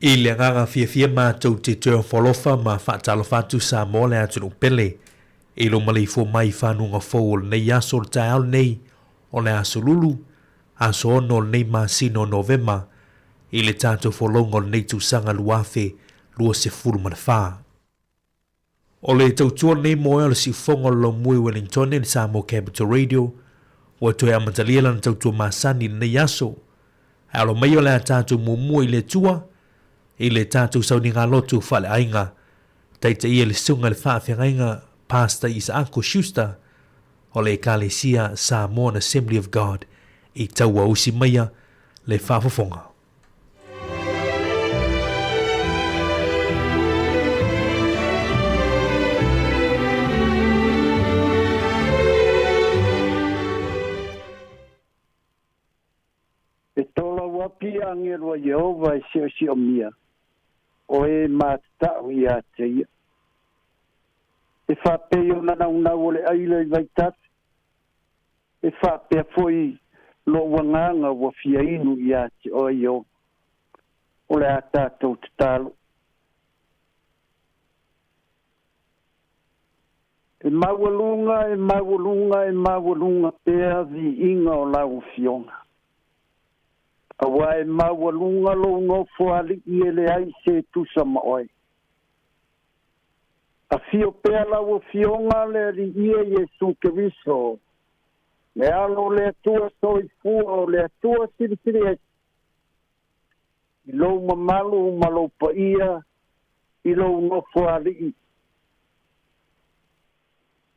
I le agaga fiafia matou te toe ofo alofa ma faatalofa atu Samoa le atunuu pele i lou maleifua mai i fanuga fou o lenei aso o le taeao lenei o le aso Lulu, aso 6 o lenei masina o Novema i le tatou folauga o lenei tausaga 2024. O le tautua lenei moe o le siufofoga o le laumua i Wellingtone i le Samoa Capital Radio ua toe amatalia lana tautua masani i lenei aso. Ae alo mai o le a tatou muamua i le Atua i le tatou sauniga lotu faaleaiga. Taitaia le Susuga i le Faafeagaiga Pastor Isaako Schuster o le Ekalesia Samoan Assembly of God i Tauausi maia le faafofoga. E tolauapi agelu a Ieova e siosiomia, o e matatau ia te ia. E faapei ona naunau o le aila i vaitafe, e faapea foi lo'u agaga ua fia inu iā te oe Ieova. O le a tatou tatalo. E maualuga, e maualuga, e maualuga pea viiga o lau Afioga. Auā e maualuga lou nofo alii e leai se tusa ma oe. Afio pea lau Afioga le Alii e Iesu Keriso, le Alo o le Atua soifua o le Atua Silisili Ese, i lou mamalu ma lou paia i lou nofoalii.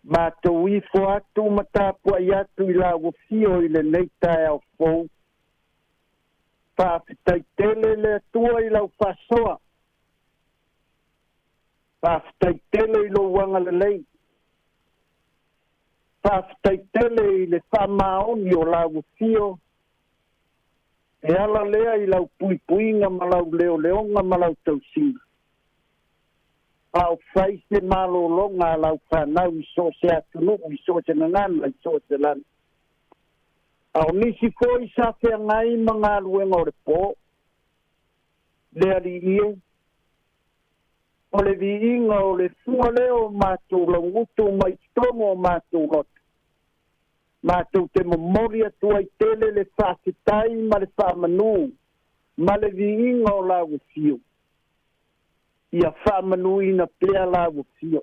Matou ifo atu ma tapuai atu i lau afio i lenei taeao fou. Faafetai tele le Atua i lau faasoa. Faafetai tele i lou agalelei. Faafetai tele i le faamaoni o lau afio e ala lea i lau puipuiga ma lau leoleoga ma lau tausiga. A o fai se malologa a lau fanau i so o se atunuu, i so o se gagana, i so o se lagi. A o nisi foi sa feagai ma galuega o le po, le Alii e, o le viiga o le fua lea o matou laugutu mai totonu o matou loto. Matou te momoli atu ai tele le faafetai ma le faamanu ma le viiga o lau afio. Ia faamanuina pea lau afio.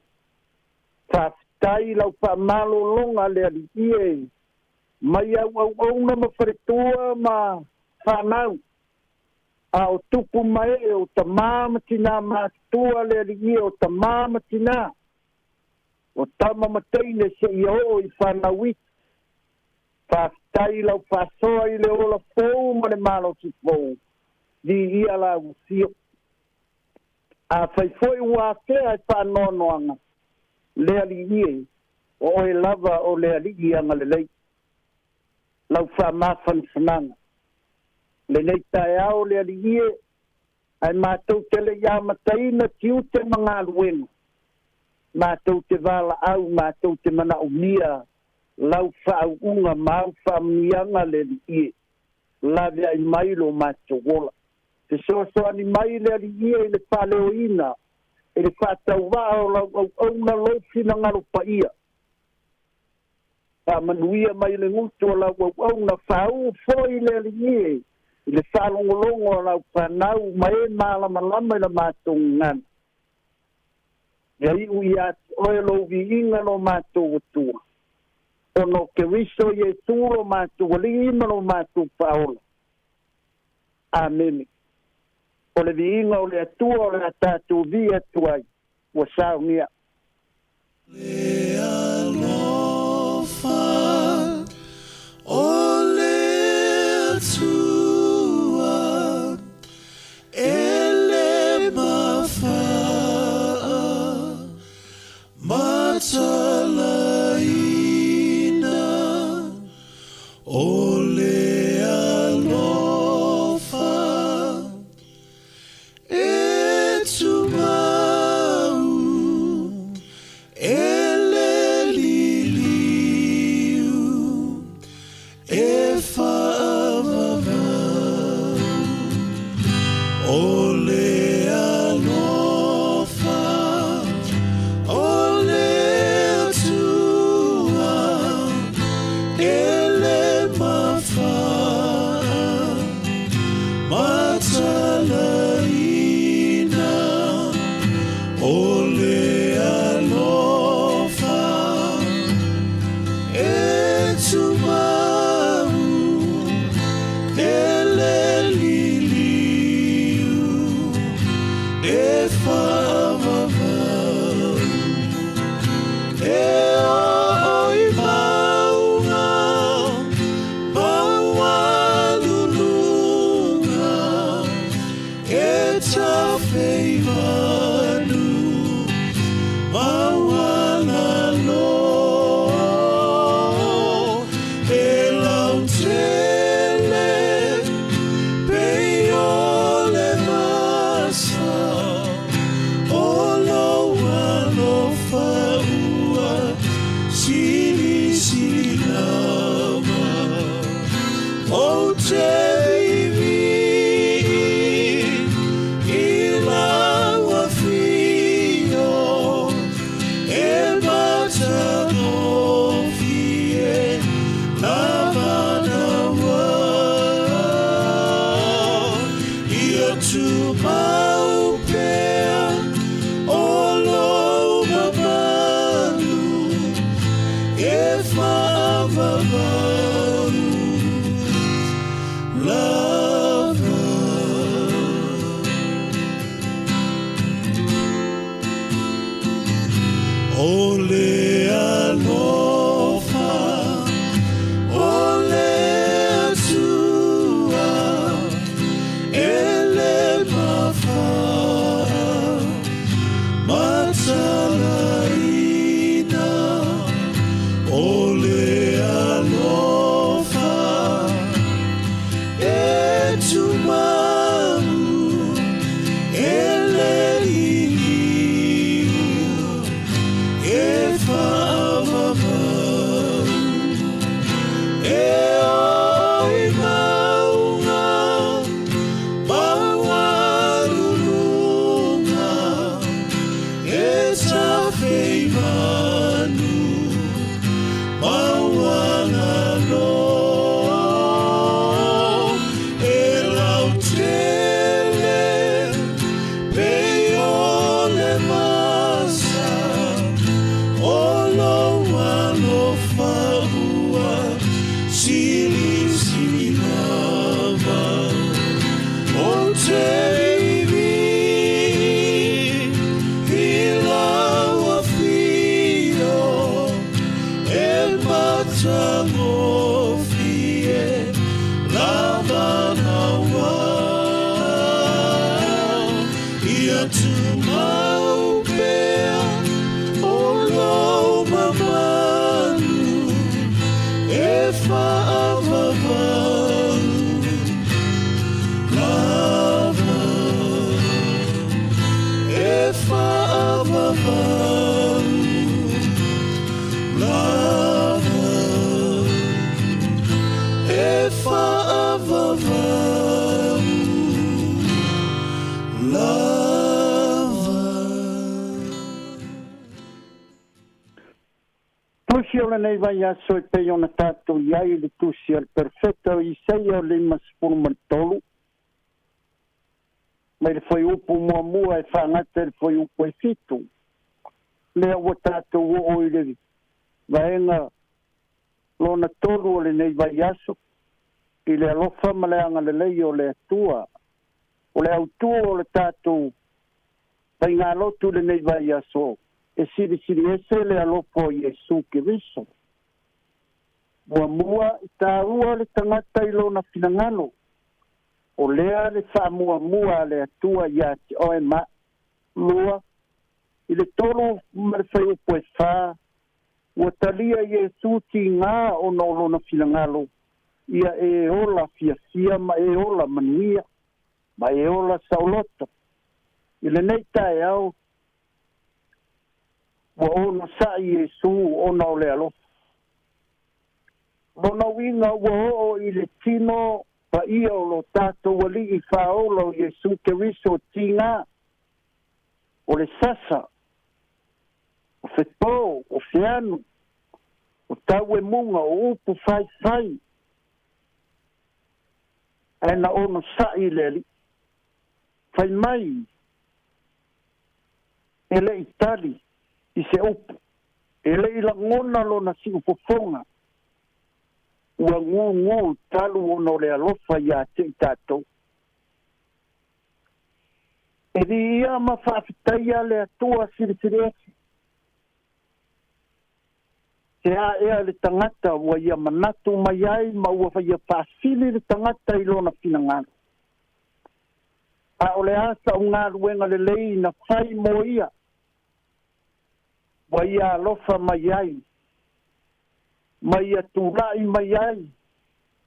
Faafetai lau faamalologa le Alii e, mai au auauna ma faletua ma fanau, a o tupu ma ee o tamā ma tinā matutua le Alii e, o tamā ma tinā, o tama ma teine seia oo i fanau iti. Faafetai lau faasoa i le ola fou ma le malosi fou, viia lau afio. Afai foi ua afea e faanoanoaga, le Alii e, o oe lava o le Alii agalelei. Lau faamafanafanaga lenei taeao le Alii e, ae matou te le i amataina tiute ma galuega, matou te valaau, matou te manaomia lau faauuga ma au faamanuiaga le Alii e, laveai mai lo matou ola. Fesoasoani mai le Alii e i le faaleoina e le faatauvaa o lau auauna lou finagalo paia. Faamanuia mai le gutu o lau auauna, faauu foi le Alii e i le faalogologo a lau fanau ma e malamalama i la matou gagana. Ia iu ia te oe lou viiga lo matou Atua, ona o Keriso Iesu lo matou Alii ma lo matou Faaola. Amene. O le viiga o le Atua o le a tatou vii atu ai, ua saunia. Le alofa o le Atua e le mafaa matalaina, o le alofa e tumau e le liliu e faavavau, o le tafeivanu maualalo e lautele pei o le masa o lou alofa ua silisili lava. Ou te viivii i lau afio e matagofie lava naua. Ia tumau pea o lou mamalu e faavavau lava. O le alofa o le Atua e le mafaamatalaina. O le alofa e tumau e le liliu e faavavau e o i mauga maualuluga e tafeivanu maualalo e lautele pei o le masa o lou alofa ua silisili lava. Ou te viivii i lau afio e matagofie lava naua. Ia tumau pea o lou mamalu e faavavau lava e faavavau lava e faavavau lava. Tusi o lenei vaiaso e pei ona tatou i ai i le tusi a le Perofeta o Isaia o 53 mai le fuaiupu muamua e faagata i le fuaiupu e 7. Lea ua tatou oo i le vaega lona 3 o lenei vaiaso i le alofa ma le agalelei o le Atua. O le autū o le tatou faigalotu lenei vaiaso e silisili ese le alofa o Iesu Keriso. Muamua i tāua le tagata i lona finagalo. O lea le faamuamua a le Atua ia te oe ma lua. I le 3 ma le fuaiupu e 4, ua talia Iesu tigā ona o lona finagalo, ia e ola fiafia ma e ola manuia, ma e ola saoloto. I lenei taeao, ua onosa'i Iesu ona o le alofa. Lona uiga ua oo i le tino paia o lo tatou alii faaola o Iesu Keriso tigā, o le sasa, o fetō, o feanu, o tauemuga, o upu faifai, ae na onosa'i le alii. Fai mai, e le'i tali i se upu, e le'i lagona lona siufofoga, ua gugū talu ona o le alofa ia te i tatou. E viia ma faafetaia le Atua silisili ese. Se aea le tagata ua ia manatu mai ai ma ua ia faasili le tagata i lona finagalo. A o le a sa'u galuega lelei na fai mo ia ua ia alofa mai ai, ma ia tula'i mai ai,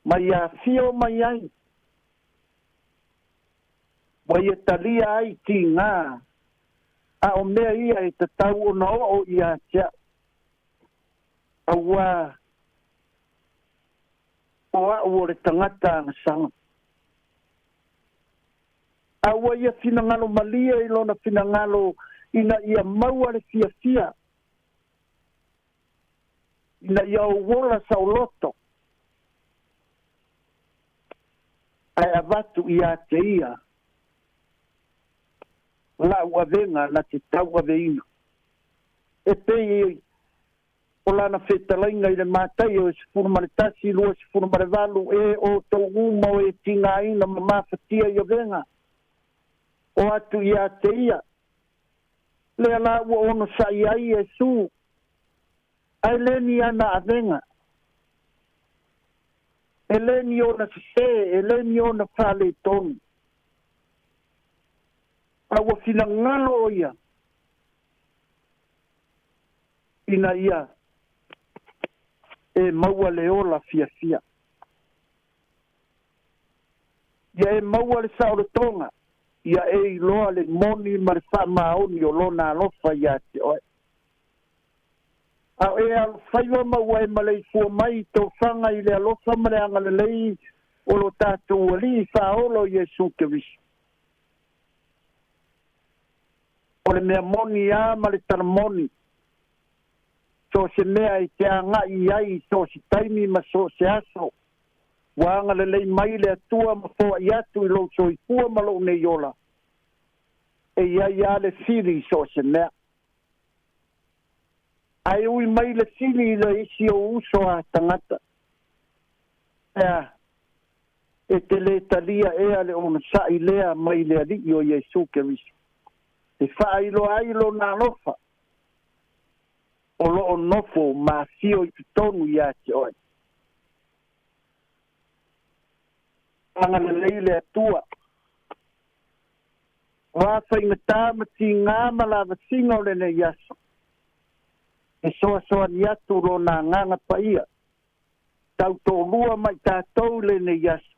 ma ia afio mai ai, ua ia talia ai tigā, a o mea ia e tatau ona oo ia te a'u, auā o a'u o le tagata agasala. A ua ia finagalo malie i lona finagalo ina ia maua le fiafia, ina ia ou ola saoloto, ae avatu ia te ia la'u avega na te tauaveina. E pei o lana fetalaiga i le Mataio e 11, 28, E outou uma o e tigaina ma mafatia i avega, o atu ia te ia. Lea la ua onosa'i ai Iesu, ae le ni ana avega, e le ni ona sesē, e le ni ona faaletonu, a ua finagalo o ia ina ia e maua le ola fiafia. Ia e maua le saolotoga, ia e iloa le moni ma le faamaoni o lona alofa ia te oe. A o e alofaiva ma ua e maleifua mai i tofaga i le alofa ma le agalelei o lo tatou Alii Faaola o Iesu Keriso. O le mea moni lava ma le tala moni, so o se mea e te agai i ai i so o se taimi ma so o se aso, ua agalelei mai le Atua ma foai atu i lou soifua ma lou nei ola, e i ai lava le fili i so o se mea. Ae ui mai le fili i le isi ou uso a tagata, ea, e te lē talia ea le onosa'i lea mai le Alii o Iesu Keriso, e faailoa ai lona alofa o lo o nofo ma afio i totonu ia te oe. Agalelei le Atua. O a faigata ma tigā ma lavasiga o lenei aso, e soasoani atu Lona Agaga Paia, tautoalua ma i tatou i lenei aso,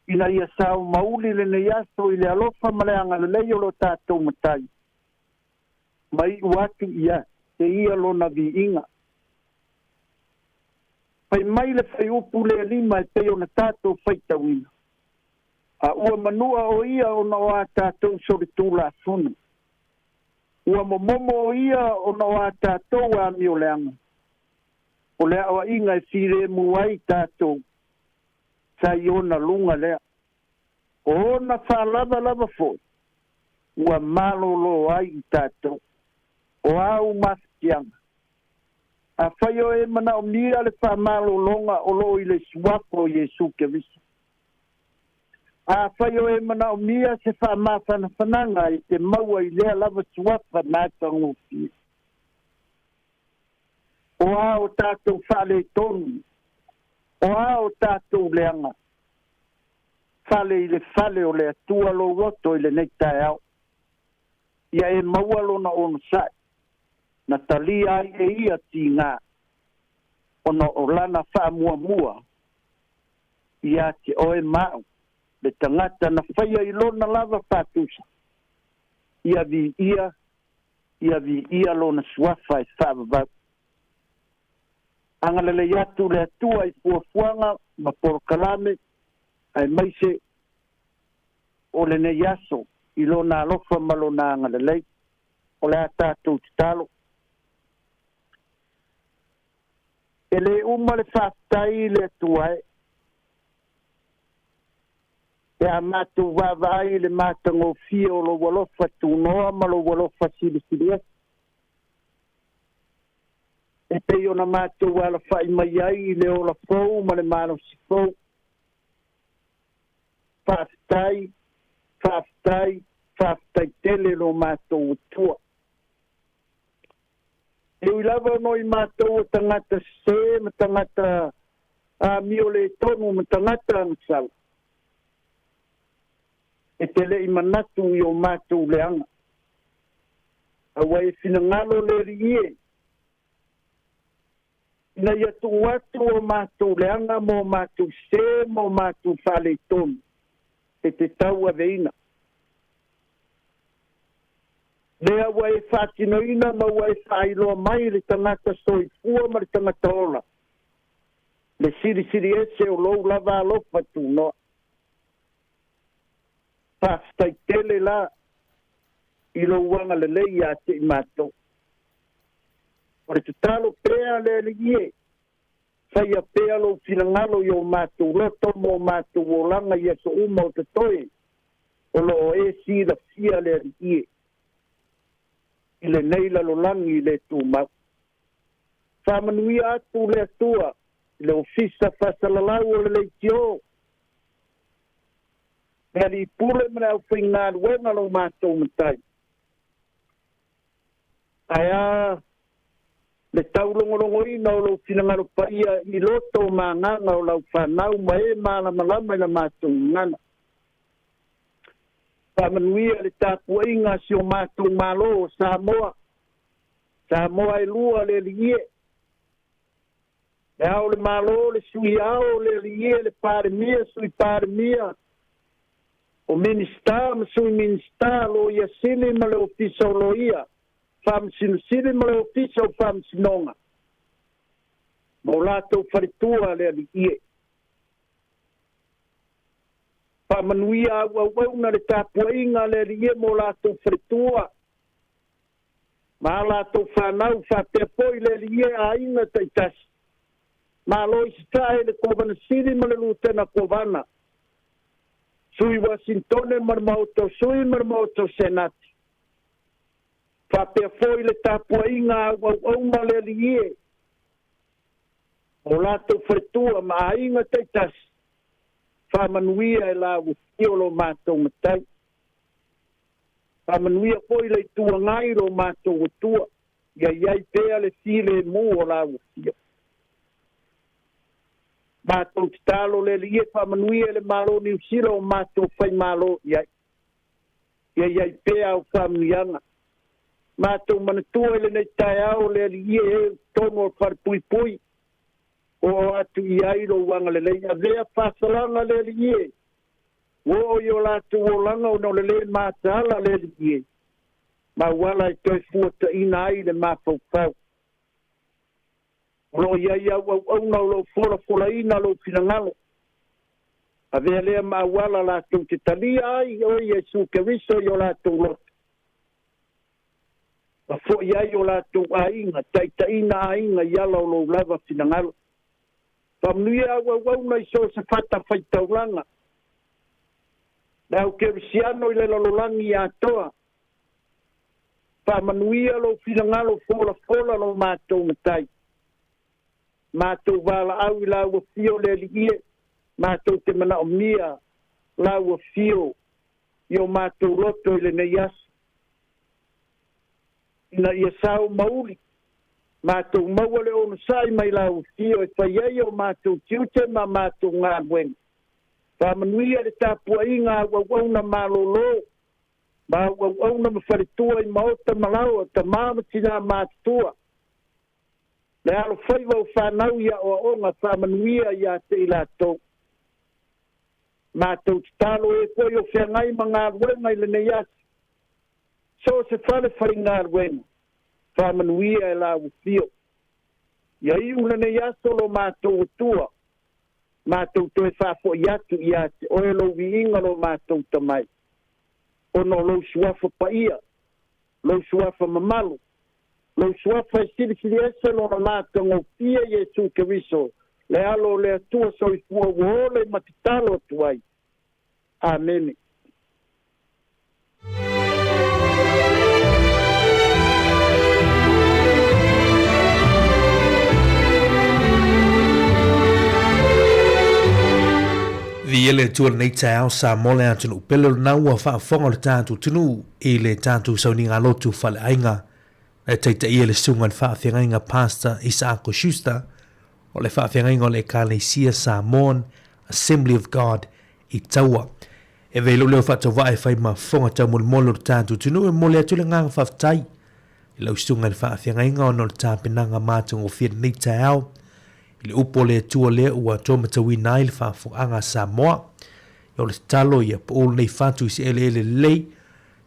ina ia sao mauli lenei aso i le alofa ma le agalelei o lo tatou Matai, ma iu atu ia te ia Lona viiga. Fai mai le fuaiupu lea 5 e pei ona tatou faitauina, A ua manua o ia ona o a tatou solitulafono. Ua momomo o ia ona o a tatou amioleaga. O le aoaiga e filemu ai tatou, sa i ona luga lea. O ona faalavalava foi, ua malōlō ai i tatou. O āu mafatiaga? Afai o e manaomia le faamalōlōga o lo o i le Suafa o Iesu Keriso. Afai o e manaomia se faamafanafanaga e te maua i lea lava Suafa matagofie. O a o tatou faaletonu, o a o tatou leaga, fale i le fale o le Atua lou loto i lenei taeao, ia e maua lona onosai, na talia ai e ia tigā, ona o lana faamuamua ia te oe ma a'u, le tagata na faia i lona lava faatusa, ia viia, ia viia lona suafa e faavavau. Agalelei atu le Atua i fuafuaga ma polokalame, aemaise o lenei aso i lona alofa ma lona agalelei. O le a tatou tatalo. E lē uma le faafetai i le Atua e, pe a matou vaavaai i le matagofie o lou alofa tunoa ma lou alofa silisili ese, e pei ona matou alafa'i mai ai i le ola fou ma le malosi fou. Faafetai, faafetai, faafetai tele lo matou Atua. E ui lava ona o i matou o tagata sesē ma tagata amio le tonu ma tagata agasala, te le i manatu i o matou leaga. A ua e finagalo le Alii e, ina ia tuu atu o matou leaga ma o matou sē ma o matou faaletonu e te tauaveina. Lea ua e faatinoina ma ua e faailoa mai le tagata soifua ma le tagata ola, le silisili ese o lou lava alofa tunoa. Faafetai tele la i lou agalelei ia te i matou. O le tatalo pea le Alii e, faia pea lou finagalo i o matou loto ma o matou olaga i aso uma o totoe, o lo o e silafia le Alii e, i lenei lalolagi le tumau. Faamanuia atu le Atua i le Ofisa Faasalalau o le Leitio, le Alii Pule ma le aufaigaluega lo matou Matai. Ae a le taulogologoina o lou finagalo paia i loto ma agaga o lau fanau ma e malamalama i la matou gagana. Faamanuia le tapuaiga a si o matou Malo o Samoa, Samoa e lua le Alii e, Le Ao o le Malo, le Sui Ao, le Alii e, le Palemia, Sui Palemia, o Minisita ma Sui Minisita, Loia Sili ma le Ofisa o Loia, Faamasino Sili ma le Ofisa o Faamasinoga, ma o latou faletua, le Alii e. Faamanuia auauauna le tapuaiga a le Alii e ma o latou faletua, ma a latou fanau, faapea foi le Alii e, aiga taitasi. Malo i Sasae le Kovana Sili ma le Lutena Kovana, Sui Uasintone ma le Maota o Sui ma le Maota o Senati. Faapea foi le tapuaiga a auauauna le Alii e, o latou faletua ma aiga taitasi, faamanuia e la ua fio lo matou Matai. Faamanuia foi le Itu Agai lo matou Atua, ia i ai pea le filemu o la ua fio. Matou tatalo le Alii e faamanuia i le Malo o Niu Sila o matou faimalo i ai. Ia i ai pea au faamanuiaga. Matou manatua i lenei taeao le Alii e e i totonu o le falepuipui, oo atu i ai lou agalelei. Avea faasalaga le Alii e, ua oo i o latou olaga ona o le lē mataala le Alii e, ma auala e toe fuataina ai le mafaufau. O lo o i ai au auauna o lo o folafolaina lou finagalo. Avea lea ma auala latou te talia ai oe Iesu Keriso i o latou loto, ma foi ai o latou aiga, taitaiina aiga i ala o lou lava finagalo. Faamanuia au auauna i so o se fatafaitaulaga, le au kerisiano i le lalolagi atoa. Faamanuia lou finagalo folafola lo matou Matai. Matou valaau i lau afio le Alii e, matou te manaomia lau afio i o matou loto i lenei aso, ina ia sao mauli matou maua le onosai mai lau afio e fai ai o matou tiute ma matou galuega. Faamanuia le tapuaiga a au auauna malolo ma au auauna ma faletua i maota ma laoa, tama ma tinā matutua, le alofaiva o fanau i aoaoga, faamanuia ia te i latou. Matou tatalo e foi o feagai ma galuega i lenei aso, so o se fale faigaluega, faamanuia e lau afio. Ia iu lenei aso lo matou Atua, matou toe faafoi atu ia te oe lou viiga lo matou Tamai, ona o lou suafa paia, lou suafa mamalu, lou suafa e silisili ese lona matagofie Iesu Keriso, le Alo o le Atua soifua ua ola ma tatalo atu ai. Amene. Viia le Atua i lenei taeao Samoa le atunuu pele o lena ua faafofoga o le tatou atunuu i le tatou sauniga lotu faleaiga e taitaia le susuga i le faafeagaiga Pastor Isaako Schuster o le faafeagaiga o le Ekalesia Samoan Assembly of God i Taua. E avea ai lou leo faatauvaa e fai ma fofoga taumolimoli o le tatou atunuu e momoli atu le agaga faafetai i lau susuga i le faafeagaiga ona o le tapenaga matagofie i lenei taeao i le upu a le Atua lea ua toe matauina ai le faafofogaaga a Samoa. Ia o le tatalo ia pau lenei fatu i se eleele lelei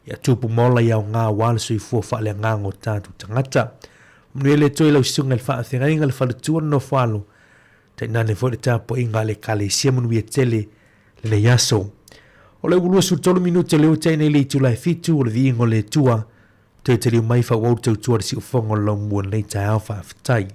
ia tupu ma ola i aoga aua le soifua faaleagaga o tatou tagata. Manuia le Atua i lau susuga i le faafeagaiga, le faletua, le nofoalo, tainane foi le tapuaiga a le Ekalesia. Manuia tele lenei aso. O le ua 23 minute lea ua tea nei le itula e fitu o le viiga o le Atua. Toe taliu mai faaauau le tautua i le siufofoga o le laumua i lenei taeao. Faafetai.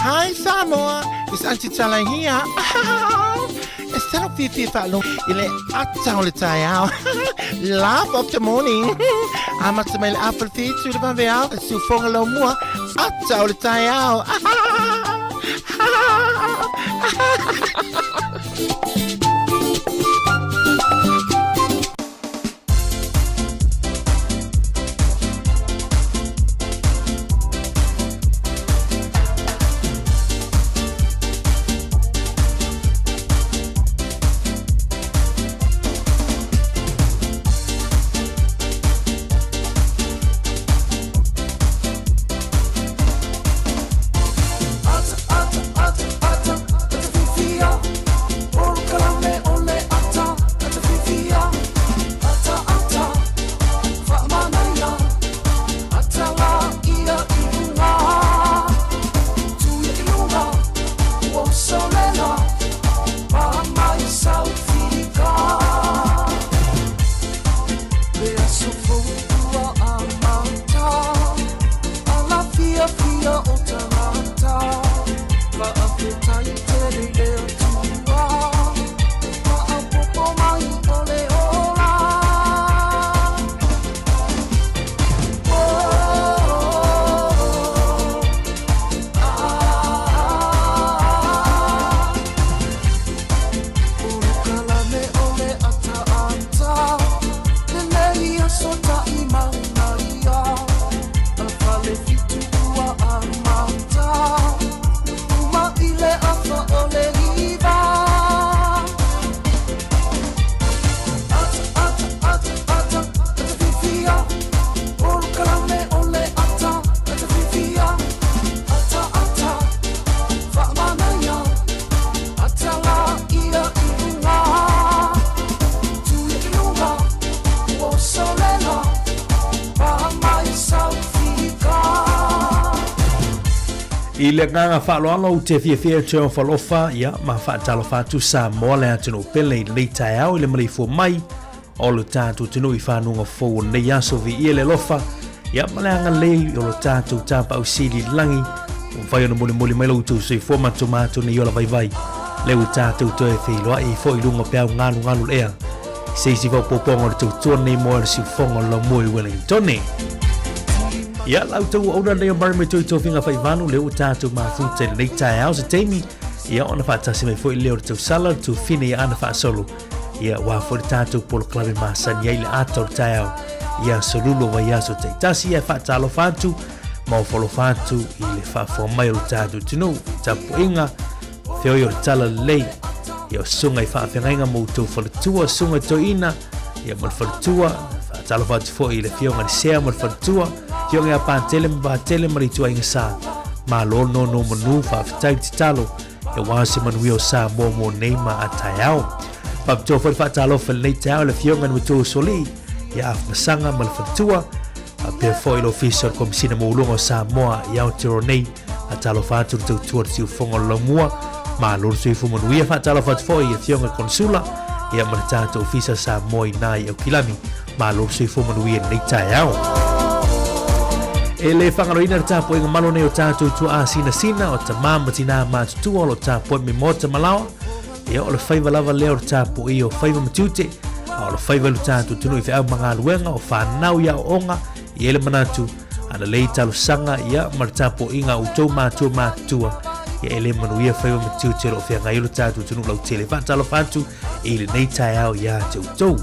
Hi Samoa, it's Auntie Tala here. E talo fiafia faalogo i le ata o le taeao. Laugh of the morning. Amata mai le afa le fitu le vaveao, le siufoga laumua, ata o le taeao. I le agaga faaaloalo ou te fiafia e toe ofalofa ia ma faatalofa atu Samoa le atunuu pele i lenei taeao i le maleifua mai o lo tatou atunuu i fanuga fou o lenei aso viia le alofa ia ma le agalelei o lo tatou Tapaau Sili i le lagi ua mafai ona molimoli mai lo outou soifua ma to matou nei ola vaivai lea ua tatou toe feiloai ai foi i luga o peau galugalu o le ea i se isi faaopoopoga o le tautua lenei moe o le siufofoga o le laumua i Wellingtone. Ia, la outou auauna lenei o Murray me toi tofiga faivalu lea ua tatou mafuta i lenei taeao se taimi ia ona faatasi mai foi lea o le tausala le tufine ia ana faasolo ia aua foi le tatou polokalame masani ai le ata o le taeao i aso lulu o vaiaso taitasi ia e faatalofa atu ma ofolofa atu i le faafofoga mai o le tatou atunuu tapuaiga feoi o le tala lelei ia o susuga i faafeagaiga ma outou faletua susuga i toeaina ia ma le faletua faatalofa atu foi i le afioga i le Sea ma le faletua afioga ia Patele ma Patele ma le ituaiga sa malo nono manu faafetai le tatalo aua se manuia o Samoa mo nei ma a taeao. Faapitoa foi le faatalofa i lenei taeao i le Afioga i le Matua Usoalii ia Afamasaga ma le Faletua, faapea foi le Ofisa o le Komesina Maualuga o Samoa i Aotearoa nei. Faatalofa atu le tautua le siufofoga o le Laumua, malo le soifua manuia. Faatalofa atu foi i Afioga i Konesula ia ma le tatou Ofisa Samoa i ina i Aukilani. Malo le soifua manuia i lenei taeao. E le faagaloina le tapuaiga malo nei o tatou tuaa sinasina, o tamā ma tinā matutua o lo o tapuai mai maota ma laoa. Ia, o le faiva lava lea o le tapuaia o faiva ma tiute, a o le faiva i lo tatou atunuu i feau ma galuega, o fanau i aoaoga, e i ai le manatu, ana lei talosaga, ia, ma le tapuaiga a outou matua matutua, ia e le manuia faiva ma tiute o lo o feagai ai lo tatou atunuu lautele. Faatalofa atu i lenei taeao iā te outou.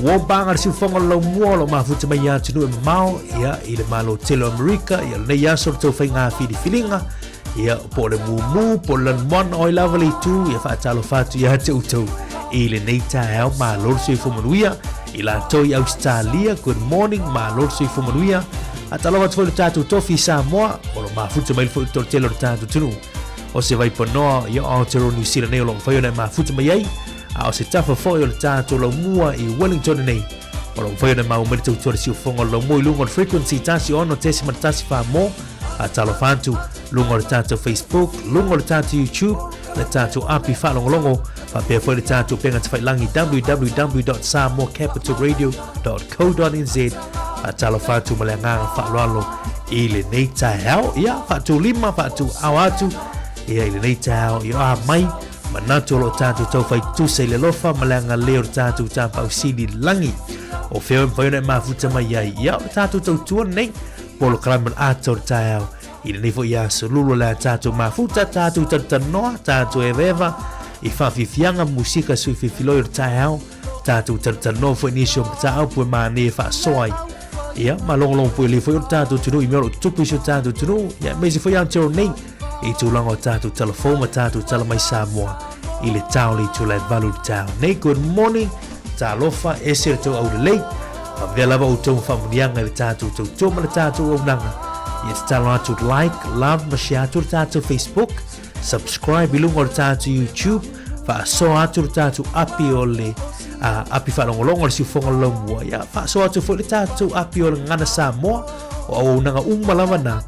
Ua paga le siufofoga o le laumua o lo o mafuta mai ia atunuu e mamao, ia, i le Malo tele o Amerika, ia lenei aso le tou faiga filifiliga, ia, po o le mumu, po o le lanumoana, o ai lava le itu, ia faatalofa atu ia te outou i lenei taeao, malo le soifua manuia, i latou i Ausetalia, good morning, malo le soifua manuia, faatalofa atu foi i le tatou tofi i Samoa, o lo o mafuta mai foi le toatele o le tatou atunuu. O se vaipanoa i Aotearoa Niu Sila nei o lo o mafai ona e mafuta mai ai. a o se tafa foi o le tatou laumua i Wellington nei. O lo o mafai ona maua mai le tautua le siufofoga o le laumua i luga o le frequency 16.14 mo Talofa atu luga o le tatou Facebook, luga o le tatou YouTube, le tatou api faalogologo, faapea foi le tatou upega tafailagi www.samoacapitalradio.co.nz. Talofa atu ma le agaga faaaloalo i lenei taeao. Ia, faatulima, faatuao atu ia i lenei taeao i a mai manatu o lo o tatou taufai tusa i le alofa ma le agalelei o le tatou Tapaau Sili i le lagi. O fea e mafai ona e mafuta mai ai? Ia, o le tatou tautua lenei, polokalame o le ata o le taeao i lenei foi aso lulu o le a tatou mafuta, tatou talatalanoa, tatou evaeva i faafiafiaga musika sui filifiloi o le taeao, tatou talatalanoa foi nisi o mataupu e manaia e faasoa ai. Ia, ma logologo foi le foi o le tatou atunuu i mea o lo o tutupu i si o tatou atunuu, ia, aemaise foi Aotearoa nei i tulaga o tatou talafou ma tatou tala mai Samoa i le tao le itula e valu i le taeao nei. Good morning, talofa, ese le tou aulelei. Avea lava outou ma faamanuiaga i le tatou tautua ma le tatou auaunaga. Ia tatalo atu like, love ma share atu le tatou Facebook, subscribe i luga o le tatou YouTube, faasoa atu le tatou api o le api faalogologo o le siufofoga o le laumua. Ia faasoa atu foi le tatou api o le Gagana Samoa, o auaunaga uma lava na.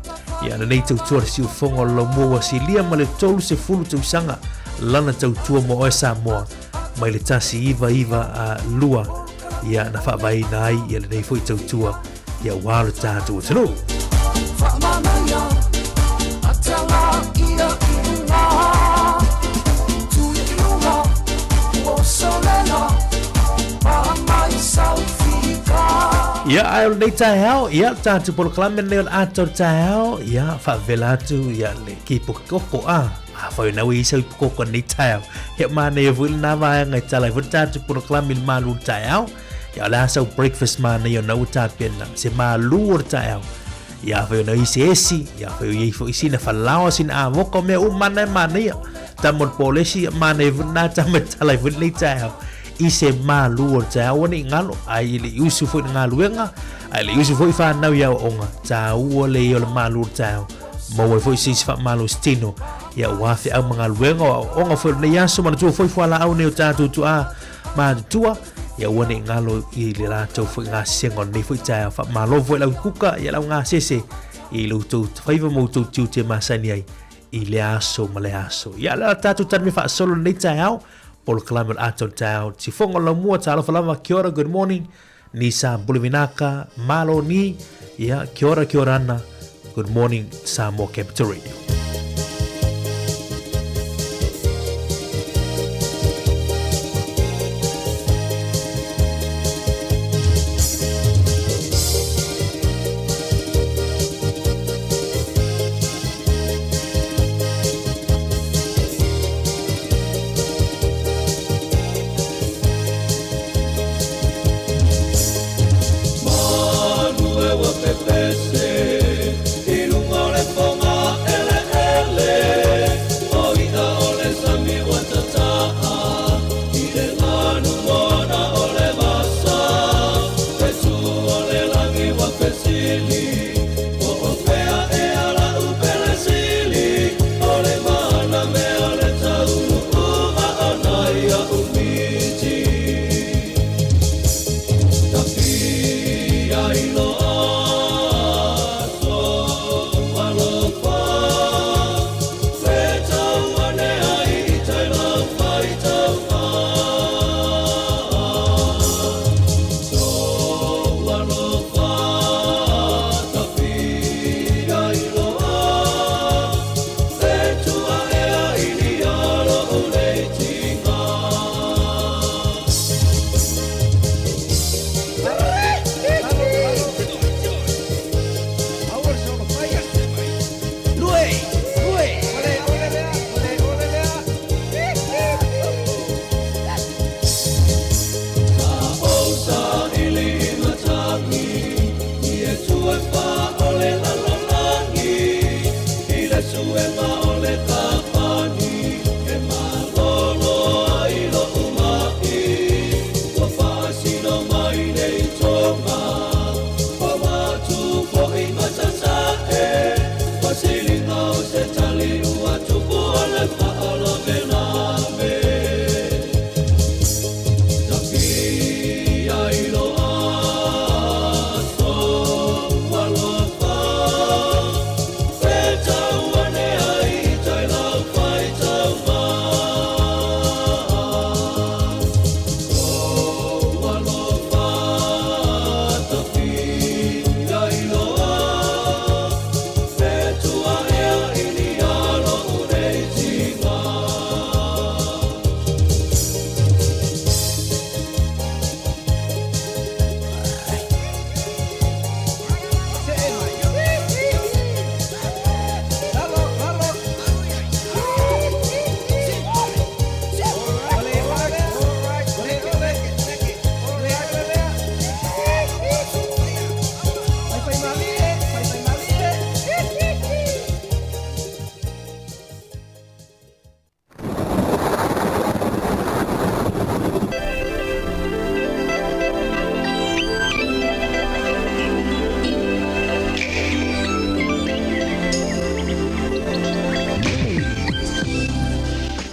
Ia lenei tautua le siufofoga o le laumua ua silia ma le 30 tausaga lana tautua mo oe Samoa mai le 1992 ia na faavaeina ai ia lenei foi tautua ia ua le tatou atunuu. Ia, ae o lenei taeao, ia, tatou polokalame lenei o le ata o le taeao, ia, faavela atu, ia, le kipo koko, a, afai o na ua i sau ipu koko lenei taeao, ia, manaia foi lena vaega e tala ai foi le tatou polokalame i le malu o le taeao, ia, o le a sau breakfast manaia o na ua tapena, se malu o le taeao, ia, afai o na i se esi, ia, afai o i ai foi sina falaoa, sina avoka, o mea uma na e manaia, tama o le polesi, ia, manaia foi lena tama e tala ai foi lenei taeao, i se malu o le taeao aua ne i galo, ai e le i usu foi i le galuega, a e le i usu foi fanau i aoaoga, taua le ia o le malu o le taeao, maua ai foi se isi faamalosi tino, ia aua feau ma galuega o aoaoga foi o lenei aso, manatua foi fualaau nei o tatou tuaa matutua, ia aua ne i galo i le latou foi gasesega o lenei foi taeao. Faamalo foi i le au kuka, ia le au gasese i lo outou faiva ma outou tiute e masani ai i lea aso ma lea aso. Ia, o le a tatou talimea faasolo lenei taeao, Polokalame o le ata o le taeao. Tifoga o le laumua, talofa lava, kia ora, good morning. Nisa Bulivinaka, malo ni, ia, kia ora, kia ora ana, good morning, Samoa Capital Radio. Manu e ua pepese i luga o le foga eleele.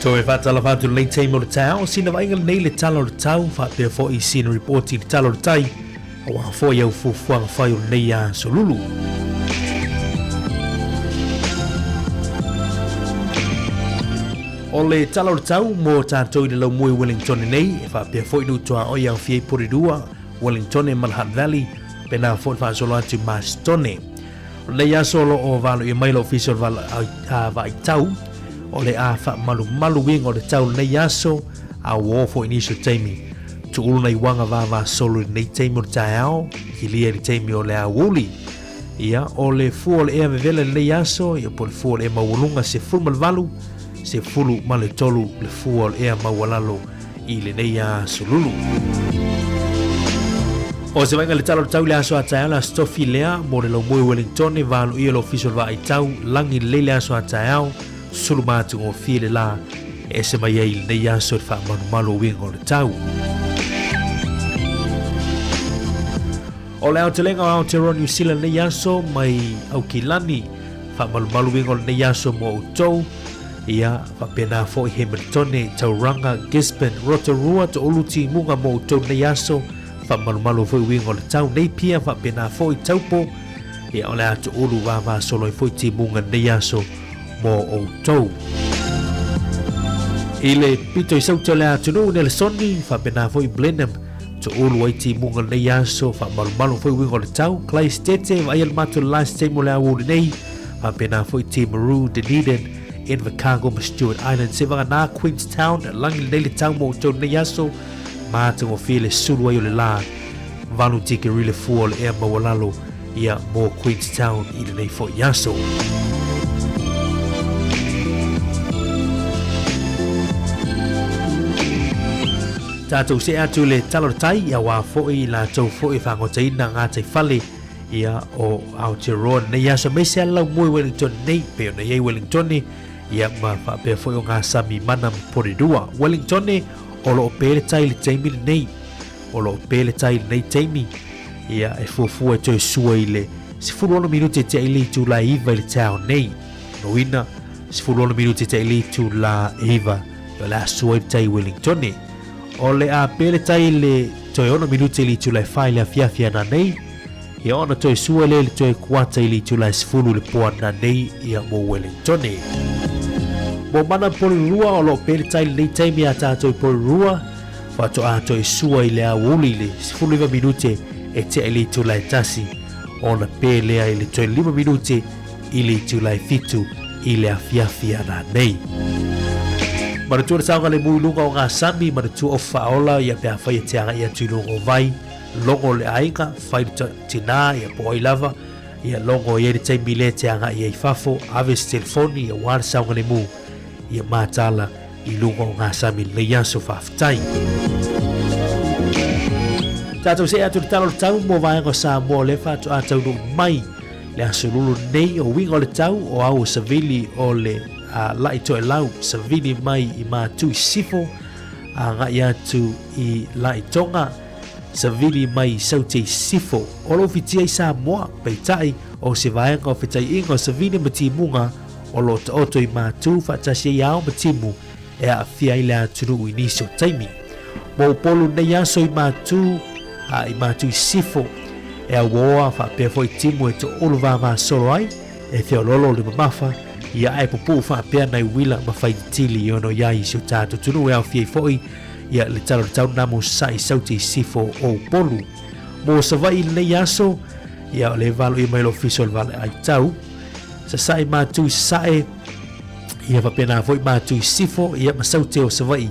Toe faatalofa atu lenei taimi o le taeao, sina vaaiga lenei le tala o le tau, faapea foi sina ripoti i le tala o le tai, aua foi au fuafuaga fai o lenei aso lulu. O le tala o le tau mo tātou i le laumue Wellington nei, e faapea foi nuu tuaoi aofia ai Porirua, Wellington ma le Hutt Valley, pena foi le faasolo atu i Marston. O lenei aso o lo o valoia mai le Ofisa o le Vaaitau, o le a faamalumalu uiga o le tau i lenei aso, a ua oo foi i nisi o taimi. Tuulu nai uaga vavasolo i lenei taimi o le taeao, kilia i le taimi o le aoauli. Ia, o le fua o le ea vevela i lenei aso, ia po o le fua o le ea maualuga 18, 13 le fua o le ea maualalo i lenei aso lulu. O se vaaiga i le tala o le tau i le aso a taeao le aso tofi lea mo le laumue Wellington valoia le ofisa o le vaai tau lagi lelei le aso a taeao sulu ma atugofie le la e ese mai ai i lenei aso i le faamalumalu o uiga o le tau. O le aotelega o Aotearoa New Zealand lenei aso mai Aukilani faamalumalu uiga o lenei aso mo outou. Ia, faapena foi Hamiltone, Tauranga, Gisborne, Rotorua, To'ulu Timuga mo outou nei aso, faamalumalu foi uiga o le tau, Napier, faapena foi Taupo, ia o le a to'ulu vavasolo ai foi Timuga nei aso mo outou. I le pito i sauta o le atunuu, Nelesoni, faapena foi Blenheim, To'ulu ai Timuga nei aso, faamalumalu foi uiga o le tau, Clystete, vaaia le matou last taimi o le aoauli nei, Faapena foi Timaru, Dunedin, Invercargill ma Stewart Island. Se vagana Queenstown, lagi lenei le tau mo outou lenei aso, matagofie le sulu ai o le la, valu tikeri le fua o le ea maualalo ia mo Queenstown i lenei foi aso. Tātou se atu le tala o le tai, ia wā foi latou foi whangotaina ngā tai whale ia o Aotearoa nei aso aemaise a laumue Wellington nei pei ona i ai Wellington ia ma faapea foi o ngā sami mana ma Porirua. Wellington o lo o pē le tai i le taimi lenei o lo o pē le tai i lenei taimi ia e fuafua e toe sua i le 16 minute te ai le itula e 9 i le taeao nei. Lona uiga 16 minute te ai le itula e 9 o le a sua ai le tai i Wellington. O le a pē le tai i le toe 6 minute i le itula e 4 i le afiafi ananei. Ia ona toe sua lea i le toe kuata i le itula e 10 i le po ananei ia mo Wellingtone. Mo mana Porirua o lo o pē le tai i lenei taimi a tātou i Porirua, faatoa toe sua i le aoauli i le 19 minute e tea i le itula e 1, ona pē lea i le toe 5 minute i le itula e 7 i le afiafi ananei. Manatua le saogalemu i luga o ngā sami, manatua o whaola ia pe a whai e te agai atu i luga o vai, logo le aiga, fai le tinā, ia po ai lava, ia logo i ai le taimi lea te agai ai fafo, ave se telefoni, ia wā le saogalemu, ia mātala i luga o ngā sami lenei aso faafetai. Tātou se atu le tala o le tau mo vaega o Samoa o lea faatoa taunuu mai le aso lulu nei o uiga o le tau o au o Savili o le a La'i Toelau Savili mai i Mātui Sifo agai atu i La'i Tonga Savili mai i Saute i Sifo o lo o fitia i Samoa peitai o se vaega o fetaiʻiga o Savili ma Timuga o lo o taoto i Mātū faatasi ai ao ma Timu e aafia ai le atunuu i nisi o taimi. Mo Upolu nei aso i Mātū, a i Mātū i Sifo, e auoa faapea foi Timu e toʻulu vavasolo ai, e feoloolo le mamafa, ia ae pupuu faapea nai uila ma faititili i ono i ai i si o tatou atunuu e aofia ai foi ia le tala o le tau namo sa'i sauti i Sifo o Upolu. Mo Savaii i lenei aso, ia o le valo ia mai le ofisa o le vale aitau, sasae Mātū i Sasae, ia faapena foi Mātū i Sifo, ia ma Saute o Savaii,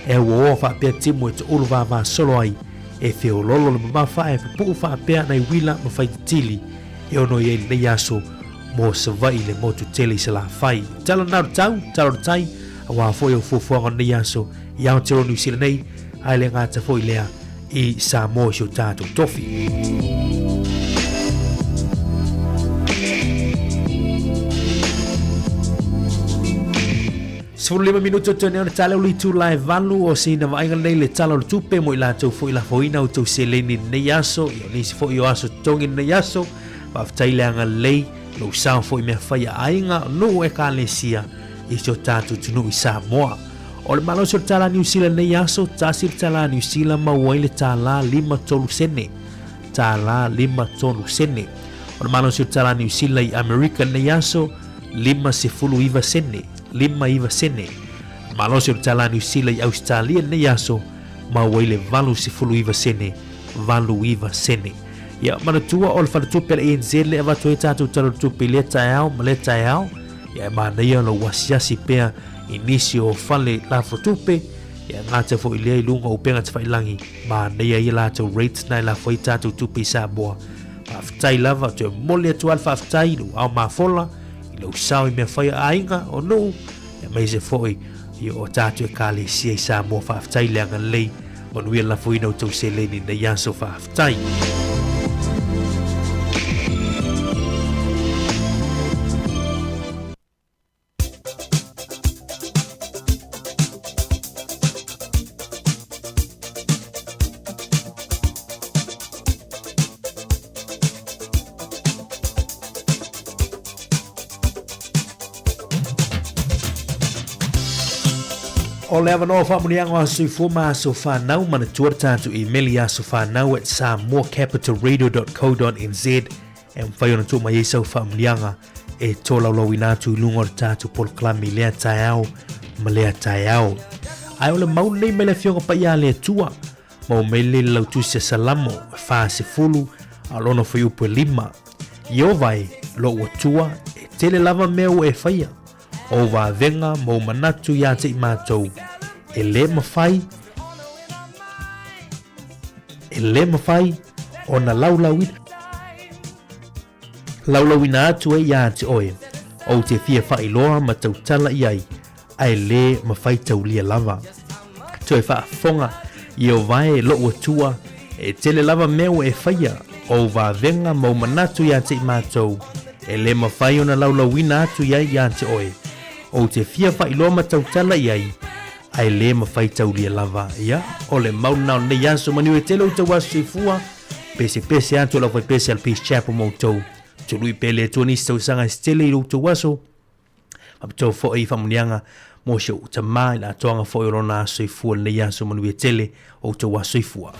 e auoa faapea timu e toʻulu vavasolo ai, e feoloolo le mamafa ae pupuu faapea nai uila ma faititili e ono i ai lenei aso mo Savaii le motu tele i Salafai. Tala na o le tau, tala o le tai, auā foi o fuafuaga o lenei aso i Aotearoa Niu Sila nei, ae le gata foi lea i Samoa i si o tātou tofi. 15 minuto toe nei o le tala o le itula e 8 o sina vaaiga lenei le tala o le tupe mo i latou foi lafoina outou seleni lenei aso, ia o nisi foi o aso totogi lenei aso. Faafetai le agalelei, lou sao foi mea fai a aiga, nuu ekalesia i si o tatou atunuu i Samoa. O le malosi o le tālā Niu Sila i lenei aso, $1 Niu Sila maua ai le $1.53 sene. $53 sene. O le malosi o le tālā Niu Sila i Amerika i lenei aso, 59 sene. 59 sene. Malosi o le tālā Niu Sila i Ausetalia i lenei aso, maua ai le 89 sene. 89 sene. Ia, manatua o le faletupe a le ANZ lea e avatu ai tatou tala o le tupe i lea taeao ma lea taeao. Ia, e manaia lou asiasi pea i nisi o fale lafo tupe, ia e gata foi lea i luga o upega tafailagi, manaia ia latou rates na e lafo ai tatou tupe i Samoa. Faafetai lava, toe momoli atu lava le faafetai i lou ao mafola, i lou sao i mea fai a aiga, o nuu, aemaise foi i o tatou ekalesia i Samoa. Faafetai le agalelei, manuia le lafoina o tou seleni i lenei aso. Faafetai. O le avanoa faamuniaga o Aso Soifua ma Aso Fanau, manatua le tatou email i asofanau@samoacapitalradio.co.nz e mafai ona tuu mai ai sau faamuniaga e tolaulauina atu i luga o le tatou polokalame i lea taeao ma lea taeao. Ae o le mau lenei mai le Afioga Paia a le Atua, Maua mai le lautusi a Salamo e 40, a o lona fuaiupu e 5. Ieova e, lou Atua, e tele lava mea ua e faia, o ou vavega ma ou manatu iā te i matou, e lē mafai, e lē mafai ona laulauina, laulauina atu ai iā te oe, ou te fia faailoa ma tautala i ai, ae lē mafai taulia lava. Toe faafofoga, Ieova e, lou Atua, e tele lava mea ua e faia, o ou vavega ma ou manatu iā te i matou, e lē mafai ona laulauina atu i ai iā te oe. Ou te fia faailoa ma tautala i ai, ae lē mafai taulia lava. Ia, o le mau lena o lenei aso, manu e tele outou aso soifua, pesepese atu e le aufaipese a le Peace Chapel ma outou. Tului pea le Atua nisi tausaga e se tele i lo outou aso, faapitoa foi i faamuniaga mo si ou tamā i le atoaga foi o lona aso soifua i lenei aso manuia tele o outou aso soifua.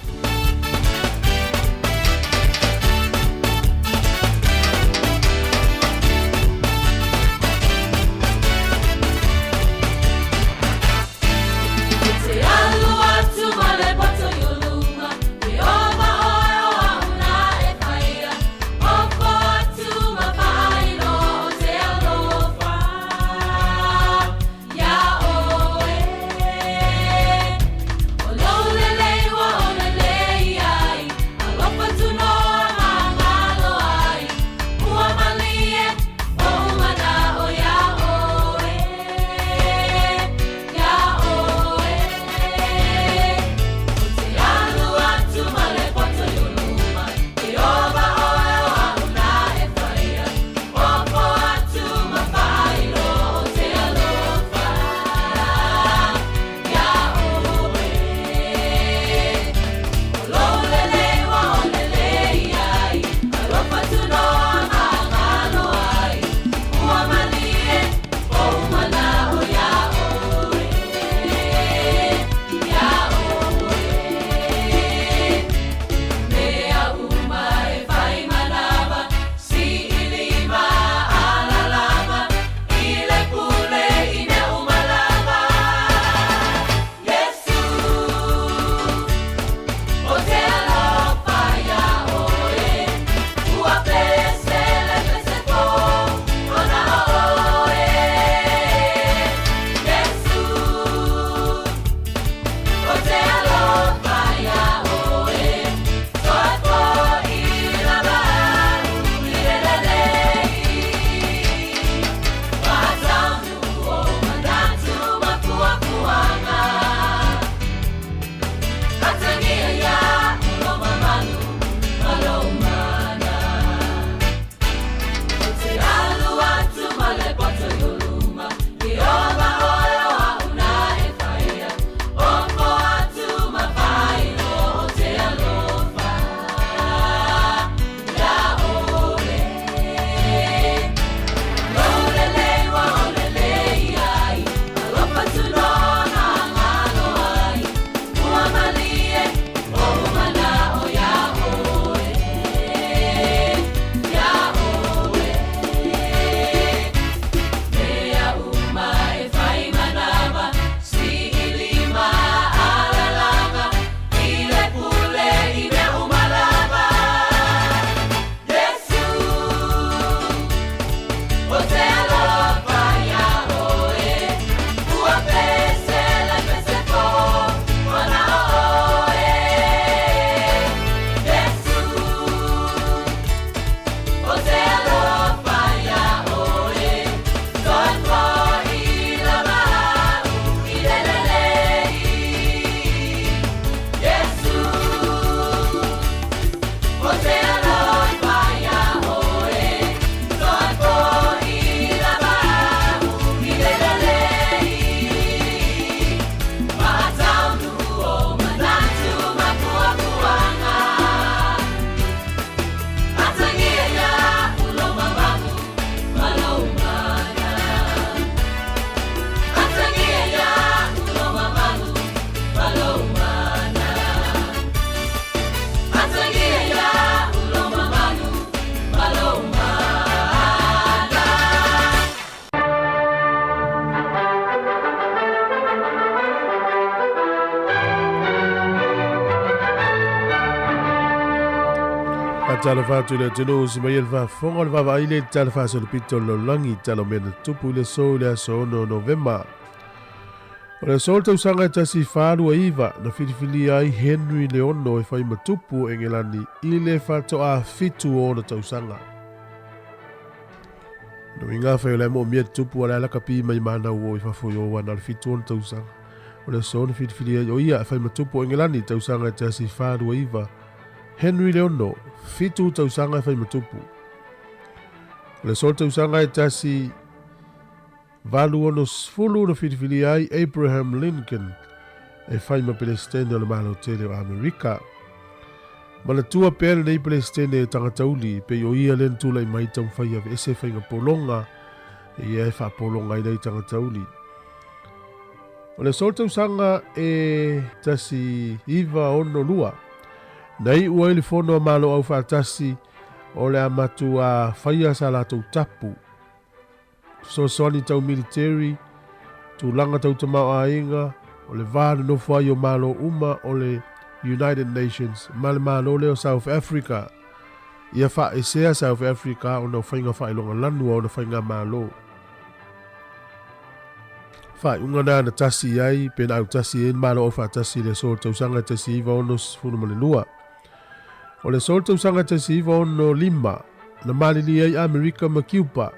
Faatalofa atu i le atunuu si mai e le faafofoga o le vaavaai lea i le Tala Faasolopito o le Lalolagi, tala o mea na tutupu i le aso i le aso 6 o Novema. O le aso o le tausaga e 1429 na filifilia ai Henry le Ono e fai ma tupu o Engelani i le faatoa fitu o ona tausaga. No uiga afai o la e moomia le tupu a o le a lakapi mai manau o i fafo i o ana o le fitu ona tausaga. O le aso na filifilia ai o ia e fai ma tupu o Engelani i tausaga e 1429, Henry le Ono, fitu tausaga e fai ma tupu. O le aso o le tausaga e 1860 na filifilia ai Abraham Lincoln e fai ma Pelesitene o le Malo Tele o Amerika. Manatua pea lenei Pelesitene e tagata uli, pei o ia lea na tulai mai taumafai e aveese faiga pologa ia e faapologa ai nai tagata uli. O le aso o le tausaga e 1962, na iu ai le Fono a Malo Aufaatasi o le a matuā faia sa latou tapu. Fesoasoani tau militeri, tulaga tau tamaoaiga, o le va nonofo ai o Malo uma o le United Nations ma le Malo lea o South Africa. Ia faaesea South Africa ona o faiga faailoga lanu a ona faigamalo. Faaiuga na na tasi i ai pe na autasi ai le Malo Aufaatasi i le aso o le tausaga 1962. O le aso o le tausaga 1965 na malilie ai Amerika ma Kiupa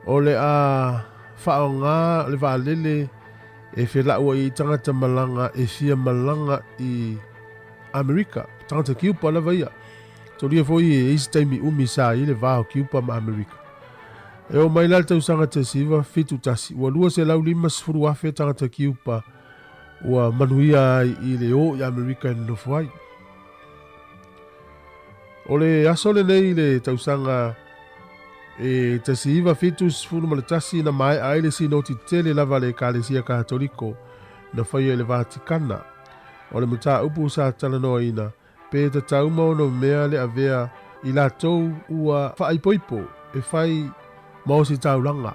o le a faaaoga le vaalele e felauai ai tagata malaga e fia malaga i Amerika, tagata Kiupa lava ia. Tolia foi e i se taimi umi sa i le va o Kiupa ma Amerika. E oo mai la le tausaga 1971, ua 250,000 tagata Kiupa ua manuia ai i le o i Amerika e nonofo ai. O le aso lenei i le tausaga e 1971 na maea ai le sinoti tele lava a le Ekalesia Katoliko na faia i le Vatikana. O le mataupu sa talanoaina, pe tatau ma ono mea le avea i latou ua faaipoipo e fai ma ositaulaga.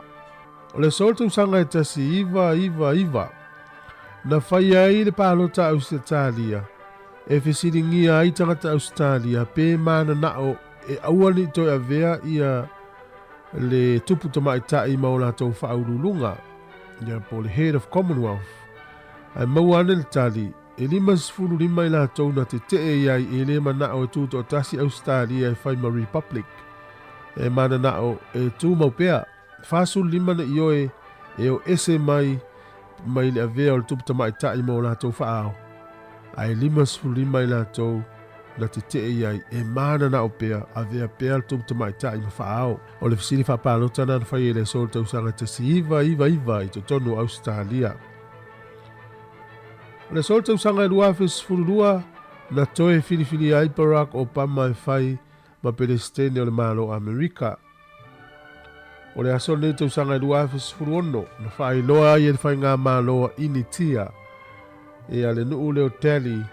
O le aso o le tausaga e 1999, na faia ai le palota Ausetalia e fesiligia ai tagata Ausetalia pe mananao e aua ne i toe avea ia le tupu tamaitai ma o latou faauluuluga, ia po o le Head of Commonwealth. Ae maua ane le tali, e 55 i latou na tetee i ai e le manao e tutoatasi Ausetalia e fai ma Republic, e mananao e tumau pea. 45 na ioe e o ese mai mai le avea o le tupu tamaitai ma o latou faaao, ae 55 i latou na tetee i ai e mananao pea, avea pea le tupu tamaitai ma faaao. O le fesili faapalota na na faia i le aso o le tausaga 1999 i totonu o Ausetalia. O le aso o le tausaga e 2012 na toe filifilia ai Barack Obama e fai ma Pelesitene o le Malo o Amerika. O le aso lenei tausaga e 2016 na faailoa ai e le Faigamalo a Initia e a le nuu lea o Delhi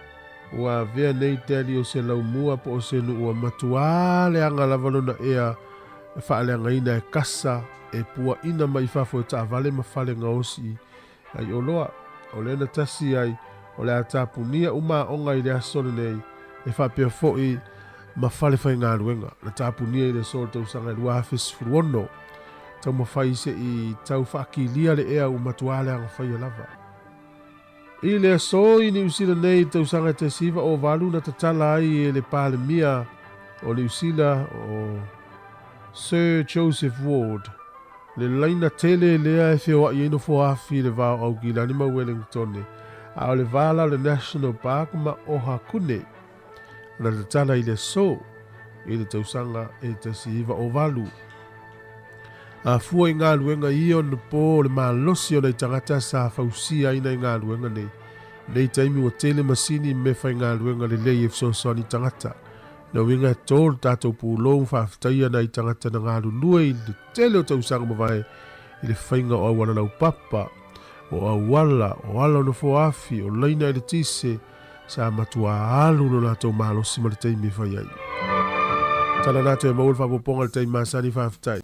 ua avea nei Delhi o se laumua po o se nuu ua matuā leaga lava lona ea e faaleagaina e kasa e puaina mai fafo e taavale ma fale gaosi ai oloa. O lea na tasi ai o le a tapunia uma aoga i le aso lenei e faapea foi ma fale faigaluega na tapunia i le aso o le tausaga e 2016. Taumafai se i tau faakilia le ea ua matuā leaga faia lava. I le aso i Niu Sila nei i le tausaga e 1908 na tatala ai e le Palemia o Niu Sila o Sir Joseph Ward le laina tele lea e feoai ai nofoafi i le va o Aukilani ma Wellingtone, a o le va la o le National Park ma Ohakune na tatala i le aso i le tausaga e 1908. Afua i galuega ia ona po o le malosi o nai tagata sa fausia ai nai galuega nei. Nei taimi ua tele masini me faigaluega lelei e fesoasoani i tagata. Na uiga e tō le tātou pūlou ma faafetaia nai tagata na galulue i le tele o tausaga mavae i le faiga o auala laupapa, o auala, o ala o nofoafi, o laina eletise, sa matua alu lo latou malosi ma le taimi e fai ai. Tala nā toe maua le faaopoopoga i le taimi masani, faafetai.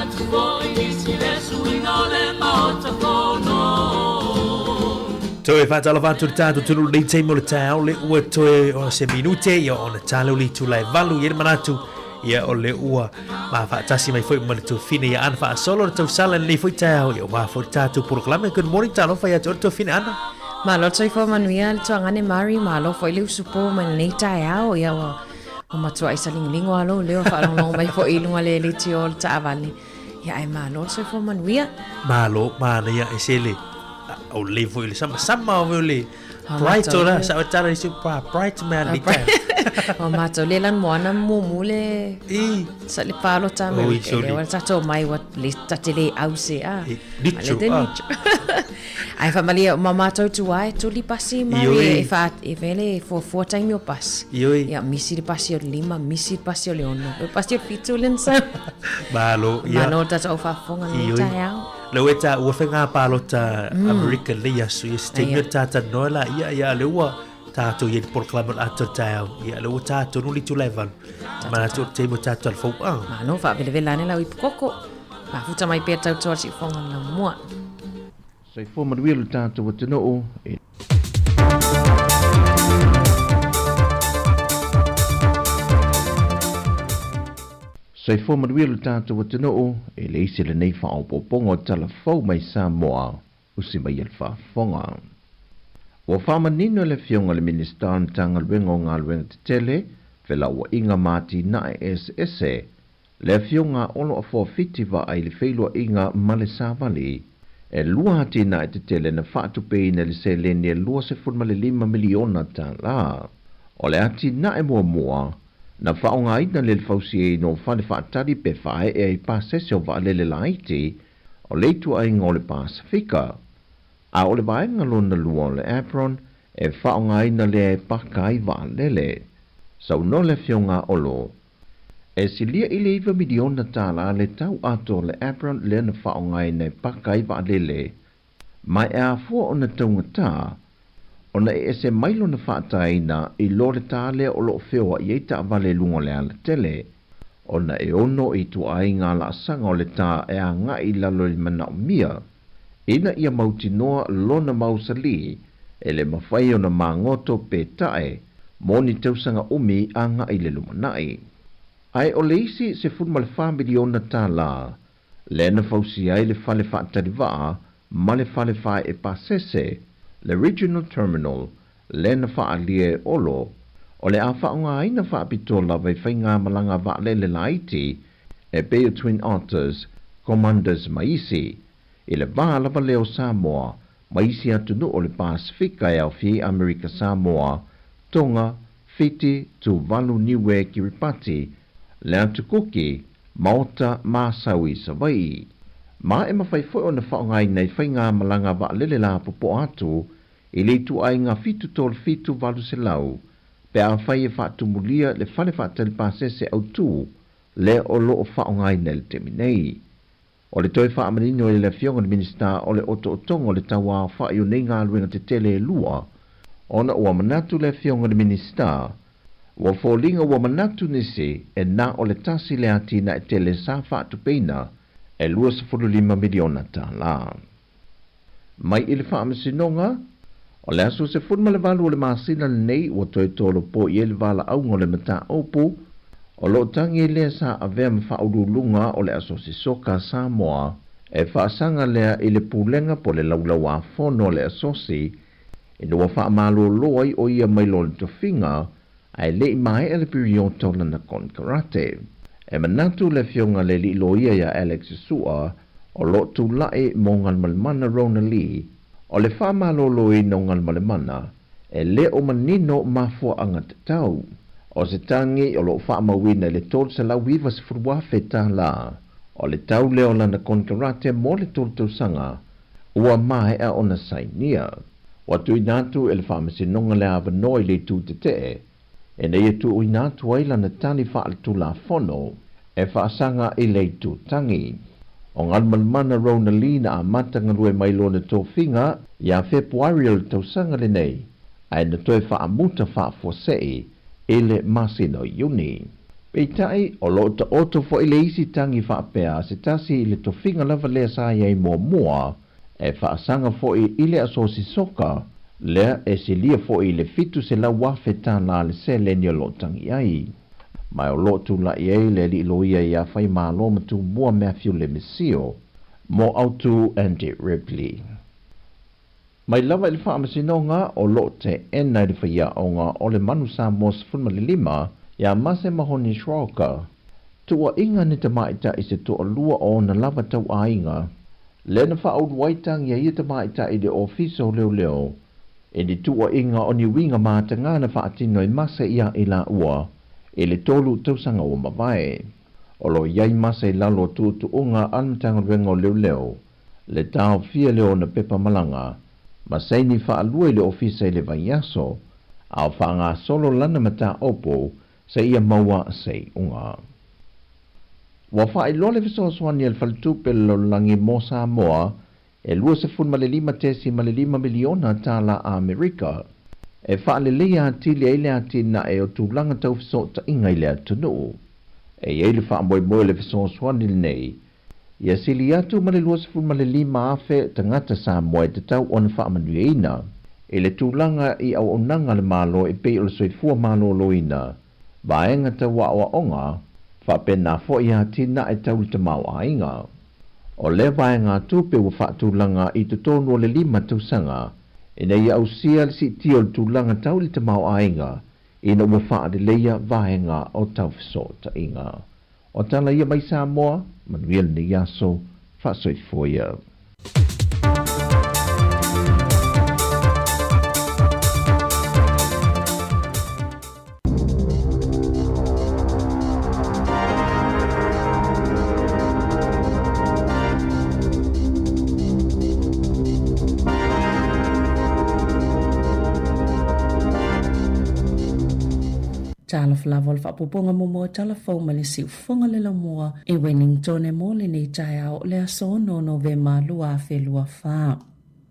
manatu foi nisi le suiga o le Maota Fono. Toe faatalofa atu le tatou atunuu lenei taimi o le taeao le ua toe o se minute ia ona tale o le itula e valu i ai le manatu ia o le ua ma faatasi mai foi ma le tofine ia Ana faasolo le tausala i lenei foi taeao ia aua foi le tatou polokalame. Good morning, talofa ia te oe le tofine Ana. Malo le soifua manuia le tuagane Mari, malo foi le usupo mai lenei taeao ia ua ua matuai salingolingo lava lou leo faalogologo mai foi i luga le leitio o le taavale. Ia ae malo le soifua manuia. Malo, manaia e se le o le foi le sama sama o le bright o la sa o tala i se bright man li ta. O matou le lan moana mumu le I sa le palota Oi, Amerika. sorry. Le ua tatou mai ua le tate le au se a. Nicho, Le te ah. nicho. Ai whamalia, ma mātou tu ai, tuli pasi mari Ioi. e wha, e vele e fuafua taimi o pasi. Ioi. Ia, misi le pasi o le lima, misi le pasi o le ono, le pasi o le fitu le nsa. Malo, ia. Malo tatou whaafonga le Ioi. taeao. Le ua ta ua whenga palota Amerika le ia su ia se taimi o tata noa la ia ia le ua tātou ia le polokalame o le atoa taeao ia le ua tātou nuli tula e valu. Manatu o le taimi o tātou al fau ah. Malo, whaavelevele ane lau ipukoko. Mafuta mai pea tautoa si whonga lau mua. Soifua manuia lo tatou atunuu e Soifua manuia lo tatou atunuu e le isi lenei faaopoopoga o talafou mai Samoa usi mai ai le faafofoga. Ua faamanino e le Afioga i le Minisita o le Matagaluega o Galuega Tetele, Felauaiga ma Atinae Eseese, le Afioga Olo Afoafiti vaai i le feiloaiga ma le savali. E lua atinae tetele na faatupeina i le seleni e $25 miliona tālā. O le atinae muamua, na faaaogaina le fausiaina o fale faatali pe faaee ai pasese o vaalele laiti o le ituaiga o le Pasifika. A o le vaega lona lua o le apron e faaaogaina lea e paka ai vaalele. Saunoa le Afioga Olo. E silia i le $9 miliona tālā le tau atoa o le apron lea na faaaogaina e paka ai vaalele. Ma e afua ona taugatā, ona e ese mai lona faataina i lo le tā lea o loo feoai ai taavale i luga o le alatele, ona e ono i ituaiga laasaga o le tā e agai i lalo i le manaomia, ina ia mautinoa lona mausalī e le mafai ona magoto pe tae mo ni tausaga umi agai i le lumanai. Ae o le isi $14 miliona tālā, lea na fausia ai le fale faatalivaa ma le fale faaee pasese, le Regional Terminal, lea na faaalia e Olo, o le a faaaogaina faapitoa lava i faigamalaga vaalele laiti e pei o Twin Otters, Commanders ma isi, i le va lava lea o Samoa ma isi atunuu o le Pasifika e aofia ai Amerika Samoa, Tonga, Fiti, Tuvalu, Niue, Kiribati, le Atu Kuki, Maota ma Asau i Savaii. Ma e mafai foi ona faaaogaina i faigamalaga vaalele lapopoa atu i le ituaiga 737 800 pe afai e faatumulia le fale faatali pasese autū lea o loo faaaogaina i le taimi nei. O le toe faamanino e le Afioga i le Minisita o le otootoga o le tauaofai o nei galuega tetele e lua, ona ua manatu le Afioga i le Minisita, ua foliga ua manatu nisi e na o le tasi le atinae tele sa faatupeina e $25 miliona tālā. Mai i le faamasinoga, o le aso 18 o le masina lenei ua toe tolopo i ai le valaauga o le mataupu o loo tagi lea sa avea ma faauluuluga o le Asosi Soka Samoa e faasaga lea i le pulega po le laulauāfono o le asosi ina ua faamalōlō ai o ia mai lona tofiga ae leʻi maea le piriota o lana konekarate. E manatu le Afioga le alii loia iā Alex Sua o loo tulaʻi mo Galumalemana Rona Lee o le faamalōlōina o Galumalemana e lē o manino mafuaaga tatau. O se tagi o loo faamauina i le $390,000 tālā o le tau lea o lana konekarate mo le tolu tausaga ua maea ona sainia. Ua tuuina atu e le faamasinoga le avanoa i le itu tetee ina ia tuuina atu ai lana tali faaletulafono e faasaga i le itu tagi. O Galumalemana Rona Lee na amata galue mai lona tofiga ia Fepuari o le tausaga lenei, ae na toe faamuta faafuasei i le masina o Iuni. Peitai, o lo o taoto foi le isi tagi faapea a se tasi i le tofiga lava lea sa i ai muamua, e faasaga foi i le asosi soka, lea e silia foi i le $700,000 tālā le seleni o lo o tagi ai. Ma o lo o tulai ai le alii loia ia Faimalo ma Tumua Matthew Lemisio mo Autu Andy Ripley. Mai lava i le Faamasinoga o lo o teena i le faiaoga o le Manu Samoa 15 iā Mase Mahoni Schrocker, tuuaiga ni tamaitai i se toalua o ona lava tauaiga, lea na faaulu ai tagi a ia tamaitai i le Ofisa o Leoleo i ni tuuaiga o ni uiga mataga na faatino e Mase iā i laua i le tolu tausaga ua mavae. O lo o i ai Mase i lalo o tuutuuga a le Matagaluega o Leoleo, le taofia lea o ona pepa malaga ma saini faalua i le ofisa i le vaiaso, a o faagasolo lana mataupu seia maua se iuga. Ua faailoa le fesoasoani a le Faletupe o le Lalolagi mo Samoa e $25.5 miliona tālā Amerika e faaleleia atili ai le atinae o tulaga tau fesootaiga i le atunuu. E i ai le faamoemoe o le fesoasoani lenei Ia sili atu ma le 25,000 tagata Samoa e tatau ona faamanuiaina i le tulaga i auaunaga a le Malo e pei o le soifua maloloina, vaega tau aoaoga, faapena foi atinae tau le tamaoaiga. O lea vaegatupe ua faatulaga i totonu o le lima tausaga ina ia ausia le siitia o le tulaga tau i le tamaoaiga ina ua faaleleia vaega o tau fesootaiga. O tala ia mai Samoa, manuia lenei aso, faasoifua ia. Talofa lava o le faaopoopoga muamua o tala fou mai le siufofoga le laumua i Wellington mo lenei taeao o le aso 6 Novema 2024.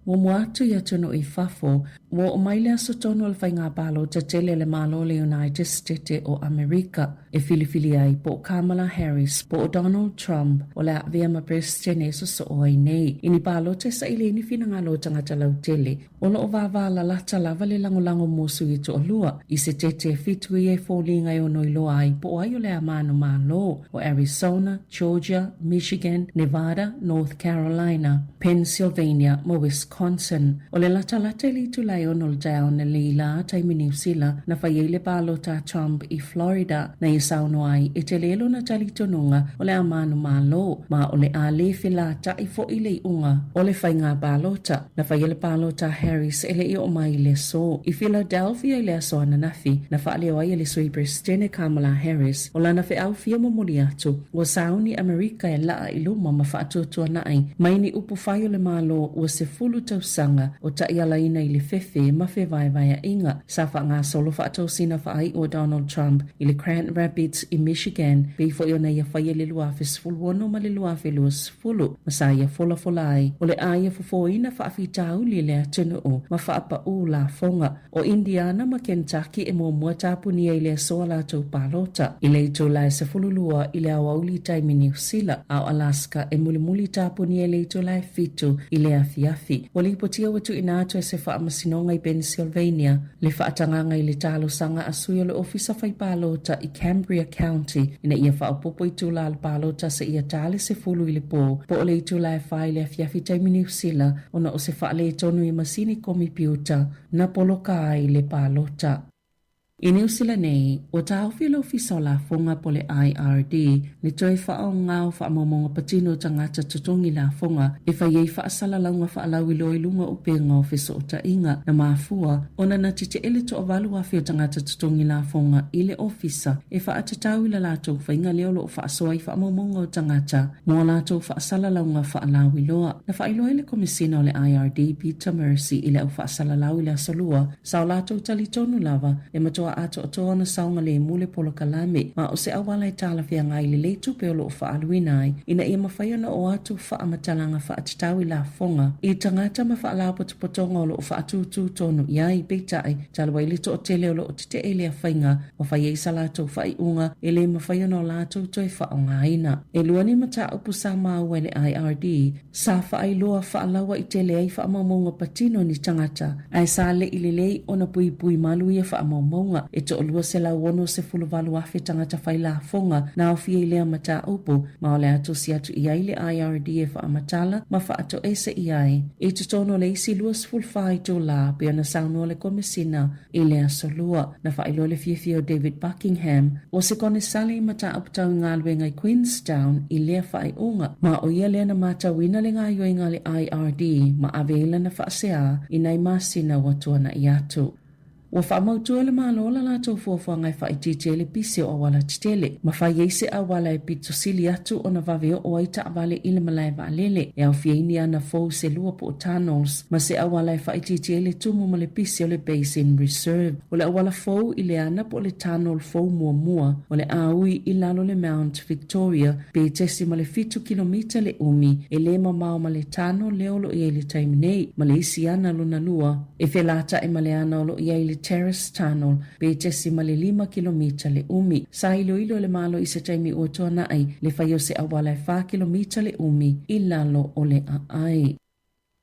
Muamua atu i atunuu i fafo, ua oo mai le aso tonu o le faiga palota tele a le Malo o le United State o Amerika e filifili ai po o Kamala Harris po o Donald Trump o le a avea ma Peresetene e sosoo ai nei. I ni palota e saili ai ni finagalo o tagata lautele O lo o vāvā lalata lava le lagolago mo sui toalua i se tete fitu ia e foliga e ono iloa ai po o ai o le a manumalo o Arizona, Georgia, Michigan, Nevada, North Carolina, Pennsylvania ma Wisconsin. O le latalata i le itula e ono o le taeao analeila lā taimi Niu Sila na fai ai le palota a Trump i Florida na ia saunoa ai e tele lona talitonuga o le a manumalo ma o le a lē felataʻi foʻi le iʻuga o le faiga palota. Na faia le palota a Harris e le i oo mai i le aso i Philadelphia i le aso ananafi, na faaleo ai e le Sui Peresetene Kamala Harris o lana feau fia momoli atu, ua sauni Amerika e laa i luma ma faatuatuanaʻi mai ni upu fai o le Malo ua 10 tausaga o taʻialaina i le fefe ma fevaevaeaʻiga. Sa faagasolo faatosina faaiʻu a Donald Trump i le Grand Rapids i Michigan, pei foi ona ia faia i le 2016 ma le 2020. 10, ma sa ia folafola ai, o le a ia fofoina faafitauli i le atunuu ma faapaʻu lafoga. ʻO Indiana ma Kentucky e muamua tapunia i le aso a latou palota i le itula e 12 i le aoauli i taimi Niu Sila, a ʻo Alaska e mulimuli tapunia i le itula e 7 i le afiafi. Ua lipotia ua tuuina atu e se faamasinoga i Pennsylvania le faatagaga i le talosaga a sui o le Ofisa Fai Palota i Cambria County ina ia faaopoopo itula a le palota seia ta le 10 i le pō po o le itula e 4 i le afiafi taimi Niu Sila ona o se faaletonu i masini komipiuta na poloka ai le palota. I Niu Sila nei, ua taofi e le Ofisa o Lafoga po o le IRD le toe faaaoga o faamaumauga patino o tagata totogi lafoga e fai ai faasalalauga faalauiloa i luga o upega o fesootaiga na mafua ona na tetee le 8,000 o tagata totogi lafoga i le ofisa e faatatau i la latou faiga lea o lo o faasoa ai faamaumauga o tagata mo a latou faasalalauga faalauiloa. Na faailoa ai le Komesina o le IRD, Peter Mercy, i le au faasalalau i le aso Lua, sa o latou talitonu lava e matua atoatoa ona saogalemu le polokalame, ma o se auala e talafeagai lelei tupe o lo o faaaluina ai ina ia mafai ona oo atu faamatalaga faatatau i lafoga i tagata ma faalapotopotoga o lo o faatūtū tonu i ai. Peitai, talu ai le toatele o lo o tetee i lea faiga, ua fai ai sa latou faaiuga e le mafai ona o latou toe faaaogaina. E lua ni mataupu sa maua e le IRD sa faailoa faalauaitele ai faamaumauga patino ni tagata, ae sa leʻi lelei ona puipui malu ia faamaumauga. E toalua 168,000 tagata fai lafoga na aofia i lea mataupu, ma o le a tusi atu i ai le IRD e faamatala ma faatoese i ai i totonu o le isi 24 itulā, pei ona saunoa le Komesina I le Aso Lua, na faailoa le fiafia o David Buckingham, o se konesale i mataupu tau i galuega i Queenstown i lea faaiuga, ma ʻo ia lea na matauina le gaoioiga a le IRD ma ave ai lana faaseā i nai masina ua tuanaʻi atu. Ua faamautu e le Malo la latou fuafuaga e faaitiitia ai le pisi o auala tetele, ma fai ai se auala e pito sili atu ona vave oo ai taavale i le malae vaalele, e aofia ai ni ana fou se lua po o tunnels, ma se auala e faaitiitia ai le tumu ma le pisi o le Basin Reserve. O le auala fou i le ana po o le tunnel fou muamua, o le a ui i lalo le Mount Victoria pe 0.7 kilomita le umi, e le mamao ma le tunnel lea o lo o i ai i le taimi nei, ma le isi ana lona lua, e felataʻi ma le ana o lo o i ai le Terrace Tunnel pe 0.5 kilomita le umi. Sa iloilo e le Malo i se taimi ua tuanaʻi le fai o se auala e 4 kilomita le umi i lalo o le aai.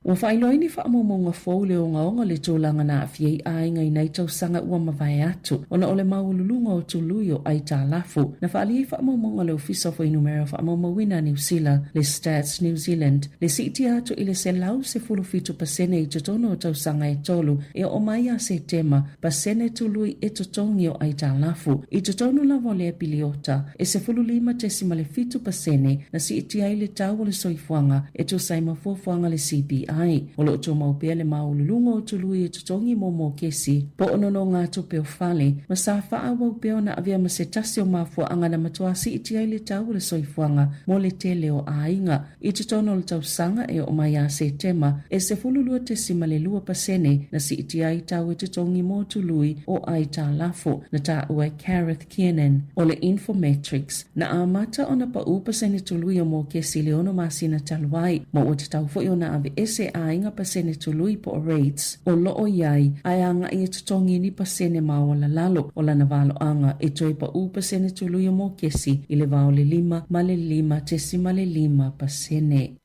Ua faailoa ai ni faamaumauga fou le ogaoga o le tulaga na aafia ai aiga i nai tausaga ua mavae atu ona o le maualuluga o tului o aitalafu. Na faaalia ai faamaumauga a le Ofisa o Fuainumera Faamaumauina a Niu Sila, le Stats New Zealand, le siitia atu i le 117% i totonu o tausaga e tolu e oo mai ia Setema, pasene tului e totogi o aitalafu. I totonu lava o lea piliota, e 15.7% na siitia ai le tau o le soifuaga e tusa ai ma fuafuaga a le CPI. O lo o tumau pea le maualuluga o tului e totogi mo mokesi po o nonogatupe o fale, ma sa faaauau pea ona avea ma se tasi o mafuaaga na matuā siitia ai le tau o le soifuaga mo le tele o aiga. I totonu o le tausaga e oo mai ia Setema, e 12.2% na siitia ai tau e totogi mo tului o aitalafu, na taua e Gareth Kiernan o le Infometrics, na amata ona paʻū pasene tului o mokesi i le ono masina talu ai, ma ua tatau foi ona aveese aiga pasene tului po o rates o lo o i ai, ae agaʻi e totogi ni pasene maualalalo o lana valoaga e toe paʻū pasene tului o mokesi i le va o le 5 ma le 5.5 pasene.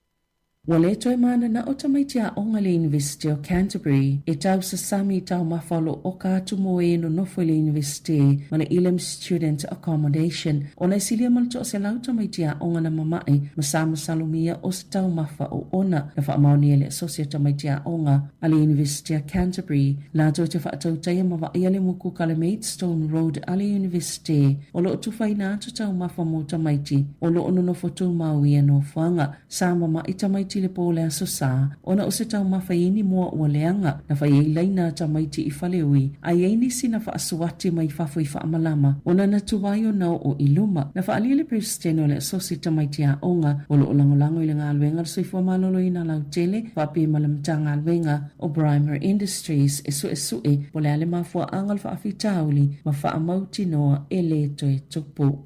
Ua le toe mananao tamaiti aoga i le Iunivesite o Canterbury e tausasami i taumafa o lo o oka atu mo e nonofo i le Iunivesite ma le Elam Student Accommodation ona e silia ma le 100 tamaiti aoga na mamae ma sa masalomia o se taumafa o ona. Na faamaonia e le Asosi o Tamaiti Aoga a le Iunivesite a Canterbury latou te faatautaia ma vaaia le mukuka le Maidstone Road a le Iunivesite o lo o tufaina atu taumafa mo tamaiti o lo o nonofo tumau i ia nofoaga. Sa mamaʻi tamaiti i le pō o le Aso Sā, ona o se taumafa i ni moa ua leaga, na fai ai laina a tamaiti i Faleui, a i ai nisi na faasuati mai fafo i faamalama, ona na tuai ona oo i luma. Na faaalia le Peresetene o le Asosi Tamaiti Aoga o lo o lagolago i le galuega a le Soifua Maloloina Lautele faapea ma le Matagaluega o Brymer Industries e suesue po o le a le mafuaaga o le faafitauli ma faamautinoa e le toe tupu.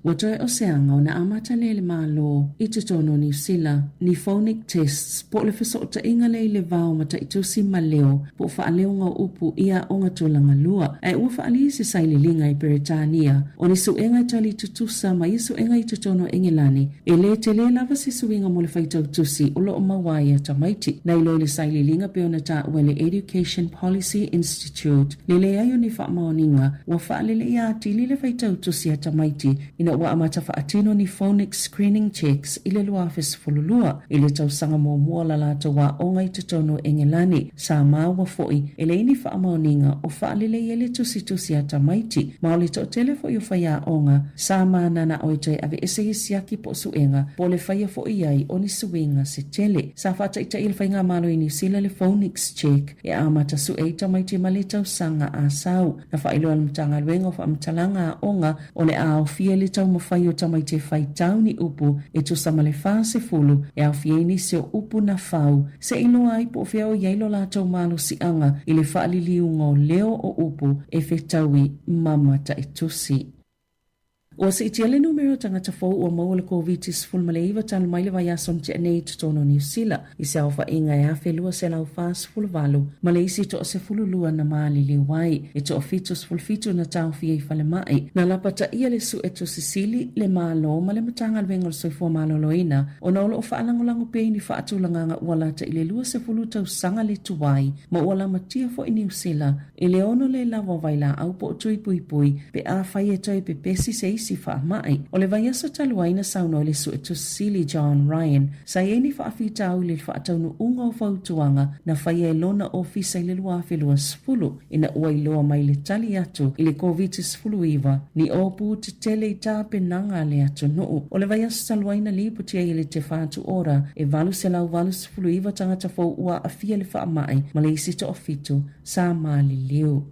Ua toe o se aga ona amata lea e le Malo i totonu o Niu Sila ni phonic tests po o le fesootaiga lea i le va o mataitusi ma leo po o faaleoga o upu i aoga tulaga lua. Ae ua faaalia se saililiga i Peretania o ni suega e tali tutusa ma ia suega i totonu o Engelani e le tele lava se suiga mo le faitau tusi o lo o maua ai a tamaiti. Na iloa i le saililiga pei ona taua e le Education Policy Institute Le leai o ni faamaoniga, ua faaleleia atili le faitau tusi a tamaiti ina ua amata faatino ni phonics screening checks i le 2012 i le tausaga muamua o la latou aoga i totonu o Engelani. Sa maua foi e leai ni faamaoniga o faaleleia ai le tusitusi a tamaiti, ma o le toatele foi o faiaoga sa mananao e toe aveese ia siaki po o suega po o le faia foi ai o ni suiga se tele. Sa faataitai e le Faigamalo i Niu Sila le phonics check E amata sue ai tamaiti ma le tausaga a sau. Na faailoa e le Matagaluega o Faamatalaga Aoga o le a aofia i le tausaga. taumafai o tamaiti e faitau ni upu e tusa ma le 40 e aofia ai nisi o upu na fau se i iloa ai po o fea o i ai lo latou malosiaga i le faaliliuga o leo o upu e fetaui ma mataitusi. Ua siitia le numera o tagata fou ua maua le Koviti-19 talu mai le vaiaso na tea nei i totonu o Niu Sila i se aofaiga e 1,248 ma le isi toa-12 na maliliu ai. E toa-77 na taofia i falemai. Na lapataia le Suetusi Sili, le Malo ma le Matagaluega o le Soifua Maloloina ona o lo o faalagolago pea i ni faatulagaga ua lata i le 20 tausaga le tuai ma ua lamatia foi Niu Sila i le ono le lava o vailaau po o tui puipui pe afai e toe pepesi se isi faamai. O le vaiaso talu ai na saunoa ai le Suetusi Sili John Ryan sa i ai ni faafitauli i le faataunuuga o fautuaga na faia e lona ofisa i le 2020 ina ua iloa mai le tali atu i le Koviti-19 ni ōpū tetele i tapenaga a le atunuu. O le vaiaso talu ai na lipoti ai e le Te Whatu Ora e 889 tagata fou ua aafia i le faamai ma le isi toafitu sa maliliu.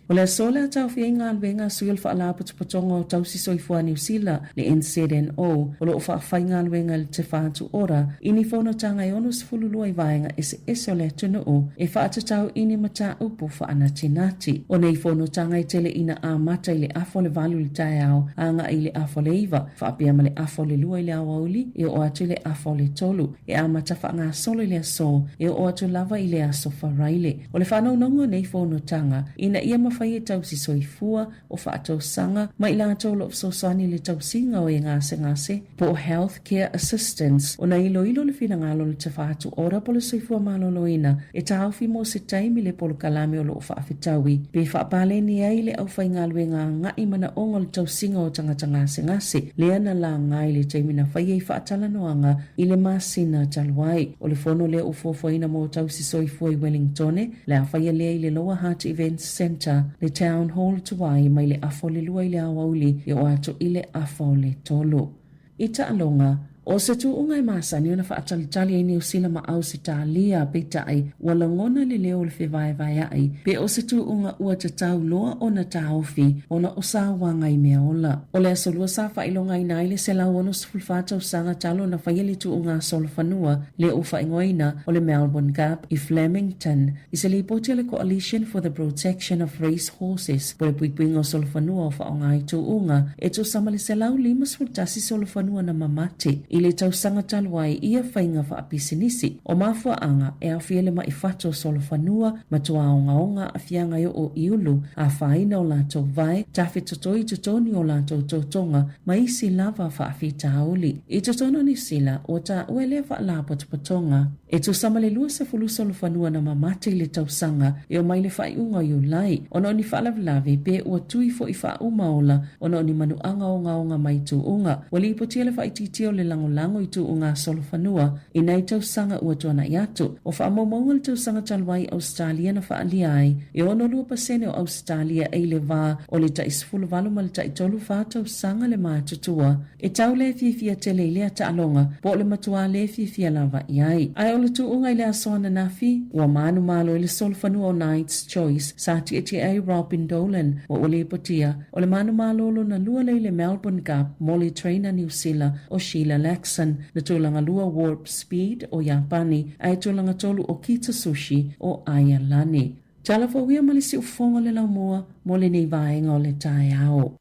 O le aso lea taofia ai galuega a sui o le Faalapotopotoga o Tausi Soifua Niu Sila, le NZNO, o lo o faafaigaluega i le Te Whatu Ora i ni fonotaga e 62 i vaega eseese o le atunuu e faatatau i ni mataupu faanatinati. O nei fonotaga e tele ina amata i le afa o le valu i le taeao agai i le afa o le iva, faapea ma le afa o le lua i le aoauli e oo atu i le afa o le tolu. E amata faagasolo i le aso e oo atu lava i le aso Faraile. O le faanaunauga o nei fonotaga, ina ia mafai e tausi soifua, o faatausaga, ma i latou o lo o fesoasoani i le tausiga o e gasegase, po o Health Care Assistants, ona iloilo le finagalo o le Tafatu Ora po o le Soifua Maloloina e taofi mo se taimi le polokalame o lo o faafetaui pe faapaleni ai le aufaigaluega agai manaoga o le tausiga o tagata gasegase lea na laga i le taimi na fai ai faatalanoaga i le masina talu ai. O le fono lea ua fuafuaina mo tausi soifua i Wellingtone, le a faia lea i le Lower Hutt Events Centre, le Town Hall tuai mai le afa o le lua i le aoauli e oo atu i le afa o le tolu. I taaloga, o se tuuga e masani ona faatalitali ai Niu Sila ma Ausetalia, peitai, ua lagona le leo o le fevaevaeaʻi pe o se tuuga ua tatau loa ona taofi ona o sauaga i meaola. O le aso lua sa faailogaina ai le 164 tausaga talu ona faia le tuuga solofanua lea ua faaigoaina o le Melbourne Cup i Flemington i se lipoti a le Coalition for the Protection of Race Horses po le puipuiga o solofanua o faaaoga i tuuga e tusa ma le 151 solofanua na mamate i le tausaga talu ai ia faiga faapisinisi. O mafuaaga e aofia le maʻi fatu o solofanua, matua ogaoga aafiaga e oo i ulu, afaina o latou vae, tafetotoi i totonu o latou totoga ma isi lava faafitauli. I totonu o Niu Sila, ua taua e lea faalapotopotoga e tusa ma le 20 solofanua na mamate i le tausaga e oo mai le faaiuga o Iulai ona o ni faalavelave pe ua tui foi faauma ola ona o ni manuaga ogaoga mai tuuga. Ua lipotia le faaitiitia o le lagolago i tuuga solofanua i nai tausaga ua tuanai atu. O faamaumauga o le tausaga talu ai Ausetalia na faaalia ai, e 62% o Ausetalia e i le va o le tai 18 ma le tai 34 tausaga le matutua e tau le fiafia tele i lea taaloga po o le matuā le fiafia lava i ai. Ae o le tuuga i le aso ananafi, ua manumalo i le solofanua o Knight's Choice sa tietie ai Robin Dolan ma ua lipotia O le manumalo lona lua lea i le Melbourne Cup mo le trainer Niu Sila o Sheila Laxon, na tulaga lua Warp Speed o Iapani ae tulaga tolu o Kita Sushi o Aialani. Tala fou ia ma le siufofoga o le laumua mo lenei vaega o le taeao.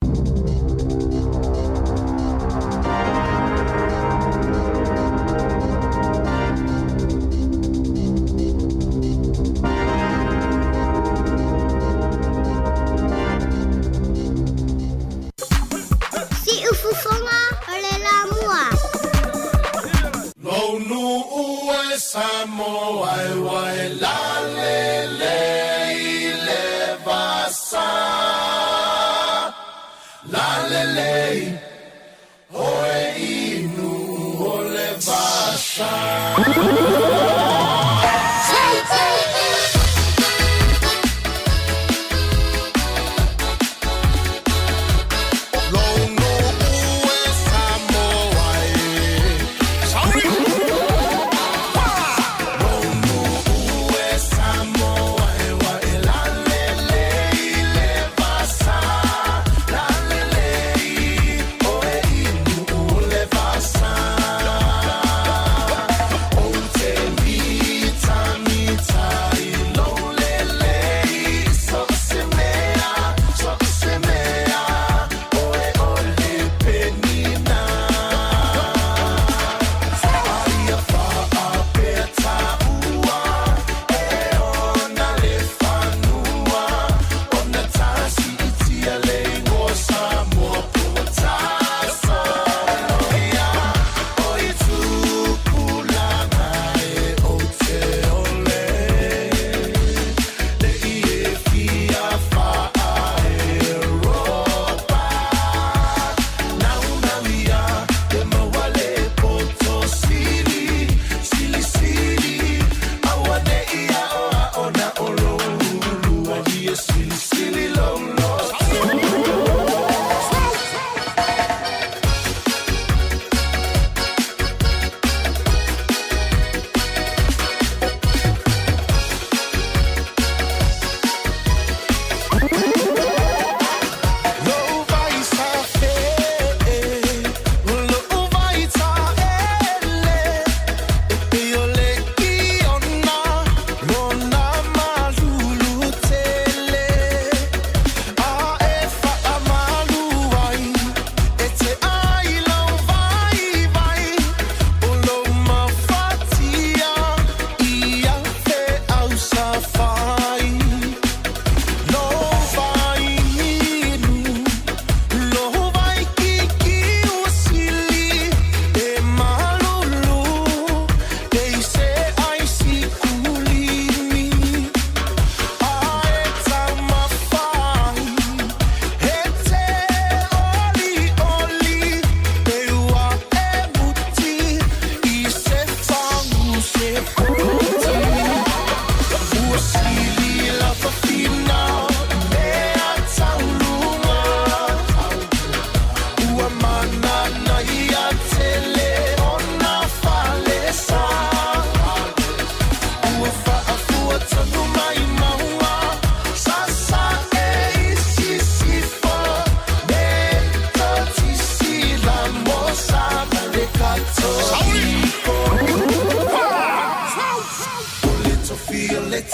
Siufofoga o le Lamua. Lou nuu e Samoa e ua e lalele i le vasa. Lalelei oe i nuu o le vasa.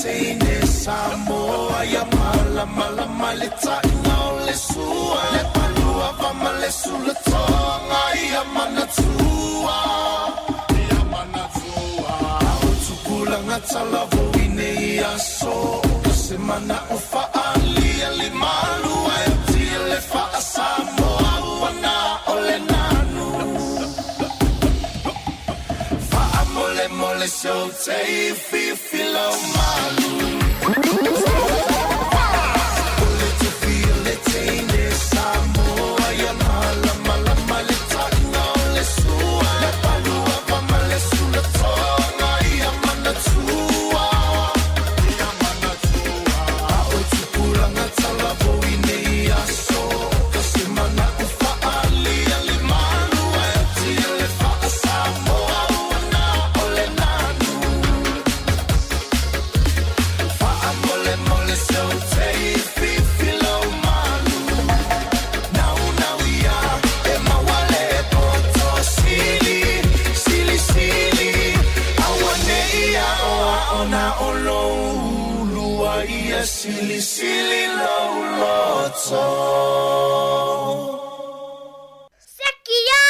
teine Samoa ia malamalama le taʻiga o le sua le paluava ma le sulatoga ia manatua ia manatua o tupulaga talavou i nei aso o se manaʻo faaalia limalua e tia le faasamoa ua na o le nanu faamolemole se ou te fifi lau malu O le tufi o le teine Samoa ia malamalama le taʻiga o le sua le paluava ma le sulatoga ia manatua ia manatua a o tupulaga talavou i nei aso o se manaʻo faaalia limalua e tia le faasamoa ua na o le nanu faamolemole se ou te fifi lau malu naunau ia e maua le poto sili silisili auaneʻi aʻoaʻo na o lou lua ia silisili lou loto. Sekia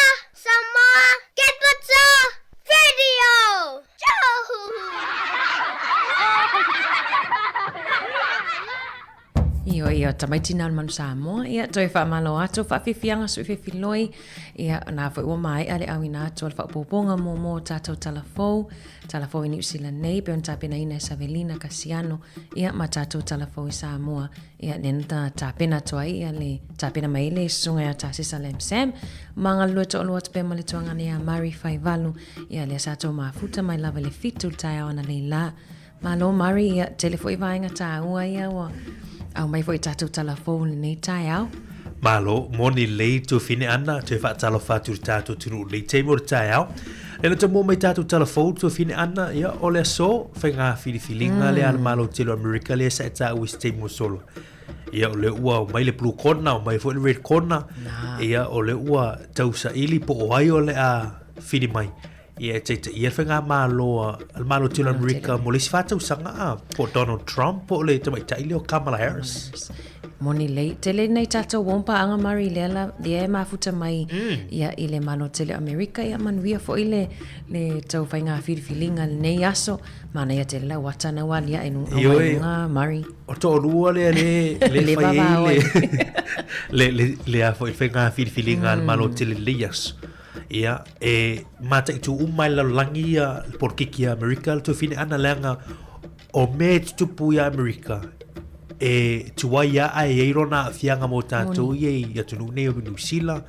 Samoa Capital Radio. Io, io, tamaiti nā o le Manu Samoa, ia, toe whaamalo atu, whaafifianga sui fefiloi, ia, nā foi ua maea le auina atu o le whaopōpōga mō mō tātou talafou, talafou i Niu Sila nei, pe ona tapenaina e Savelina Kasiano, ia, ma tātou talafou i Samoa, ia, lea na ta tapena atu ai, ia, le tapena mai ai le susuga ia Tasesa Lam Sam, ma galulue toalua atu pea ma le tuagana ia Mari Faivalu, ia, lea sa tou mafuta mai lava i le 7 i le taeao analeila. Malo Mari, ia, tele foi vaega tāua ia ua aumai foi i tātou tala fou i lenei taeao. Malo, moni lelei tuafine Anna, toe faatalofa atu i le tatou atunuu i lenei taimi o le taeao. Lea na toe maua mai tatou tala fou tuafine Anna, ia, o le aso, faiga filifiliga lea a le Malo tele o Amerika lea sa e taua i se taimi ua sola. Ia, o lea ua omai le blue corner, omai foi le red corner. Ia, o lea ua tausaili po o ai o le a fili mai. Ia e taitaia le faigamalo a le Malo Tele o Amerika mo le isi 4 tausaga a po o Donald Trump po o le tamaitai lea o Kamala Harris. Moni lelei. Tele nei tātou uo paaga Mari lea la lea e mafuta mai ia i le Malo Tele o Amerika ia manuia foi le le tau faiga filifiliga lenei aso. Manaia tele lau ata na ua aliae luga Ioe. luga Mari. O toalua lea le le Le fai ai vavao le ai. le le le a foi faiga filifiliga a le Malo Tele i lenei aso. Ia, e mataitu uma i le lalolagi ia le polokiki a Amerika le tuafine Anna leaga o mea e tutupu ia Amerika e tuai a ae i ai lona aafiaga mo tatou ia i atunuu nei o Niu Sila,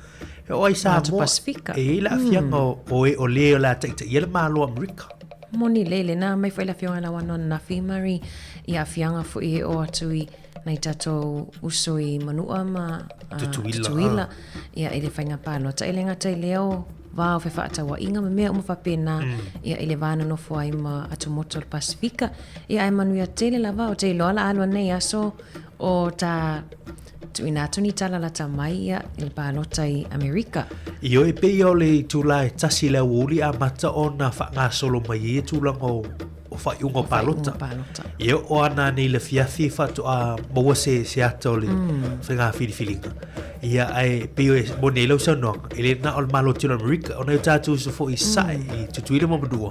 e oo ai Samoa, Pasifika. e i ai le aafiaga o e o le o le a taitaia le Malo o Amerika. Moni lelei lena aumai foi le afioga i lau ano ananafi Mari i aafiaga foi e oo atu i nai tatou uso i Manua ma Tutuila, Tutuila ia i le faiga palota. E le gata i lea o va o fefaatauaiga ma mea uma faapena ia i le va nonofo ai ma atumotu o le Pasifika. Ia ae manuia tele lava, ou te iloa la alu nei aso o ta tuuina atu ni tala lata mai ia i le palota i Amerika. Ioe, pei o le itula e tasi i le aoauli amata ona faagasolo mai ai ia tulaga o o faaiuga o palota. E oo ana nei i le afiafi faatoa maua se, se ata o le mm. faiga filifiliga. Ia, ae pei e moni ai lau saunoaga, e le na o le Malo Tele o Amerika, ona e o tatou uso foi i Sae, mm. i Tutuila ma Manua,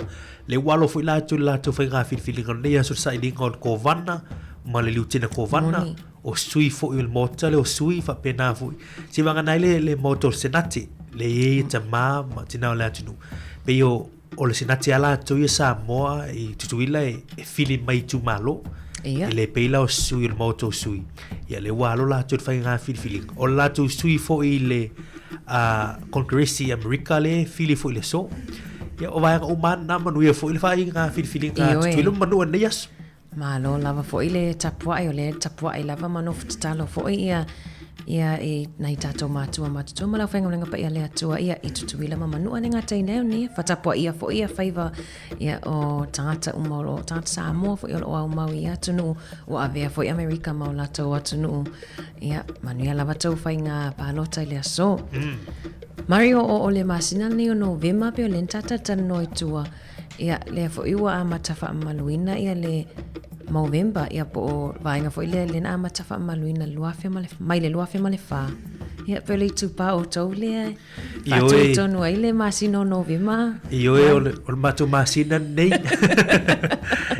le ua alo foi latou i le latou faiga filifiliga o lenei aso le sailiga o le Kovana ma le Liutena Kovana, o sui foi o le Maota lea o sui faapena foi. Se vagana ai le, le Maota o le Senate, le i ai tamā ma tinā o le atunuu. Pei o, O le Senate a latou ia Samoa i Tutuila e, e fili mai itumalo. Ia. E le pei la o sui o le maota o sui. Ia lea ua alo latou i le faiga filifiliga. O le latou sui foi i le Congress i Amerika le fili foi i le aso. Ia o vaega uma lava na manuia foi le faiga filifiliga a Ioe. Tutuila ma Manua i lenei aso. Malo lava foi le tapuai, o lea e tapuai lava ma nofo tatalo foi ia ia i nai tatou matua matutua ma le aufaigaluega paia a le Atua ia i Tutuila ma Manua le gata i lea ni fatapuaia foi ia faiva ia o tagata uma o lo o tagata Samoa foi o lo o aumau i atunuu ua avea foi Amerika ma o latou atunuu ia manuia lava tou faiga palota i le aso. Mario o o le masina lenei o Novema pe o lea na tatou talanoa i tua, ia lea foi ua amata faamamaluina ia le Movember, ia po o vaega foi lea lea na amata faamamaluina i le 2000 ma le, mai le 2004. Ia pe o le itupa outou lea e faatonu ai le masina o Novema. Ioe, o le, o le matou masina lenei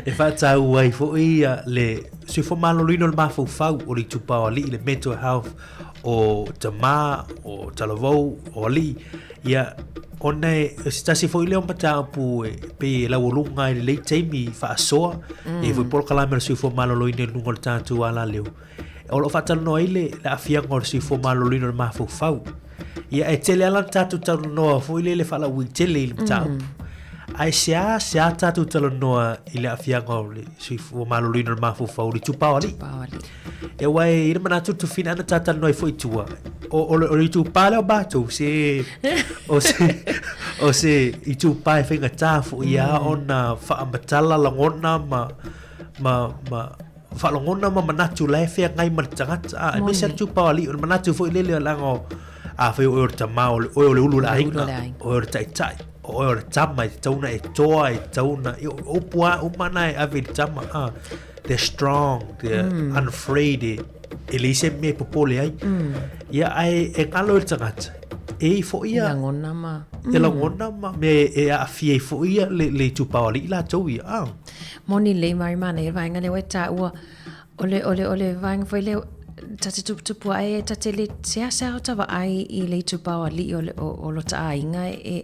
e faataua ai foi ia le soifua maloloina o le mafaufau o le itupa o alii, le mental health o tamā, o talavou, o alii. Ia, ona e se tasi foi lea o mataupu e pei e laualuga i lelei taimi faasoa, e foi polokalame o le soifua maloloina i luga o le tatou alaleo. O lo o faatalanoa ai le, le aafiaga o le soifua maloloina o le mafaufau. Ia, e tele lava la tatou talanoa foi lele faalauaitele i le mataupu. Ae sea, sea tatou talanoa i le aafiaga o le soifua maloloina o le mafaufau o le itupa o alii. Ia aua e i ai le manatu le tufina ana tatalanoa ai foi i tua. O, o, le, o le itupa lea o matou, se, o se, o se itupa e faigata foi mm. ona faamatala lagona ma, ma, ma, faalogona ma manatu la e feagai ma le tagata. Ah, aemaise lava le itupa o alii, o le manatu foi lele o leaga o, afai o oe o le tamā, o le, oe o le ulu o le aiga, oe o le taitai, o oe o le tama e tatau ona e toa, e tatau ona, ia, o upu lava uma na e ave i le tama, ah. They're strong, they're mm. unafraid, e, e leai se mea e popole ai. Mm. Ia, ae e galo i le tagata, e i foi ia... Lagona ma... Mm. E lagona ma mea e aafia ai foi ia le, le itupa o alii latou ia. Ah. Moni lelei mari mana i le vaega lea ua e taua, o le, o le, o le vaega foi lea, ta te tuputupu ae, ta te le seasea o ta vaai i le itupa o alii o, o, o lota aiga e,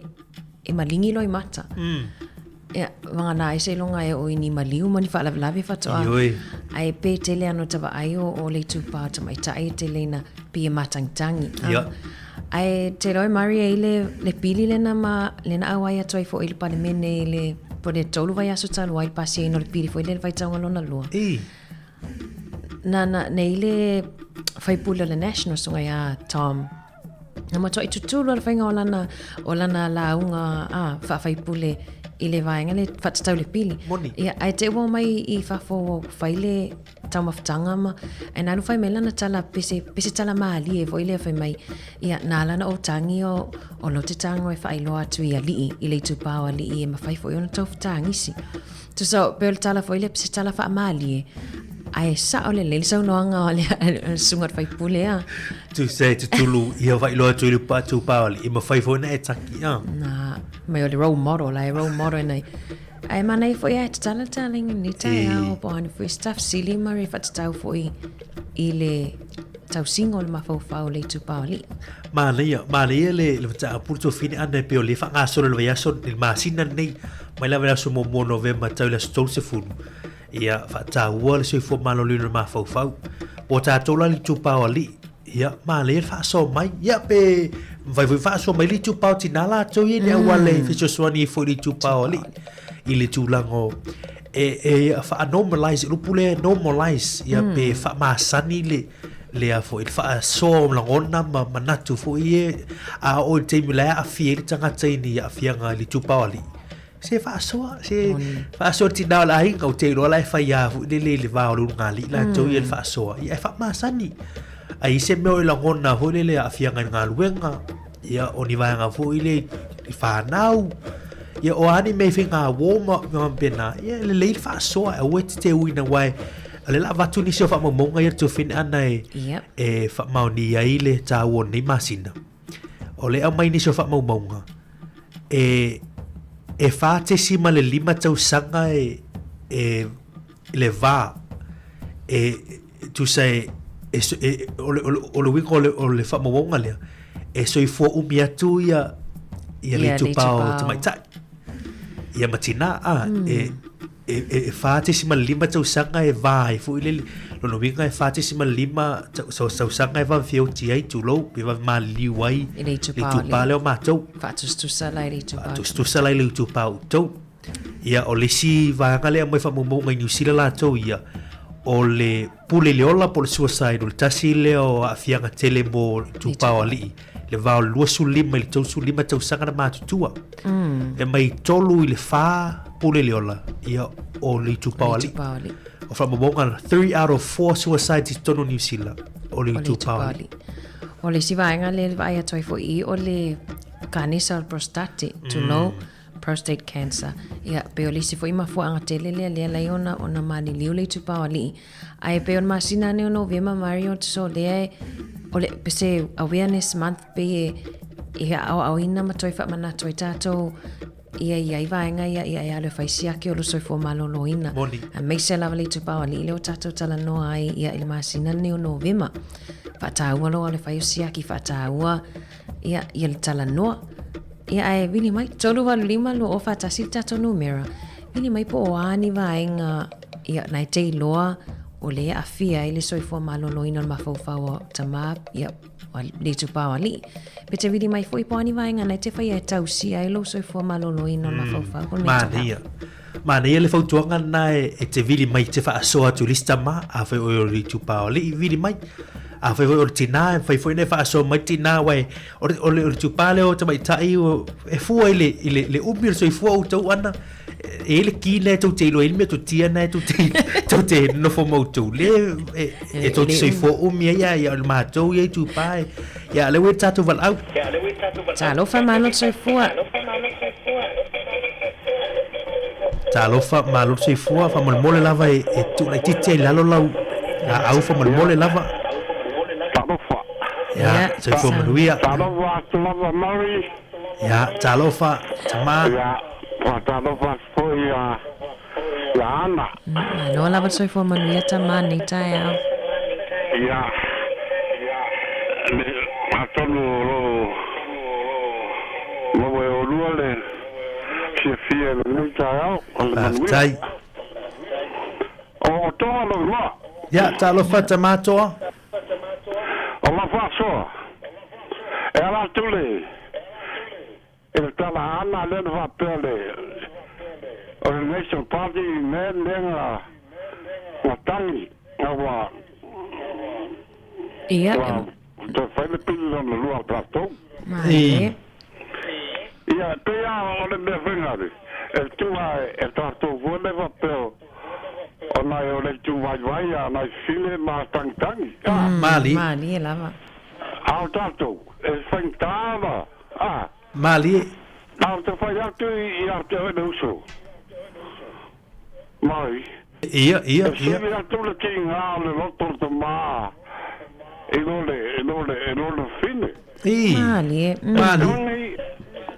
e maligi loimata. Mm. Ia, vagana ai seiloga e oo i ni maliu ma ni faalavelave faatoa. Ioe. Ae pe tele ana ota vaai o, o le itupa o tamaitai e tele ina pei e mātagitagi. Ia. Ae te iloa e Mari e i le, le pili lena ma, lena auai atu ai foi i le Palemene i le, po o le tolu vaiaso talu ai le pasiaina o le pili foi lea i le faitauga lona lua. I. Na, na, nei le faipule o le National susuga ia Tom Na matuai tutulu le faiga o lana, o lana lauga a, faafaipule i le vaega le faatatau le pili. Moni. Ia, ae te ua omai i fafo ua fai le taumafataga ma, ae na alu fai mai lana tala pese, pese tala malie foi lea fai mai, ia, na ala ona ou tagi o, o lo te tago e faailoa atu i alii, i le itupa o alii e mafai foi ona taufetagisi. Tusa, pei o le tala foi lea, se tala faamalie, ae sao lelei le saunoaga o le susuga o le faipule a. Tusa e tutulu ia faailoa atu i le itupa o alii, e mafai foi ona e taki a. Na, mai o le role model, la e role model nei. Ae manaia foi ae tatala le taleiga i lenei taeao, po o a ni foi se tafesili ma re faatatau foi i le tausiga o le mafaufau o le itupa o alii. Manaia, manaia le, le mataupu le tuafine ana e pei o lea e faagasolo i le vaiaso, i le masina lenei, mai lava i le aso muamua o Novema tau i le aso 30, ia faataua le soifua maloloina o le mafaufau. Ua tatou la le itupa o alii, ia manaia le faasoa mai, ia pe mafai foi faasoa mai le itupa o tinā latou ia i le auala e fesoasoani ai foi i le itupa o alii i le tulaga o e, e faa-normalize, le upu lea normalize, ia pe faamasani le le a foi, le faasoa o lagona ma manatu foi e, a oo i le taimi la e aafia ai le tagata i ni aafiaga i le itupa o alii, se faasoa, se faasoa le tinā o le aiga, ou te iloa la e fai lava foi lele i le va o le ulugalii latou ia le faasoa, ia e faamasani. A i ai se mea o e lagona foi lele aafiaga i le galuega, ia o ni vaega foi lea i fanau, ia o a ni mea i faigauo ma mea faapena, ia e lelei le faasoa, aua e te teuina aua e o lea o le a avatu nisi o faamaumauga ia le tuafine ana e, Yep. e faamaonia ai le taua o lenei masina. O lea e aumai nisi o faamaumauga e e 4.5 tausaga e, e le va e tusa e, e, e o, le, o, le, o le uiga o le, o le faamaumauga lea e soifua umi atu ia ia le Ia, le itupa o itupa o- tamaitai ia ma tinā a e e, e, e 4.5 tausaga e va ai foi lele lona uiga e 4.5 tausaga e vave feoti ai tulou pe vave maliliu ai I le itupa le o itupa le- lea o matou Faatusatusa la i le itupa o faatusatusa la i le itupa o outou. Ia, o le isi vaega lea e aumai faamaumauga i Niu Sila latou ia, o le pule i le ola po o le suicide, o le tasi lea o aafiaga tele mo itupa o alii, le va o le 25 i le 35 tausaga na matutua. E mai 3 i le 4 pule i le ola, ia, o le itupa o alii. Itupa o alii. O faamaumauga, 3 out of 4 suicides i totonu o Niu Sila, o le O le itupa itupa o o alii. alii. O le isi vaega lea e vaai atu ai foi i o le kanesa o le prostate, tulou, prostate cancer. Ia, pei o le isi foi mafuaaga tele lea lea lai ona ona maliliu le itupa o alii. Ae pei o le masina nei o Novema Mario so lea e o le se awareness month pei e e aoaoina ma toe faamanatu ai tatou ia i ai vaega ia ia e alu e fai siaki o le soifua malōlōina. Moni. Aemaise lava le itupa o alii lea ua tatou talanoa ai ia i le masina lenei o Novema. Faataua loa le fai o siaki, faataua ia, ia le talanoa. Ia ae vili mai, 385 241 le tatou numera. Vili mai po o a ni vaega ia na e te iloa o lea e aafia ai le soifua malōlōina o le mafaufau o tama ia le itupa o alii. Pe te vili mai foi po o a ni vaega na e te whaia e tausia ai lou soifua malōlōina o le mafaufau. Ko le mea Manaia. Manaia le fautuaga lena e te vili mai te faasoa atu i le isi tama, afai oe o le itupa o alii, vili mai. Afai foi o le tinā, e mafai foi ona e faasoa mai le tinā, aua e, o le, o le, o le itupa lea o tamaitai, e fua i le, i le, le umi o le soifua o outou ana, e i ai le ki lena e tou te iloa ai le metotia lena e tou te, tou te nofo ma outou le, e, e tou te soifua umi ai, a ia o le matou ia itupa e, ia lea ua i le tatou valaau. Talofa malo le soifua. Talofa malo le soifua, faamolemole lava e, e tuu laitiiti ai i lalo lau laau faamolemole lava. Talofa. Ia, soifua manuia. Talofa atu lava Mary. Ia, talofa tama. Ia, faatalofa atu foi ia ia Ana. Malo lava le soifua manuia tama nei taeao. Ia, le atonu o lo o maua e olua le fiafia i lenei taeao o le manuia. Faafetai. O Toa lou igoa. Ia, talofa tama Toa. O lau faasoa, e ala atu le i le tala ana lea na faapea le o le National Party man lea na na tagi na ua Ia, ua toe fai le pili lona lua o tatou. Male. Ia, e pei lava o le mea faiga le, e tu a e tatou foi le faapea o nai o le itu vaivai a nai fine ma tagitagi. Ah. Malie. Malie lava. A o tatou, e faigata ona, ah. Malie. A o te fai atu ia te oe le uso. Mai. Ia, ia, E ia. sili atu le tiga o le loto o le tama i lo le, i lo le, i lo le fine. I. Malie. Malie. Tangi,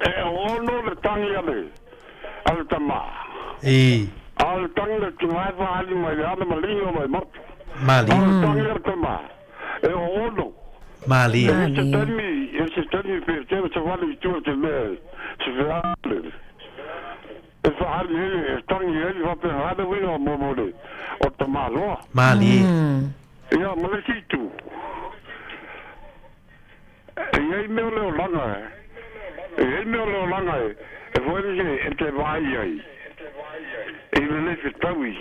e ono le tangi a le, a le tama. I. A o le tangi le tima e whaali mai le ana malingi o mai motu. Malie. A o le tangi a le tama, e ono. Malie. E se taimi, e se taimi pe te se wale i tua te mea, se whiale. E whaali e, e tangi e, whape hale winga o momo le, o tama loa. Malie. Ia, ma le situ. E iai mea o le olaga e. E iai mea o le olaga e, e foi le e te vaai ai. I le le fetaui.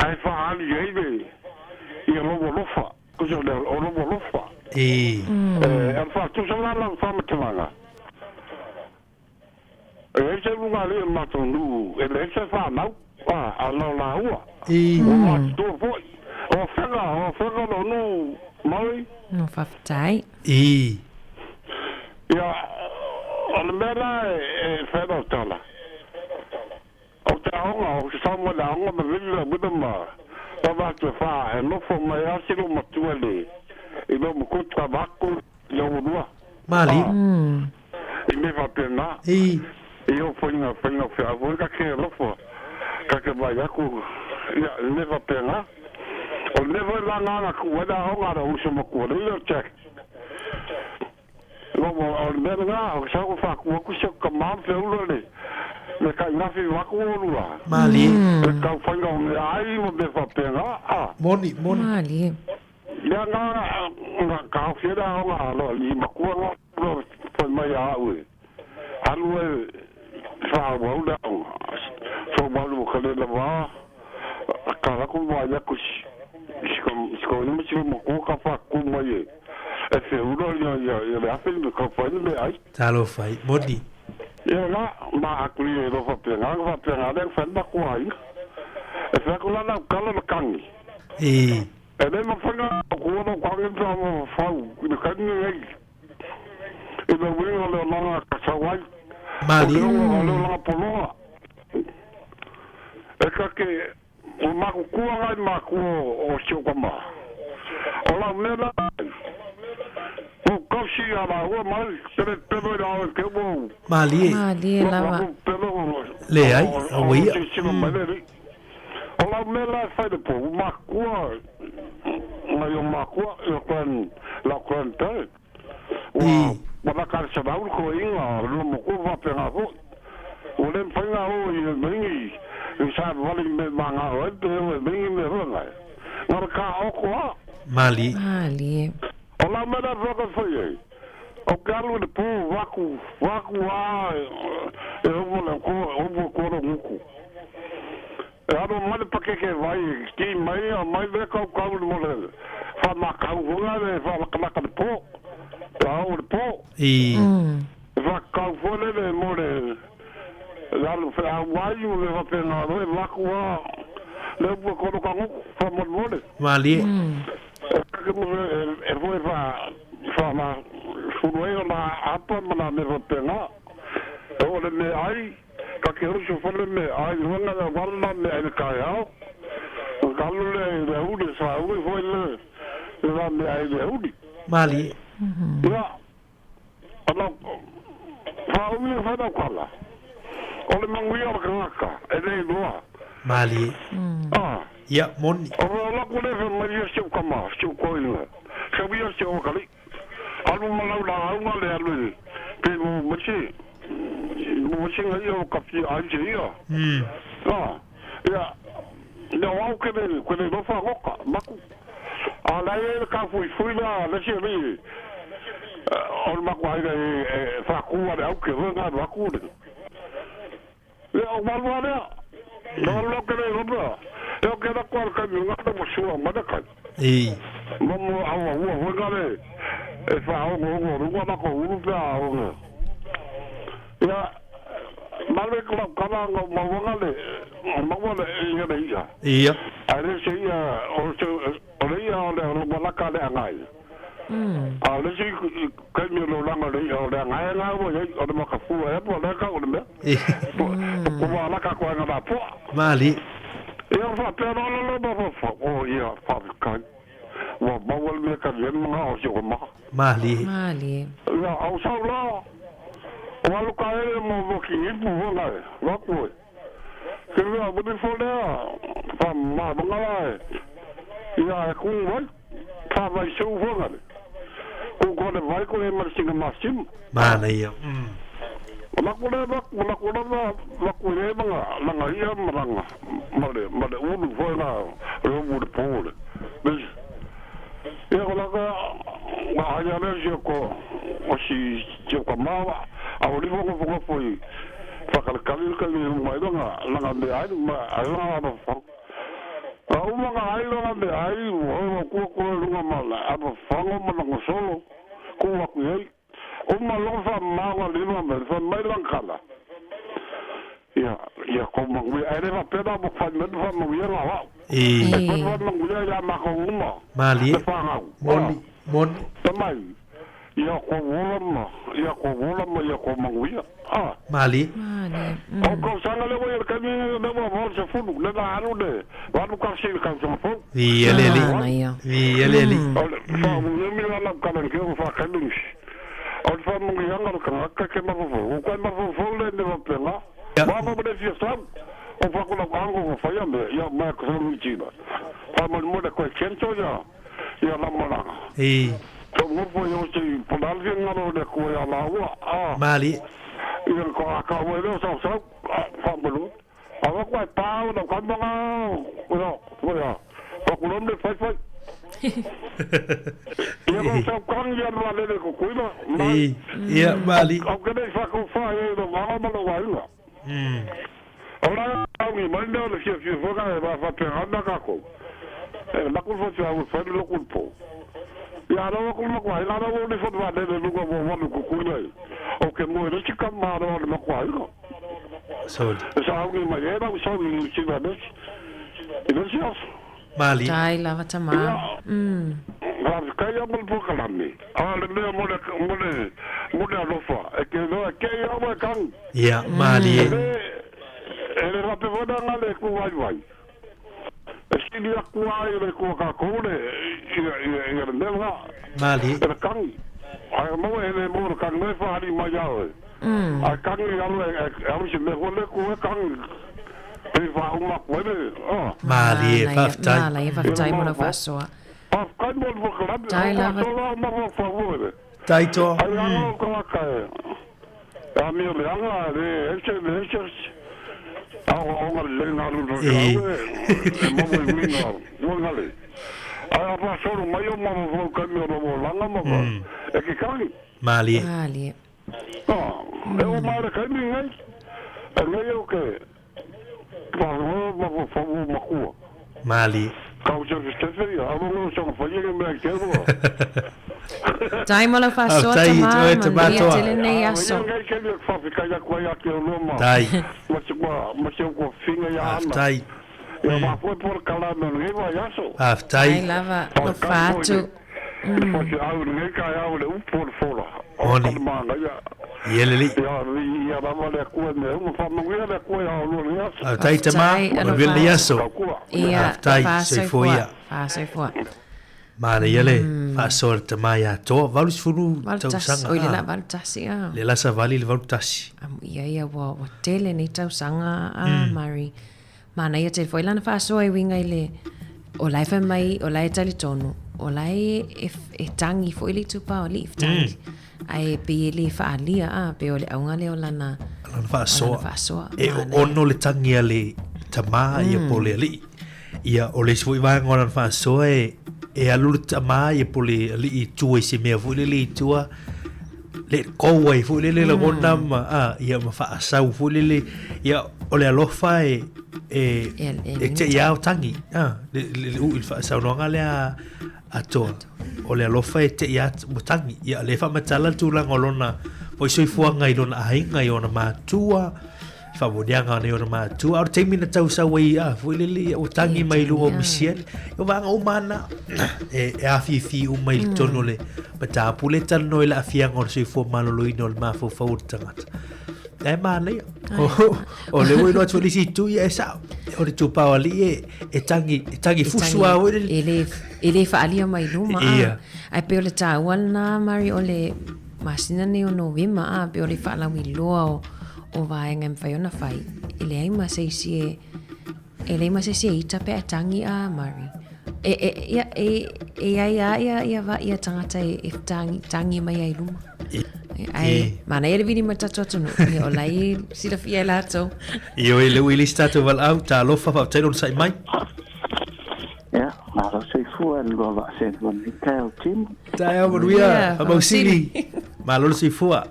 Ae whaali ai le, ia lou alofa. Kusa le o lou alofa. E. E, e whaatusa la lau whamatalaga. E ai se luga le matou nuu, e leai se whanau, a, a lau laua. E. O matutua foi. O whenga, o whenga lo nuu, Maui. No faafetai. E. Ia, o le mea la e, e whenau tala. O te aoga, o te sau mai le aoga ma vili le uila ma lava atu e wha, e nofo mai a silo matua le, i lo mukutu ka vaku, i o lua. Malie. I me whapena. E. I o whainga, whainga whia, whainga ka ke lofo, ka ke mai aku, ia, i me whapena. O le mea la ngana ku wena aoga na uso makua, le ilo check. Lo mo o le mea ngā, o sa ko whaku aku se ka mam whia le, le kai ngafi waku o lua. Malie. Le kau whainga o mea ai mo me whapena, a. Moni, moni. Malie. Mea ngā, ngā ka whia na aoga, lo, li makua ngā, lo, whai mai a au e. Alu e, wha wau le aoga. So malu ka le lava, ka lako mai aku si ko ni si mo ko ka fa ku mai e. E fe ulo ia ia ia le afe me ka fa ni me ai. Talofa ai. Moni. Ia la ma aku ni e lo fa pe nga fa pe nga le fa ma ku ai. E fe ku la na kala le kangi. E. E le mafai ona ku ona ka ngi pa mo fau i le kaimi nei. I le uiga o le olaga ka sau ai. O Malie. le o le olaga pologa. E ka ke o makukua ngai makua o si o kama. O lau mea la o kausi a la ua mai pele pele i la o ke mo. Malie. Malie lava. Pele o Leai, o ua ia. sila mai le li. O lau mea la e fai le po makua ngai o makua i o grand la grandparent. Ua ua la ka se lau ko inga lo mo ko va pe nga fo. O le mfai nga o i le mingi i sa vale me manga o e pe o e mingi me ronga. Ngā ka o koa. Malie. Malie. O la mea la whaka whai ai. O ke alu i le pō waku, waku a e omo le ko, omo ko ro nguku. E aro mai le pakeke vai, ki mai a mai le kau kau le mo le wha makau hunga le wha makamaka le pō. Te au le pō. I. E wha kau fole le mo le le alu wha au wai o le wha ngā roe waku a le upu e koro ka nguku, wha mole mole. Malie. E kake mo e foe wha wha ma furu e o la apa ma la me wha E o le me ai, ka ke rusu fole me ai, wanga le wala me ai le kai au. O kalu le le uli sa ui foi le le la me ai le uli. Malie. Ia, ala, wha umi wha nau kala. O le manguia o le kangaka, e le loa. Malie. Ah, Ia, moni. O le la ku le fa mai ia siu kama, siu koina. Siu ia siu o kali. Alu malau la au nga le alu i. Pe mo masi. Mo masi nga ia o kapi ai se ia. Ah, ia. Ia wau ke le, ke le lofa ngoka, maku. A la e le ka fui fui la, le si li. O le maku ai le e whakua le au ke hua ngā maku le. Ia o malu a lea. No lo ke le lofa. Ia ke la kua le kai ngā le masua mana kai. I. Mo au ua hua ngā le. E wha ongo ongo runga na ko uru pea ongo. Ia malu e kula kala ngā mauanga le. Maua le ia le ia. Ia. Ai le se ia o se o le ia o le o malaka le angai. A le se kai mi lo langa le ia o le angai ngā o ia o le makafua e po le ka o le mea. Ko malaka ko ngā la po. Malie. Ia wha pera lo lo ma wha o ia wha kai. Wa maua le mea ka le mga o se o maha. Malie. Malie. Ia au sau la. O alu ka ele mo mo ki ipu ho ngai. Waku e. Ke mea muni fo lea. Wha ma mga la e. Ia e kung vai. Wha vai seu ho ngai. Ku ko le vai ko e mara singa masim. Mana ia. O lako le waku, o lako le waku e mga langa ia maranga. Male, male ulu fo ngā le umu le pō le. Mesi. Ia ko laka, ngā haia le si ko, o si si o ka mawa, a o lifongo fongo fo i whakalekali ka i mai langa, langa me ai, ma ai langa apa whango. A uma ngā ai langa me ai, o o kua kua lunga ma la, apa whango ma langa solo, kua ku ei. Uma longa wha mawa lima me, wha mai langa kala. Ia, ia ko manguia, ai le wha pena mo whai menu wha manguia ngā wau. I. E wha manguia ia mako uma. Malie. Le whangau. Moni. Moni. Tamai, ia ko wola ma, ia ko wola ma, ia ko manguia. Ah, Malie. Malie. o kau sanga le wai le kami le wa wa se fulu, le na alu le, walu ka se le kau sanga fulu. Ia le li. Mana ia. Ia le li. O le wha mungi mi la kala ke o wha kami. O le wha mungi anga le kanga ka ke mafofo. O kai mafofo le ne wa penga. Wa ma le fia sau. O wha kula kango o whaia me, ia mai ko sanga tina. Wha mo mo le koe kento ia, ia la malanga. I. Ko mo yo se ponalvi ngalo le ko ia la ua. Ah. Malie. Ia ko a ka ue leo sau sau, wha mo A wa koe pāo na ka manga, ia, ia. Wha kulom le whai whai. Ia ko sau kang ia nua lele ko kuila. I. Ia, malie. Au kene i whakau wha e no wanga ma no wainga. O la au ni mai mea le fia fia whaka e wha wha penga ka kou. E laku wha tia au whai loku po. Ia rawa ku maku ai, rawa o le wha wha lele lunga mo walu kukuila i. O ke moe le tika maa rawa le maku ai ka. Soli. E sa au ni mai e rau sau ni sila nesi. I nesi aso. Malie. Tai lava tamā. Mm. Faafetai lava mo le polokalame, a o le mea mo le, mo le, mo le alofa, e ke iloa e kei au e kanu. Ia, malie. E le, e le faapea foi leaga le Itu Vaivai, e sili atu lava i le Itu a tatou le, ia, ia, ia le mea lena. Malie. E le kanu. Ae maua e le maua le kanu e faaali mai ia oe. Ae kanu e alu e alu i se mea foi lea tu e kanu. Pei faauma atu ai le, a. Malie, faafetai. Manaia, faafetai mo lau faasoa. Faafetai mo le polokalame. Tai lava. Faasoa ma faafoe le. Tai toa. Ai leaga o tagata e amio leaga le ese le ese aoaoga lelei na alu e e maua i uiga uiga le ae a faasolo mai o mafaufau i taimi o lou olaga ma e ke kagi. Malie. Malie. E oo mai le taimi lenei, e nei ou te faafofoga mafaufau o matua. Malie. Kau Sefe Sefe ia, aua lo soga faia le mea i te roa. Tai mo lau faasoa Faafetai, tamā, oe tamā manuia toa. tele nei aso. Ia nei tele e faafetai atu ai ia te olua ma, Tai. ma se kua, ma se kua finga ia Ana. Faafetai. Ia mafoe po le kalame o lenei vaiaso. Faafetai. Tai lava, lofa Faafetai foi atu. le faifeau i lenei taeao i le upu o le fola. O Moni. ka le manaia. Ia lelei. Ia, ia lava le Atua i mea uma. Faamanuia le Atua ia olua i lenei aso. Faafetai tamā, Faafetai, manuia alofa lenei atu. aso. Tautua. Ia, Faafetai, soifua faasoifua, ia. faasoifua. Manaia le faasoa le tamā ia Toa, 80 81, tausaga. oi le la Ah, 81, ah. Le la savali le 81. Amu ia ia ua, ua tele nei tausaga a Murray. Manaia tele foi lana faasoa e uiga i le, o la e fai mai, o la e talitonu, o la e, e, e tangi foi le itupa o alii fetangi. Ae pei e le faaalia, a, pei o le auga lea o lana, Lana o lana faasoa. faasoa. E Manaia. ono le tangi a le tamā ia po le alii. Ia, o le isi foi vaega o lana faasoa e, e alu le tamā ia po le alii i tua i se mea foi lele i tua, le kou ai foi lele lagona ma, a, ia ma faasau foi lele, ia, o le alofa e, e, E- e e te ia o tangi, a, le, le, le, ui le faasaunoaga lea a Toa. O le alofa e te ia mo tangi, ia, le faamatala le tulaga o lona, foi soifuaga i lona aiga i ona matua, faamoniaga ona i ona matua. A o le taimi na tausau ai, a, foi lele, ia, ua tangi mai i luga o misiele. Ia, o vaega uma ana, e, e afifi uma i totonu o le mataupu lea e talanoa i le aafiaga o le soifua maloloina o le mafaufau o le tagata. Ae manaia. O, o le ua iloa atu ai le isi itu, ia e sao. O le itupa o alii e, e tangi, e tangi fusu lava foi lele. E le, e le faaalia mai luma, a. Ia. Ae pei o le taua lena, Mary, o le masina nei o Novema, a, pei o le faalauiloa o, o vaega e mafai ona fai. E leai ma se isi e, e leai ma se isi e ita pe a tangi, a, Mary. E, e, ia, e, e ai a ia, ia, va, ia tagata e, e tangi, tangi mai ai luma. Ae, E. manaia le vili ma le tatou atunuu, ia o la e silafia e latou. Ioe, le ua i le isi tatou valaau, talofa, faafetai le onosai mai. Ia, malo soifua le lua vaa selua nei taeao timu. Taeao manuia, Ia, faamausili. Malo le soifua.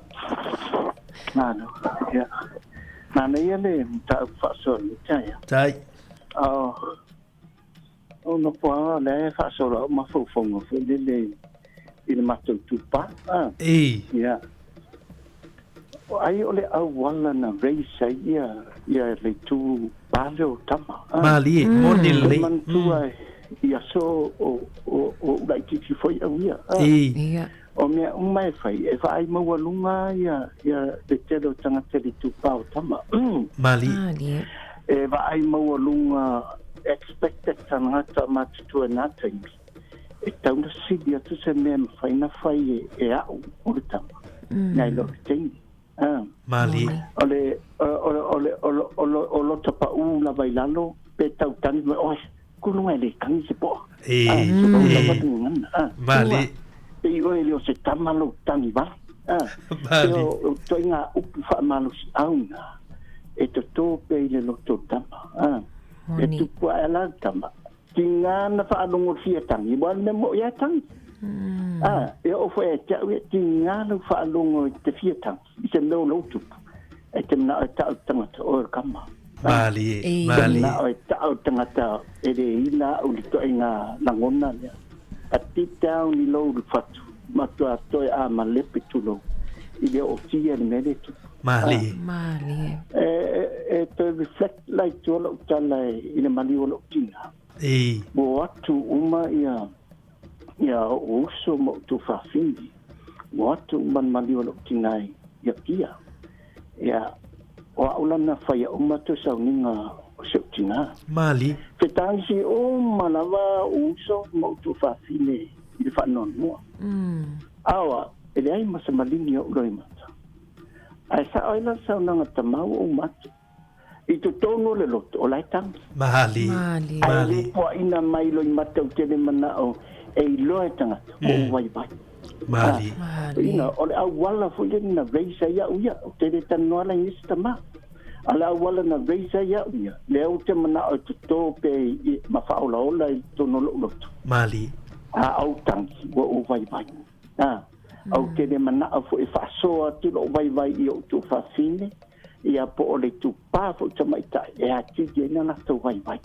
Malo, ia. Manaia le mataupu faasoa nei taeao. Tai. O, o nofoaga o lea e faasolo au mafaufauga foi lele i le matou tupā. Ah, E. ia. O ai o le auala na raise ai ia, ia le itu pale o tama. Ah. Malie, moni O lelei. manatua i aso o, o, o ulaitiiti foi au ia. Ah. E. Ia. O mea uma e fai, e vaai maualuga ia, ia le tele o tagata i le itupā o tama. Malie. Malie. E vaai maualuga expected tagata matutua i na taimi. E tau na sili atu se mea e mafai na fai e, e a'u o le tama. Nai lo le taimi. Ah. Malie. O le, o le, o le, o le, o le, o lota pa'ū lava i lalo, pe tautagi mai, oi, kuluga e lē tagi se po'a. E. Ah, se pa'ū lava E. le gagana. Ah, Malie. pei oe le o se tama lou tagi vale. Ah, Malie. o, o toaiga upu faamalosi na e totō pea i le loto o tama. Ah, e Moni. tupu ae la le tama. Tigā na faalogo i le fia tagi, ua le mea mo'i a e tagi. Ah, e oo foi e te au ia tigā lau faalogo i te fia tagi, i se mea o lou tupu. E te manao e ta'u le tagata oe le kama. Malie. E. Malie. Manao e ta'u le tagata e lē ila a'u le toaiga lagona lea. But deep down i lou le fatu, matua toe a malepe tulou, i le ootia le mea le tupu. Malie. Malie. E, e, e toe reflect la i tua lou tala e, i le maliu o lou tina. Ē. Ua o atu uma ia ia o'u uso ma o'u tuafafine. Ua o atu uma le maliu a lo'u tinā i Apia. Ia, o a'u la na faia uma toe sauniga o si o'u tinā. Mali. Fetagisi uma lava o'u uso ma o'u tuafafine i le faanoanoa. A o a'u, e leai ma se maligi o'u loimata. Ae sa'o ai la le saunoaga tamā ua uma atu. I totonu o le loto, o la e tagi. Malie. Ae le puaʻina mai loimata ou te le manao e iloa e tagata, ua ou vaivai. Malie. You know, o le auala foi lea na raise ai au ia, ou te le talanoa la i nisi tama. A o le auala na raise ai au ia, lea ou te manao e toto pe i, ma faaolaola i totonu o lou loto. Malie. A ou tagi, ua ou vaivai. A, ou te le manao foi e faasoa atu lou vaivai i ou tuafafine, ia po o le itupa foi tamaitai e atili ai na latou vaivai.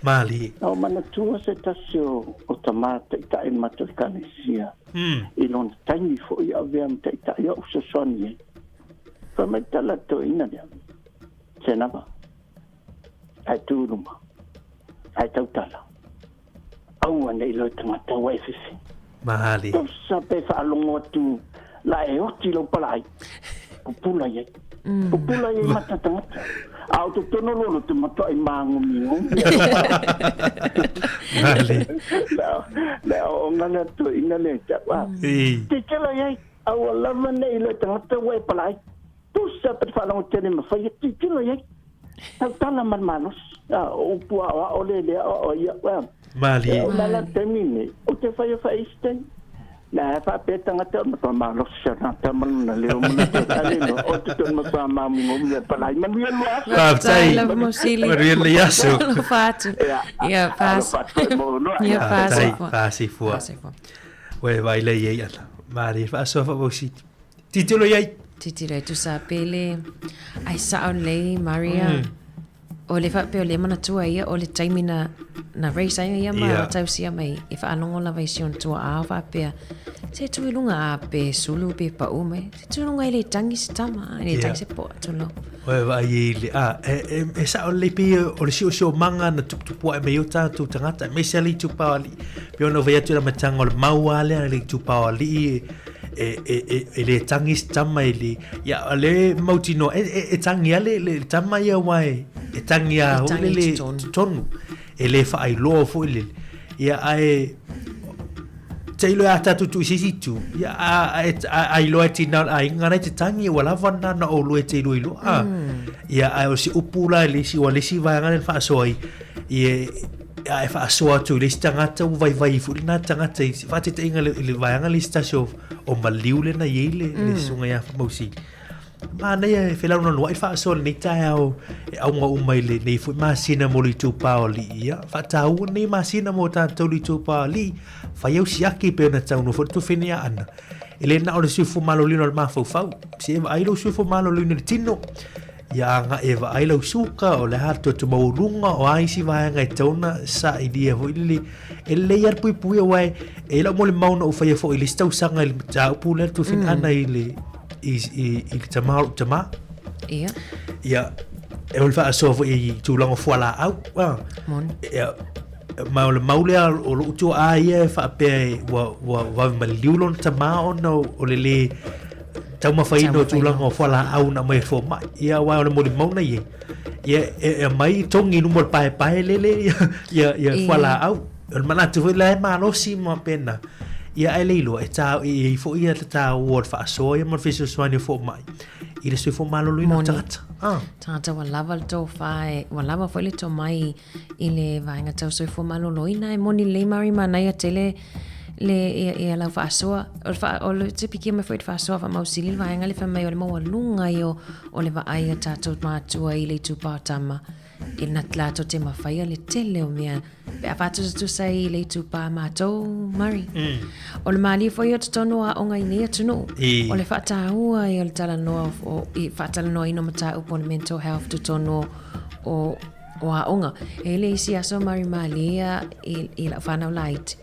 Malie. Na ou manatua se tasi o, o tamā taitai o le matou ekalesia i lona taimi foi a avea ma taitai o'u fesoasoani ai. Fai mai le tala a le toeaina lea, Senava, ae tu i luma, ae tautala, aua ne i loe tagata ua e fefe. Malie. Tusa pe faalogo atu la e oti lou palaai, pupula i ai. Pupula i ai mata tagata. A o totonu o lou te matuai māgomigomi. Malie. Le aoaoga lea toeaina lea i te au. A, tilotilo i ai, aua lava ne i loe tagata ua e palaai. Tusa pe te faalogo tele ma faia, tilotilo i ai. Tautala ma le malosi. A, o upu aoao lea le aoao ai au. A, Malie. o le ala le taimi lenei, ou te faia faa-Eastern. Na e faapea tagata o le matua malosi se tagata ma lona leo ma lona tauta o te tonu matua māomigomi a palai. Manuia le aso. Faafetai. Lava Mausili. Manuia le aso. Alofa atu. Ia, Alofa atu e mo noa. Ia, Faafetai. faasifua. Faasifua. Faasifua. Ua e vaai lea i ai ana. Malie faasoa faamausili. Titilo i ai. Titilo e tusa pele. Ai sao lelei Maria. O le faapea o le manatua ia o le taimi na na raise ai ia ma yeah. tausia mai e faalogo lava i si ona tua'a faapea se tu i luga a pe sulu pe pa'u mai se tu i luga e le tagi se tama e le tagi se po'a tulou. Oe vaai i le a e, e, e sao lelei pei o le siosiomaga na tuputupu ae mai ai o tatou tagata aemaise lava le itupa o alii. Pei ona ou fai atu i le amataga o le mau lava lea i le itupa o alii e, e, e, e le tagi se tama e le ia o le mautinoa e, e, e tagi lava le, le tama ia aua e, e tagi lava E foi tagi i lele totonu. totonu e le faailoa foi lele ia ae tailo a tatou tuu i se isi itu ia a, a, a, a iloa e tina o le aiga na e te tagi ua lava lena na oulua e te iloiloa mm. Ia ae o se upu la i le isi ua le isi vaega lea na faasoa ai ia a e faasoa atu i le isi tagata ua vaivai foi lena tagata i se faataitaiga i le vaega le isi tasi o, o maliu lena i ai le, mm. le susuga ia Faamausili. Manaia e felaunanua'i faasoa i lenei taeao e auga uma i lenei foi masina mo le itupa o alii. Ia, faataua lenei masina mo tatou le itupa o alii, fai au siaki pei ona taunuu foi le tuafene ia Ana. E le na o le soifua maloloina o le mafaufau, se e vaai lou soifua maloloina i le tino, ia agai e vaai lau suka, o le a le toto maualuga, o a isi vaega e tatau ona sailia foi lele. E lelei lava le puipuia aua e i ai lau molimau na ou faia foi i le isi tausaga i le mataupu lea le tuafene Ana i le i, i, i le tama o lou tama. Ia. Ia, e o le faasoa foi i tulaga o fualaau. Ah. Moni. Ia, ma o le mau lea o lou tuaa ia e faapea e ua, ua vave maliu lona tama ona o le lē taumafaina o tulaga o fualaau na aumai e le fomai. Ia, aua o le molimau na i ai, ia, e, e aumai togi i luma o le paepae lele ia, ia, ia fualaau. O le manatu foi la e malosi ma pena. Ia ae le iloa, e tā, e i ai foi ia le tāua o le faasoa ia ma le fesoasoani o fomai i le soifua maloloina o Moni. tagata. Ah. Tagata ua lava le tofa e, ua lava foi le tomai i le vaega tau soifua maloloina e moni lelei Mari manaia tele le ia, ia lau faasoa o le, faa, o le tipikia mai foi le faasoa faamausili le vaega le fai mai o le maualuga ia o, o le vaai a tatou matua i le itupa o tama i na latou te mafaia le tele o mea pe a faatusatusa i le itupa a matou Mari. O le malie foi o totonu o aoga i nei atunuu. I. O le faataua ia o le talanoa o, o, i faatalanoaina o mataupu o le mental health totonu o, o o aoga. E i ai le isi aso Mari malie ia i, i lau whanau laiti.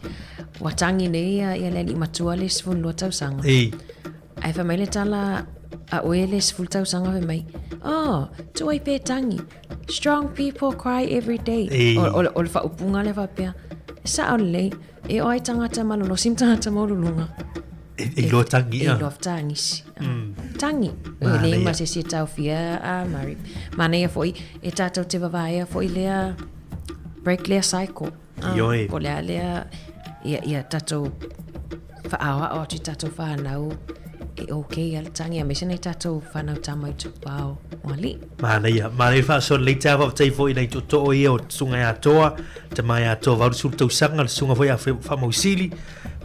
Ua tangi nei ia, ia le alii matua le 12 tausaga. I. Ae fai mai le tala a oe le 10 tausaga fai mai, oh, tuai pe tangi. Strong people cry every day. Ei. O, o, o le faaupuga lea faapea, e sao lelei, e o ai tagata malolosi ma tagata maualuluga. E, e iloa tagi E ia. iloa tagisi. Tagi. E leai ma se isi e taofia a Murray. Manaia foi, e tatou te vavaea foi lea break lea cycle. Ah, Ioe. Po o le a lea, ia, ia tatou faaoao atu i tatou fanau e okay a le tagi, aemaise nai tatou fanau tama i tupa o alii. Manaia, manaia le faasoa lelei taeao faafetai foi i nai tootoo ia o Susuga ia Atoa, Tama ia Atoa 80 tausaga, le Susuga foi ia Faamausili.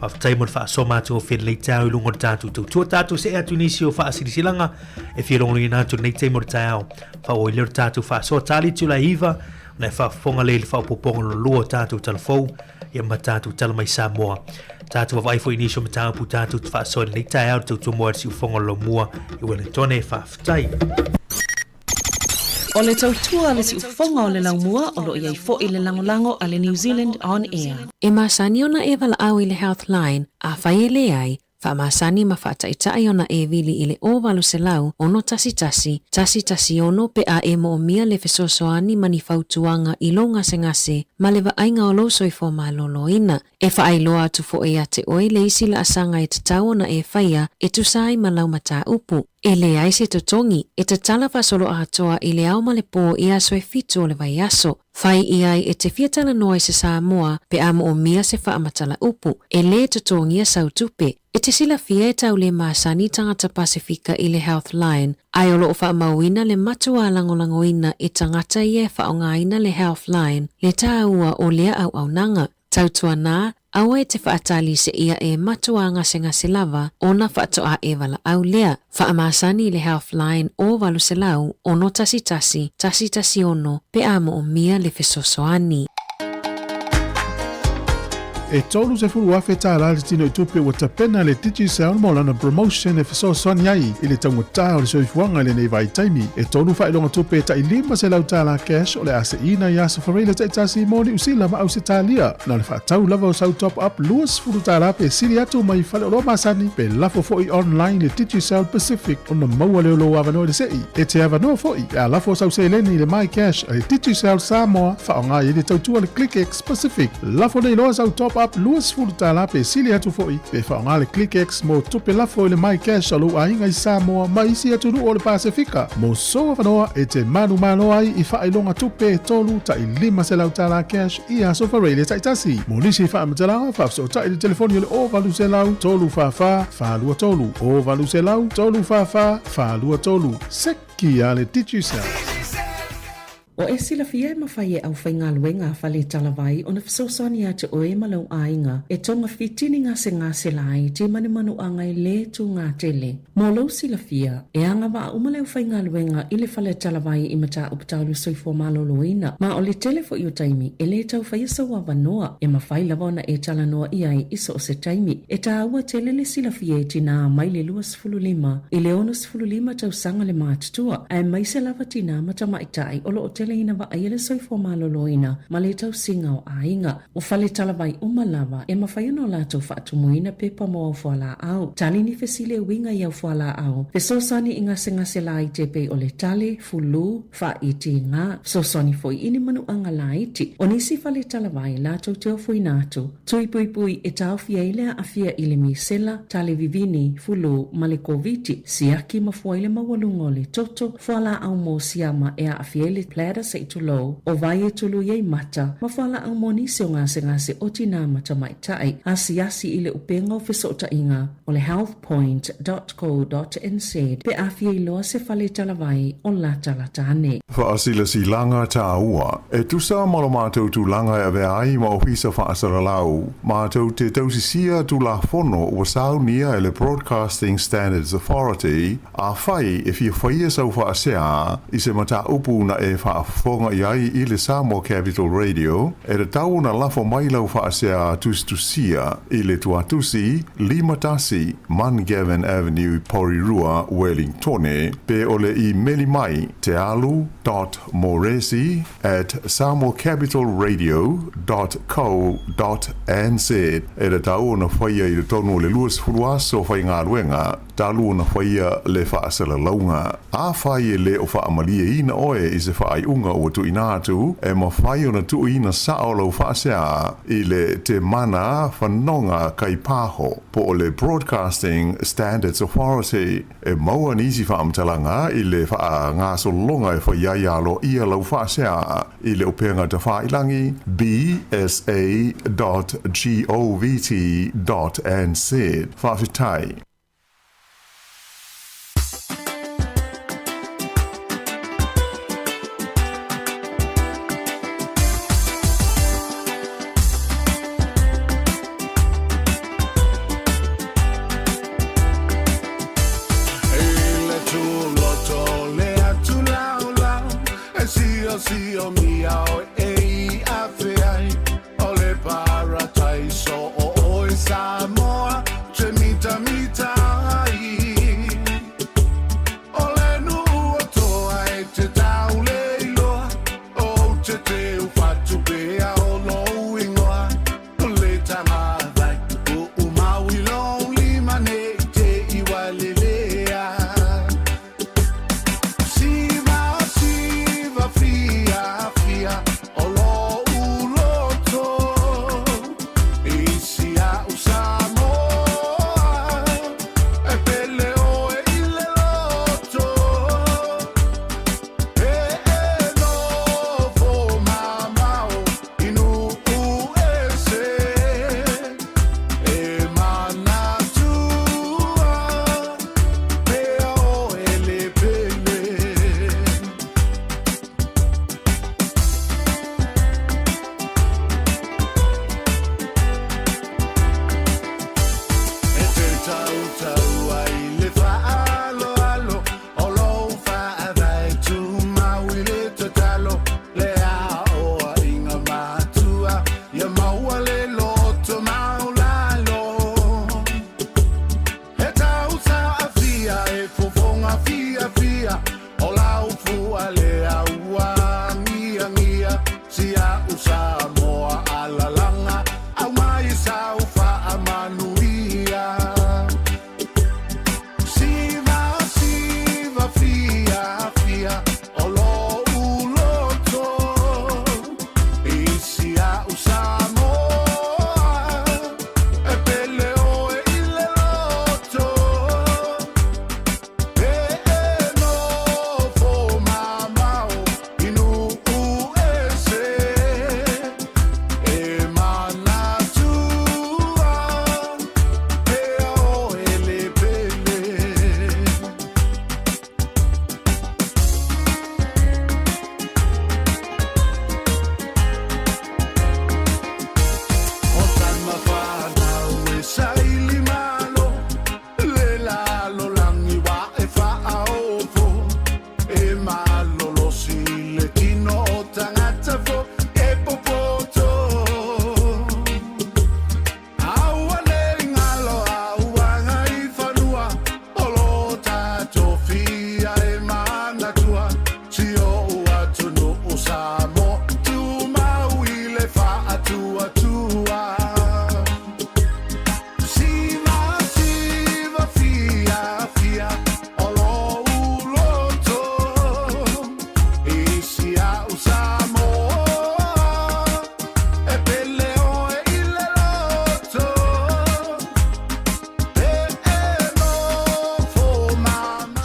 Faafetai mo le faasoa matagofie lelei taeao i luga o le tatou tautua. Tatou see atu i nisi o faasilasilaga e fia logologoina atu i lenei taimi o le taeao. Faaauau ai lea o le tatou faasoa tali atu i le 9 ona e faafofoga lea i le faaopoopoga lona lua o tatou talafou ia ma tatou tala mai Samoa. Tatou vaavaai foi i nisi o mataupu tatou te faasoa i lenei taeao i le tautua moa i le siufofoga o le laumua i Wellingtone. Faafetai. O le tautua a le siufofoga o le laumua o lo o i ai foi le lagolago a le New Zealand On Air. E masani ona e valaau i le Healthline, afai e leai, Faamasani ma faataitai ona e vili i le 0800 611 116 pe a e moomia le fesoasoani ma ni fautuaga i lou gasegase ma le vaaiga o lou soifua maloloina. E faailoa atu foi ia te oe le isi laasaga e tatau ona e faia e tusa ai ma lau mataupu. E leai se totogi, e tatala faasoloatoa i le ao ma le po i aso e fitu o le vaiaso. Fai i ai e te fia talanoa i se Samoa pe a moomia se faamatala upu, e lē totogia sau tupe. E te silafia e tau lē masani tagata Pasefika i le Healthline, ae o loo faamauina le matuā lagolagoina e tagata ia e faaaogaina le Healthline le tāua o lea auaunaga. Tautuanā, aua e te faatali seia e matuā gasegase lava ona faatoa e valaau lea. Faamasani i le Healthline o 800 611 116 pe a moomia le fesoasoani. E $30,000 tala le tino i tupe ua tapena le Digicel mo lana promotion e fesoasoani ai i le taugata o le soifuaga i lenei vaitaimi. E tolu faailoga tupe e tai $500 cash o le a seina i aso Fareile taitasi mo Niu Sila ma Ausetalia. Na o le faatau lava o sau top up $20 pe sili atu mai faleoloa masani pe lafo foi online i le Digicel Pacific ona maua lea o lou avanoa i le sei. E te avanoa foi pe a lafo sau seleni i le MyCash a le Digicel Samoa faaaoga ai le tautua le ClickX Pacific. Lafo nei loa sau top up $20 pe sili atu foi pe faaaoga le ClickX mo tupe lafo i le MyCash a lou aiga i Samoa ma isi atunuu o le Pasefika. Mo sou avanoa e te manumalo ai i faailoga tupe e tolu tai $500 cash i aso Fareile taitasi. Mo nisi faamatalaga, faafesootai i le telefoni o le 0800 344 423, 0800 344 423. Seki a le Digicel. Ua e silafia e mafai e aufaigaluega a Fale Talavai ona fesoasoani ia te oe ma lou aiga e togafiti ni gasegase laiti ma ni manuaga e lē tūgā tele. Mo lou silafia, e agavaa uma le aufaigaluega i le Fale Talavai i mataupu tau le soifua maloloina, ma o le tele foi o taimi e lē tau faia sou avanoa e mafai lava ona e talanoa i ai i so o se taimi. E tāua tele le silafia e tinā mai le 25 i le 65 tausaga le matutua, aemaise lava tinā ma tamaitai o loo teleina vaaia le soifua maloloina ma le tausiga o aiga. O fale talavai uma lava e mafai ona o latou faatumuina pepa mo au fualaau. Tali ni fesili e uiga i au fualaau. Fesoasoani i gasegase laiti e pei o le tale, fulu, faaitiga, fesoasoani foi i ni manuaga laiti. O nisi fale talavai latou te ofoina atu. Tui puipui e taofi ai le aafia i le misela, tale vivini, fulu, ma le Koviti, siaki ma fua i le maualuga o le toto, fualaau mo siama e aafia ai le bladder se'i tulou, o vai e tului ai mata, ma fualaau mo nisi o gasegase o tinā ma tamaitai. Asiasi i le upega o fesootaiga o le healthpoint.co.nz pe a fia iloa se fale talavai o latalata ane. Faasilasilaga tāua. E tusa ma lo matou tulaga e avea ai ma Ofisa Faasalalau, matou te tausisia Tulafono ua saunia e le Broadcasting Standards Authority, Afai e fia faia sau faasea i se mataupu na e faafofoga i ai i le Samoa Capital Radio, e tatau ona lafo mai lau faasea tusitusia i le tuatusi 51 Mungavin Avenue, Porirua, Wellingtone, pe o le imeli mai, tealu dot moresi at samoacapitalradio dot co dot nz. E tatau ona faia i totonu o le 20 aso faigaluega talu ona faia le faasalalauga. Afai e lē o faamalieina oe i se faaiuga ua tuuina atu, e mafai ona tuuina sao lau faasea i le Te Mana Fanoga Kaipaho po o le Broadcasting Standards Authority. E maua nisi faamatalaga i le faagasologa e fai ai aloaia lau faasea i le upega tafailagi bsa dot govt dot nz. Faafetai.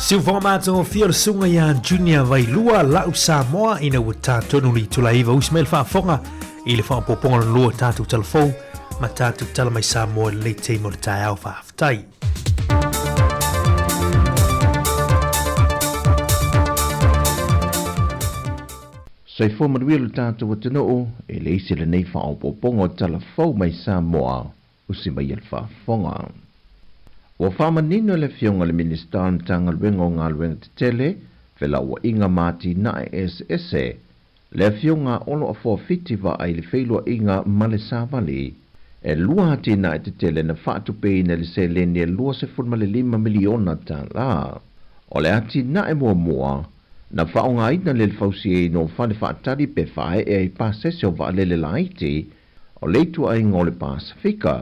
Siufoga matagofie o le susuga ia Junior Vailua lau Samoa ina ua tatonu le itula iva usi mai le faafofoga i le faaopoopoga lona lua o tatou talafou ma tatou tala mai Samoa i lenei taimi o le taeao. Faafetai. Soifua manuia lo tatou atunuu, e leai se lenei faaopoopoga o tala fou mai Samoa usi mai e le faafofoga. Ua faamanino e le Afioga i le Minisita o le Matagaluega o Galuega Tetele, Felauaiga ma Atinae Eseese, le Afioga a Olo Afoafiti Vaai le feiloaiga ma le Savali. E lua atinae tetele na faatupeina i le seleni e $25 miliona. O le atinae muamua, Na faaaogaina le fausiaina o fale faatali pe faaee ai pasese o vaalele laiti o le ituaiga o le Pasefika.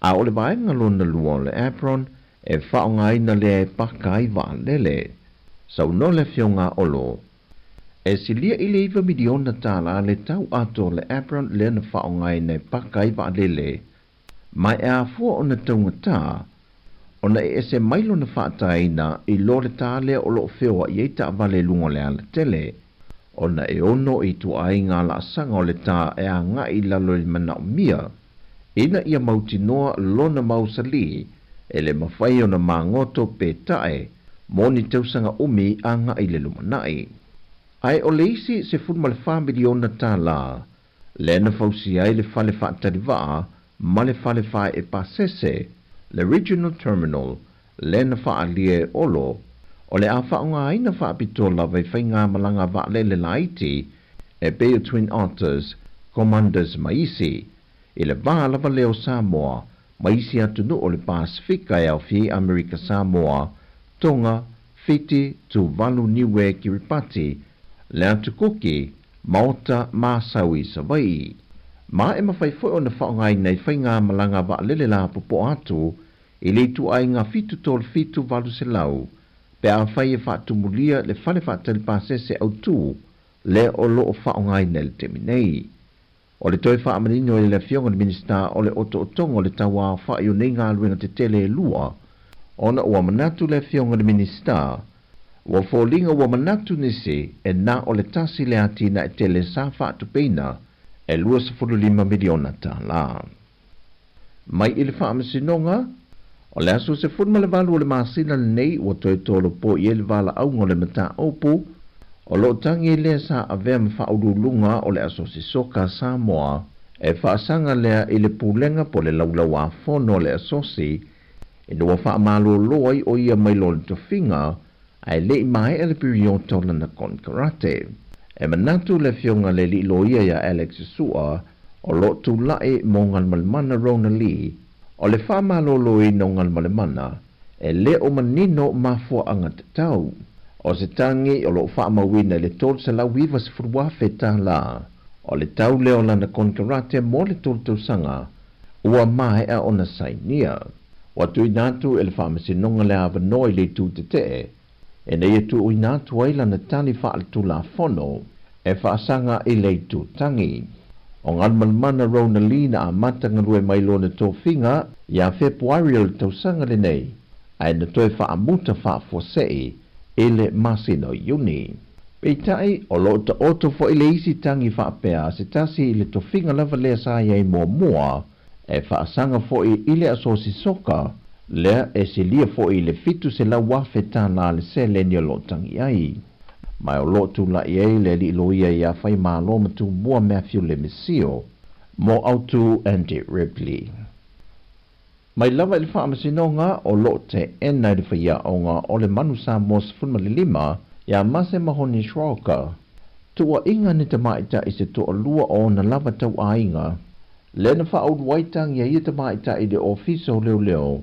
A o le vaega lona lua o le apron e faaaogaina lea e paka ai vaalele. Saunoa le Afioga a Olo, E silia i le $9 miliona le tau atoa o le apron lea na faaaogaina e paka ai vaalele, ma e afua ona taugata ona e ese mai lona faataina i lo le tā lea o loo feoa'i ai taavale i luga o le alatele, ona e ono ituaiga laasaga o le tā e aga'i i lalo i le manaomia ina ia mautinoa lona mausalī e le mafai ona magoto pe ta'e mo ni tausaga umi aga'i i le lumanai. Ae o le isi $14 miliona lea na fausia ai le fale faatali vaa ma le fale faaee pasese, le Regional Terminal, lea na faaalia e Olo, o le a faaaogaina faapitoa lava i faigamalaga vaalele laiti e pei o Twin Otters, Commanders ma isi, i le va lava lea o Samoa ma isi atunuu o le Pasefika e aofia ai Amerika Samoa, Tonga, Fiti, Tuvalu, Niue, Kiripati, le Atu Kuki, Maota ma Asau i Savaii. Ma e mafai foi ona faaaogaina i faigamalaga vaalele lapopoa atu i le ituaiga 737 800 pe afai e faatumulia le fale faatali pasese autū lea o loo faaaogaina i le taimi nei. O le toe faamanino e le Afioga i le Minisita o le otootoga o le tauaofa'i o nei galuega tetele e lua, ona ua manatu le Afioga i le Minisita, ua foliga ua manatu nisi e na o le tasi le atinae tele sa faatupeina e $25 miliona. Mai i le Faamasinoga, o le aso 18 o le masina lenei ua toe tolopo i ai le valaauga o le mataupu o loo tagi lea sa avea ma faauluuluga o le Asosi Soka a Samoa e faasaga lea i le Pulega po o le Laulauāfono a le Asosi ina ua faamalōlō ai o ia mai lona tofiga ae le'i maea le piriota o lana konekarate. E manatu le Afioga i le Alii Loia iā Alex Su'a o loo tula'i mo Galumalemana Rona Lee o le faamalōlōina o Galumalemana e lē o manino mafuaaga tatau. O se tagi o loo faamauina i le $390,000 o le tau lea o lana konekarate mo le tolu tausaga ua maea ona sainia. Ua tuuina atu e le Faamasinoga le avanoa i le itu tetee ina ia tuuina atu ai lana tali faaletulafono e faasaga i le itu tagi. O Galumalemana Rona Lee na amata galue mai lona tofiga ia Fepuari o le tausaga lenei ae na toe faamuta faafuasei i le masina o Iuni. Peitai, o loo taoto foi le isi tagi faapea a se tasi i le tofiga lava lea sa i ai muamua e faasaga foi i le Asosi Soka lea e silia foi i le $700,000 le seleni o loo tagi ai. Ma o loo tula'i ai le Alii Loia iā Faimalo ma Tumua Matthew Lemisio mo Autu Andy Ripley. Mai lava i le Faamasinoga o loo teena e le faiaoga o le Manu Samoa 15 iā Mase Mahoni Schrocker tuua'iga ni tamaita'i se toalua o ona lava tauaiga lea na faaulu ai tagi a ia tamaita'i i le Ofisa o Leoleo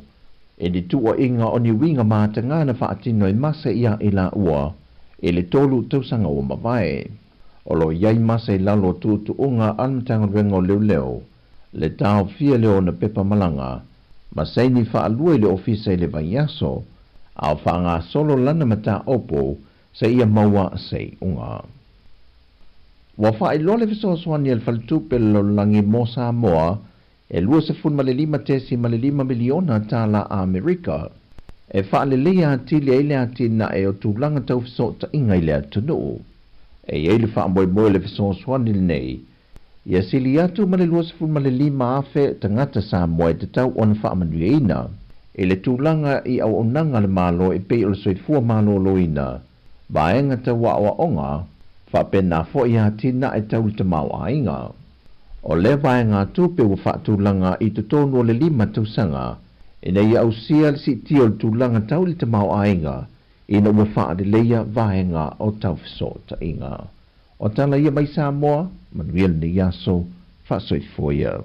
i ni tuua'iga o ni uiga matagā na faatino e Mase iā i laua i le tolu tausaga ua mavae. O loo i ai Mase i lalo o tuutuuga a le Matagaluega o Leoleo le taofia lea o ona pepa malaga ma saini faalua i le ofisa i le vaiaso a o faagasolo lana mataupu seia maua se iuga. Ua faailoa le fesoasoani a le Faletupe o le Lalolagi mo Samoa e $25.5 miliona Amerika e faaleleia atili ai le atinae o tulaga tau fesootaiga i le atunuu. E i ai le faamoemoe o le fesoasoani lenei ia sili atu ma le 25,000 tagata Samoa e tatau ona faamanuiaina i le tulaga i auaunaga a le Malo e pei o le soifua malōlōina, vaega tau aoaoga, faapena foi atinae tau le tamaoaiga. O lea vaegatupe ua faatulaga i totonu o le lima tausaga ina ia ausia le siitia o le tulaga tau i le tamaoaiga ina ua faaleleia vaega o tau fesootaiga. O tala ia mai Samoa, manuia lenei aso, faasoifua ia.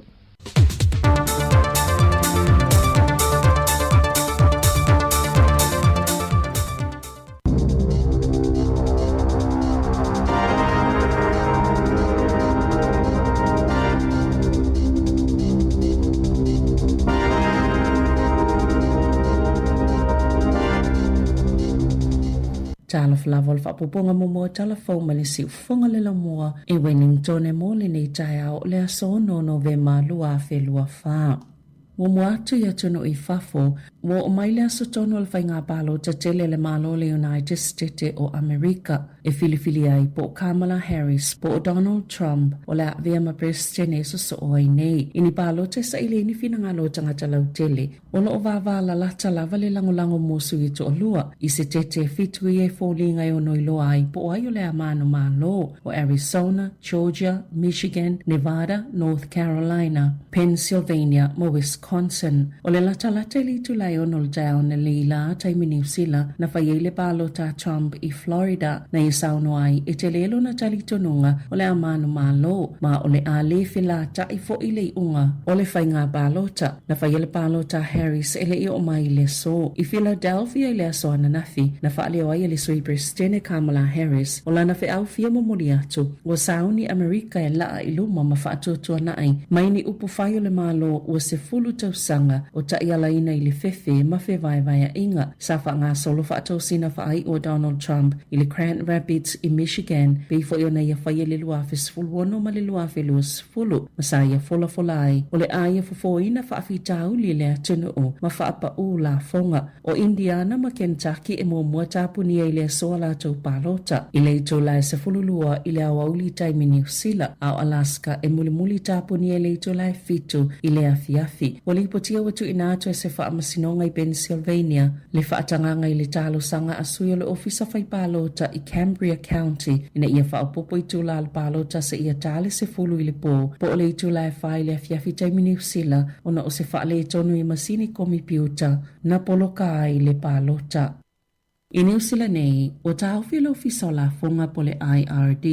Talofa lava o le faaopoopoga muamua o Tala Fou mai le Siufofoga le Laumua i Wellington mo lenei taeao o le aso 6 Novema 2024. Muamua atu i atunuu i fafo, ua oo mai le aso tonu o le faiga palota tele a le Malo o le United Setete o Amerika e filifili ai po o Kamala Harris po o Donald Trump o le a avea ma Peresetene e sosoo ai nei. I ni palota e saili ai ni finagalo o tagata lautele, O lo o vāvā lalata lava le lagolago mo sui e toalua, i se tete e fitu ia e foliga e ono iloa ai po o ai o le a manumalo o Arizona, Georgia, Michigan, Nevada, North Carolina, Pennsylvania ma Wisconsin. O le latalata i le itula e ono o le taeao analeila lā taimi Niu Sila na fai ai le palota a Trump i Florida na ia saunoa ai e tele lona talitonuga o le a manumalo ma o le a lē felataʻi foʻi le iʻuga o le faiga palota. Na faia le palota a Harris e le i oo mai i le aso i Philadelphia i le aso ananafi, na faaleo ai e le Sui Peresetene Kamala Harris o lana feau fia momoli atu, ua sauni Amerika e laa i luma ma faatuatuanaʻi mai ni upu fai o le Malo ua 10 tausaga o taʻialaina i le fefe ma fevaevaeaʻiga. Sa faagasolo faatosina faaiʻu a Donald Trump i le Grand Rapids i Michigan, pei foi ona ia faia i le 2016 ma le 2020, ma sa ia folafola ai o le a ia fofoina faafitauli i le atunuu ma faapaʻu lafoga. ʻO Indiana ma Kentucky e muamua tapunia i le aso a latou palota i le itula e 12 i le aoauli taimi Niu Sila, a ʻo Alaska e mulimuli tapunia i le itula e 7 i le afiafi. Ua lipotia ua tuuina atu e se faamasinoga i Pennsylvania le faatagaga i le talosaga a sui o le Ofisa Fai Palota i Cambria County ina ia faaopoopo itula o le palota seia ta le 10 i le pō po o le itula e 4 i le afiafi taimi Niu Sila ona o se faaletonu i masini komipiuta na poloka ai le palota. I Niu Sila nei, ua taofi le Ofisa o Lafoga po o le IRD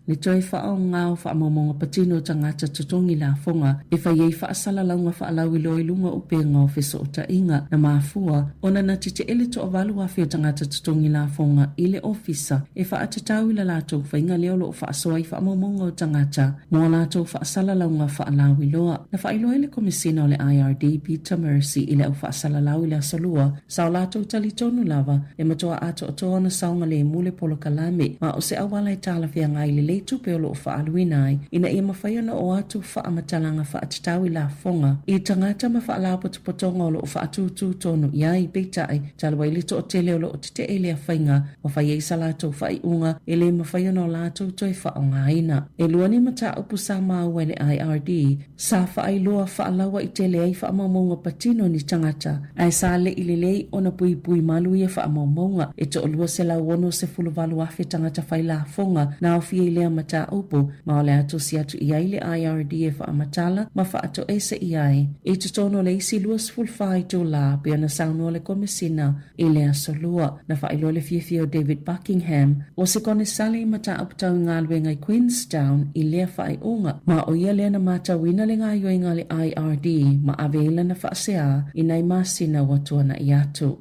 le toe faaaoga o faamaumauga patino o tagata totogi lafoga e fai ai faasalalauga faalauiloa i luga o upega o fesootaiga na mafua ona na teteʻe le 8,000 o tagata totogi lafoga i le ofisa e faatatau i la latou faiga lea o lo o faasoa ai faamaumauga o tagata mo a latou faasalalauga faalauiloa. Na faailoa ai le Komesina o le IRD Peter Mercy i le au faasalalau i le Aso Lua Sa o latou talitonu lava, e matua atoatoa ona saogalemu le polokalame, ma o se auala e talafeagai lelei tupe o lo o faaaluina ai, ina ia mafai ona oo atu faamatalaga faatatau i lafoga i tagata ma faalapotopotoga o lo o faatūtū tonu i ai. Peitai, talu ai le toatele o lo o tetee i lea faiga, ua fai ai sa latou faaiuga e le mafai ona o latou toe faaaogaina. E lua ni mataupu sa maua e le IRD, Sa faailoa faalauaitele ai faamaumauga patino ni tagata, ae sa leʻi lelei ona puipui malu ia faamaumauga. E toalua 168,000 tagata fai lafoga na aofia i lea mataupu, ma o le a tusi atu i ai le IRD e faamatala ma faatoese i ai i totonu o le isi 24 itulā, pei ona saunoa le Komesina I le Aso Lua, na faailoa le fiafia o David Buckingham, o se konesale i mataupu tau i galuega i Queenstown i lea faaiuga, ma ʻo ia lea na matauina le gaoioiga a le IRD ma ave ai lana faaseā i nai masina ua tuanaʻi atu.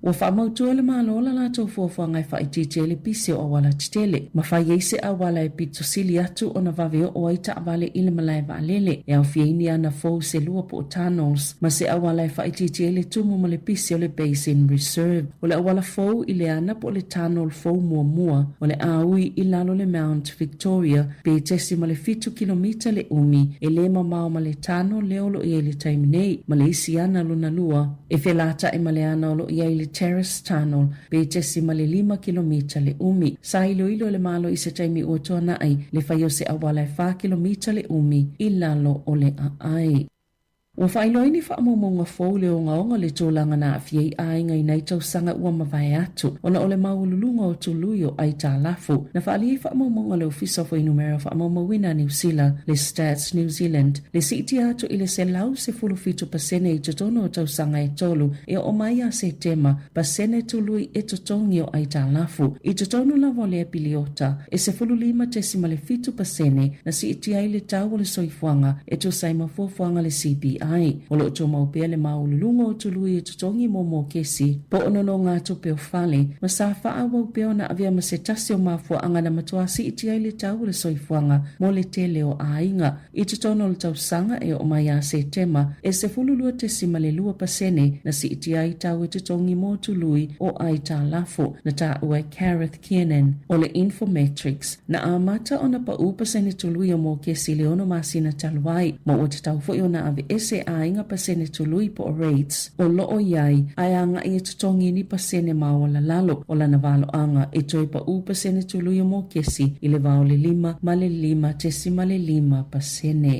Ua faamautu e le Malo la latou fuafuaga e faaitiitia ai le pisi o auala tetele ma fai ai se auala e pito sili atu ona vave oo ai taavale i le malae vaalele e aofia ai ni ana fou se lua po o tunnels. Ma se auala e faaitiitia ai le tumu ma le pisi o le Basin Reserve. O le auala fou i le ana po o le tunnel fou muamua o le a ui i lalo le Mount Victoria pe tesi ma le fitu kilomita le umi e le mamao ma le tunnel lea o lo o i ai i le taimi nei ma le isi ana lona lua e felataʻi ma le ana o lo o i ai i le Terrace Tunnel pe tesi ma le lima kilomita le umi. Sa iloilo e le Malo i se taimi ua tuanaʻi le fai o se auala e fa kilomita le umi i lalo o le aai. Ua faailoa ai ni faamaumauga fou le ogaoga o le tulaga na aafia ai aiga i nai tausaga ua mavae atu ona o le maualuluga o tului o aitalafu. Na faaalia ai faamaumauga a le Ofisa o Fuainumera Faamaumauina a Niu Sila, le Stats New Zealand, le siitia atu i le 117% i totonu o tausaga e tolu e oo mai ia Setema, pasene tului e totogi o aitalafu. I totonu lava o lea piliota, e 15.7% na siitia ai le tau o le soifuaga e tusa ai ma fuafuaga a le CPI. ai. O lo o tumau pea le maualuluga o tului e totogi mo mokesi po o nonogatupe o fale, ma sa faaauau pea ona avea ma se tasi o mafuaaga na matuā siitia ai le tau o le soifuaga mo le tele o aiga. I totonu o le tausaga e oo mai ia Setema, e 12.2 pasene na siitia ai tau e totogi mo tului o aitalafu, na taua e Gareth Kiernan o le Infometrics. Na amata ona paʻū pasene tului o mokesi i le ono masina talu ai, ma ua tatau foi ona aveese aiga pasene tului po o rates o lo o i ai, ae agai e totogi ni pasene maualalalo o lana valoaga e toe paʻū pasene tului o mokesi i le va o le 5 ma le 5.5 pasene.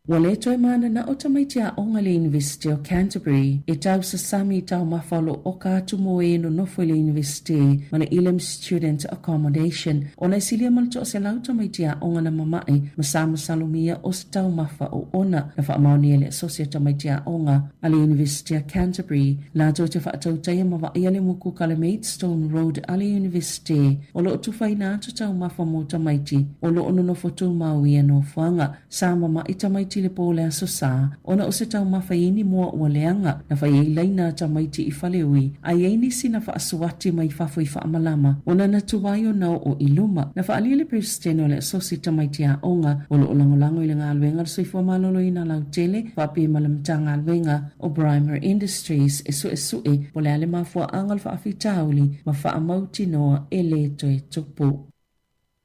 Ua le toe mananao tamaiti aoga i le Iunivesite o Canterbury e tausasami i taumafa o lo o oka atu mo e nonofo i le Iunivesite ma le Elam Student Accommodation ona e silia ma le 100 tamaiti aoga na mama'i ma sa masalomia o se taumafa oona. Na faamaonia e le Asosi o Tamaiti Aoga a le Iunivesite o Canterbury latou te faatautaia ma vaaia le mokuka le Maidstone Road a le Iunivesite o lo o tufaina atu taumafa mo tamaiti o lo o nonofo tumau i ia nofoaga. Sa mama'i tamaiti i le pō o le Aso Sā, ona o se taumafa i ni moa ua leaga, na fai ai laina a tamaiti i Faleui, a i ai nisi na faasuati mai fafo i faamalama, ona na tuai ona oo i luma. Na faaalia le Peresetene o le Asosi Tamaiti Aoga o lo o lagolago i le galuega a le Soifua Maloloina Lautele faapea ma le Matagaluega o Brymer Industries e suesue po o le a le mafuaaga o le faafitauli ma faamautinoa e le toe tupu.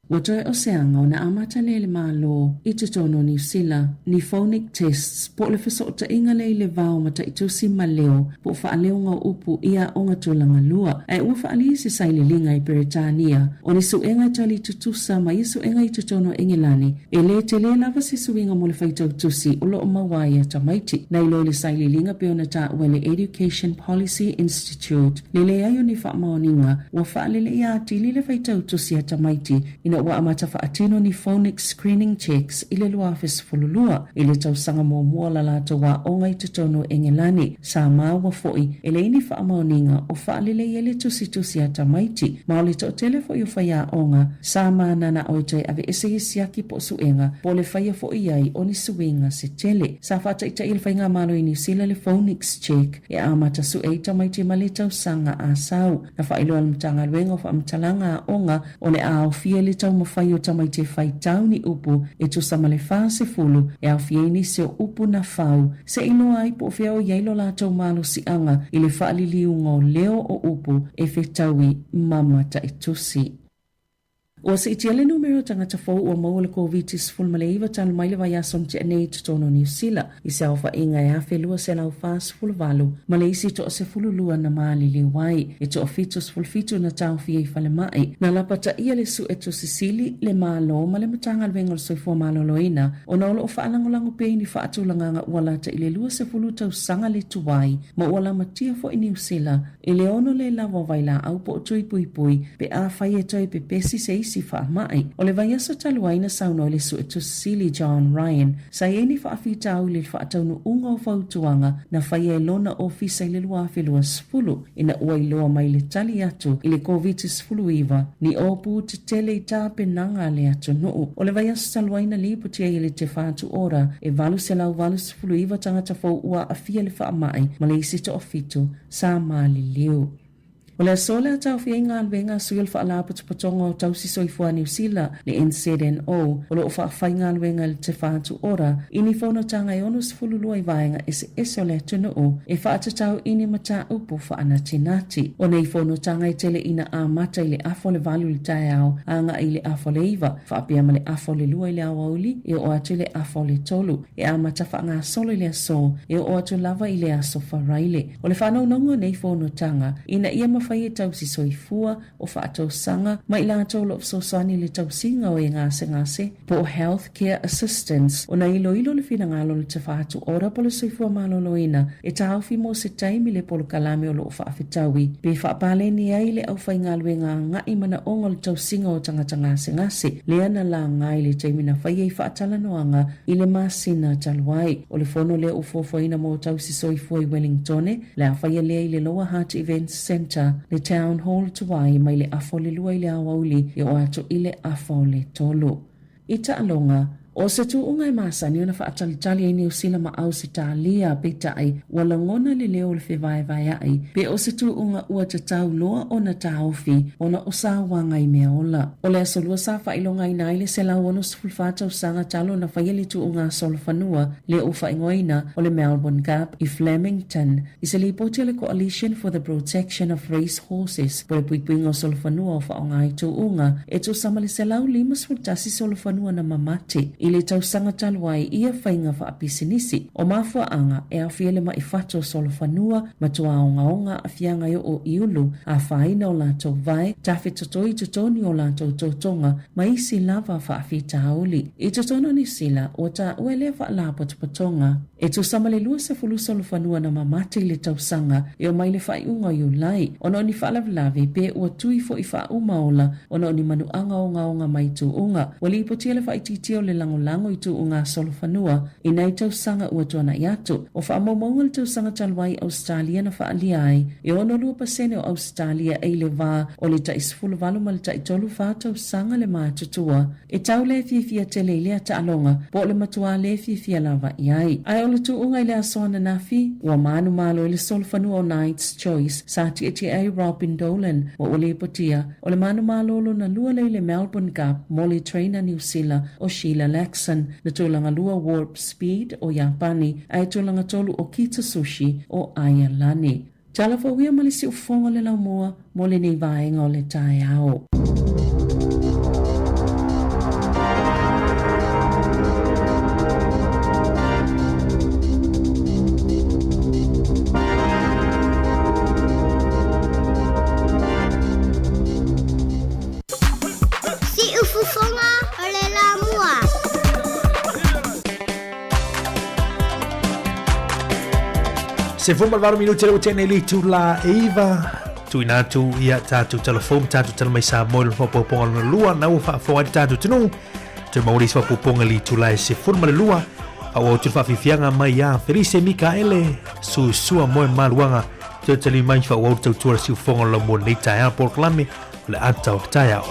Ua toe o se aga ona amata lea i le Malo i totonu o Niu Sila ni phonic tests po o le fesootaiga lea i le va o mataitusi ma leo po o faaleoga o upu i aoga tulaga lua. Ae ua faali se saililiga i Peretania o ni suega e tali tutusa ma ia suega i totonu o Engelani e le tele lava se suiga mo le faitau tusi o lo o maua ai a tamaiti. Na iloa i le saililiga pei ona taua e le Education Policy Institute Le leai o ni faamaoniga, ua faaleleia atili le faitau tusi a tamaiti ina ua amata faatino ni phonics screening checks i le 2012 i le tausaga muamua o la latou aoga i totonu o Engelani. Sa maua foi e leai ni faamaoniga o faaleleia le tusitusi a tamaiti, ma o le toatele foi o faiaoga sa mananao e toe aveese i siaki po o suega po o le faia foi ai o ni suiga se tele. Sa faataitai e le Faigamalo i Niu Sila le phonics check E amata sue ai tamaiti ma le tausaga a sau. Na faailoa e le Matagaluega o Faamatalaga Aoga o le a aofia i le taumafai o tamaiti e faitau ni upu e tusa ma le 40 e aofia ai nisi o upu na fau se i iloa ai po o fea o i ai lo latou malosiaga i le faaliliuga o leo o upu e fetaui ma mataitusi. Ua siitia le numera o tagata fou ua maua le Koviti-19 talu mai le vaiaso na tea nei i totonu o Niu Sila, i se aofaiga e 1,248 ma le isi 12 na maliliu ai. E toa-77 na taofia i falemai. Na lapataia le suetusi sili, le Malo ma le Matagaluega o le Soifua Maloloina ona o lo o faalagolago pea i ni faatulagaga ua lata i le 20 tausaga le tuai ma ua lamatia foi Niu Sila I le ono le lava o vailaau po o tui puipui pe afai e toe pepesi se isi faamai. O le vaiaso talu ai na saunoa i le Suetusi Sili John Ryan, sa i ai ni faafitauli i le faataunuuga o fautuaga na faia e lona ofisa i le 2020 ina ua iloa mai le tali atu i le Koviti-19 ni ōpū tetele i tapenaga a le atunuu. O le vaiaso talu ai na lipoti ai e le Te Whatu Ora e 889 tagata fou ua aafia i le faamai ma le isi toafitu Sa maliliu. O le aso lea taofia ai galuega a sui o le Faalapotopotoga o Tausi Soifua Niu Sila, le NZNO, o lo o faafaigaluega i le Te Whatu Ora i ni fonotaga e 62 i vaega eseese o le atunuu e faatatau i ni mataupu faanatinati. O nei fonotaga e tele ina amata i le afa o le valu i le taeao agai i le afa o le iva, faapea ma le afa o le lua i le aoauli e oo atu i le afa o le tolu. E amata faagasolo i le aso e oo atu lava i le aso Faraile. O le faanaunauga o nei fonotaga, ina ia mafai e tausi soifua o faatausaga ma i latou o lo o fesoasoani i le tausiga o e gasegase po o Health Care Assistants ona iloilo le finagalo o le Tefatu Ora po o le Soifua Maloloina e taofi mo se taimi le polokalame o lo o faafetaui pe faapaleni ai le aufaigaluega agai manaoga o le tausiga o tagata gasegase lea na laga i le taimi na fai ai faatalanoaga I le masina talu ai, o le fono lea ua fuafuaina mo tausi soifua i Wellingtone, le a faia lea i le Lower Hutt Events Centre, le Town Hall tuai mai le afa o le lua i le aoauli e oo atu i le afa o le tolu. I taaloga, O se tuuga e masani ona faatalitali ai Niu Sila ma Ausetalia, peitai, ua lagona le leo o le fevaevaeaʻi pe o se tuuga ua tatau loa ona taofi ona o sauaga i meaola. O le Aso Lua sa faailogaina ai le 164 tausaga talu ona faia le tuuga solofanua lea ua faaigoaina o le Melbourne Cup i Flemington i se lipoti a le Coalition for the Protection of Race Horses po le puipuiga o solofanua o faaaoga i tuuga e tusa ma le 151 solofanua na mamate i le tausaga talu ai ia faiga faapisinisi. O mafuaaga e aofia le maʻi fatu o solofanua, matua ogaoga aafiaga e oo i ulu, afaina o latou vae, tafetotoi i totonu o latou totoga, ma isi lava faafitauli. I totonu o Niu Sila, ua taua e lea faalapotopotoga e tusa ma le 20 solofanua na mamate i le tausaga e oo mai le faaiuga o Iulai, ona o ni faalavelave pe ua tui foi faauma ola ona o ni manuaga ogaoga mai tuuga. Ua lipotia le faaitiitia o le lagolago i tuuga solofanua i nai tausaga ua tuanai atu. O faamaumauga le tausaga talu ai Ausetalia na faaalia ai, e 62% o Ausetalia e i le va o le tai 18 ma le tai 34 tausaga le matutua. E tau le fiafia tele i lea taaloga po o le matuā le fiafia lava i ai. Ae o le tuuga i le aso ananafi, ua manumalo i le solofanua o Knight's Choice sa tietie ai Robyn Dolan ma ua lipotia O le manumalo lona lua lea i le Melbourne Cup mo le trainer Niu Sila o Sheila Laxon, na tulaga lua Warp Speed o Iapani ae tulaga tolu o Kita Sushi o Aialani. Tala fou ia ma le siufofoga o le laumua mo lenei vaega o le taeao. Siufofoga o le Lamua. 18 minute le ua tea nei le itula e iva tuuina atu ia tatou tala fou ma tatou tala mai Samoa i lona faaopoopoga lona lua na ua faafofoga ai le tatou atunuu toe maua le isi faaopoopoga i le itula e 12 faaauau atu le faafiafiaga mai ia Felise Mikaele Susua Moe Maluaga toe tali mai faaauau le tautua le siufofoga o le laumua lenei taeao polokalame o le ata o le taeao.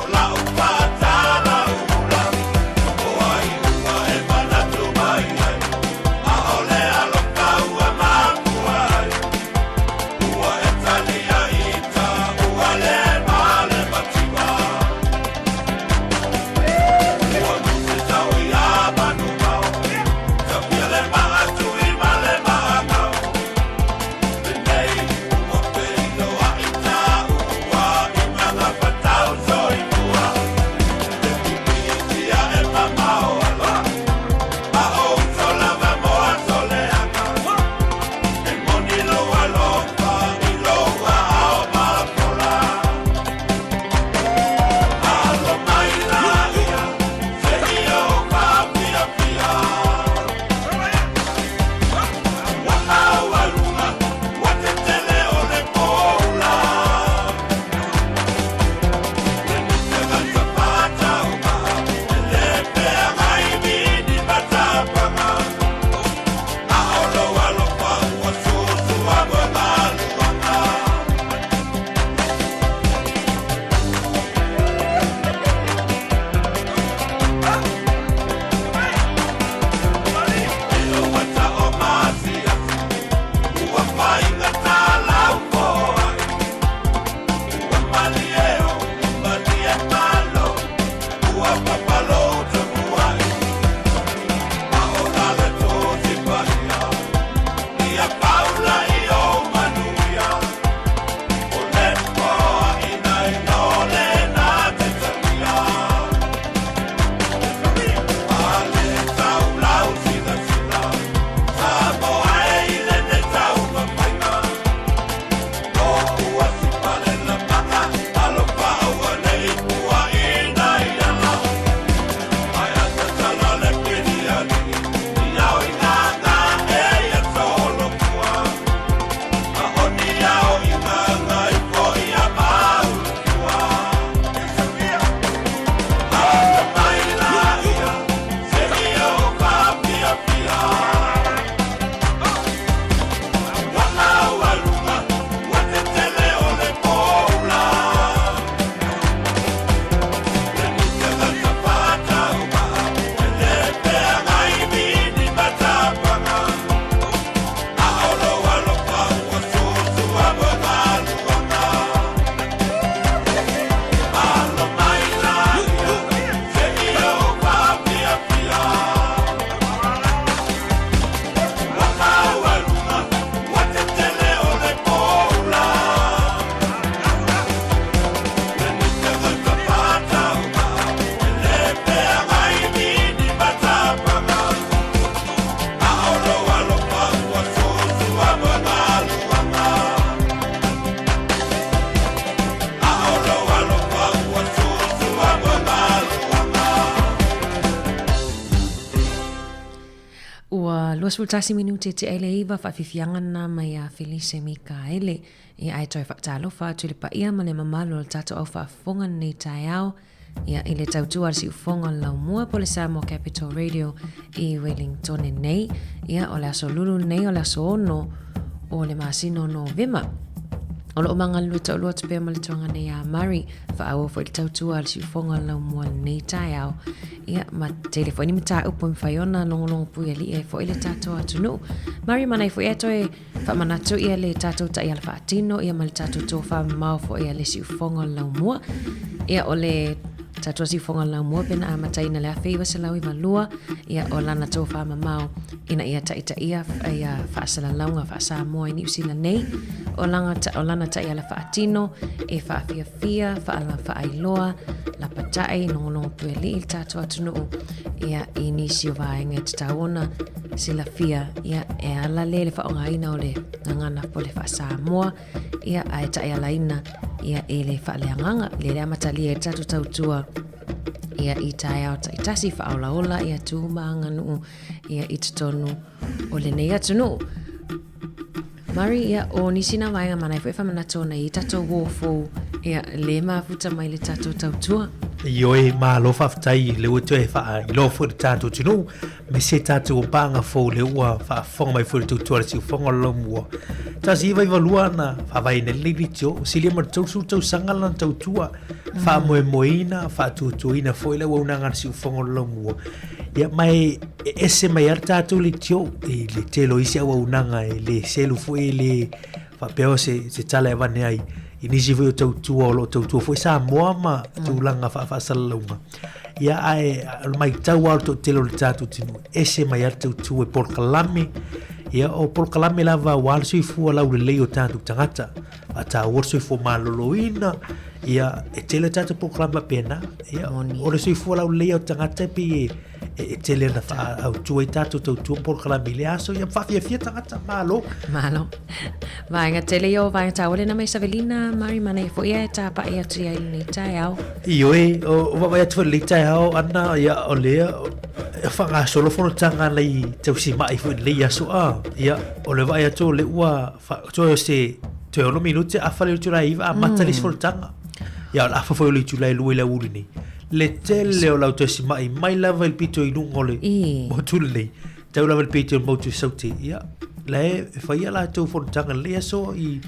Ua 21 minute e tea i le 9 faafiafiaga lena mai ia Felise Mikaele. Ia ae toe faatalofa atu i le paia ma le mamalu o le tatou au faafofoga lenei taeao. Ia i le tautua a le siufofoga o le Laumua po o le Samoa Capital Radio i Wellingtone nei. Ia o le aso lulu lenei o le aso 6 o le masina o Novema. O loo magalulue taulua atu pea ma le tuaga nei a Murray. Faaauau foi le tautua a le siufofoga o le Laumua lenei taeao. Ia, ma tele foi ni mataupu e mafai ona logologo puialii ai foi le tatou atunuu. Murray, manai foi e toe faamanatu ia le tatou taiala faatino ia ma le tatou tofa mamao foi a le siufofoga o le Laumua. Ia, o le tatou siufofoga o le Laumua pe na amataina le 1992, ia, o lana tofa mamao ina ia taitaia ia faasalalauga faa-Samoa i Niu Sila nei, o lana, o lana taiala faatino e faafiafia, faailoa, lapatai, logologo puialii le tatou atunuu, ia, i nisi o vaega e tatau ona silafia, ia, e ala lea i le faaaogaina o le gagana po o le faa-Samoa, ia, ae taialaina, ia, e le faaleagaga, lea le amatalia ai le tatou tautua, ia, i taeao taitasi, faaolaola, ia, tu ma aganuu, ia, i totonu o lenei atunuu. Murray, ia, o nisi na vaega manaia foi e faamanatu ona i ai tatou uo fou, ia, le mafuta mai le tatou tautua. Ioe, malo faafetai le ua toe faailoa foi le tatou atunuu me se tatou paaga fou le ua faafofoga mai foi le tautua le siufofoga o le laumua. 1992 na faavaeina ai lenei leitio, silia ma le 30 tausaga lana tautua, faamoemoeina, faatuatuaina foi le auaunaga a le siufofoga o le laumua. Ia, ma e ese mai lava le tatou leitio i le tele o isi auaunaga e le selu foi e le faapea o se, se tala e avane ai i nisi foi o tautua o lo o tautua foi Samoa ma tulaga faafaasalalauga. Ia, ae o le matau lava o le toatele o le tatou atunuu, ese mai lava le tautua i polokalame. Ia, o polokalame lava aua le soifua laulelei o tatou tagata, faataua le soifua maloloina, ia, e tele tatou polokalame faapena. Ia, o le soifua laulelei o tagata e pei e e tele na faaautu ai tatou tautua polokalame i le aso, ia faafiafia tagata, malo. Malo. Vaega tele ia o vaega taua lena mai Savelina, Mari manaia foi e tapa'i atu i ai lenei taeao. Ioe, o vaavaai atu foi i lenei taeao, Ana, ia, o lea e faagasolo fonotaga nai tausima'i foi i lenei aso, a, ia, o le vaai atu o lea ua, toe o se, toe 6 minute, afa le itula e 9, amata le isi fonotaga. Ia, o le afa foi o le itula e 2 i le aoauli nei. Le tele o lau tausima'i mai lava i le pito i luga o le motu lenei, tau lava i le pito i le motu i Saute, ia, la e fai a latou fonotaga i lenei aso i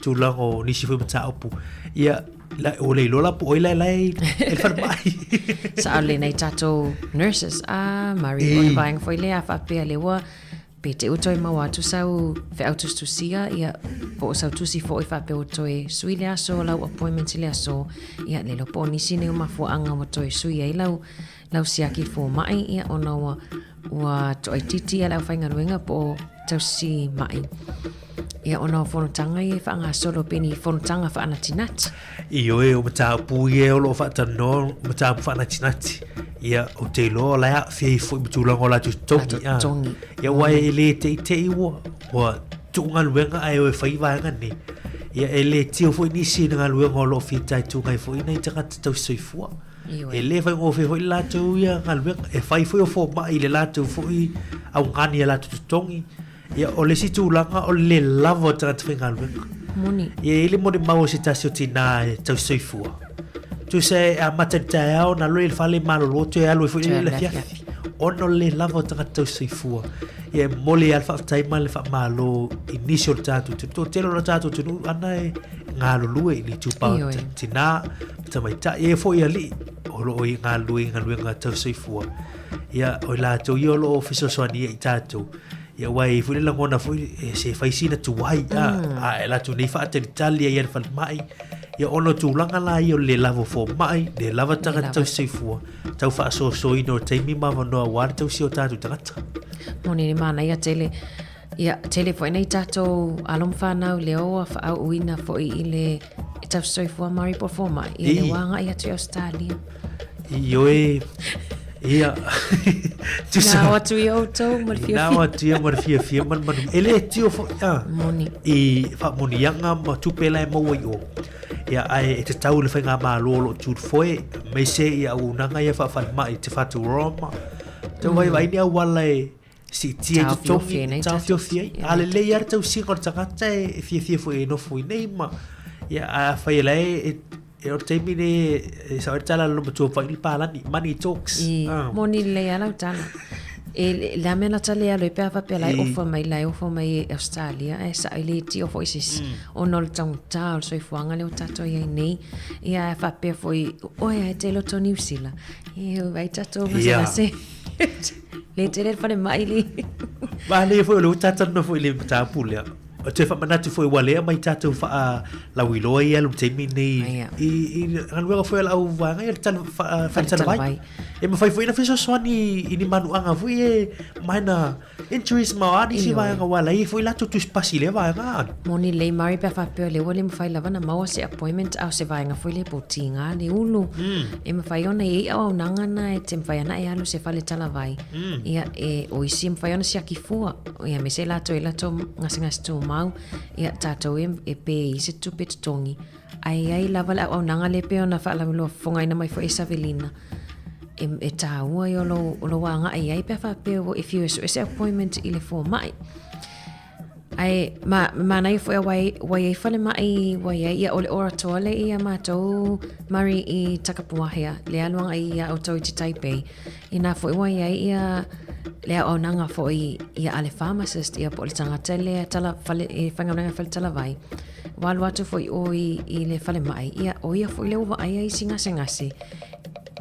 tulaga o nisi foi mataupu. Ia, la, ua le iloa la po o ai la e la e i le falemai. Sao le nai tatou nurses, ah, Mari, o le vaega foi lea a faapea lea ua Pe te ua toe maua atu sau feau tusitusia, ia, po o sau tusi foi faapea ua toe sui le aso, lau appointment i le aso, ia, le iloa po o nisi nei o mafuaaga ua toe sui ai lau, lau siaki fomai, ia, ona ua, ua toaitiiti ia le aufaigaluega po o tausi mai. Ia, ona o fonotaga ia e faagasolo pe ni fonotaga faanatinati. Ioe, o mataupu ia o lo o faatalanoa, o mataupu faanatinati. Ia, ou te iloa o la e aafia ai foi ma tulaga o latou totogi. Ah. Totogi. Ia, aua e le teitei ua, ua tuu galuega ae o e fai vaega nei. Ia, e le tio foi nisi i le galuega o lo o fitaituga ai foi nai tagata tausisoifua. Ioe. E le faigofie foi le latou ia galuega. E fai foi o fomai i le latou foi augani i a latou totogi. Ia, o le isi tulaga, o le lē lava o tagata faigaluega. Moni. Ia, e i ai le molimau o se tasi o tinā e tausisoifua. Tusa e amata i le taeao, na alu ai i le fale malolo, toe alu ai foi i le afiafi. Ona o le lē lava o tagata tausisoifua. Ia, e momoli lava le faafetai ma le faamalo i nisi o le tatou atunuu. Toatele o le tatou atunuu ana e galulue i le itupa o tinā ma tamaitai, e foi alii o lo o galulue i galuega tausisoifua. Ia, o i latou ia o lo o fesoasoani ia i tatou. Ia aua e i ai foi le lagona foi e se fai sina tuai a, a e latou nei faatalitali ai i le falemai. Ia ona o tulaga la ia o le lē lava o fomai, le lava tagata tausisoifua, tau faasoasoaina o taimi ma avanoa aua le tausia o tatou tagata. Moni le manaia tele. Ia, tele foi nei tatou alo ma whanau lea ua whaauuina foi i le e tausisoifua Māori po o fomai. Ia, le ua agai atu i Australia. Ioe, ia. Tusa. Nā atu i outou ma le fiafia. Nā atu ia ma le fiafia ma le manu. E le tio foi, a. Moni. I whaamonianga ma tupe la e maua i o. Ia, ae e te tau le whainga mālo o lo tūru foe, me se i auaunaga ia whaawhale mai te whatu Roma. Tau vai vai ni au wala e. Siitia i totogi, taofiofi ai. A lelei lava le tausiga o le tagata e fiafia foi e nofo i inei ma, ia, ae afai o la e, e o le taimi lenei e sao ai le tala a le olomatua o Vaili Palani, money talks. I, moni lelei lava lau tala. E le a mea na ta le alu ai pe a faapea la e offer mai, la e offer mai e Australia ae sao e le tio foi se isi ona o le taugata o le soifuaga lea ua tatou i ai nei. Ia ae faapea foi, oe ae te loto Niu Sila, e vai tatou gasegase. Le tele le falemai li. Manaia foi o lea ua tatou foi i le mataupu lea. O toe faamanatu foi ua lea mai tatou faalauiloa ia i le taimi lenei i i galuega foi a le au vaega ia le tala faletalavai. E mafai foi ona fesoasoani i ni manuaga foi e minor injuries ma o a nisi vaega aua la e i ai foi latou tusipasi i lea vaega. Moni lelei Murray pe a faapea o lea ua le mafai lava ona maua se appointment a o se vaega foi lea po o tiga le ulu. E mafai ona i ai auaunaga na e te mafai ona e alu i se fale talavai. Ia e o isi e mafai ona siaki fua. Ia aemaise latou e latou gasegase tumau. Ia tatou e e pe i se tupe totogi. Ae i ai lava le auaunaga lea pei ona faalauiloa fofogaina mai foi e Savelina. E, e taua ia o lou, o lou agai i ai pe a faapea ua e fiu e sue se appointment i le fomai. Ae ma, manaia foi a wai, ua i ai falemai, ua i ai, ia o le ora le ia matou Murray i Takapuwahea, le alu agai ia outou i te Taipei. Inā foi ua i ai ia le auaunaga foi ia a le pharmacist ia po o le tagata lea tala fale, e faigaluega fale talavai. Ua alu atu foi ʻoe i, i le falemai, ia ʻo ia foi lea ua vaaia isi gasegase.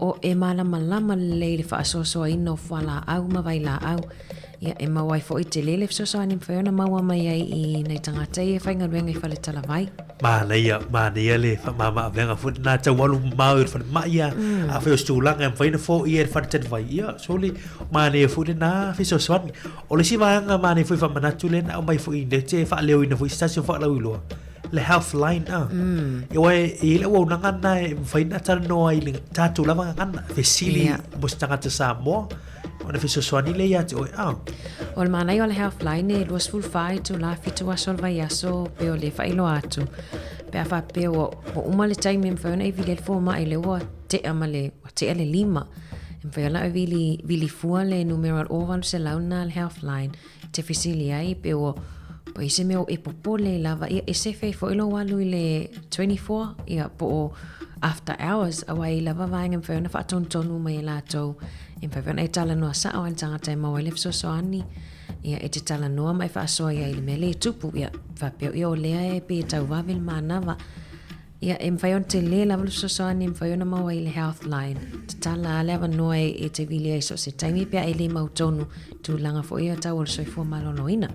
O e malamalama lelei i le faasoasoaina o fualaau ma vailaau. Ia, e maua ai foi tele le fesoasoani mafai ona maua mai ai i nai tagata ia e faigaluega i fale talavai. Manaia, manaia le faamama-avega foi lena tau alu mamao i le falemai ia. Afai o se tulaga e mafai ona foia e le fale talavai, ia, sole, manaia foi lena fesoasoani. O le isi vaega manaia foi faamanatu lea na aumai foi i nete e faaleoina foi se tasi o faalauiloa, le health line a. Aua e i ai le auaunaga lena e mafai ona talanoa ai i le tatou lava gagana, fesili mo se tagata Samoa. Ona fesoasoani lea ia te oe, a. O le manaia o le health line e 24 itula, 7 aso o le vaiaso pei o le faailoa atu. Pe a faapea ua, ua uma le taimi e mafai ona e vili ai le fomai lea ua tea ma le, ua tea le lima. E mafai ona e vili, vili fua le numera o le 0800 lena le health line e te fesili ai pe ua po i se mea e popole lava ia e sefe ai foi lou alu i le 24 ia po o after hours aua e lava vaega e mafai ona faatonutonu mai e latou e mafai foi ona e talanoa sao ai le tagata e maua ai le fesoasoani ia e te talanoa ma e faasoa i ai i le mea lea e tupu ia faapea ia o lea e pei e tauvave le manava Ia, e mafai ona tele lava le fesoasoani e mafai ona maua i le health line. Tatala lava le avanoa e, e te vili ai so o se taimi pe a e le mautonu tulaga foi ia tau o le soifua maloloina.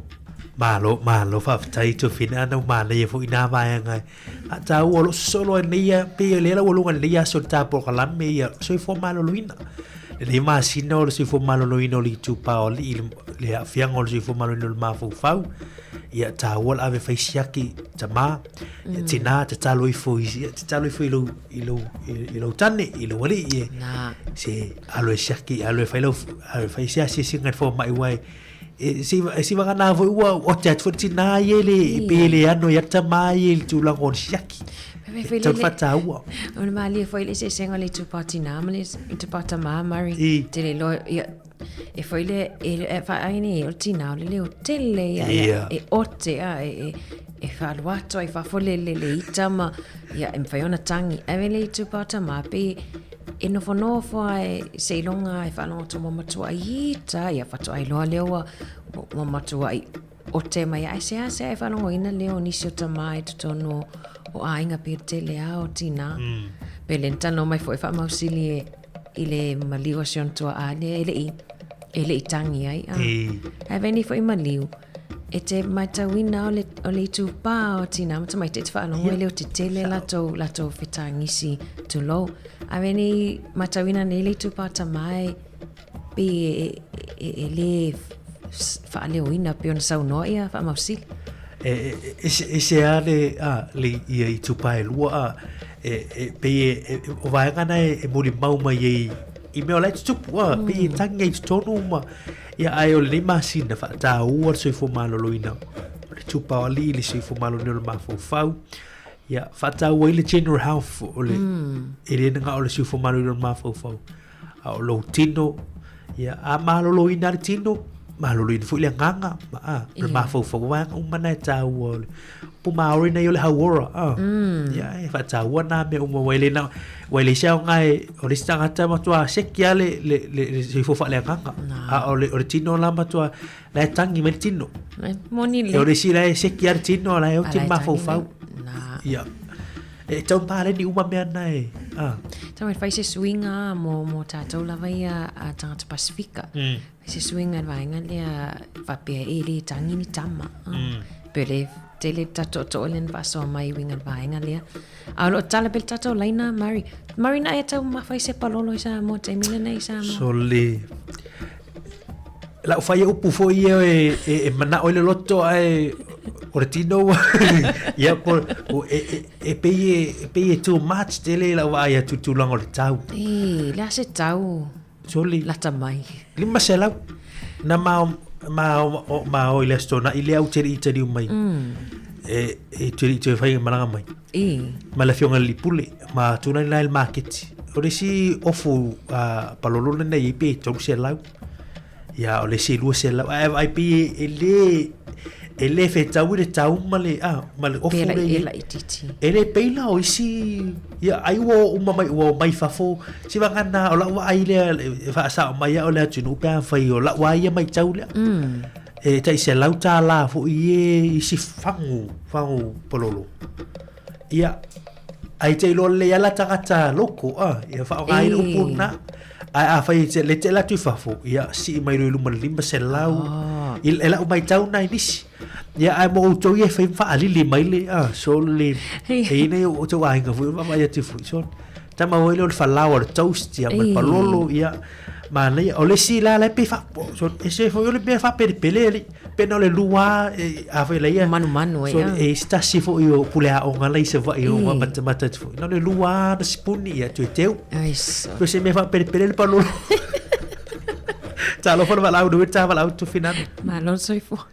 Malo, malo, faafetai Tofina, ana ua manaia foi na vaega e faataua o lo o sosolo ai nei ia, pei o lea la ua luga i lenei aso i le ta polokalame ia soifua maloloina. Lenei masina o le soifua maloloina o le itupa o alii le aafiaga o le soifua maloloina o le mafaufau. Ia taua le ave fai siaki tama, ia tina tatalo ifo i ia tatalo ifo i lou i lou i lou tane i lou alii e se alo e siaki alo e fai lau alo e fai se asiasiga i le fomai aua e e se e se vagana foi ua ote atu foi le tina ia i le pe le ano ia tama ia i le tulaga o le siaki. E tau faataua. O le malie foi le eseesega o le itupa o tinā ma le itupa o tamā, Murray. Te le iloa, ia, E foi le, e, e whaai nei, o le tina o le leo tele ia, ia, e ote a, e, e, e whaalu atu ai whafo le, le, le ita ma, ia, e mwhai ona tangi. Ai le itu pāta mā, pe, e nofo nofo ai, se ilonga e whaalongo tō matua ai ita, ia whatu ai loa leo ua, ua matua ai ote mai ai se ase ai whaalongo ina leo nisi o tama i totonu o aiga pe tele a o tina. Pe le tano mai foi whaamausili e, i le maliu o si ona tua'a lea e le'i e le'i tagi ai a. Ae veni foi maliu e te matauina o le o le itupā o tinā ma tamaiti e te faalogo e leo tetele latou latou fetagisi tulou. Ae veni matauina nei le itupā o tamā e pei e e e lē faaleoina pei ona saunoa ia Faamausili. E e ese ese lava le a le ia itupa e lua a e e pei e e o vaega na e e molimau mai ai i mea o la e tutupu a pei e tagi ai i totonu ma ia ae o lenei masina faataua le soifua maloloina o le tupa o alii le soifua maloloina o le mafaufau ia faataua ai le general health o le e le na o le soifua maloloina o le mafaufau a o lou tino ia a maloloina le tino. Maloloina foi le agaga, a, o le mafaufau, vaega uma na e taua o le upu Māori nei o le hauora, a. Ia, e faataua na mea uma, ua e le na, ua e leai se aoga e, o le isi tagata e matua seki lava le, le, le, le soifua faaleagaga. A o le, o le tino la matua, la e tagi mai le tino. E moni le. E o le isi la e seki lava le tino, a la e oti le mafaufau. Ia. E tau paleni uma mea na e, a. Tau e whai se suiga mō, mō tātou lava ia a tangata Pasifika. Se suiga i le vaega lea faapea e le tangi ni tama. Pe le tele ta tootoo lea na faasoa mai i uiga i le vaega lea. A o lo o tala pea le tatou laina, Murray. Murray na e tau mafai se palolo i Samoa taimi lenei i Samoa. Sole. Lau whai upu foi ia e, e, e manao i le loto ae o le tino ua ia po o, e, e, e pei e, e pei e too much tele lau vaai atu i tulaga o le tau. E, le a se tau. Sole. Lata mai. 500 na ma ma o ma o i le aso na i le au tele i taliu mai. E e tele i te whai malaga mai. E. Ma le afioga i le Lipule ma tūnai la i le maketi. O le isi ofu a palolo lenei e pe 300. Ia o le isi 200. Ae vaai pei e le e le fetaui le tau ma le a ma le ofu le e la itiiti. E le pei la o isi ia ai ua uma mai ua mai fafo si vagana o lau vaai lea e faasao mai au le atunuu pe afai o lau lava ia matau lea. E tai $100 foi e isi fagu fagu palolo. Ia, ai te iloa lelei lava la tagata loko, a, ia faaaoga ai le upu lena. Ae afai e te le te alu atu i fafo, ia sii mai loa i luma i le 500, i e lau matau nai nisi. Ia ae mo outou ia e fai ma faalili mai le, a, so le, e i ai nai o outou aiga foi o vaavaai atu foi, so tama foi lea o le falaoa o le toast ia ma le palolo, ia, manaia. O le isi la la e pei faa, so ese foi o le mea faapelepele alii. Pe na o le lua e, a foi laia. Manumanu e. So, e se tasi foi o pule aoga la i Savaii o mm. matamata atu foi. Na o le lua na sipuni ia toe teu. Ai so. Ko se mea faapelepele le palolo. Talofa le valaau nui ta valaau tufinano. Malo soifua.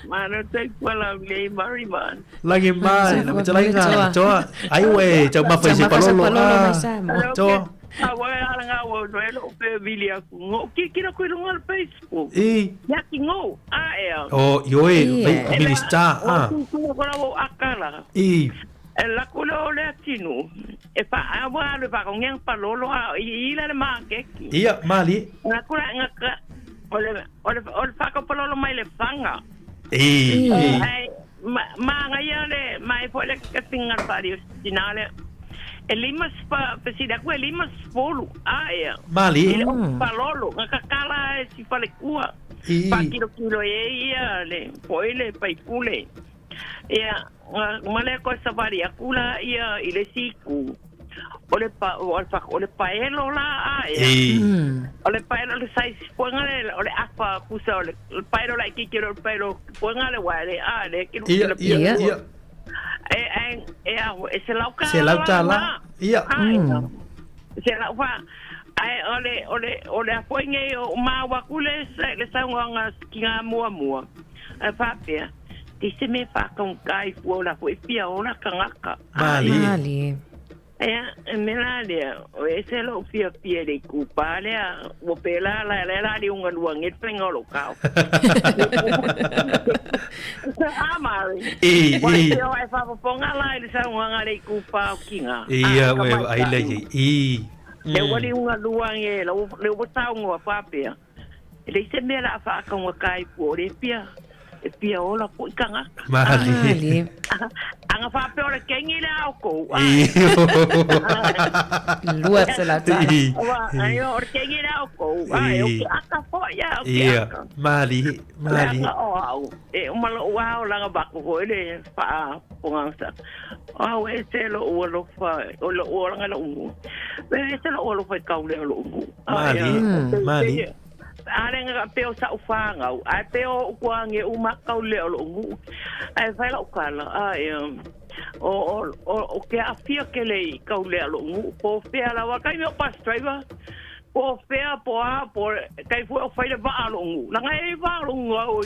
Malo soifua lau lei Mari man. Lagi mai, na matalaiga toa. Ai ue, tau mafa i se palolo. Ah, toa. A wai ala ngā wau no e lo pe vili aku. Ngo ki kira koe lunga le Facebook. I. Ia ki ngo, a ea. O, ioe, minista, a. O tu ko la wau akala. I. E laku le o le atinu. E fa a wa le fa ko ngang palolo a i ila le makeki. Ia, mali. Nga kura nga ka o le o le o le whakapalolo mai le whanga. I. Ai ma ma nga ia le mai foi le ka tinga pari o tina le e lima spa pesida ku e lima spolu a ia. Mali. I le palolo nga kakala e si fale kua. I. Pa kilo kilo e ia le foi le paipule. Ia nga ma le ko safari akula ia i le siku. O le pa o le pa o le paelo la a ia. O le paelo le size poenga le o le apa pusa o le paelo la ki ki le paelo poenga le wa le a le ki Ia, ia, ia. E e e a e se lau ka Se lau tālā. Ia. Se lau fa ai o le o le o le apoe nei o maua ku le le saunga ki ngā mua mua. E whapea. Te se me whakaunga i fua o la fo e pia o la kangaka. Mali. Mali. Ia, e me la lea, o e se lo fia fia le kupa lea, ua pe la la la la li unga lua nge whenga o lo kao. A mari. I, Wa i. te o e whapaponga la i le saunga nga le kupa o kinga. Ia, ue, ai le i. Le ua li unga lua nge, le ua saunga wa whapea. E le se mea la whakaunga kai pua o le pia. E pia ola po i kangaka. Mali. Mali. Anga whapea o le kengi le ao kou. I. Lua se la tala. I. Wa, ayo, o le kengi le ao kou. Ai, o ke aka fo ia, o ke Ia, aka. mali, mali. Le aka o au. E umalo o au langa bako ko ele wha pongangsa. Au e se lo ua lo wha, o lo ua langa lo ungu. E se lo ua lo wha kau le o lo ungu. Mali, mali. Ale nga pe o sa uwhangau. Ai pe o ukua nge umakau le o lo ungu. Ai whai la ukala. Ai, o o o ke awhia ke le i kau le o lo ungu. Po whea la wa kai meo bus driver. Po whea, po a, po kai fue o whai le waa lo ungu. Langa e waa lo ungu au.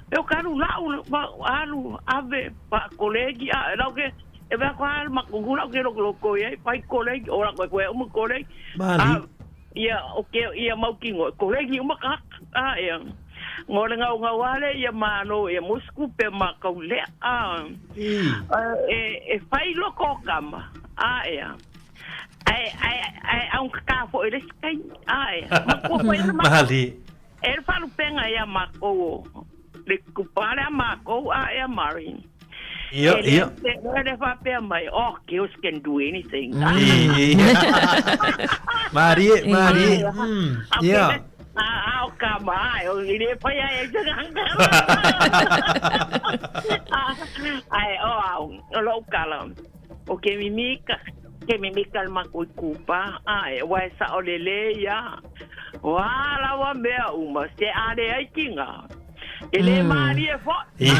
E o karu lau, alu, ave, pa kolegi, a, lau ke, e wea ko alu makungu lau ke loko loko ia, pai kolegi, o la koe koe umu kolegi. Mali. Ia, o ke, ia mau kingo, kolegi uma ka, a, ia. Ngo le ngau ngau ale ia malo ia musku pe ma kau le a. E e fai loko kama. A ea. Ai ai ai au ka fo ile skai. A ea. Ma ko ko ma. Mali. E le falupenga ia makou le kupale a makou a ea Mari. Ia, ia. E le faapea mai, oh, girls can do anything. Mari, mari. Ia. A o ka ma, o i le pai ai e te nganga. Ai, o au, o lou kala. O ke mimika, ke mimika le makui kupa, ai, wa e sa o le le ia. Wa lawa mea uma, se ale ai kinga. E le malie fo. E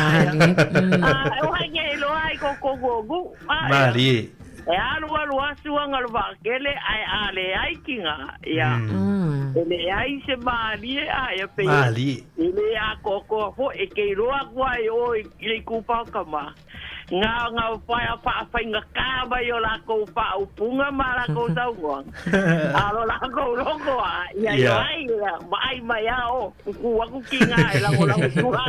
o hai e lo ai ko ko go gu. Malie. E alu alu asu anga lo vakele ai ale ai kinga. Ia. E le ai se malie ai pe. Malie. E le a ko ko fo e ke roa kua e o i le kupa o kama. Ngā ngā whai a wha whai ngā kā mai o lākou wha upunga ma lākou saugoa. Alo lākou loko a, ia Ia. ai, ia, ma ai mai a o, kuku aku ki ngā e lango lango sua,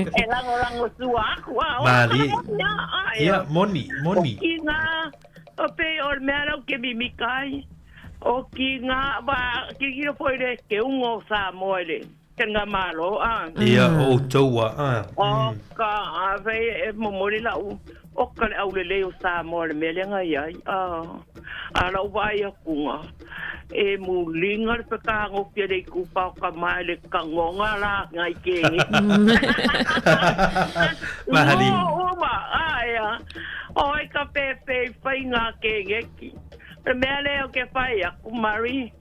e lango lango sua aku a o. Malie. Ia, a, Ia, moni, moni. O ki ngā, o pe o le mea lau ke mimi kai, o ki ngā, wa, ki kiro foi le ke ungo o Samoa le, ke ngā malo, a. Ia, o taua, a. O ka a fei e momoli lau o ka le aulelei o Samoa le mea lea ngai ai. A, a lau vai akunga. E mulinga le pekago pia le ikupa o ka mai le kangonga la ngai kengi. Mahali. O uma, a ea. O ai ka pepe i whai ngā kengeki. Le mea lea o ke whai aku, Mari.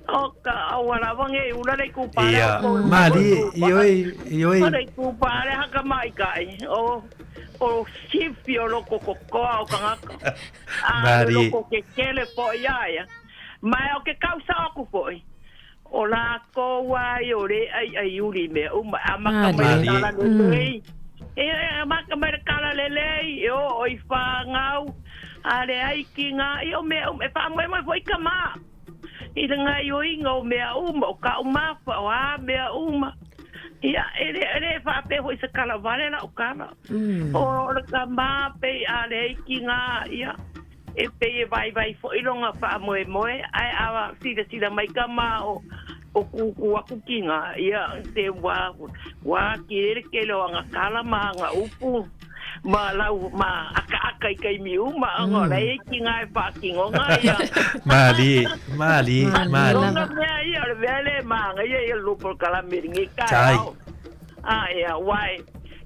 O ka awara wange ula le kupa le Ia, o kou- malie, ioi, ioi. O le kupa le haka mai kai. O o sifi o loko kokoa o kangaka. A Marie. loko ke kele po ia ia. Mai o ke kausa aku foi. O la ko ai o le ai ai uri me uma a maka mai Marie. kala lelei. E a maka mai kala lelei e o o i whangau. A le ai ki ngā i o mea uma e wha mai foi ka mā. I le ngai o inga o mea uma, o ka umafa, o a mea uma. Ia, e le, e le whape hoi se kala vale la o kala. O le ka mā pe a le ai ki ngā, ia. E pe e vai vai fo ilonga wha moe moe, ai awa sila sila mai ka mā o, o kuku aku ki ngā, ia, te wā, wā ki rere ke lo anga kala ma anga upu. Ma lau, ma aka aka i kai mi uma, anga mm. e ki ngā e wha ki ngonga, ia. Malie, malie, malie. Ngonga mea ia, o le mea le maanga ia, ia lupo kala miringi kai. Tai. au. A ia, wai,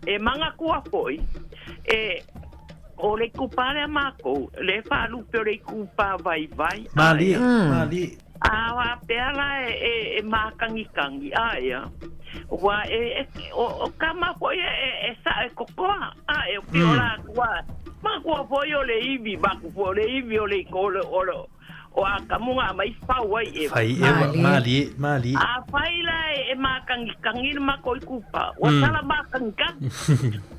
e manga kua foi, e, o le kupare a mākou, le whalupe o le kupa vai vai. Malie, malie. A wa pea la e, e, e mākangikangi, a ia. Wa e, e o, o ka mafo ia e, e sa e kokoa, a e o ki o la kua. Ma kua foi o le iwi, ma kua o le iwi o le o le o le o a kamunga mai pau ai e. Fai ewa, malie, malie. A whai la e, e mākangikangi le mako i kupa. Wa tala mākangikangi.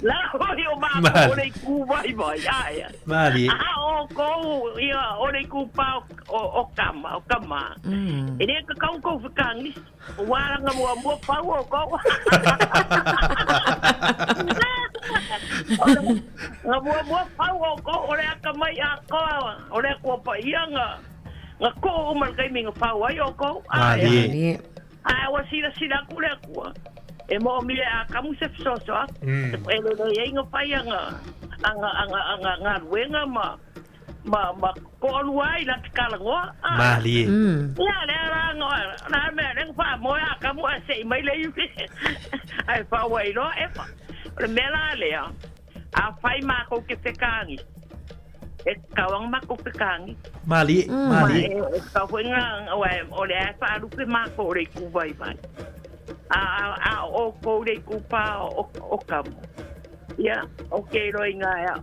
La hoi o mako o le kupa i vai, a ia. Malie. A o kou, ia, o le kupa o, o, o kama, o kama. E le ka kau kou whakangi. O waranga mua mua pau o kou. Nga mua mua pau o kou, o le aka mai a koa, o le kua pa ia nga, nga ko o mal kai minga pau ai o kou. A, ia. Malie. A ua sila sila aku le akua. E mo mi a kamu se soso a. E le le inga pai anga anga anga anga nga wenga ma ma ma ko alu ai la te kala ngoa. Malie. Ia le ara ngoa na me le fa mo a kamu a se mai le iwi. Ai fa wai no e fa. Le me la le a. A fai ma ko ke fekangi. E kawang ma ko fekangi. Malie, malie. E ka foi nga o le a fa lu pe ma ko le ku vai vai. A a o ko le ku pa o o kamu. Ia, o ke roi ngā ea.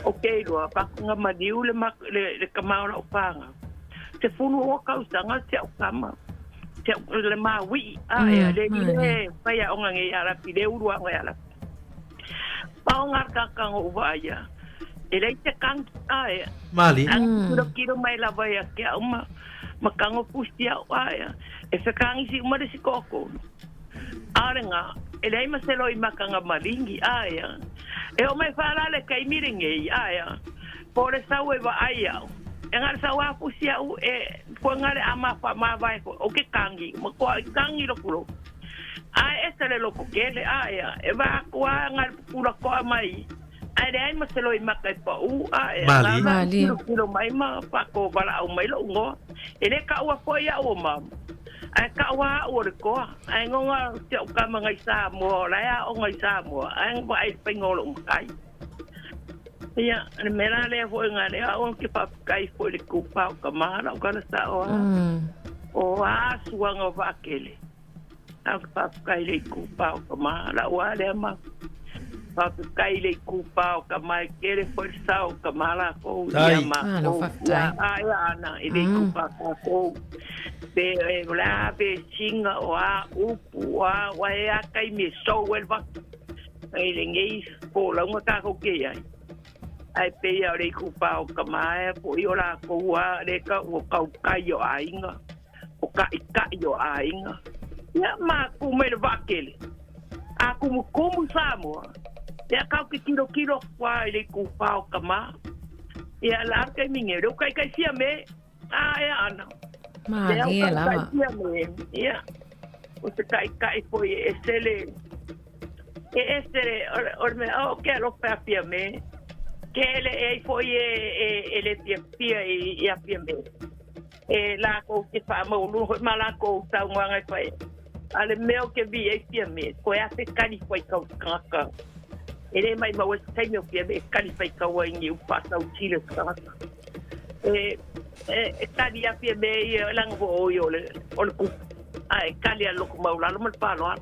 O ke roa, pa nga maniu le, ma, le, le kamau o pānga. Te funu o kausanga, te au kama. Te au le māui. A, ea, le le, whai a onga nge arapi, le urua nge arapi. Pao ngā kakanga uwa ia. E lei te kangi, a, ea. Malie. Ang kiro kiro mai lava ia ke au ma ma kango pusti au a ia. E whakangi si uma le si kōkōno. A A o le ga, e leai ma se loimaka na maligi, a ea. E oo mai fa la le taimi lenei, a ea, po o le sau e vaai au, e na o le sau lava fusi a'u e foe na le ama faamavae foi, ou te tagi, matua'i tagi loku loto. Ae ese le loto tele, a ea, e vaai atu lava na o le pupula to'a mai, ae leai ma se loimaka e pa'ū, a ea, Malie. na ona Malie. tilotilo mai ma faatovala'au mai lo'u igoa. E lē ta'ua foi a'u o mama, ae ta'u lava a'u o le toa. Ae goga si a'u tama nai Samoa o la e aoga i Samoa, ae na vaai i le faiga o lo'u matai. Ia, le mea la lea foi na lea a'u ou te faafetai foi i le itupa o tamā la'u tala sa'o lava, o a suaga o vaatele. Ae ou te faafetai i le itupa o tamā la'u lava lea ma faafetai i le itupa o tamā e tele foi le sao o tamā lakou Tai. ia Malo makou faafetai. ia a ia ana i le itupa tatou pe e o le a vesiga o a upu o a ua e a taimi e sou ai le vata i lenei folauga tatou te iai ae pei a o le itupa o tamā e fo'i o lakou a le tau o tautai o aiga o taʻitaʻi o aiga. Ia maku mai le vaatele, a kumukumu Samoa, ia kau ke tilotilo aku lava i le itupa o tamā. Ia la le taimi nei, o lea ua taitai Fiame, a ea ana. Lea ua Malie taitai lava. Fiame, ia, o se taitai foi e ese le, e ese le, o le mea, o ke alofa ia Fiame, tele e ai foi e, e, e le fiafia i, ia Fiame. E lākou te faamaualuga foi ma lākou saunoaga e fai ai. A o le mea ou te viia ai Fiame, toe afe tali fuaitau i se tagata. E lē maʻimau ai se taimi o Fiame e tali faitau ai i ni upu faatautile o se tagata. E, e, e tali lava Fiame ia, leaga foi o ia o le, o le tupu, ae tali lava i le loto maualalo ma le faaaloalo.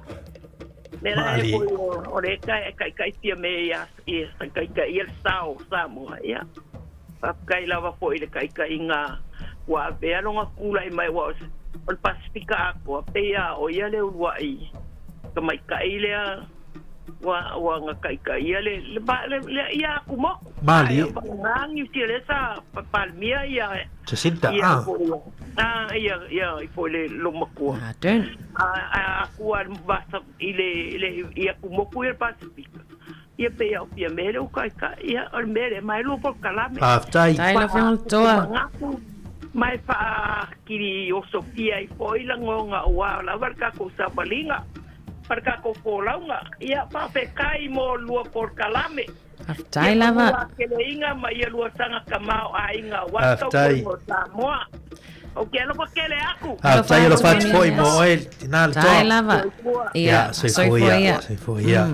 Mea la e Malie. foi o, o le e taʻitaʻi Fiame ia, ia taitaia le sa o Samoa, ia. Faafetai lava foi i le taitaiga ua avea lona tulai mai aua o le Pasefika atoa pei a o ia le uluai tamaitai lea ua ua na taitaia le le le, le ia atu moku. Malie. Ae vagana Niu Sila lea sa Palemia ia Jacinda, ia ah. foi a ia ia i foi le lomatua. Ardern. A a aku a vasa i le le i atu moku ia le Pasefika. Ia pei a o Fiame le uka i ka ia o le mea lea mai lua polokalame. Faafetai. Tai lau Afioga i le Toa. Manatu ma e faakili osofia ai foi lagoga aua lava le tatou savaliga ma le tatou folauga. Ia faafetai mo lua polokalame. Faafetai Ia lava. fanua keleiga ma ia lua saga tamaoaiga aua le Faafetai. tautuaina o Samoa. Ou te alofa tele atu. Faafetai alofa atu foi mo oe tina le toa. Tai lava. Soifua. Ia, Soifua ia. Soifua ia.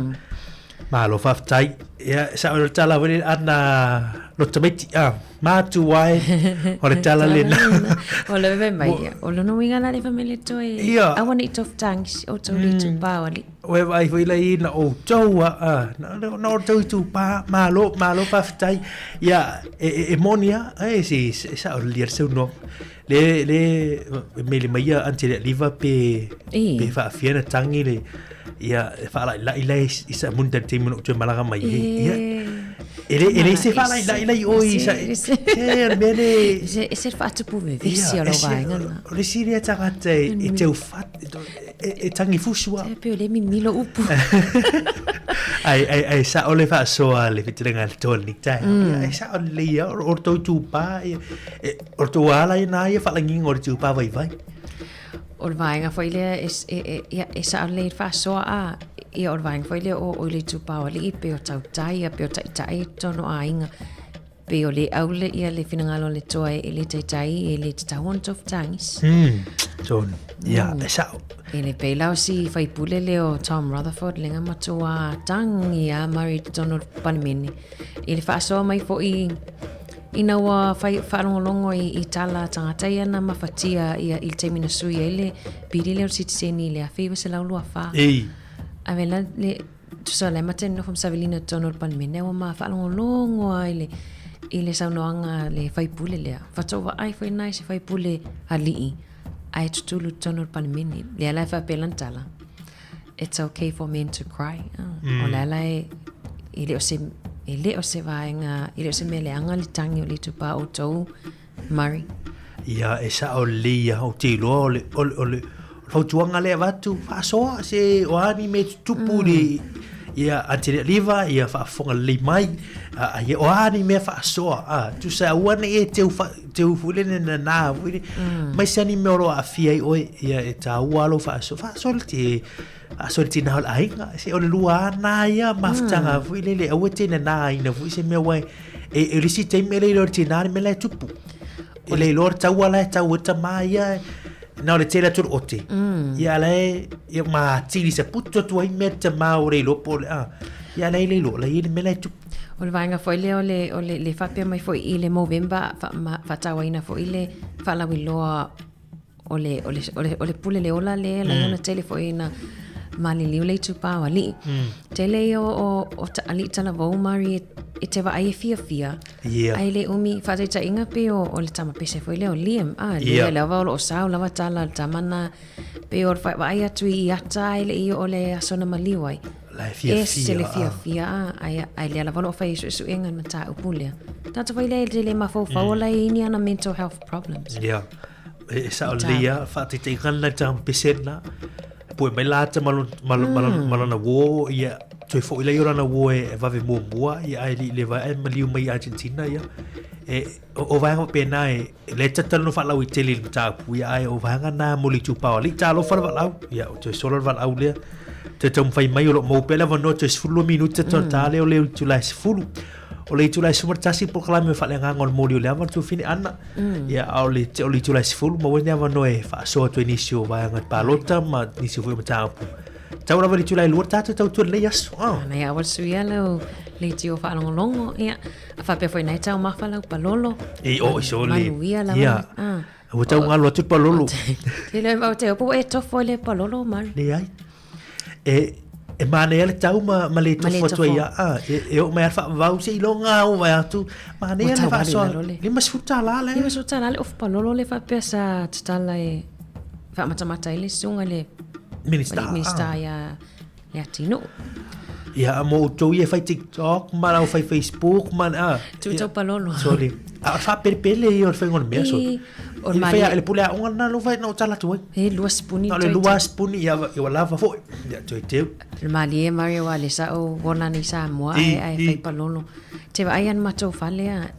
Malo faafetai. Ia, sa o le tala foi le ana lo tamaiti a matu ai o le tala lena. O le veve mai ia. O lona uiga la le family toe. Ia. Aua ne i tofutagi o tou le itupa o alii. Ua e vaai foi lai na outou a a na na outou itupa malo malo faafetai. Ia e e, e moni a e se se sa o le lia le saunoaga. Le le e mele mai ia Aunty Lealiva pe E. pe faafia na tangi le ia e faalailai lai i sa muni tali taimi na ou toe malaga mai ai. Ia e le e le se faalailai lai o i sa se o le mea le Se e se faatupu vevesi o Ia, lau e se vaega lena. o le isi lea tagata e e tau fat e e tangi fusu a. E pei o lea e mimilo upu. Ai ai ai sa'o le faasoa a le fetelaiga a le toa i lenei taeao. Ia e sa'o lelei lava o le tou itupa ia e o le tou ala lena ia faalagiga o le itupa vaivai. O le vaega foi lea e e e ia e sa'o lelei le faasoa a ia o le vaega foi lea o o le itupa o alii pei o tautai ia pei o taitai i totonu o aiga. Pei o le aule ia le finagalo o le toa e le taitai e le tatau ona tofutagisi. Tonu. Ia, e sa'o. E le pei la o si faipule lea o Tom Rutherford lenga matua tagi a Murray i totonu o le Palemene. I le faasoa mai foi ina ua fai faalogologo i, i tala a tagata ia na mafatia ia i le taimi na sui ai le pili lea o le sitiseni i le 1924. Ei. Ave la le Tusa o le ma te nofo ma savilina i totonu o le Palemene, ua ma faalogologo lava i le, i le saunoaga a le faipule lea. Faatoa vaai foi na i se faipule alii ae tutulu i totonu o le Palemene. Lea la e faapea lana tala, It's okay for men to cry. O le ala e, e le o se, e le o se vaega, e le o se mea leaga le tagi o le itupa outou, Murray. Ia, e sao lelei lava, ou te iloa o le, o le, o le, fautuaga lea e avatu, faasoa se o a ni mea e tutupu i le ia Aunty Liva, ia faafofoga lelei mai, ia o a ni mea faasoa, a, tusa aua ne i e teu, teu foi lele nana foi lele, aemaise lava ni mea o lo o aafia ai oe, ia e taua lava lou faasoa, faasoa le te, faasoa le tina o le aiga, se o le lua lava lena ia mafutaga foi lele, aua e te nanaina foi se mea aua e, e le isi taimi e le iloa e le tina le mea la e tupu. E le iloa le taua la e tau ai le tama ia, na o le tele atu o le ote. Ia la e, ia ma atili sa putu atu ai mea le tama ua le iloa po o le a. Ia la e le iloa, la e i ai le mea la e tupu. O le vaega foi lea o le, o le, le faapea mai foi i le Movember, fa, ma, faatauaina foi le faalauiloa o le, o le, o le, o le pule le ola lea, la ona tele foi ina maliliu le itupa o alii. Tele ia o, o, o ta, alii talavou Mari e, e te vaai e fiafia. Yeah. Ai le umi faataitaiga pei o, o le tama pese foi lea o Liam. Ah, yeah. lea lava o loo sao lava tala le tama na pei o le vaai atu i ata ai le i o le aso na maliu ai. La e fiafia. Ese le fiafia ah. Ai, ai lea lava o loo fai ai suesuega le mataupu lea. Tagata foi lea e le mafaufau ola e ini ana mental health problems. Yeah. E sao lelei lava faataitaiga lena i le tama pese lena. Pue mai la ata ma lona uō, ia, toe foi lea i lana uō e vave muamua, ia, ae le i leva ae maliu mai i Argentina, ia. E, o vaega faapena e, lea e tatalo ona faalauaitele i le mataupu, ia, ae o vaega na mo le itupa o alii, talofa le valaau, ia, o toe sola le valaau lea. Toe taumafai mai o lo o maua pea le avanoa toe 12 minute mm. ta lea o le itula e 10. O le itula e 11 polokalame faaleagaga o le moli o le ava le tuafine Ana. Ia, a o le, o le itula e 10, maua ai ni avanoa e faasoa atu ai nisi o vaega palota ma nisi foi o mataupu. Tau lava i le itula e 2 tatou tautua i lenei aso. Oh. Ana ia awal suia lau leitio faalogologo, ia, a faapea foi nai taumafa lau palolo. E o i so le. Manuia lava. Ia. Ah. Ua tau ngalo atu le palolo. Te le mau te opo e tofo i le palolo, Mari. Leai. E, e manaia le tau ma, ma le tofo atu ai a, e, e oo mai a le faavavau se iloga o vai atu, manaia le faasoa, $50 le. $50 le ofu palolo le faapea sa tatala e faamatamata ai le susuga i le Minista, Minista ia Leatinuu. Ia, mo outou ia e fai TikTok ma lau fai Facebook ma a. Tu tau palolo. Sorry. A o le faapelepele ia o le faiga o le mea sorry. O le fai le pule aoga lena lo fai na o tala atu ai. E lua sipuni. Na o le lua sipuni ia ua lava foi. Ia toe teu. Le malie Maria wa le sa o wona ni Samoa ai ai fai palolo. Te vaai ana matou fale a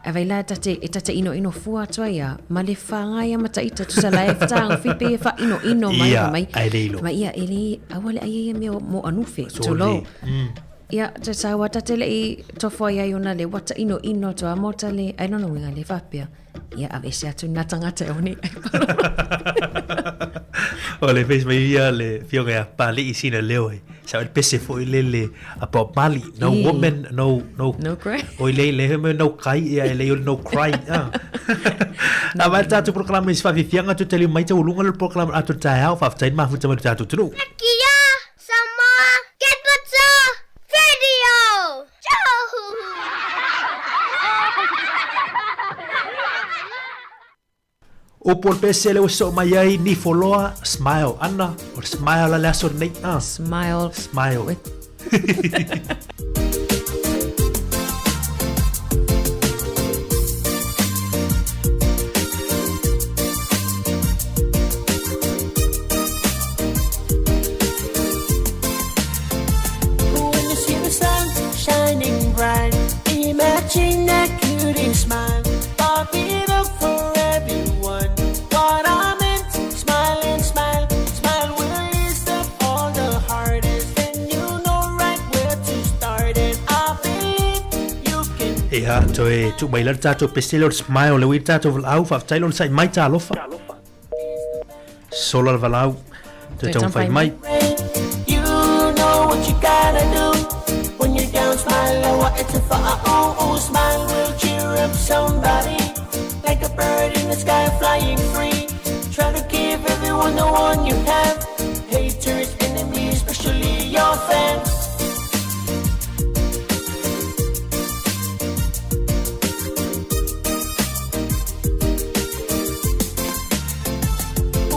A vai la e tate, e tate inoino fua atu ai a, ma le whangai a mata ita tusa la e whataangofi pe e whainoino mai Ia, mai. ai le ilo. Mai ia, e le, aua le ai ia mea mo anufe, So tulou. le, mm. Ia, te saua tate le i tofo ai ai ona le wata ino ino atu a mota le, ai lona uiga le whapea. Ia, ave se atu nā tangata e one ai palolo. O le face mai ia le fioga ia Pali'i sina leo e. Sa o le pese foi lele a Bob Marley. No Ii. woman, no, no. No cry. O i lei le me no kai, ia e lei o le no cry. Ah. A vai le tātou polokalame i se faafiafiaga atu taliu mai taualuga le polokalame atoa le taeao. Faafetai le mafuta mai lo tatou atunuu. Kia Samoa Capital Radio! Upu o le pese lea ua sosoo mai ai Nifoloa, smile ana, o le smile la le aso lenei. Ah. Smile. Smile. When you see the sun shining bright, imagine that cutie smile. Pop it up for everyone. What I meant, smile and smile, smile will ease up all the hardest. Then you know right where to start it. I believe you can. Ia, toe tuu mai la le tatou pese lea o le smile lea ua i le tatou valaau, faafetai lona sa'i mai talofa. Sola le valaau, toe taumafai mai. You know what you gotta do when you're down. Smile, oh, it's a oh, smile will cheer up somebody like a bird in the sky flying free. Try to give everyone the one you have. Haters, enemies, especially your fans.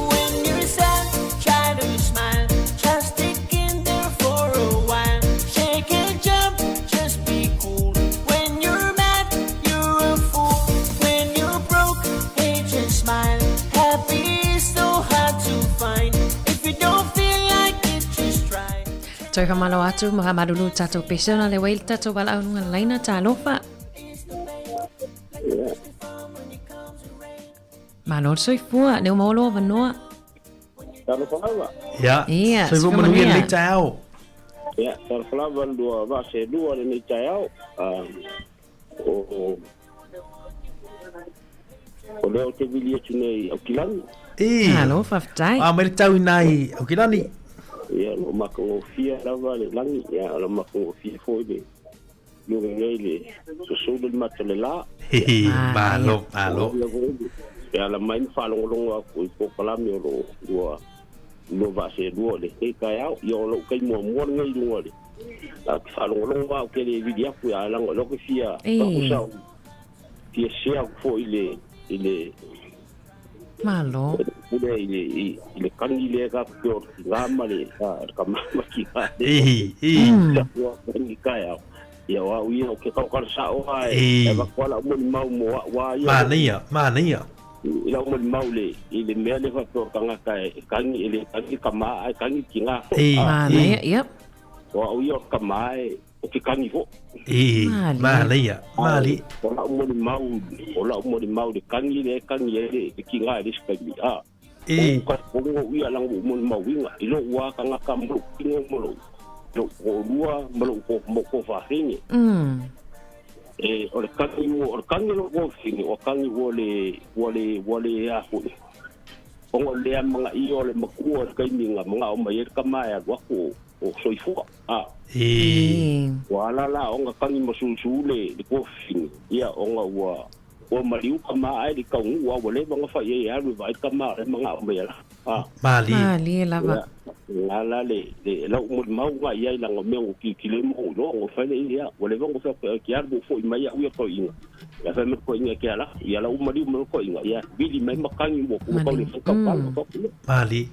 When you're sad, try to smile. Just stick in there for a while. Shake and jump, just be cool. When you're mad, you're a fool. When you're broke, hey, just smile. Happy is so hard to find. Toe whamalo atu ma maruru tātou pese ona le wei le tātou wala aunga laina tālofa. Ia. Malo le soifua, le uma olo wanoa. Talofa lava. Ia. Ia, Soifua soifua manuia manuia. lenei taeao. Ia, talofa lava lua vaaselua lenei taeao. Ah, o o lea ou te vili atu nei i Aukilani. E. Malo, faafetai. A mai le tau i nai Aukilani. Ia, o lo o matagofie lava le lagi, ia, o lo o matagofie foi le luga nei le susulu le mata o le lā. Hehe, malo, malo. E ala mai ma faalogologo aku i polokalame o loo ua lua vaaselua o lenei taeao. Ia o lou taimi muamua lenei i luga o le a te faalogologo au ke le vili aku ia laga o lea ou te fia E. sa fia share aku foi i le i le Malo. pule i le i i le kani lea ka pe o le tiga ma le a le kama ma tiga le E, e. ua kani taeao. Ia o au ia o ke kaukala sao a E. e avatu lava lau molimau mo au a ia Manaia, manaia. I lau molimau le i le mea lea faapea o le tagata e kagi e le kagi kama ae kagi tiga foi. E, A Manaia, yep. o au ia o le kama e o ke kagi foi. E, Malie. manaia, Ae malie. o lau molimau o lau molimau le kagi lea e kagi ai le tiga i le isi taimi a E. o ka o ia laga ua ou molimauina i lou a tagata ma lou tino ma lou lou toalua ma lou mo kofafine. E o le kagi ua o le kagi o lou kofafine o kagi ua le ua le ua le a foi ona o le amagaia o le makua o le taimi na magao mai ai le kama e alu atu o soifua a E. E. ua ala la ona kagi masusu le le kofafine ia ona ua ua maliu kama ae le tauguu a ua leva ona fai ai e alu e vaai le kama o le magao mai ala a Malie. Malie lava. ia la la le le lau molimau ga i ai laga mea ua kilokilo ma ou iloa ona fai lea ia ua leva ona fai ke alu fo'i mai a'u ia toe'iga ia fai mai toe'iga ke ala ia lau maliu ma toe'iga ia vili mai makagi ua ua tau le Maliu. fai taupala faapea Malie.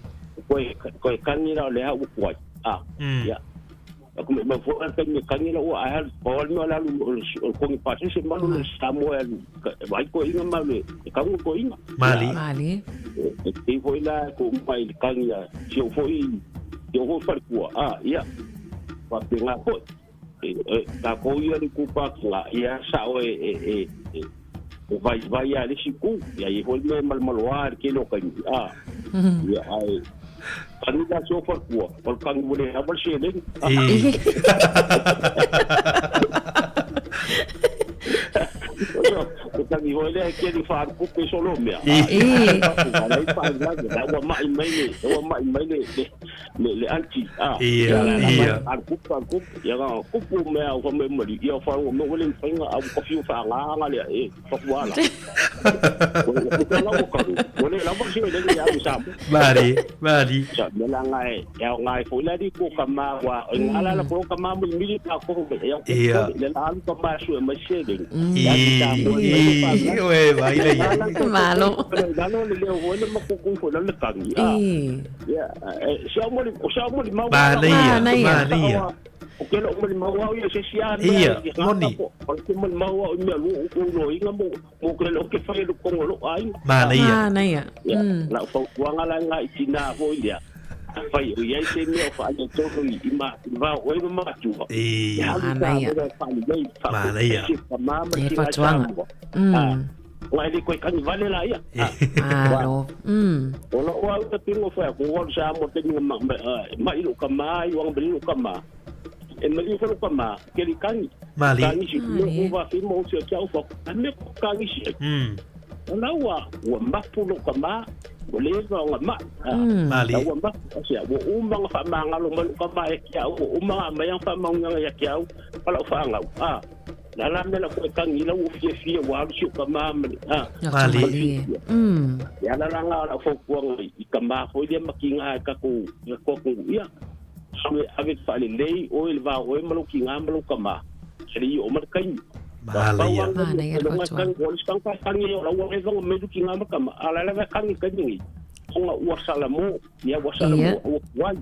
koe koe kagi la o lea ua kuai a ia aku me ma fo ka me kagi la ua ae o le mea la alu o le kogi pasese ma alu le Samoa e alu vai toe'iga ma le e kagu toe'iga ia Malie. Malie. e te foi la ko mai le kagi a si o foi si o foi falekua a ia faapena foi e e takou ia le kupa atuga ia sa'o e e e e o vaivai a le isi ku ia i foi le mea malemaloā le tele o kaimi a ia ae kagi la si o falekua o le kagi ua le lava le seleni E. o kagi foi lea e keli faalukupe solo mea E. E. a lai faalelave la ua ma'i mai le ua ma'i mai le le le anti a Ia, ia la ia. alukupu alukupu ia ga kupu mea o fa mali ia fa o me wale fainga au ko fiu fa nga le e fa kuala o la o ka wale la ba si le ya sa Malie, malie. sa me la nga e ya nga e fo la di ko ka ma wa nga la la ko ka ma mo mi ka ko ya ko Ia. le la alu ka ma su e ma se le ya di ta mo E, le fa e, oe, vai le ia. Malo. la lo le o le ma ko ko la le kangi a E. ia sa mo o sa mo ma wa la Manaia, Manaia. manaia. o ke lo mo ma wa ia se si a mea Ia, i moni. ko o ke mo ma wa i mea lo ko lo inga mo mo ke lo ke fai lo kongo lo ai a Manaia. Manaia. ia la fa kuanga la nga i tina fo ia fai o ia se mea o fa ai tonu i ma va o e ma tua E. ia alu ta Manaia. mo fa nei fa ko Manaia. se ka ma ma E ti ga sa fatuanga. mo a wa le ko kangi vale la ia a wa Malo. o lo wa ta pingo fa ko wa sa mo te ni ma ma i lo ka ma i wa ma lo ka ma e ma i lo ka ma ke li kangi Malie. kangi si mo Malie. wa fi mo se kia fa me ko kangi si ona ua ua mapu lo ka ma ua leva ona ma'i a Malie. la ua mapu asia ua uma ona faamagalo mai lou kama e ke au ua uma ona aumai ana faamauigaga ia ke au ma la'u faagau a la la mea la'u koe lau ua fiafia ua alu si o kamā ma le a Ia Malie. malie. Ia la laga o la'u fautuaga i kamā foi lea makiga e takou i takou ia ave ave faalelei oe le vao oe ma lou kigā ma lou kamā se lei oo ma le kaimi Manaia. Manaia le fautuaga. o le sikangi o lau eva me lu kinga ma kama ala la kangi kangi onga ua sala mo ia ua sala Ia. mo ua wai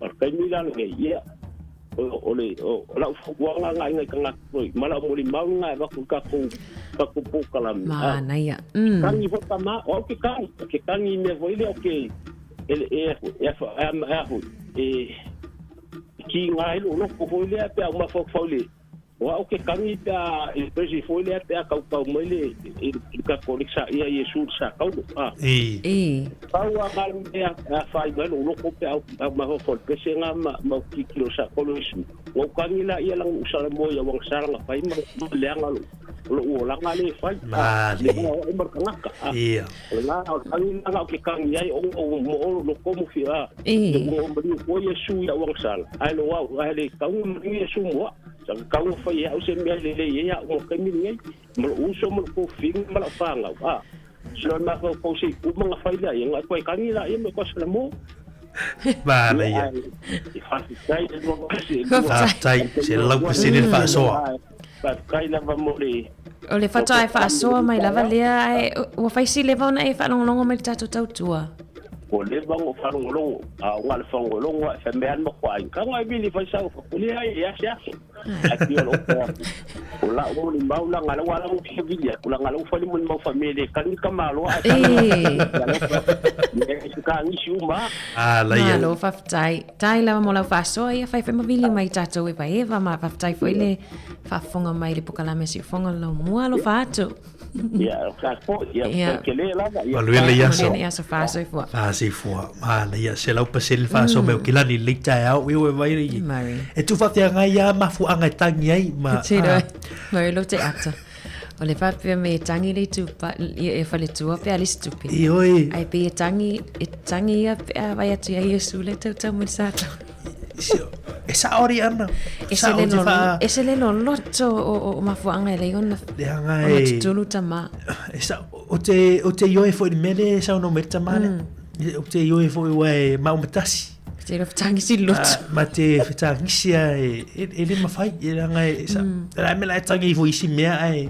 o kaimi la nge ia o le o la ua nga nga nga nga ma la mo li mau nga va ku ka ku ka ku pu kala Manaia. Kangi fo kama o ke kangi ke kangi me fo ile o ke e e e e e e Ki ngā ilo loko foi lea pe au mafaufau le o au ke kangi pe a i pesi foi lea pe a kaukau mai le i le kakolika sa ia Iesu le sa kaulo a. I. I. Pau a ngā mea a whai mai lo loko pe au au mafaufau le pese ngā ma ma ki lo sa kaulo Iesu. Ngau kangi la ia lang usala mo ia wang sala nga whai ma leanga lo lo o langa le whai. Mali. Le ngā o mar kangaka. Ia. O la o kangi la ngau ke kangi ai o o mo o lo komu fi a. I. Le mo mari o Iesu ia wang sala. Ai lo au ai le kau mari Iesu mo. Sa kau whai au se mea le le ia o kai mi ngai. Mo uso mo ko fing ma la whangau. A. Sila ma ko ko se ku manga whai la ia ngai koe kangi la ia me ko sala mo. Mali ia. I whawhitai le lua kasi. Whawhitai, se lau pasene le whaasoa. Whawhitai lava mo le. O le whatoa e whaasoa mai lava lea, ai, ua whaisi leva ona e whaalongolongo mai le tātou tautua. O le vango whalongolongo, a o ngā le whangolongo, e whamean ma kwa ai. Ka ngai vili whaisau whakuli ai, e ase ase. Ai pia lo pea. O la o ni mau la ngala wala mo fia vili, o la ngala ufali mo ni mau whamele, kangi ka malo a E. E ka ngisi uma. A la ia. Malo whawhitai. Tai lava mo lau whaasoa ia whai whaimavili mai tātou e waeva ma whawhitai foi le whaafonga mai le pokalame si ufonga lau mua lo whaatu. Ia, ka po, ia, Ia. ke le lava, ia. Maluele ia aso. Maluele ia aso whaaso i fua. Whaaso i fua. Mana ia se lau pasene le whaasoa mai o kilani le tae au i oe vai rei. Mari. E tu whawhia ngai ia mafu anga e tangi ai ma. Tino, mari lo te ata. O le whapea me e tangi le tupa, ia e whale tua pe ali stupi. I oi. Ai pe e tangi ia pe a vai atu ia Iesu le tau tau mo le sa tau. E sa ori ana. E se le lo, e se le lo loto o mafuanga e le ona. Le hanga Ona e. tutulu tama. E sa, o te, o te ioe foi ni mele sa ono me tama le. O te ioe foi ua e maumatasi. Te lo whatangisi loto. Ma te whatangisi a e le mawhai, e ranga e sa. La me la e tangi fo isi mea ai.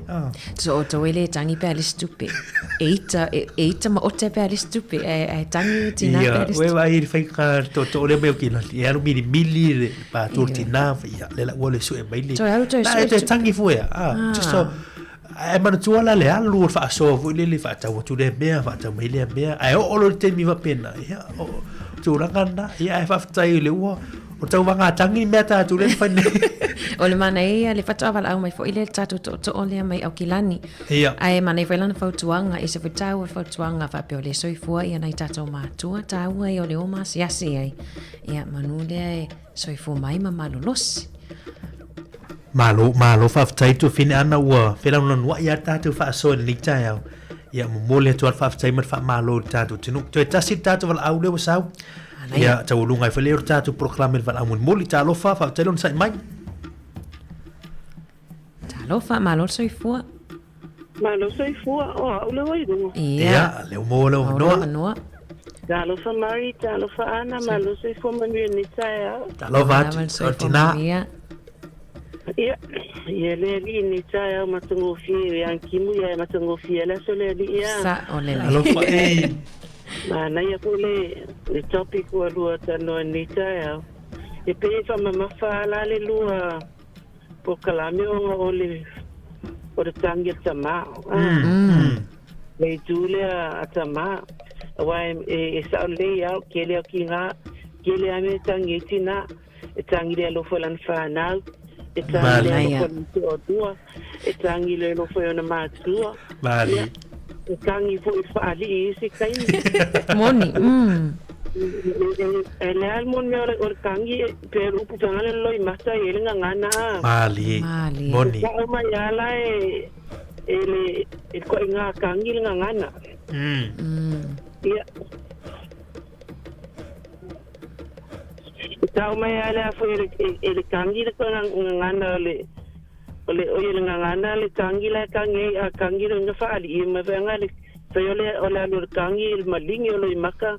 So o tau ele e tangi pe ale stupe. E ita, e ita ma ote pe ale stupe. E tangi tina pe ale Ia, stupe. ue vai i whai ka to to ole meo ki la. E aru mili mili le pa tō tina, ia, le la ua le sue mai le. Toi aru toi La sue e te stupe. tangi fo ea. Just so, e manatua la le alu o whaasoa fo i le le whaatau atu le mea, whaatau mai le mea. Ai o olo le te miwa pena. Ia, o tūranga na, ia e whawhitai le ua. O tau wanga tangi mea tātou le whai nei. O le mana ia, le whatoa wala au mai fo i le tātou to to o lea mai au kilani. Ia. Ai mana i whailana whautuanga, i se whai o whautuanga whapeo le soifua ia nei tātou mātua, tāua i o le o maasiasi ai. Ia, manu lea e soifua mai ma malolosi. Malo, malo whawhitai tō whine ana ua, whela nua ia tātou whaasoa ni tai au. Ia, mo le atu al whawhitai ma wha malo le tātou tinu. Toi tasi tātou wala au leo sau. Ia, tau lunga i whale o tātou proklame wala au moli, tālofa, whawhitai lona sai mai. Tālofa, malo soifua. Malo soifua, o au leo i runga. Ia, leo mō leo noa. Noa. Tālofa Mari, tālofa Ana, malo soifua manuia ni tae au. Tālofa atu, o tina. Ia. Ia, ia le li ni tae au matangofie, ia ankimu ia matangofie, la so le li ia. Sa o le le. Alofa, e. Ma naia ko le topic ua lua tanoa ni tae au. E pe e whamamafa ala le lua po kalame onga o le tangi a tamao. Le itu lea a tamao. Awa e sao lei au, ke lea ki ngā, ke lea me tangi e tina, e tangi lea lofo lan whanau, e tangi lea lofo lan te otua, e tangi lea lofo ona mātua. Mali. E tangi fo i whaali i isi kaini. Moni, E le almon mea o le tangi, pe upu tangale loi mata i ele ngangana. Mali. Moni. Ka o mai ala e le e ko i ngā kangi le ngangana. Ia. E tau mai ala fo e le kangi le ko ngangana le o le o le ngangana le tangi la kangi a kangi le ngawhaali i mawhenga le whai o le alu le kangi le malingi o le maka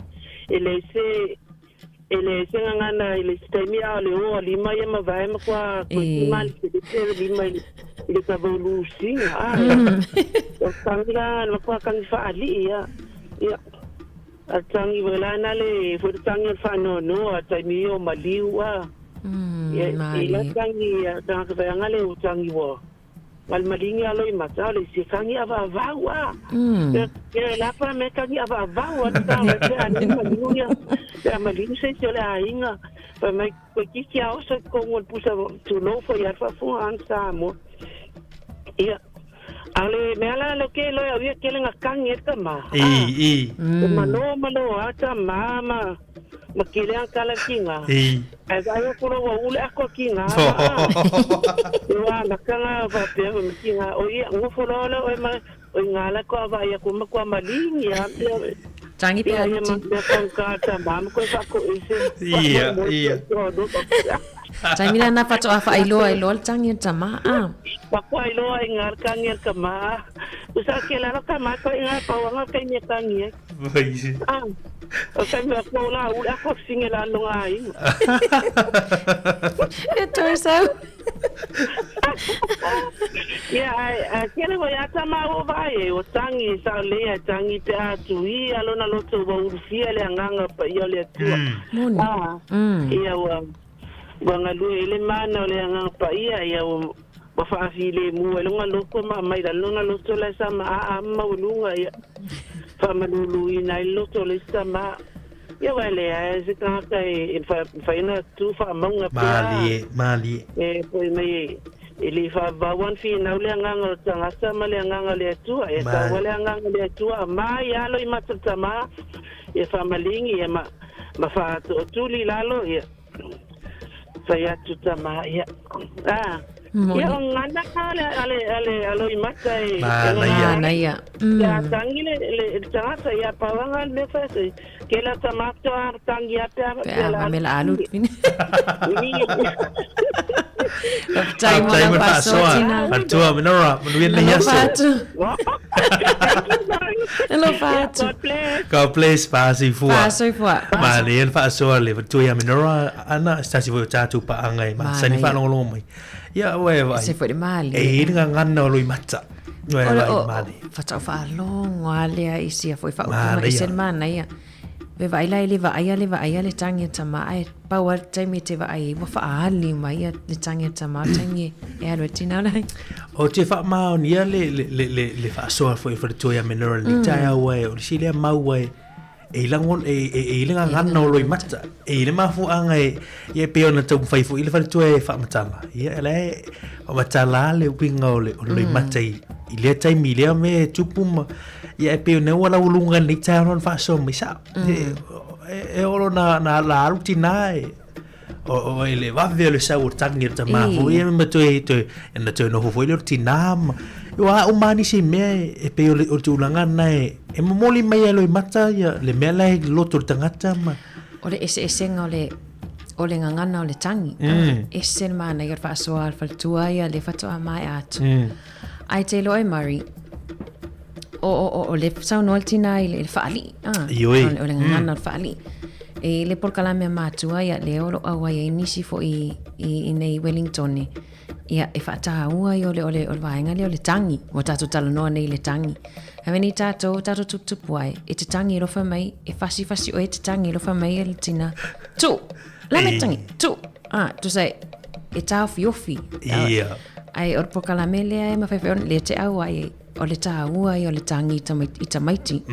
e le se ngangana e le taimi a le o lima ia mawae ma kua koe le te lima i le kavaulu singa o tangi la ma kua kangi whaali ia ia a tangi welana le fo tangi o whanono a taimi o maliu a ia i la tangi a tanga whaanga le o tangi wa Ma le malingi alo i mata o le isi e kagi avaavau a. Ia la pa me kagi avaavau a ta o le a ni malingu ia. Pe a malingu se isi o le aiga. Fai mai toeitiiti a oso i totonu o le pusa tulou foi ia le faafofoga a Samoa. Ia a o le mea la leo ke loe au ia kele nga kagi ai le tama. I, i. E malo malo a tama ma ma kele a kala ki nga. I. Ae vaai atu loa ua ulu le ako a ki nga ma a. Ua anaka nga faapea ma ki nga o ia nofo loa lea oe ma o i nga la koa vaai atu ma koa malingi a pea. Tangi pe Ia ia alu ma mea tangata tama ma koe faakoese. Ia, ia. Taimi la na faatoa faailoa ai loa le tangi o le tama a. Faatoa iloa i nga le tangi a le tama a. Usa ke lalo tama koe i nga pauanga o taimi e tangi ai. Ah, o taimi a kou la ule ako singe la longa aiga. E toe sau. Ia, ai, ai, kele hoi a tama o vaai e, o tangi, sa o lea e tangi pe a tui, a lona loto ua ulufia le agaga paia o le Atua. Moni. Ah, ia ua, ua galue i le mana o le agaga paia, ia ua, ua faafilemu ai lona loto ma aumai i lalo lona loto la e sa maaa ma maualuga, ia, faamaluluina ai le loto o le isi tama. Ia aua e leai se tagata e mafai ona tu faamauga pea. Malie, malie. E foi mai e, e le faavavau lava ona finau le agaga o le tagata ma le agaga o le Atua. E taua le agaga o le Atua, aumai alo i mata o le tama, ia faamaligi, ia ma, ma faatootuli i lalo, ia fai atu tama, ia. Ah, ia o gana ale, ale, ale, alo i mata e, Manaia. Manaia. Ia tangi le, le, le tagata, ia pauanga le mea fai atu. Ke la tama atoa tangi a pea Pe a la me la alu fine. Faafetai mo Faafetai lau mo le faasoa faasoa. tina. Faletua Minora, manuia lenei Alofa aso. atu. Alofa atu. God bless. God bless, faasoifua. Faasoifua. Malie le faasoa le faletua ia Minora, ana, se tasi foi o tatou paaga e masani Manaia. faalogologo mai. Ia, ua e vaai. Se foi le malie. E i ai le gagana o Loimata. Ua e O le vaai o malie. faatoa faalogo lava lea i sia foi faaupuga Manaia. ese le manaia. Ve vaai la e le vaaia le vaaia le tagi a tama ae pau lava le taimi e te vaai ai ua faaali mai ia le tagi a tama o le taimi e alu ai tina o le aiga. Ou te faamaonia le, le, le, le, le faasoa foi faletua ia Minora i le taeao ai, o le isi lea mau ai, e i lago, e, e, e i le gagana o Loimata, e i le mafuaaga e, ia e pei ona taumafai foi le faletua e faamatala. Ia, la e faamatala lava le uiga o le, o le Loimata i, i lea taimi, i lea mea e tupu ma, ia e pei ona ua laualuga i lenei taeao lona faasoa mai sao. E, e, e oo loa na, na, na alu tina e, o, o, i le vave o le sau o le tagi o le tama foi, ia ma toe, toe, na toe nofo foi lea o le tina ma, ua a uma lava nisi mea e, e pei o le, o le tulaga lena e, e momoli mai e Loimata ia le mea la e i loto o le tagata ma. O le eseesega o le, o le gagana o le tagi. Ese le manaia o le faasoa a le faletua ia le faatoa maea atu. Ae te iloa e Murray, o, o, o, o le saunoa le tina i le, i le faalii. Ah, Ioe. O le, o le gagana o le faalii. E le polokalame a matua ia lea o lo o auai ai nisi foi i, i, i nei Wellington ia e faataua ai o le, o le, o le vaega lea o le tagi. Ua tatou talanoa nei i le tagi. Ae nei tatou, tatou tuputupu ai, e te tagi alofa mai, e fasifasi oe e te tagi alofa mai e le tina. Tu! La me tangi! Tu! Ah, tusa e, e taofiofi. Ia. Ai, o le polokalame lea e mafai foi ona lea te auai ai, o le taua ia o le tagi i tamaiti, i tamaiti.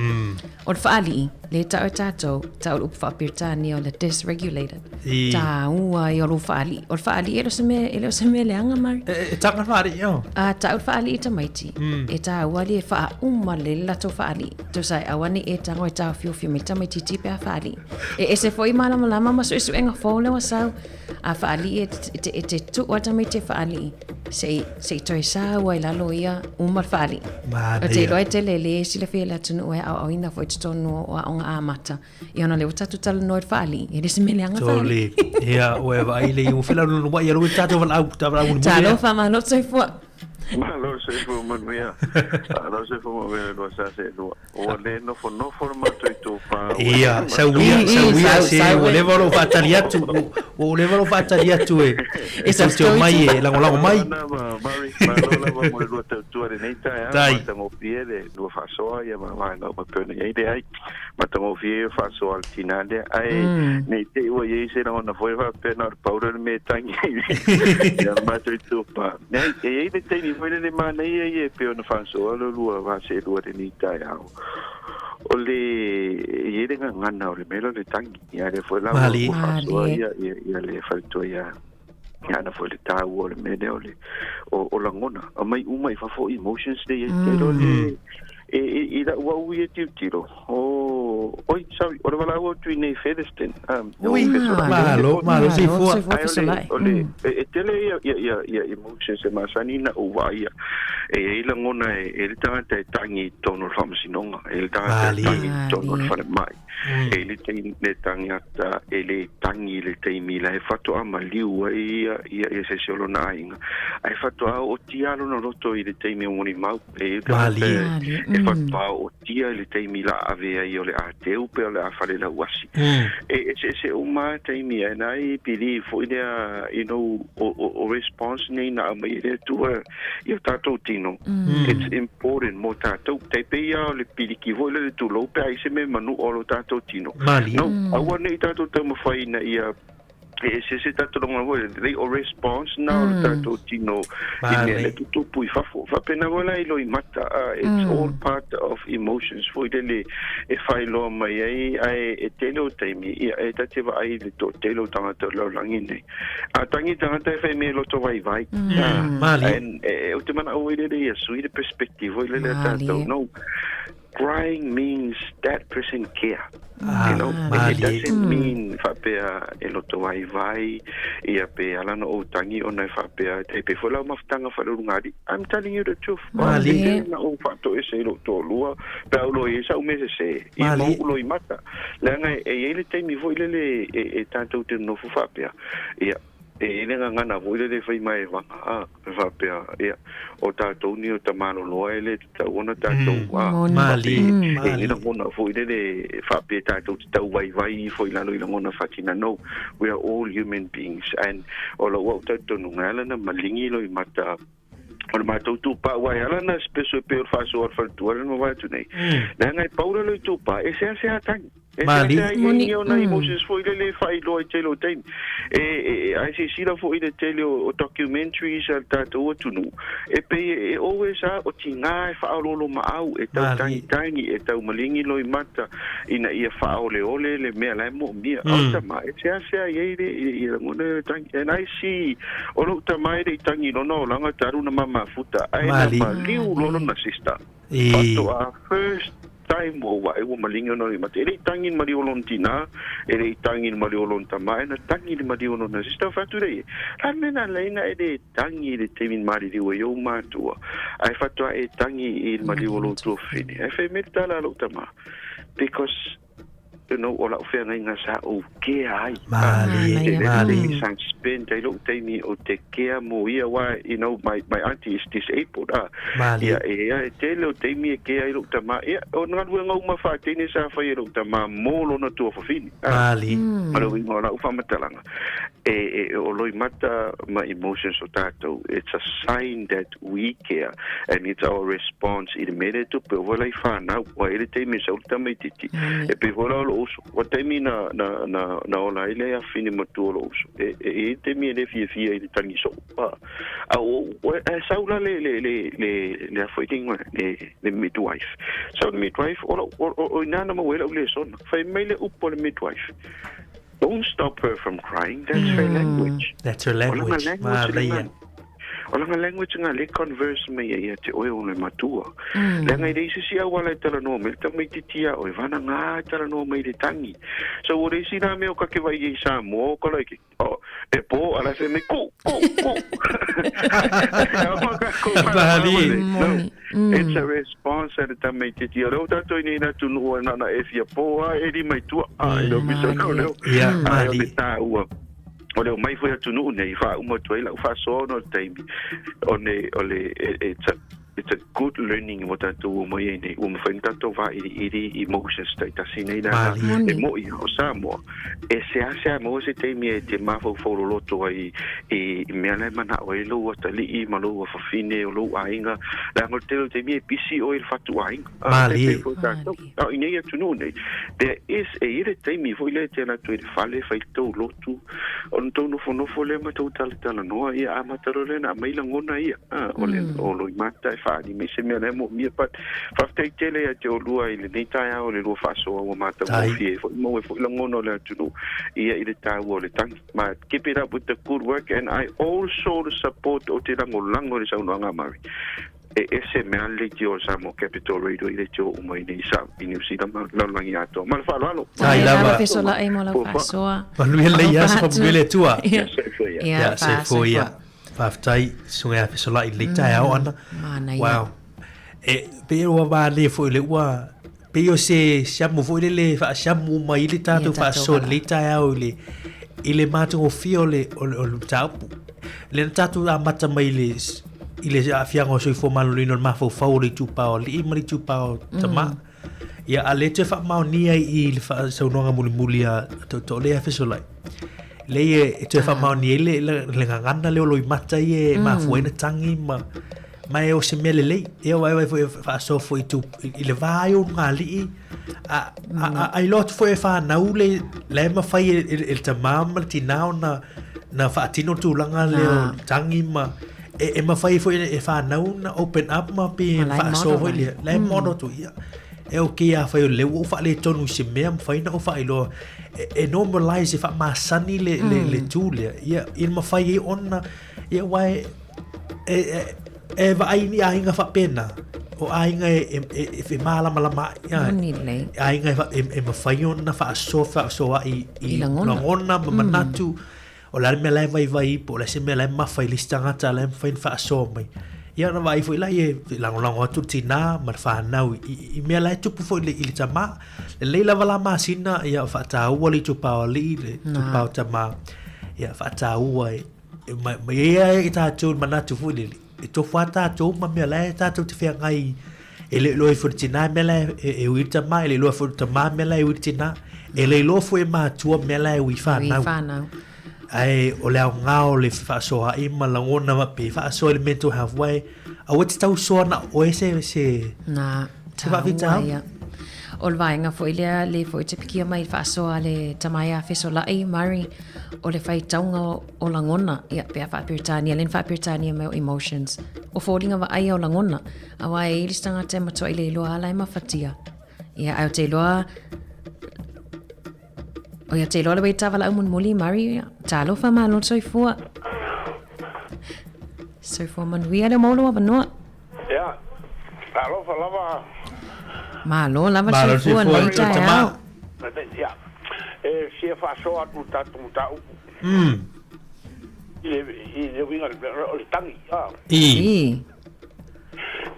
O le faalii, lea e tau e tatou, tau le upu faa-Peretania o le dysregulated. I. Taua ia o lou faalii. O le faalii e le o se mea, e le o se mea leaga, Mari. E, e taga le faalii, o. A tau le faalii i tamaiti, e taua li e faauma lelei le latou faalii. Tusa e aua ne i e tago e taofiofi mai le tamaitiiti pe a faalii. E ese foi malamalama ma suesuega fou lea ua sau, a faalii e, e te, e te tuu lava le tamaiti e faalii, se i, se i toe sau ai lalo ia uma le faalii. Manaia. Ou te iloa e tele le silafia i le atunuu e aoaoina foi i totonu o aoga amata. Ia ona o lea ua tatou talanoa i le faalii, e le o se mea leaga faalii. Tole. Ia, ua e vaai le iu fela lulu mai ia le tatou valaau, ta valaau mulimuli. Talofa, malo le soifua. Malo le soifua manuia. Malo le soifua manuia le lua sa se lua. Ua le nofonofo le matou itupa. Ia, sauia, sauia se ua leva ona ou faatali atu, ua leva ona ou faatali atu e E tautio mai e lagolago mai. Murray, malo lava mo le lua tautua i lenei taeao, Tai. matagofie le lua faasoa ia ma vaega uma e pei ona i ai. Leai, matagofie ia faasoa a le tinā lea, ae ne i te i ua i ai se lagona foi faapea na o le paura le mea e tangi ai ia le matou itupa. Leai, e i ai le taimi foi le manaia ia e pei ona faasoa lo lua vaseelua lenei taeao. O le e i ai le gagana o le mea lea o le tagi. Ia lea foi la ua Malie. ua faasoa Malie. ia ia ia le faletua ia ia ana foi le taua o le mea lea o le o, o lagona. Aumai uma i fafo emotions lea i ai. Tele o le e, e, i lau au ia tilotilo, o, oi, sorry, o le valaau atu i nei Featherston, o Ui, Fesolai. malo, malo, Malo, soifua. soifua Ai, o le, fesolai. o le, e, e tele ia, ia, ia, ia emotions e masani na ou vaaia. E i ai lagona e, e le tagata e tagi i totonu o le faamasinoga, e le tagata e Malie. tagi i totonu o le Malie. falemai. E i le taimi, le tagata e le tagi i le taimi la e faatoa maliu ai ia, ia, ia se isi o lona aiga. Ae faatoa ootia lona loto i le taimi o molimau. E i le tagata Malie. e, Malie. e faatoa ootia i le taimi la ave ai o le a teu pe o le a fale lauasi. E eseese uma taimi and I believe foi lea, you know, o, o, o response nei na aumai e le Atua i o tātou tino. It's important mo tātou. Tai pei ia o le piliki foi lea le tulou pe a i se mea manu o lo tātou tino. Malie. No, aua nei tātou taumafai ina ia e eseese tātou lagona foi, le o response na o le tātou tino i mea Malie. le tutupu i fafo. Faapena foi la i loimata, it's all part of emotions foi lele e faailoa mai ai, ae e tele o taimi, ia e ta te vaai i le toatele o tagata o le lalolagi nei. A tagi tagata e fai mea e loto vaivai. Malie. And e, ou te manaʻo ai lele ia sui le perspective foi lele a Malie. tātou. No, crying means that person care. Ah, You know, it malie. doesn't mean faapea e loto vaivai, ia pe ala na ou tangi ona e faapea, e pe foi lau mafutaga faaleuluga alii. I'm telling you the truth. Malie. E tele na ou faatoese i lou toalua, pe a ou loi ai sau mea sesē, ia Malie. ma ou loimata. Leaga e i ai le taimi foi lele e, e tātou te nonofo faapea. Ia, e i le gagana foi lele e fai mai e vaga, a, e faapea, ia, o tātou ni o tamaloloa e le tatau ona tātou, a, Moni. Malie. e i Malie. lagona foi lele e faapea tātou te tau vaivai ifo i lalo i lagona faatina. No, we are all human beings and o lou au talitonuga e ala na maligi loimata o le matou tupā ua e ala na speso e pei o le faasoa o le faletua le mavae atu nei. Leaga e paula loi tupā e seasea tagi. E Mali. seasea i Moni. ai ona emotions foi lele e faailoa i tele o taimi. E, e, e, ae silasila foi i le tele o, o documentaries a le tatou atunuu. E pei e, e always a o tigā e faaololo maau e tau Mali. tagitagi e tau maligi loimata ina ia faaoleole le mea la e moomia. Mm. O tama e seasea i ai le i, i lagona e tangi. And I see o lou tama e le i tangi lona olaga talu na mamafuta ae na Mali. maliu lona na sister. E. Faatoa first time ua ou ae ua maligi ona loimata. E le i tagi le maliu o lona tinā, e le i tagi le maliu o lona tama, e na tagi le maliu o lona sister. Fatu lea ia, la le mea na ala ai na e le tagi i le taimi na maliliu ai ou matua, ae faatoa e tagi i le maliu o lou tuafafine. Ae fai mai le tala a lou tama, because you know, o lau feagaiga sa ou kea ai. Malie. Te le Malie. taimi sa spend ai lou taimi o te kea mo ia wā, you know, my, my auntie is disabled. Ah, Malie. ia, e ia, e tele o taimi e kea ai lou tama. Ia, o galuega uma faatene sa fai e lou tama mo lona tuafafine. Ah, Malie. ma le uiga o lau faamatalaga e, e, o loimata ma emotions o tātou it's a sign that we care and it's our response i le mea lea e tupe o foi lai whānau ua e le taimi e sau le tamaititi e pei foi la o lou uso ua taimi na, na, na, na ola ai le afine matua o lou uso e, e, e i le taimi e le fiafia i le tagi soo a, a, o, o, e sau la le, le, le, le, le afoitinga le, le midwife sau le midwife o, lau- o, o, o ina na maua ai lau lesona fai mai le upu o le midwife Don't stop her from crying. That's her language. That's her O lana language. language Malie. lena. O lana language nga le converse mai ia ia te oe o le matua. Leaga i le isi si auala e talanoa mai le tamaititi a oe, vana ngā e talanoa mai le tangi. So o le isi la mea o kake vai i Samoa, o ka like, oh, e pō, ala fai mai, ku, ku, ku. Malie. No, it's a response a le tamaititi. O leo tātou i nei nā tunua nana e fia pō a, e li mai tua, a, e leo pisa o leo. Ia, Ai, o le malie. tāua o le o mai foi atunuu nei faauma atu ai lau faasoa ona o le taimi o ne o le it's a It's a good learning ua tatou o mai ai nei, ua mafai ona tatou vailiili emotions taitasi nei leaga e mo'i o Samoa e seasea maua se taimi e te mafaufau loloto ai i mea la e mana'o ai lou atalii ma lou afafine o lou aiga leaga o le tele o taimi e pisi oe i le fatu aiga. A e pei foi tatou a o i nei atunuu nei there is e i ai le taimi foi lea e te alu atu ai i le fale fai tou lotu Ona tou nofonofo lea ma tou talatalanoa, ia amata loa lea ona aumai lagona ia, a, o le, o loimata e faaali mai se mea la e moomia. But, faafetai tele ia te oulua i lenei taeao i le lua faasoa ua matagofie ai foi, maua ai foi lagona o le atunuu, ia i le taua o le tagi. Ma keep it up with the good work and I also support ou te lagolago i le saunoaga a Murray. E ese mea le leitio o le Samoa Capital Radio i leitio uma i nei sa i Niu Sila ma lalolagi atoa. Ma le faaaloalo. Tai lava. Fesola'i mo lau faasoa. Manuia lelei ia, soifua manuia le Atua. Ia, Ia, soifua ia. Faafetai, susuga ia Fesola'i i lenei taeao ana. Manaia. Wow. E, pei ua malie foi le ua, pei o se siamu foi lele faasiamu mai le tatou faasoa i lenei taeao i le, i le matagofie o le, o le, o le mataupu. Lea na tatou amata mai i le, i le aafiaga o soifua maloloina o le mafaufau o le itupa o alii ma le itupa o tama. Ia, a lea toe faamaonia i le saunoaga mulimuli a Tootoo lea Fesolai. Lea e toe faamaonia ai le, le, le gagana lea o loimata ia e mafua ai na tagi ma, ma e o se mea lelei. Ia vaivai foi e faasoa foi i, tu, i le va ai o lugalii, a, a, a, a iloa atu foi e whanau le, la e mawhai e, e, e le tamā ma le tinā ona na whaatino tūlanga lea o tangi ma e, e mawhai foi e whanau na open up ma pe whaasoa foi lea. La e model tu ia. E o ke a whai o le ua whaale tonu i se mea mawhai na o whaailoa e, e normalize e whaamasani le, le, le tū lea. Ia, i mawhai e ona, ia wae, e, e, e vaai ni aiga faapena, o aiga e, e, e, e, e mālamalama ai, ai. Moni lelei. Aiga e, e, e mawhai ona whaasoa, whaasoa i, i, I lagona. lagona ma manatu, o le a le mea la e vaivai i po o le a se mea la e mafa i le isi tagata la e mafai ona faasoa mai. Ia ona vaai foi la e lagolago atu le tinā ma le whanau i, i, i mea la e tupu foi i le, i le tamā. Lelei lava la masina, ia whaataua le itupa o alii, le itupa o tamā, ia whaataua e, e ma, ma ia e tātou le manatu foi lele, e tofu a tātou ma mea la e tātou te wheangai e le iloa ifo le tinā mea la e, e ui le tamā, e le iloa ifo le tamā mea la e ui le tinā, e le iloa foi e mātua mea la e ui whanau. Ui whanau. Ae o le aoga o le fefaasoaai ma lagona faapea, e faasoa i le mental health, aua e, aua e te tausoa na o oe se, se, Na, se faafitauli. taua ia. O le vaega foi lea, le foi te pikia mai i le faasoa a le tama ia Fesola'i, Murray, o le faitauga o, o lagona, ia, pe a faa-Peretania, lea na faa-Peretania mai o emotions. O foliga vaaia o lagona, aua e i ai le isi tagata e matuai le iloa ala e mafatia. Ia, ae ou te iloa, O ia te iloa le wei tawala au mulimuli, Murray, talofa malo le soifua. Soifua manuia le maua lou avanoa. Ia, talofa lava. Malo lava le soifua nei taeao. Ia, e fia faasoa atu le tatou mataupu. I le, i le uiga o le tagi. I.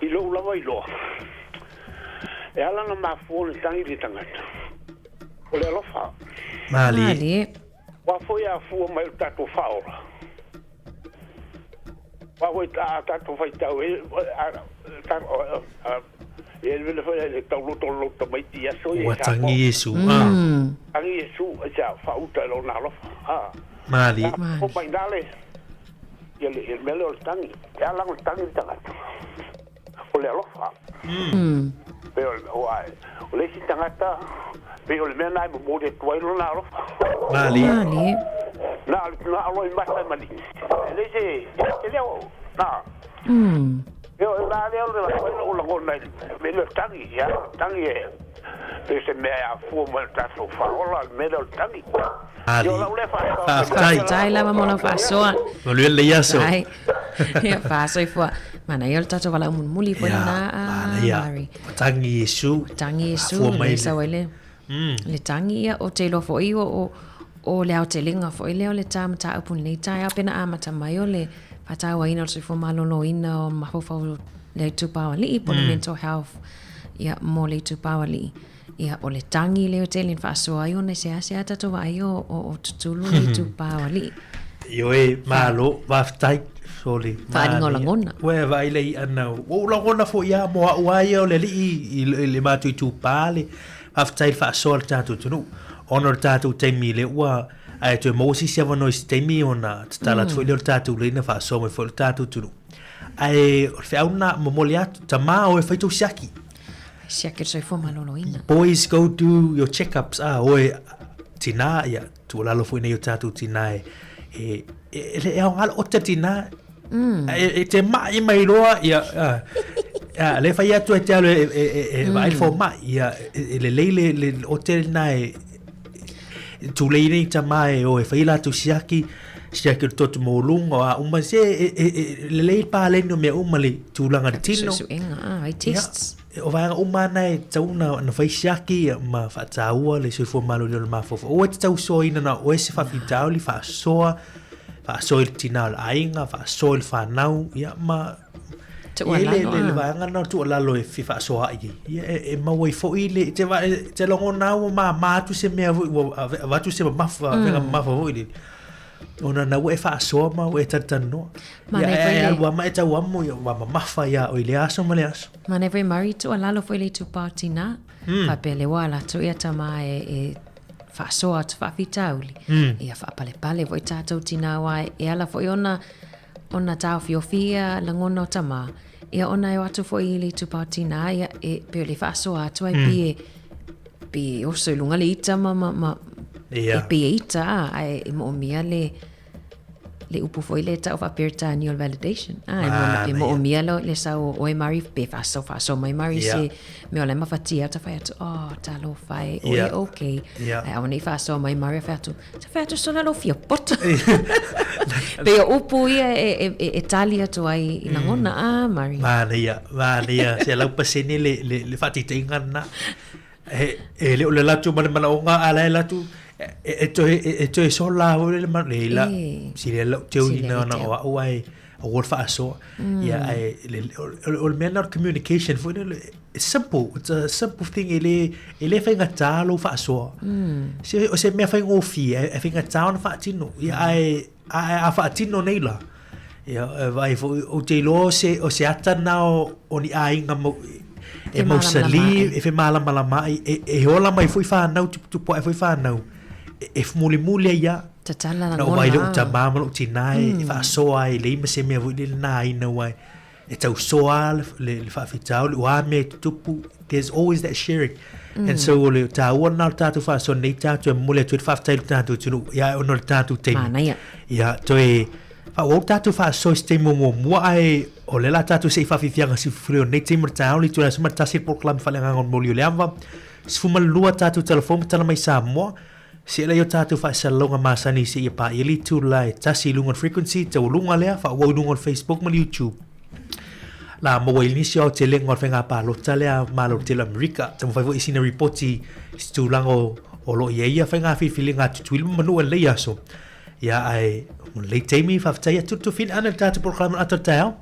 I lou lava iloa, e ala ona mafua ona tagi le tagata, O le alofa. Malie. Malie. Ua foi a fua mai o le tatou faaola. Ua foi a tatou faitau e a e le foi le tauloto o lo tamaiti i aso ia Ua tangi Iesu. Ah. Tangi Iesu e sa faauta i lona alofa. Ah. Malie. O mai nale ia le mea lea o le tangi. E ala ona tangi le tagata. O le alofa. Pei o, o, o le isi tagata, pei o le mea na e momoli atu ai lona alofa. Malie. Malie. Na, na alo i mata e maligi. E le se, e le o, na. E o, na lea o le o lagona i le mea o tagi, ia, tagi e, pe se mea e afua mai le tatou faaola, le mea lea o le tagi. Malie. Ia, o lau lea faasoa. Faafetai. Faafetai lava mo lau faasoa. Manuia lenei aso. Ai. Ia, faasoifua. Manaia o le tatou valaau mulimuli foi Ia, lena, a manaia. Mary. Ua tangi Iesu. Ua tangi Iesu, Afua mai le le- sau ai le, le tangi ia, ou te iloa foi o, o, o le aotelega foi lea o le tā mataupu lenei taeao pe na amata mai o le faatauaina o le soifua maloloina o mafaufau o le itupa o alii po o le mental health ia mo le itupa o alii. Ia, o le tagi lea o tele na faasoa ai ona i seasea tatou vaai o, o, o tutulu le itupa o alii. Ioe, malo, faafetai. Soli. Faaaliga o lagona. Ua e vaai le i'a na ua ou lagona foi lava mo a'u a ia o le alii i le matou itupa le faafetai i le faasoa a le tatou atunuu ona o le tatou taimi lea ua ae toe maua se isi avanoa i se taimi ona tatala atu foi lea o le tatou laina faasoa mai foi le tatou atunuu. Ae o le feau lena momoli atu, tamā oe fai tou siaki. Siaki o le soifua maloloina. Boys go do your check-ups, a oe tinā, ia tuualalo foi nei o tatou tinā e, e, e, e, e aoga le ote tinā. E, e te mai mai loa, ia, a, a, le fai atu e te alo e, e, e, e vaai le fomai, ia, e, e lelei le, le ote lena e, e tulei nei tamā e o e fai latou siaki, siaki o le toto maualuga o a uma, se e, e, e, lelei le paleni o mea uma le tulaga le tino. Suesuega, ah, ai tests. Ia, O vaega uma lava na e tatau ona fai siaki ma faataua le soifua maloloina o le mafaufau. Aua e te tausoaina na o oe se faafitauli, faasoa, faasoa i le tina o le aiga, faasoa i le fanau, ia ma Tuualalo, e le, le ah. vaega lena o le tuualalo e fia faasoa ai. Ia, e, e maua ai foi le, te, va, te lagona ua mama atu se mea foi, ua avatu se mamafa, avega mamafa foi lele. Ona na ua e faasoa ma ua e talatalanoa. Ia, Manaia foi e le- alu lava ma e tau amo, ia, ua mamafa iā oe i lea aso ma lea aso. Manaia foi Murray, tuualalo foi le itupa o tinā. Faapea le ua latou ia tamā e, e faasoa atu faafitauli. Ia faapalepale foi tatou tinā aua e ala foi ona ona taofiofi ia lagona o tamā. Ia ona e o atu foi i le itupa o tinā, ia e pei o le faasoa atu ai pi e pi e oso i luga le ita ma, ma, ma Ia. e pi e ita a, ae e moomia le le upu foi lea e tau faa-Peretania o le validation. Ah, e, mo, e moomia lo, le sau o oe Murray, pe faaso faaso mai Murray Ia. se mea o la e mafatia atu, fai atu, oh, talofa e, oe Ia. okay. Ia. Ae aua ne i faasoa mai Murray, fai atu, sa fai atu sola lou fia poto. Pei o upu ia e, e, e, e tali atu ai i lagona, ah, Murray. Manaia, manaia, 100% le, le, le faataitaiga lena. E, e le o le alu atu ma le manaoga, a la e alu atu, e, e toe, e, e toe sola foi le ma- le la, E. sili lau teu Sili ina ai ona teu. o a'u ae aua le faasoa. Ia, ae le, o, o, o le mea lena o le communication foi lele, it's simple, it's a simple thing, e le, e le faigata lou faasoa. Se, o se mea faigofie, e, e faigata ona faatino. Ia, ae, ae a faatino nei la, ia, e vaai foi, ou te iloa o se, o se ata lena o, o ni aiga mau, e mausali, e femalamalama ai, e, e ola mai foi fanau, tuputupu ae foi fanau, e, e mulimuli ai lava. Tatala Na ou vaai lagona. lou tamā ma lou tinā e, e faasoa ai, e leai ma se mea foi lele na aina aua e tausoa le, le, le faafitauli, o a mea e tutupu, there's always that sharing. And so o le taua lena o le tatou faasoa nei tatou e momoli atu ai le faafetai i le tatou atunuu, ia ona o le tatou taimi. Manaia. Ia, toe faaauau le tatou faasoa i se taimi o muamua, ae o lea la tatou se i faafiafiaga sifufuli o lenei taimi o le taeao, le itula e 11 le polokalame faaleagaga o le moli o le ava, 12 tatou tala fou ma tala mai Samoa, Se'e lea i o tatou faasalalauga masani seia paia le itula e tasi i luga o le frequency taualuga lea, faaauau i luga o le Facebook ma le YouTube. La maua ai nisi o aotelega o le faiga palota lea a Malo Tele o Amerika. Taumafai foi i sina ripoti i se tulaga o, o lo o i ai ia faiga filifiliga a Tutuila ma Manua i lenei aso. Ia ae mo lenei taimi faafetai atu le tofina ana i le tatou polokalame o le ata o le taeao.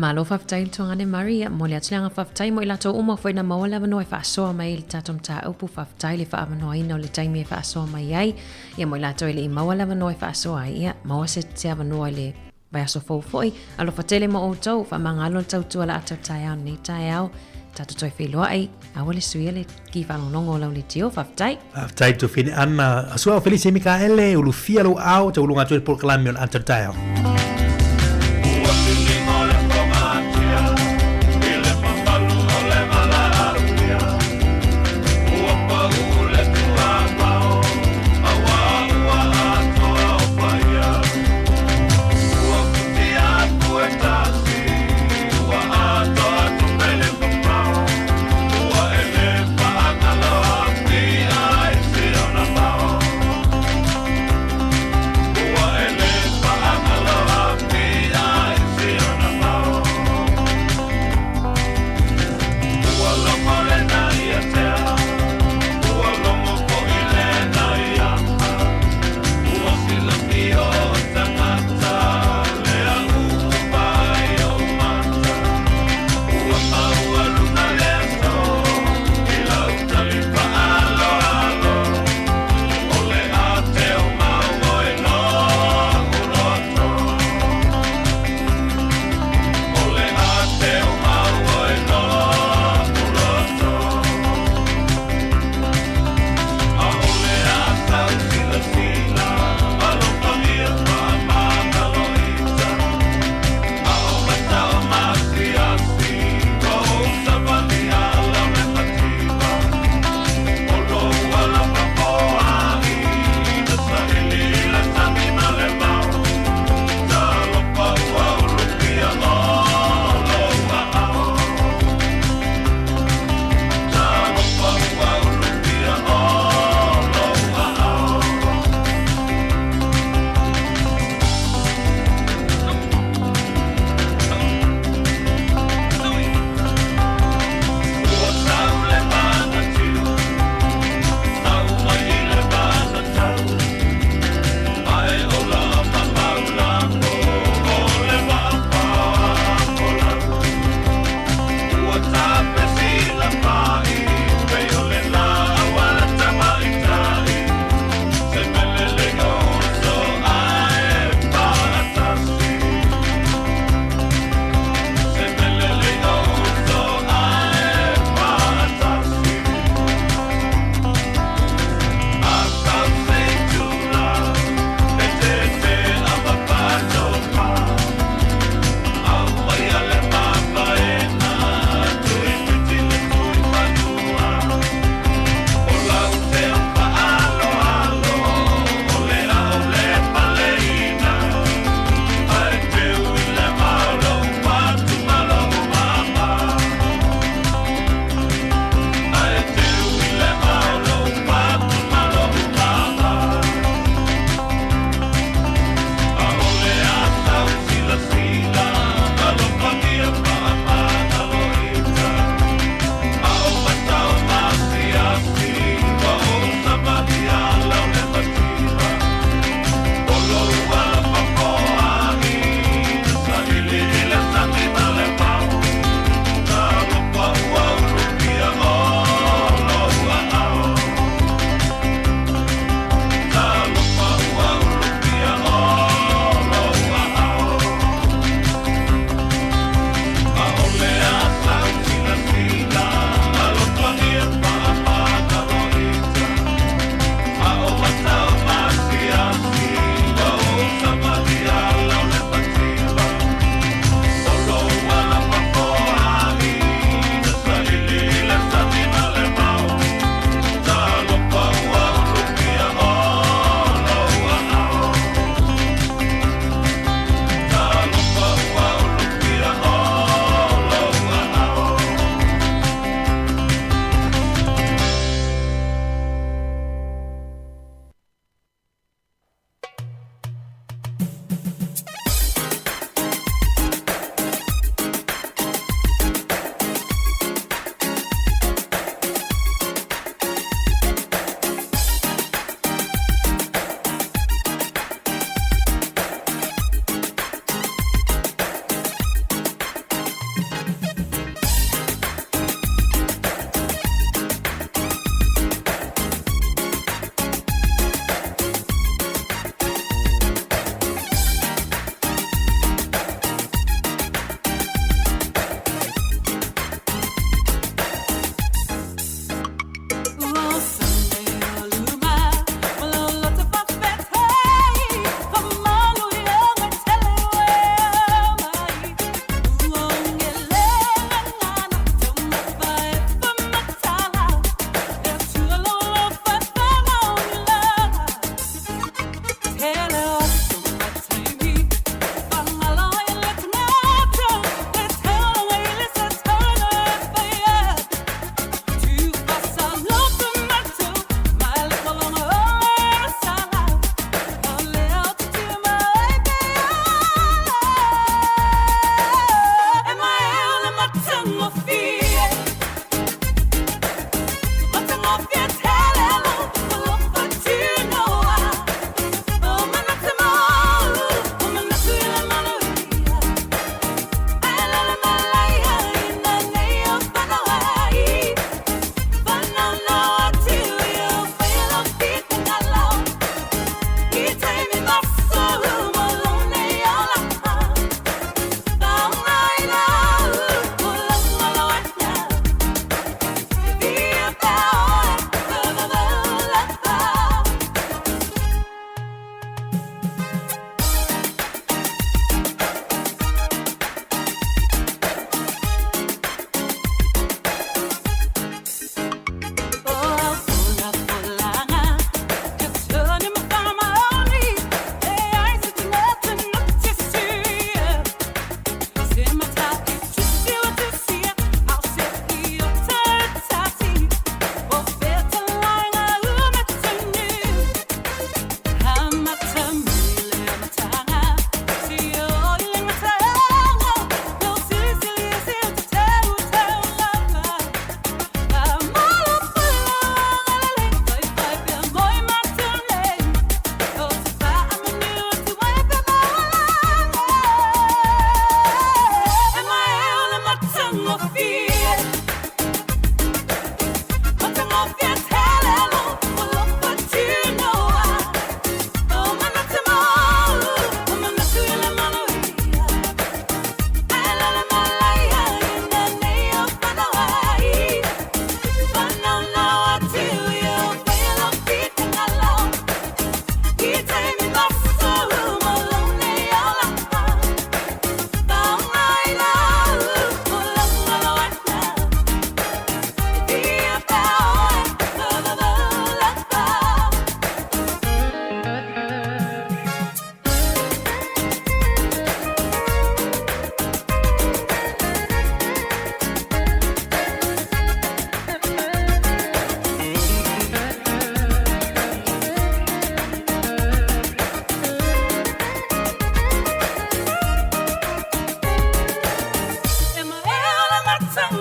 Malo faafetai le tuagane Murray, ia momoli atu le agaga faafetai mo i latou uma foi na maua le avanoa e faasoa mai ai i le tatou mataupu, faafetai le faaavanoaina o le taimi e faasoa mai ai, ia mo i latou e le i maua le avanoa e faasoa ai, ia maua se, se avanoa i le vaiaso fou foi, alofa tele mo outou, faamagalo le tautua la ata o le taeao nei taeao, tatou toe feiloai, aua le suia le ki faalogologo o lau leitio, faafetai. Faafetai Tofine Anna. Asua o Felice Mikaele, ulufia lou ao, tauluga atu i le polokalame o le ata o le taeao.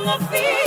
Thank you.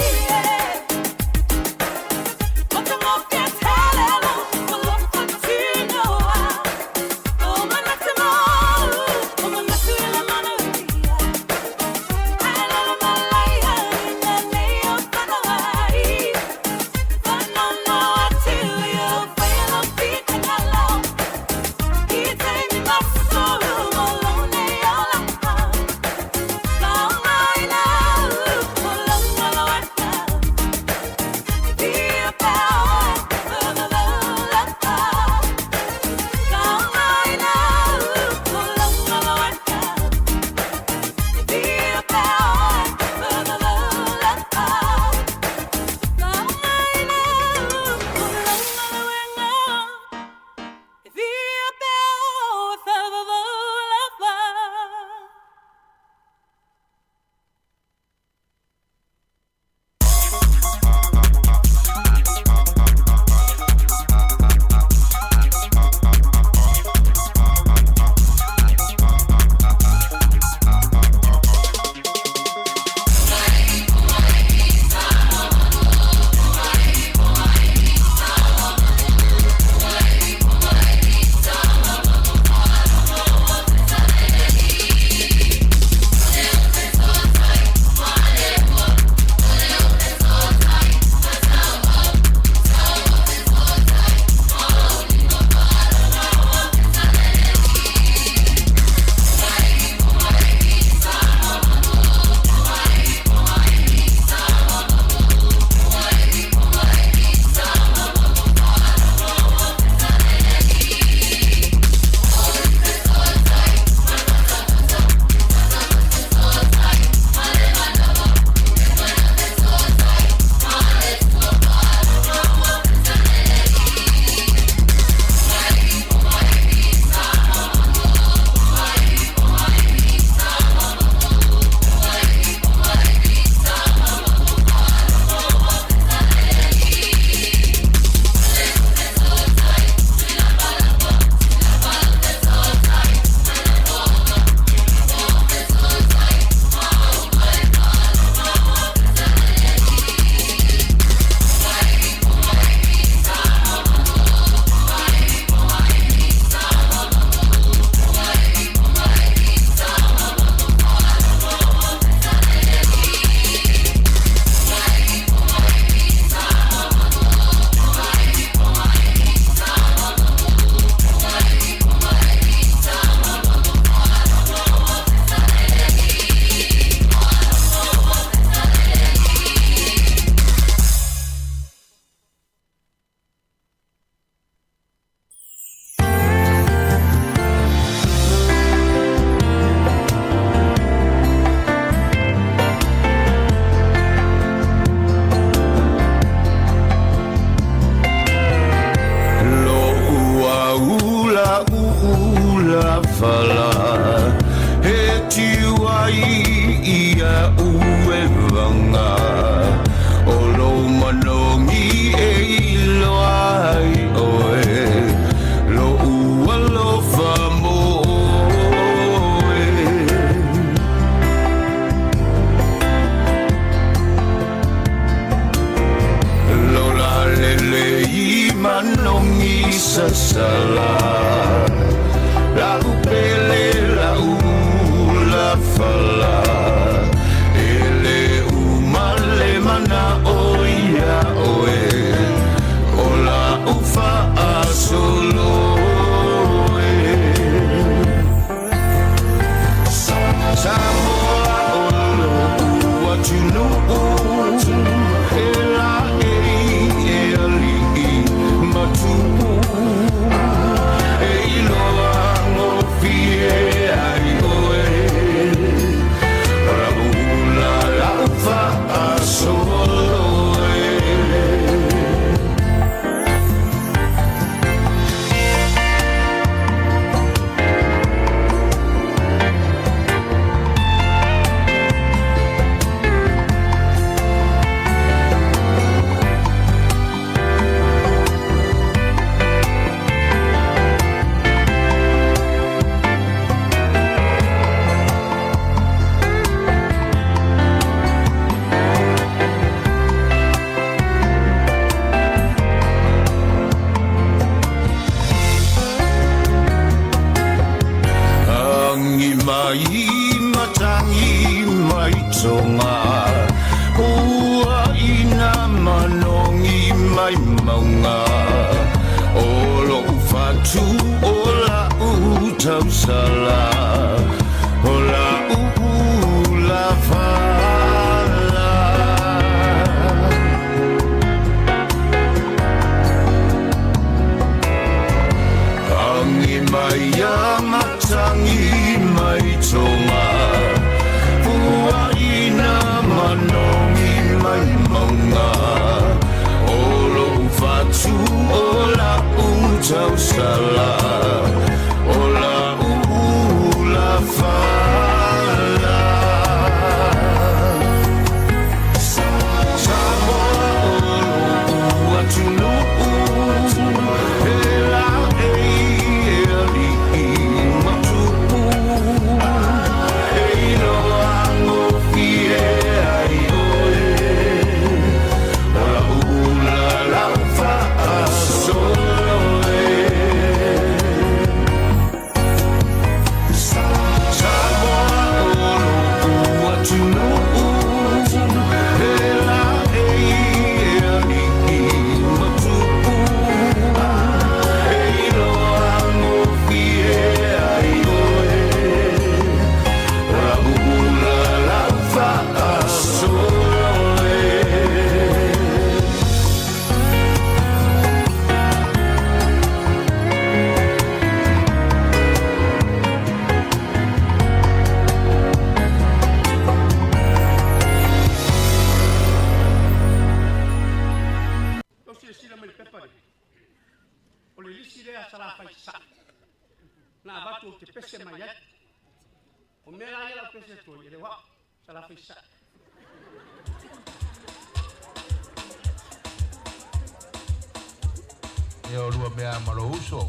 tonga Ua ina manongi mai maunga O lou fatu o la u tausala O la u la fala Angi mai a matangi mai tonga Pua ina manongi mai maunga O lou fatu o la u tausala O la u la fala Samoa o lou atunuu E la ei e ali'i matupu E iloa gofie ai oe O lau ula lau faasolo e Samoa o lou atunuu E la ei e ali'i matupu E iloa gofie ai oe O lau ula lau faasolo e. Lau silasila mai le pepa lea. O le lisi lea sa la fai sa'i. Na avatu ou te pese mai ai. O mea la ia la ou pese atu ai, e le o a'u, sa la fai sa'i. Ia olua mea ma lou uso.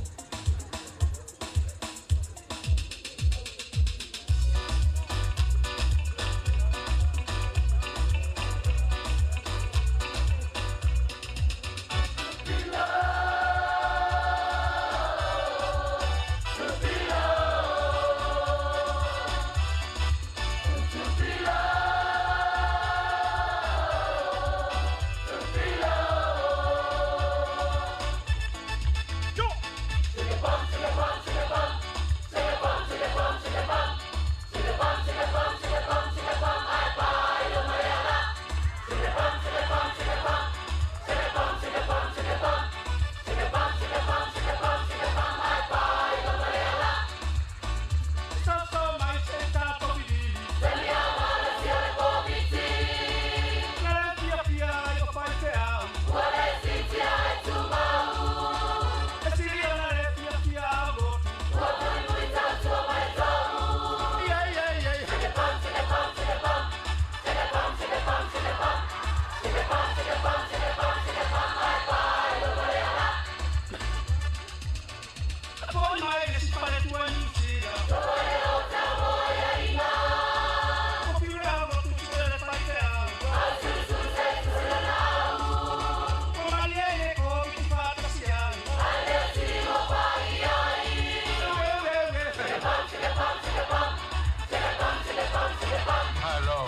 Malo,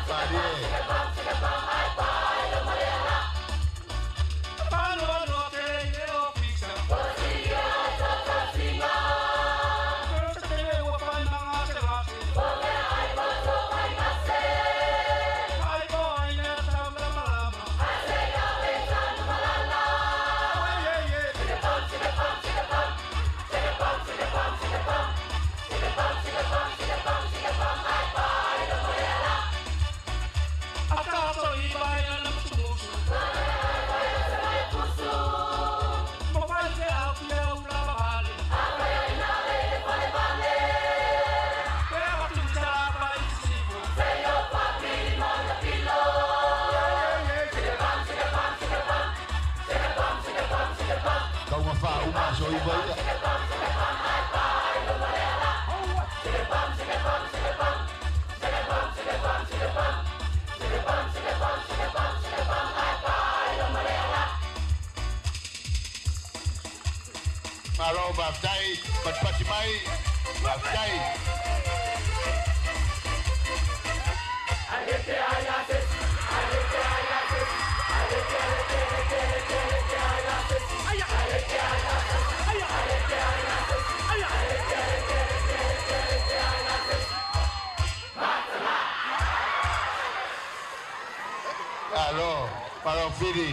malie. Kauga faauma aso iva ia. Malo, faafetai, patipati mai, faafetai. Malo Fili.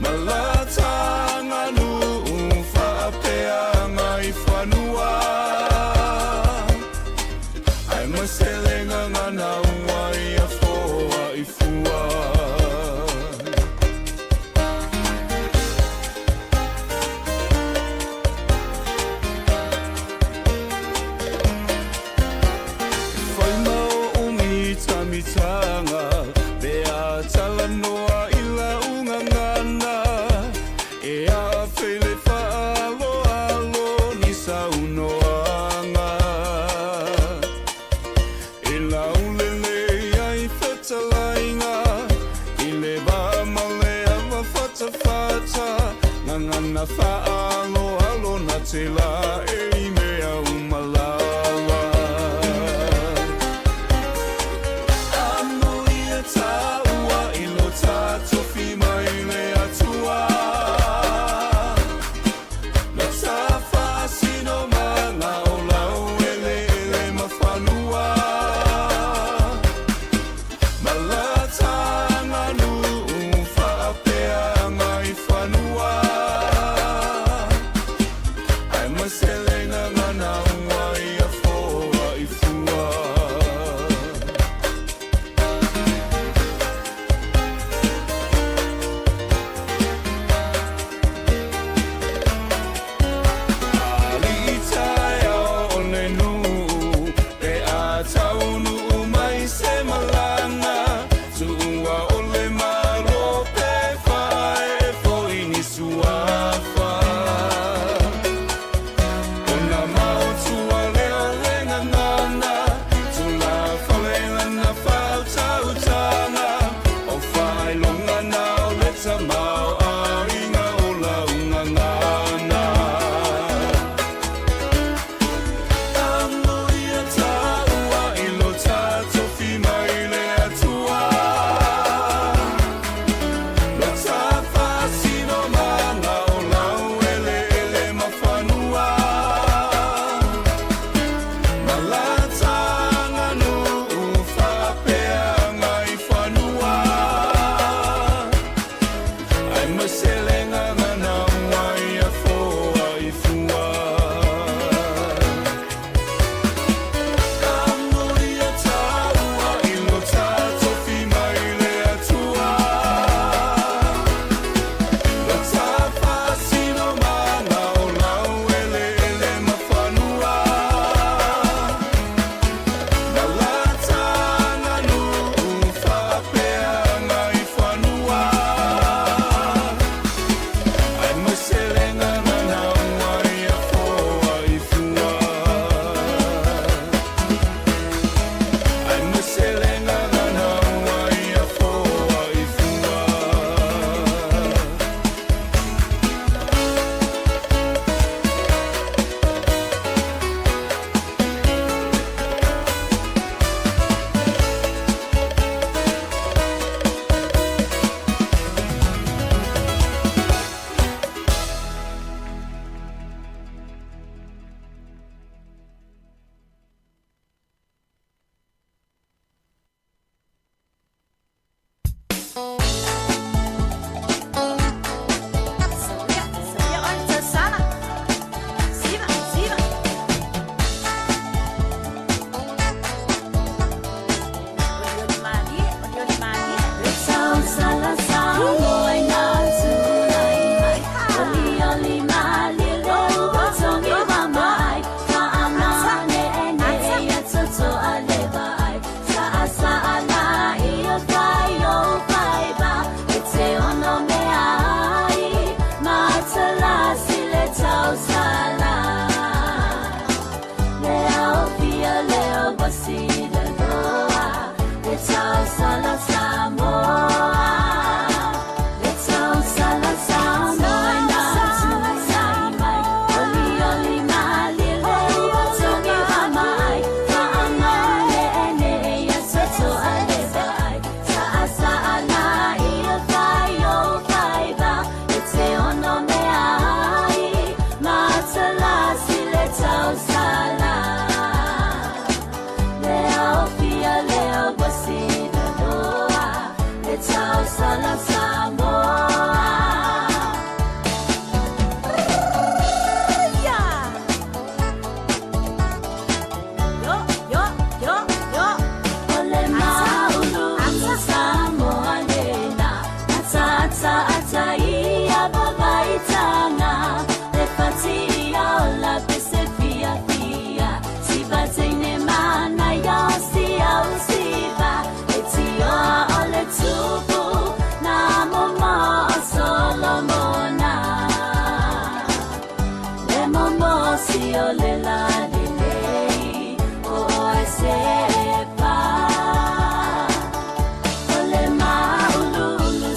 Malata nganu faapea. Lana fa'aaloalo na te la'e i mea uma lava. Amoia tāua i lo tatofi mai le Atua. Lo ta fa'asinomaga o laueleele ma fanua. Ma la ta aganu'u fa'apeaga i fanua. Ae ma se le gagana ua ia fo'a i fua. Ali'i taeao o le nuu pe a taunuu mai se malaga tuua o le malo pe faaee foi ni suafa ona maotua lea o le gagana tulafale lana faautautaga o faailoga na o le tamaoaiga o lau gagana. Amoia tāua i lo tatofi mai le Atua. Lo ta fa'asinomaga o laueleele ma fanua. Ma la ta aganu'u fa'apeaga i fanua. Ae ma se le gagana ua ia fo'a i fua. Amoia tāua i lo tatofi mai le Atua. Lo ta fa'asinomaga o laueleele ma fanua. Ma la ta aganu'u fa'apeaga i fanua. Ae ma se le gagana ua ia fo'a i fua. Ae ma se le gagana ua ia fo'a i fua.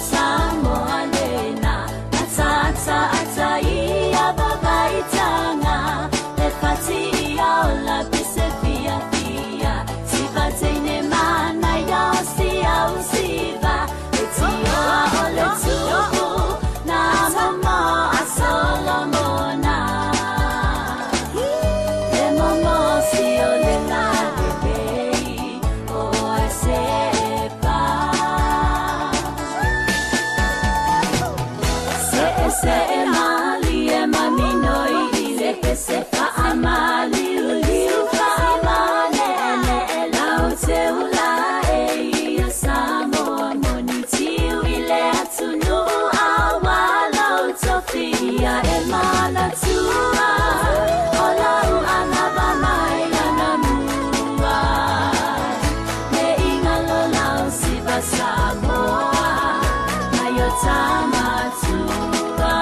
Samoa. Se e malie manino i le pese faamaliuliu faamaneenee lau te ula e ia Samoa moni tiu i le atunuu aua lau tofi ia e manatua o lau anava mai anamua me ingalo lau siva Samoa mai o tamatua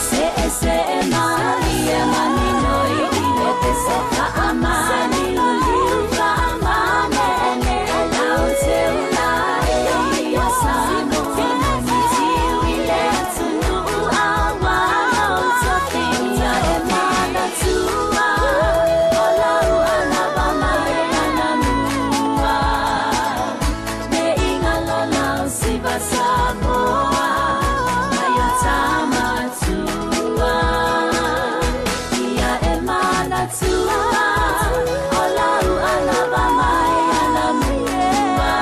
se e se e malie manino i le pese faamaliuliu faamaneenee lau te ula e ia Samoa moni tiu i le atunuu aua lau tofi ia e manatua o lau anava mai anamua me ingalo lau siva Samoa mai o tamatua ia e manatua o lau anava mai anamua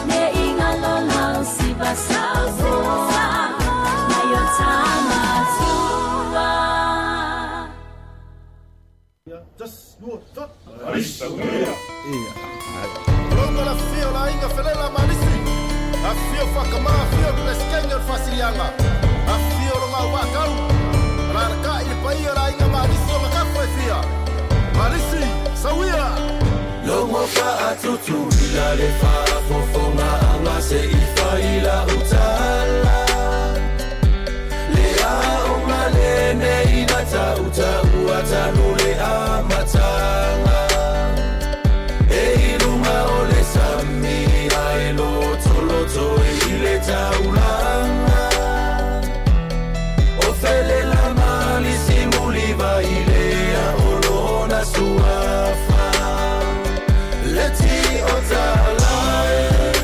me ingalo lau siva Samoa mai o tamatua. Longa la fio la inga felela malisi. Afio whakamā, afio Peresetene o le Faasiliaga. Afio lo ngau wakau. Alalakai le paia la inga malisi o makafo e fia. Malisi, sawia! Logo faatutuila le faafofogaga se i fai lau tala. Le aoga lenei na tautaua talu le amataga. E i luga o le sami ae lotoloto i le taulaga. O felela malisi mulivai lea o lona suafa. Le ti o talae.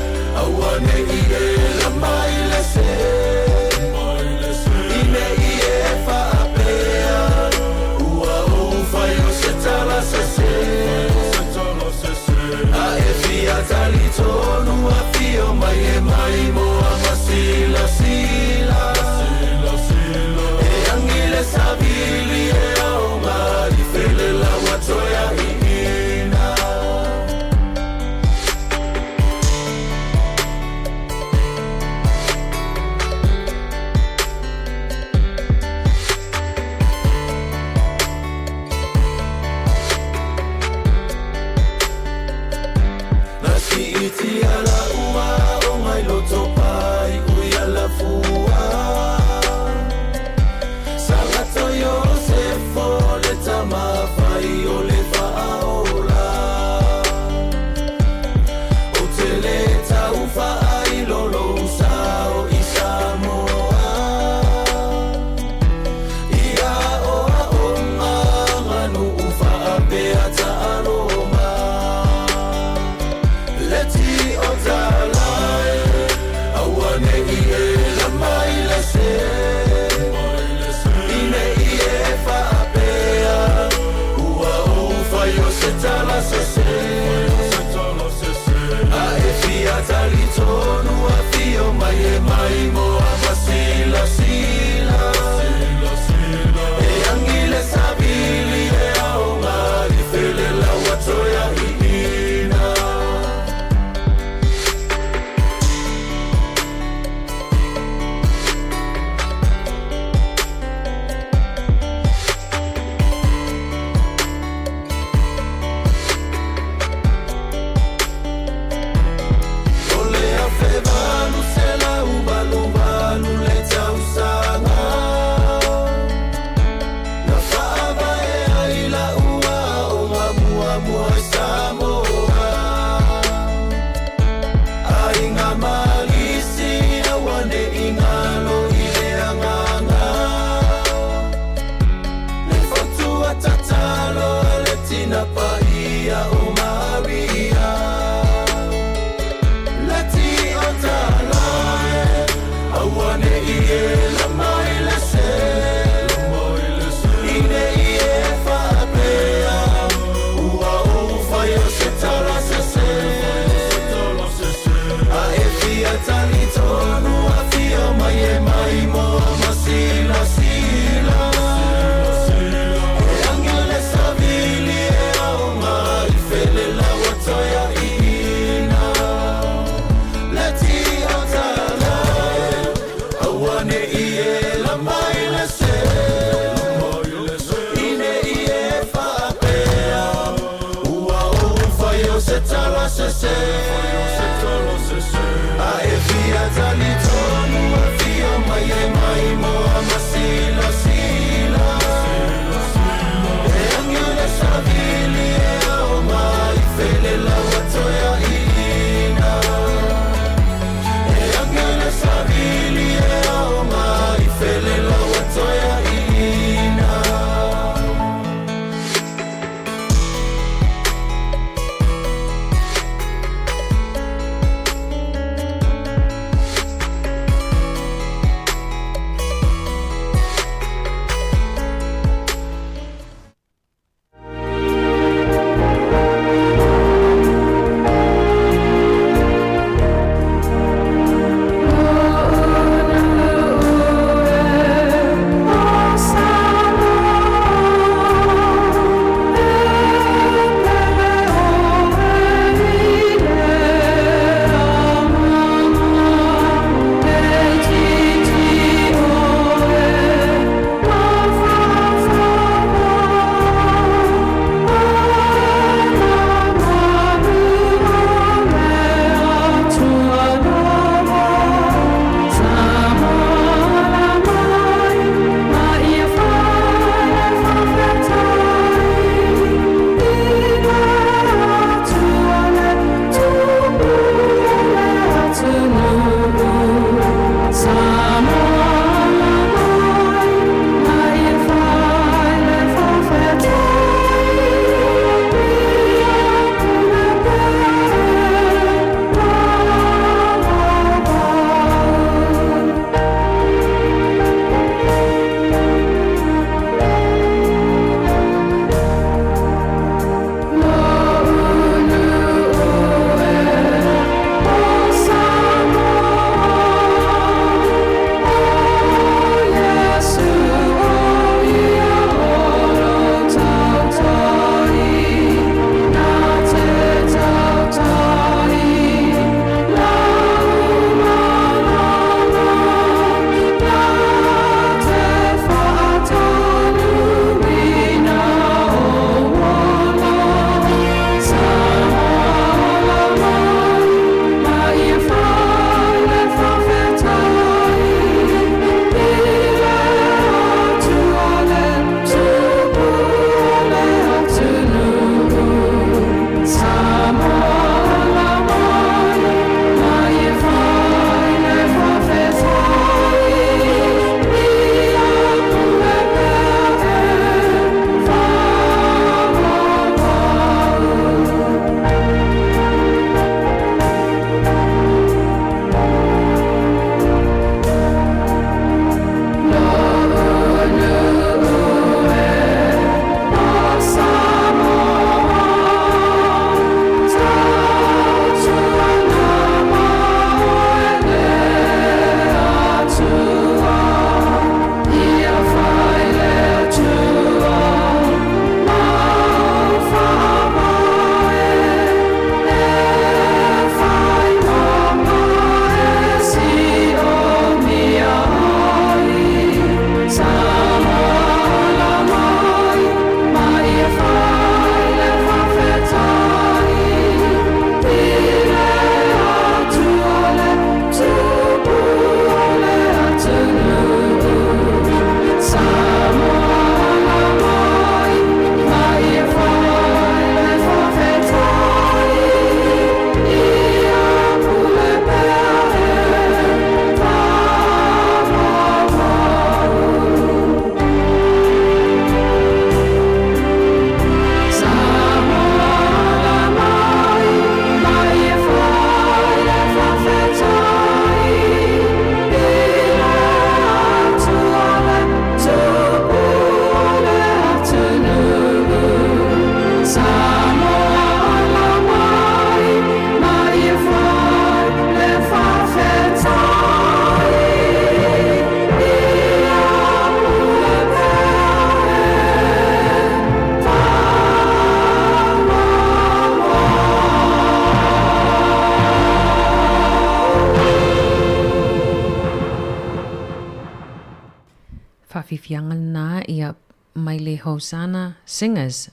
Faafiafiaga lena ia mai le Hosanna Singers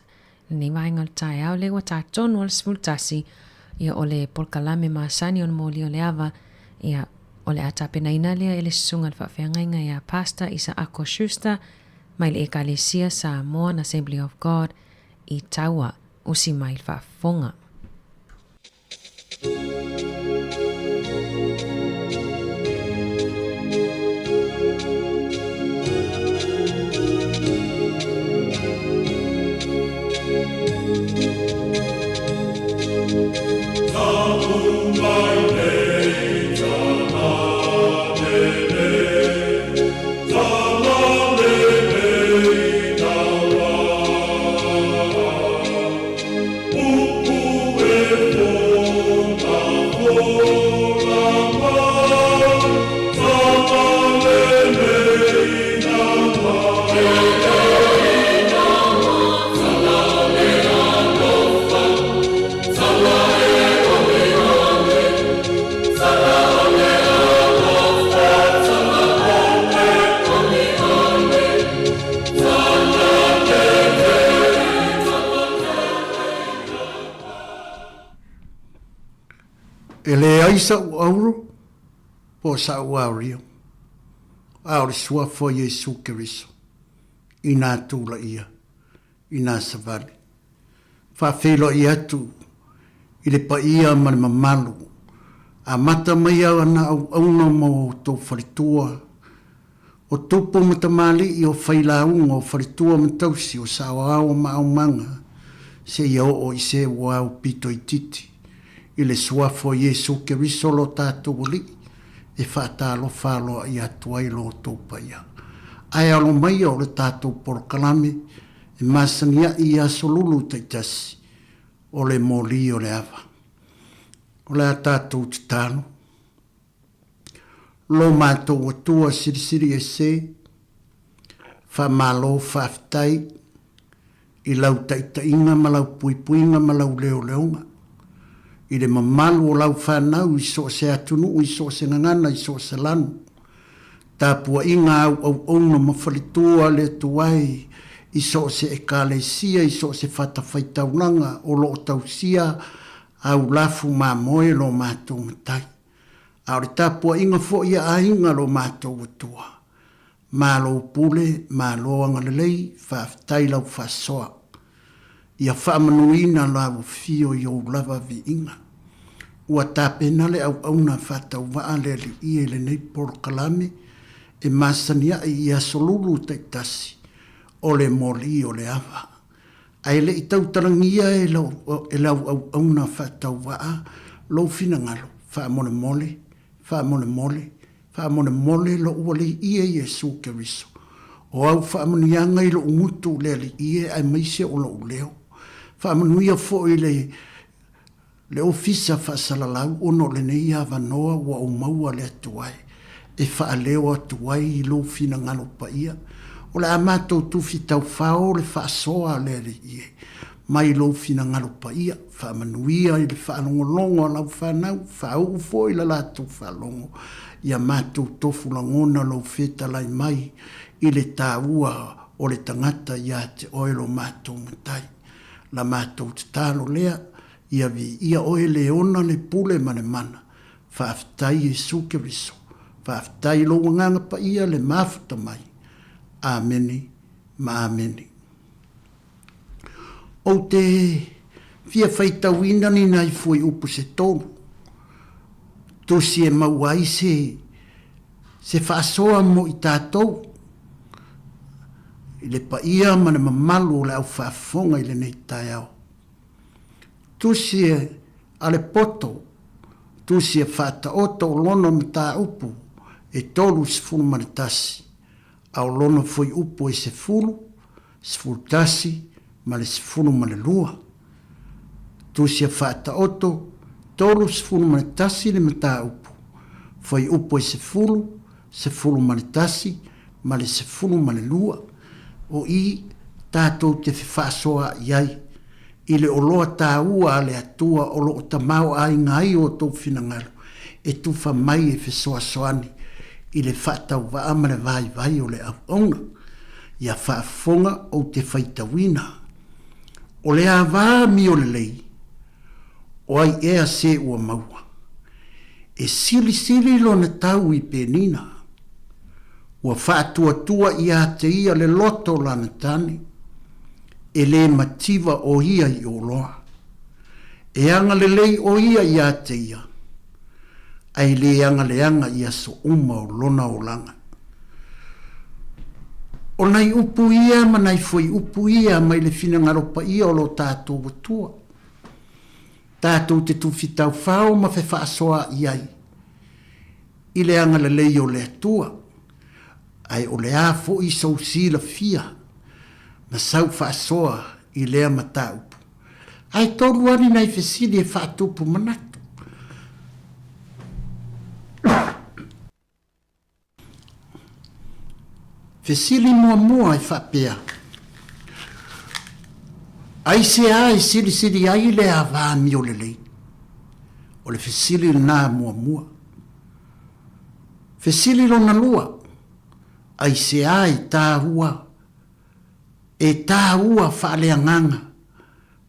lenei vaega o le taeao lea ua ta tonu o le 11 ia o le polokalame masani o le moli o le ava ia o le a tapenaina lea e le susuga i le faafeagaiga ia Pastor Isaako Schuster mai le Ekalesia Samoan Assembly of God i Taua usi mai le faafofoga. E leai sa'u auro po o sa'u aorio, a o le Suafa o Iesu Keriso, inā tulaia, inā savali. Faafeiloai atu i le paia ma le mamalu, amata mai ana auauna ma outou faletua, o tupu ma tamalii, o failauga, o faletua ma tausi, o saoao ma aumaga, seia oo i se ua aupito itiiti i le Suafa o Iesu Keriso lo tatou Alii, e faatalofa aloaia atu ai lo outou paia. Ae alo maia o le tatou polokalame e masaniaʻi i aso lulu taitasi o le moli o le ava. O le a tatou tatalo. Lo matou Atua Silisili Ese, faamalo faafetai i lau taitaiga ma lau puipuiga ma lau leoleoga, i le mamalu o lau fanau i so o se atunuu i so o se gagana i so o se lanu, tapuaiga a au auauna ma faletua a le Atua e i so o se Ekalesia i so o se fatafaitaulaga o lo o tausia au lafu mamoe lo matou Matai. A o le tapuaiga foi a aiga lo matou Atua. Malo pule, malo agalelei, faafetai lau faasoa. Ia faamanuina lau afio i ou lava viiga. Ua tapena le auauna faatauvaa le Alii i lenei polokalame e masani a'i i aso lulu taitasi o le moli o le ava. Ae le i tautalagia e lau auauna faatauvaa lou finagalo, faamolemole, faamolemole, Faamolemole lo'u Alii e Iesu Keriso, o au faamanuiaga i lo'u gutu le Alii e aemaise o lo'u leo. Faamanuia foi le le Ofisa Faasalalau ona o lenei avanoa ua ou maua le Atua e e faaleo atu ai i lou finagalo paia. O le a matou tufi taufao le faasoa a le Alii e mai lou finagalo paia. Faamanuia i le faalogologo a lau fanau, faauu foi la latou faalogo ia matou tofu lagona lou fetalai mai i le taua o le tagata ia te oe lo matou Matai. La matou tatalo lea, ia viia oe le ona le pule ma le mana. Faafetai Iesu Keriso. Faafetai i lou Agaga Paia le mafuta mai. Amene ma amene. Ou te fia faitauina ni nai fuaiupu se tolu, tusi e maua ai se, se faasoa mo i tatou i le paia ma le mamalu o le au faafofoga i lenei taeao. Tusi a le poto, tusi e faataoto o lona mataupu e 31, a o lona fuaiupu e 10, 11 ma le 12. Tusi a Faataoto, 31 le mataupu, fuaiupu e 10, 11 ma le 12. O i tatou te fefaasoaai ai i le oloa taua a le Atua o lo o tamaoaiga ai o outou finagalo e tufa mai e fesoasoani i le faatauvaa ma le vaivai o le auauna. Ia faafofoga ou te faitauina. O le ava amio lelei, o ai ea se ua maua? E silisili lona tau i penina. Ua faatuatua ia te ia le loto o lana tane, e le mativa o ia i oloa. E agalelei o ia ia te ia, ae le agaleaga i aso uma o lona olaga. O nai upu ia ma nai fuaiupu ia mai le finagalo paia o lo tatou Atua, tatou te tufitaufao ma fefaasoaa'i ai i le agalelei o le Atua, ae o le a foi sou silafia ma sau faasoa i lea mataupu? Ae tolu lava ni nai fesili e faatupu manatu. Fesili muamua e faapea, Aisea e silisili ai le ava amio lelei? O le fesili lena muamua. Fesili lona lua, Aisea e taua e taua faaleagaga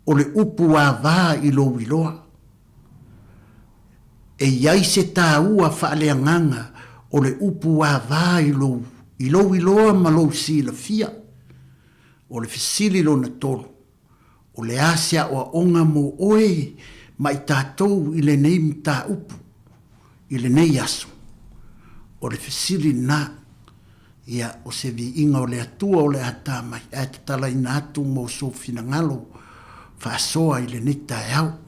o le upu ava i lou iloa? E i ai se taua faaleagaga o le upu ava i lou i lou iloa ma lou silafia? O le fesili lona tolu, o le a se aoaoga mo oe ma i tatou i lenei mataupu i lenei aso? O le fesili lena, ia, o se viiga o le Atua o le a ta mai, ae tatalaina atu mo sou finagalo faasoa i lenei taeao.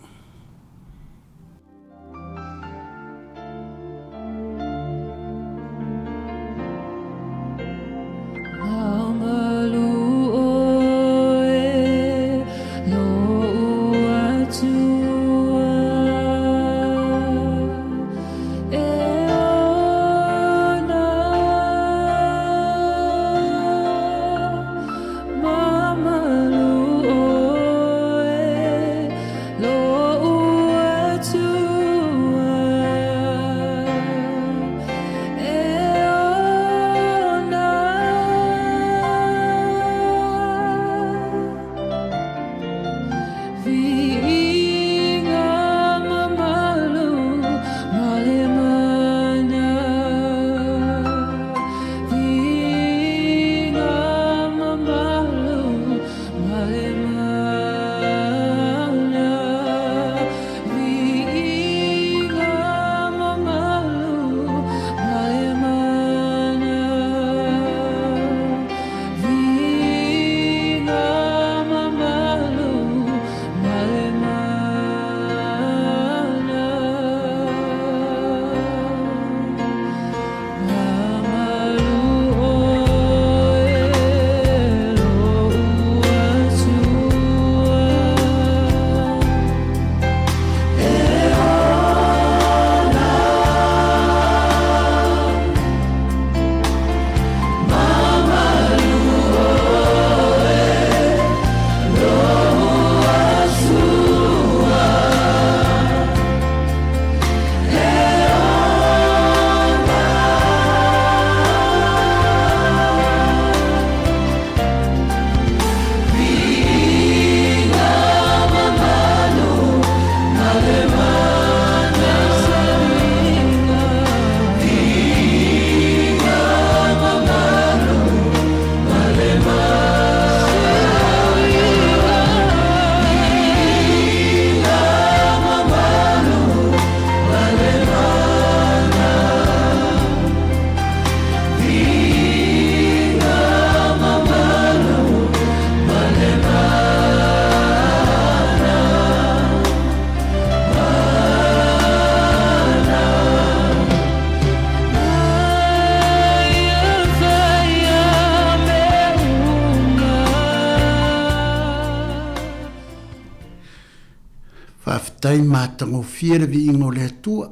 Faafetai matagofie le viiga o le Atua,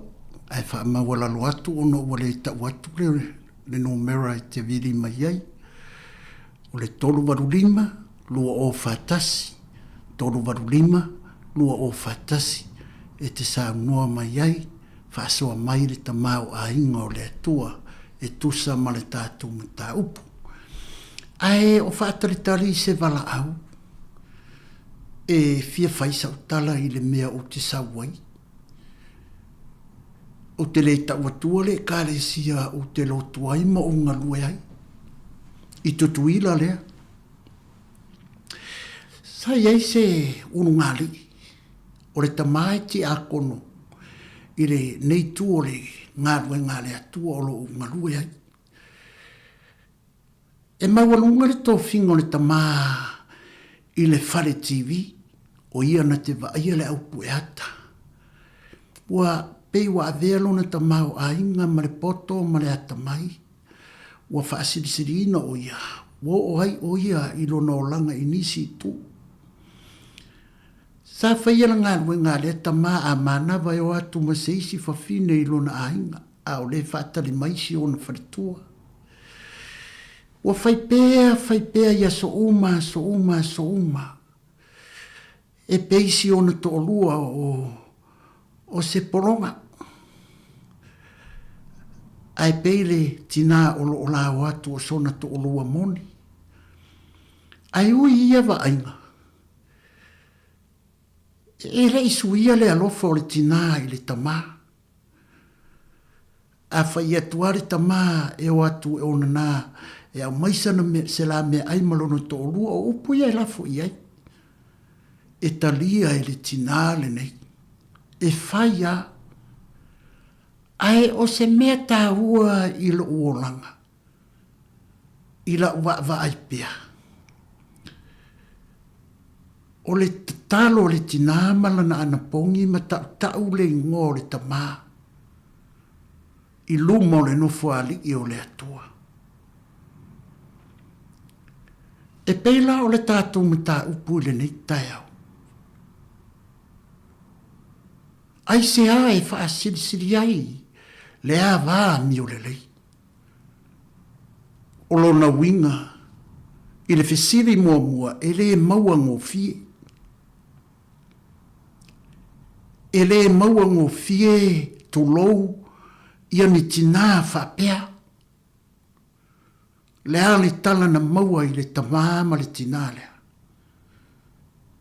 ae faamaualalo atu ona ua le tau atu le numera e te vili mai ai, o le 385 2041, 385 2041 e te saunoa mai ai, faasoa mai le tamaoaiga o le Atua. e tusa ma le tatou mataupu. Ae o faatalitali i se valaau e fia fai sau tala i le mea ou te sau ai. Ou te le tau atua le Ekalesia ou te lotu ai ma ou galue ai. I Tutuila lea. Sa i ai se ulugalii o le tama e tiakono i lenei itu o le galuega a le Atua o lo o galue ai. E maualuga le tofiga o le tama i le fale TV, o ia na te vaaia le au pueata. Ua pei ua avea lona tamaoaiga ma le poto ma le atamai, ua faasilisiliina o ia, ua oo ai o ia i lona olaga i nisi itu. Sa faia le galuega a lea tama a manava e o atu ma se isi fafine i lona aiga, a o le faatali mai si ona faletua. Ua fai pea, fai pea i aso uma, aso uma, aso uma. E pei si ona toalua o, o se pologa. Ae pei le tinā o lo o lao atu o sona toalua moni. Ae ui i ia vaaiga, e le i suia le alofa o le tinā i le tamā. A fai atu lava le tama e o atu e ona nā e aumai sana mea, se la meaai ma lona toalua, o upu ia e lafo i ai. E talia e le tinā lenei. E fai lava. Ae o se mea taua i lou olaga, i lau vaavaai pea, o le tatalo a le tinā ma lana anapogi ma tautau le igoa o le tama i luma o le Nofoalii o le Atua. E pei la o le tatou mataupu i lenei taeao, aisea e faasilisili ai le ava amio lelei? O lona uiga, i le fesili muamua e le maua gofie. E le maua gofie, tulou, ia ni tinā faapea. Le a le tala na maua i le tamā ma le tinā lea?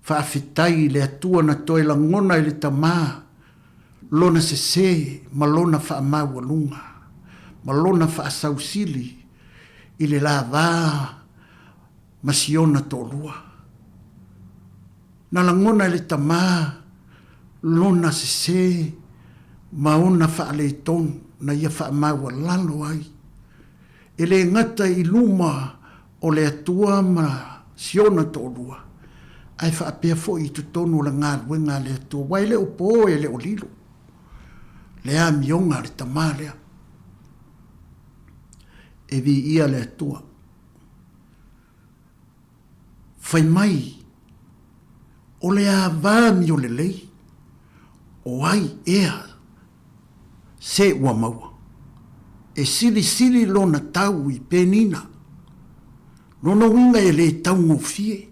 Faafetai i le Atua na toe lagona e le tamā lona sesē ma lona faamaualuga ma lona faasausili i le lavā ma siona toalua. Na lagona e le tamā lona sesē ma ona faaletonu na ia faamaualalo ai e le gata i luma o le Atua ma si ona toalua, ae faapea foi i totonu o le galuega a le Atua, aua e le o po e le o lilo le amioga a le tama lea. E viia le Atua. Fai mai, o le ava amio lelei, o ai ea se ua maua. E silisili lona tau i Penina. Lona uiga e le taugofie,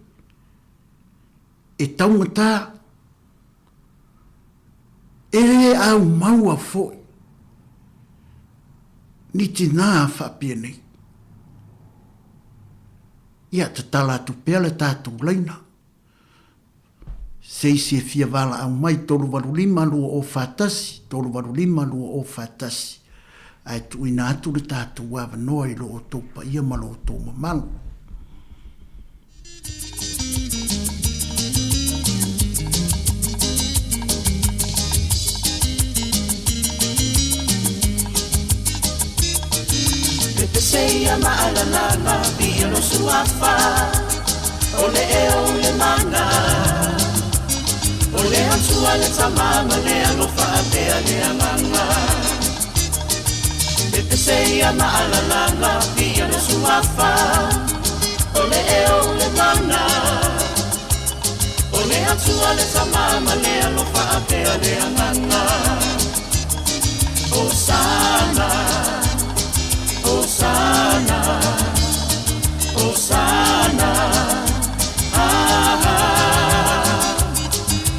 e taugata, e le aumaua foi ni tinā faapenei. Ia tatala atu pea le tatou laina. Se isi e fia valaau mai 385 2041, 385 2041, ae tuuina atu le tatou avanoa i lo outou paia ma lo outou mamalu. Pepese ia maalalala viia lo suafa O le ea o le mana O le Atua le Tama ma le alofa avea le agaga Pepese ia maalalala viia lo suafa O le ea o le mana O le Atua le Tama ma le alofa avea le agaga Hosana Hosana Hosana ah,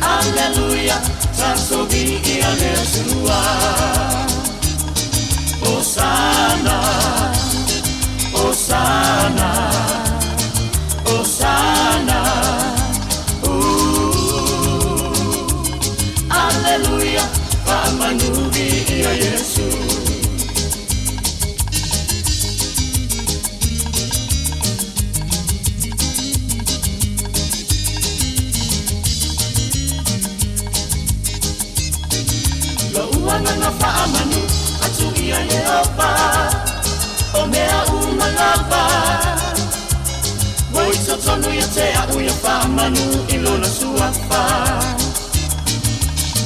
ah. Alleluia Tatou viia le Atua Hosana Faamanu i Lona Suafa.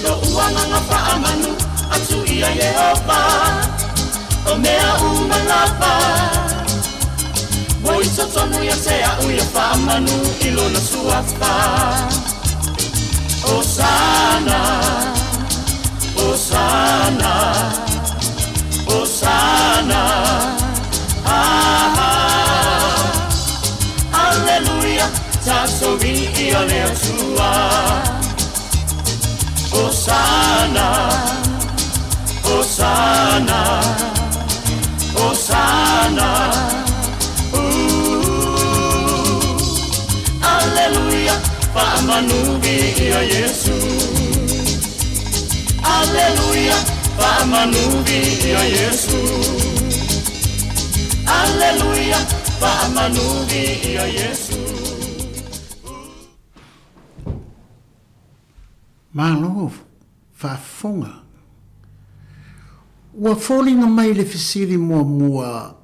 Lo'u agaga faamanu atu ia Ieova, o mea uma lava. Ua i totonu ia te a'u ia faamanu i Lona Suafa. Osana, Osana, Osana, ah, ah. Aleluia, tatou viia le Atua. Osana, Osana, Osana, uh, Aleluia, faamanu viia Iesu. Aleluia, faamanu viia Iesu. Aleluia, faamanu viia Iesu. Malo faafofoga. Ua foliga mai le fesili muamua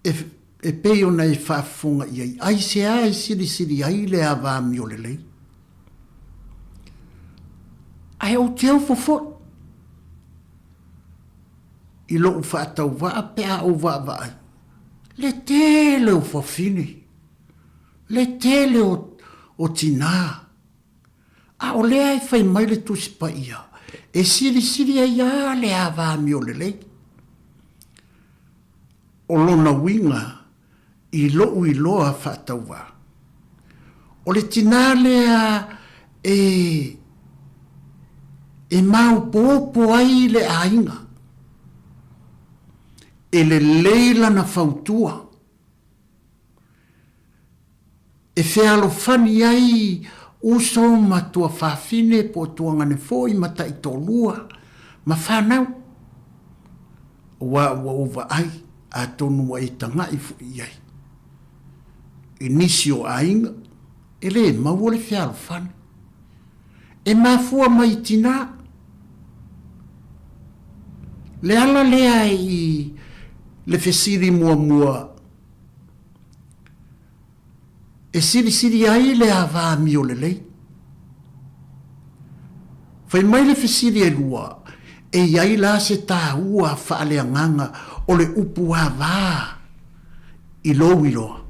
e, e pei ona e faafofoga i ai, aisea e silisili ai le ava amio lelei? Ae ou te ofo foi i lo'u faatauvaa pe a ou vaavaai le tele o fafine, le tele o, o tinā. A o lea e fai mai le Tusi Paia, e silisili ai lava le ava amio lelei. O lona uiga i lo'u iloa faatauvaa, o le tinā lea e e maopoopo ai le aiga, e lelei lana fautua, e fealofani ai uso ma tuafafine po o tuagane foi ma taitoalua ma fanau, aua ua ou vaai atonu ua e taga'i foi i ai. I nisi o aiga, e lē maua le fealofani. E mafua mai i tinā. Le ala lea i le fesili muamua e silisili ai le ava amio lelei. Fai mai le fesili e lua, e i ai la se tāua faaleagaga o le upu ava i lou iloa?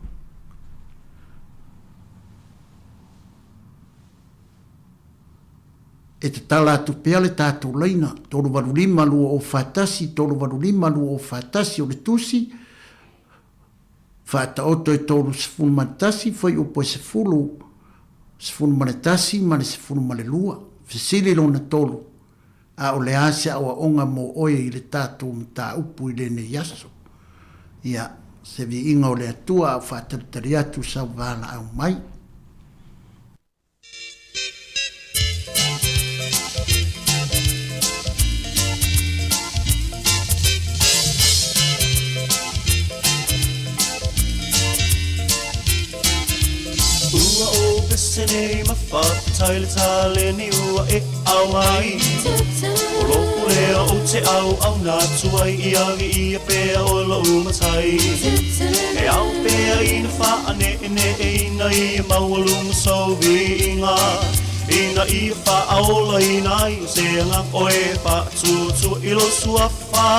E tatala atu pea le tātou laina, 385 241, 385 241 o le tusi, Faataoto e 31, fuaiupu e 10, 11 ma le 12. Fesili lona tolu, A o le a se aoaoga mo oe i le tatou mataupu i lenei aso? Ia, se viiga o le Atua a o faatalitali atu sau valaau mai. Ua ou pese nei ma faafetai le taleni ua e aumai. O lo'u leo ou te auauna atu ai ia viia pea oe lo'u Matai. E ao pea ina faaneeneeina ia maualuga sou viiga, ina ia faaolaina ai o se agaga oe e faatuatua i lou Suafa.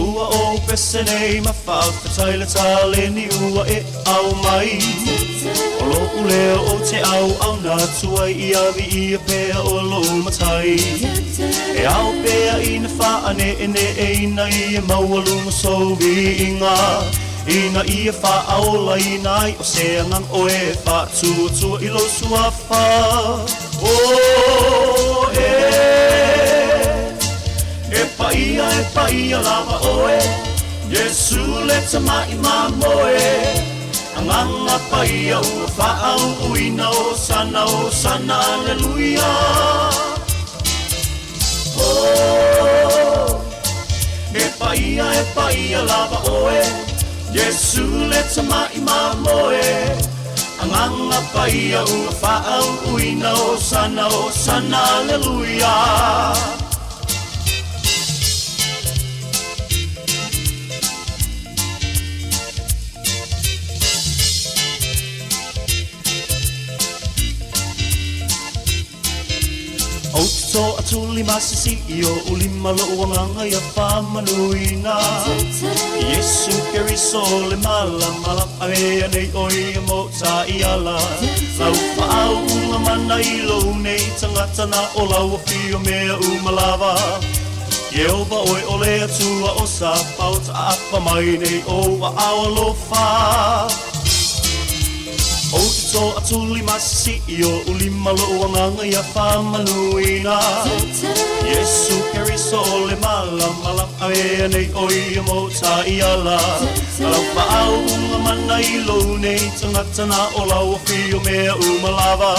Ua ou pese nei ma faafetai le taleni ua e aumai. O lo'u leo ou te auauna atu ai ia viia pea oe lo'u Matai. E ao pea ina faaneeneeina ia maualuga sou viiga, ina ia faaolaina ai o se agaga oe e faatuatua i lou Suafa. Oh, e, e paia, e paia lava oe, Iesu le Tama'i Mamoe. Agaga Paia ua faauuina, Hosana, Hosana, Aleluia. Oh, e paia, e paia lava oe, Iesu le Tama'i Mamoe. Agaga Paia ua faauuina, Hosana, Hosana, Aleluia. atulima sisii oʻu lima loʻu agaga ia faamanuina. Iesu Keriso le malamalama ea nei ʻo ia moʻotaʻiala. Lau faauuga mana i lou nei tagata na o lau afio mea uma lava. Ieova ʻoe o le Atua o Sapaota aʻapa mai nei ou aao alofa. Ou te toʻatulima sisii oʻu lima loʻu agaga ia faamanuina. Iesu Keriso o le malamalama ea nei ʻo ia moʻotaʻiala. Lau faauuga mana i lou nei tagata na o lau afio mea uma lava.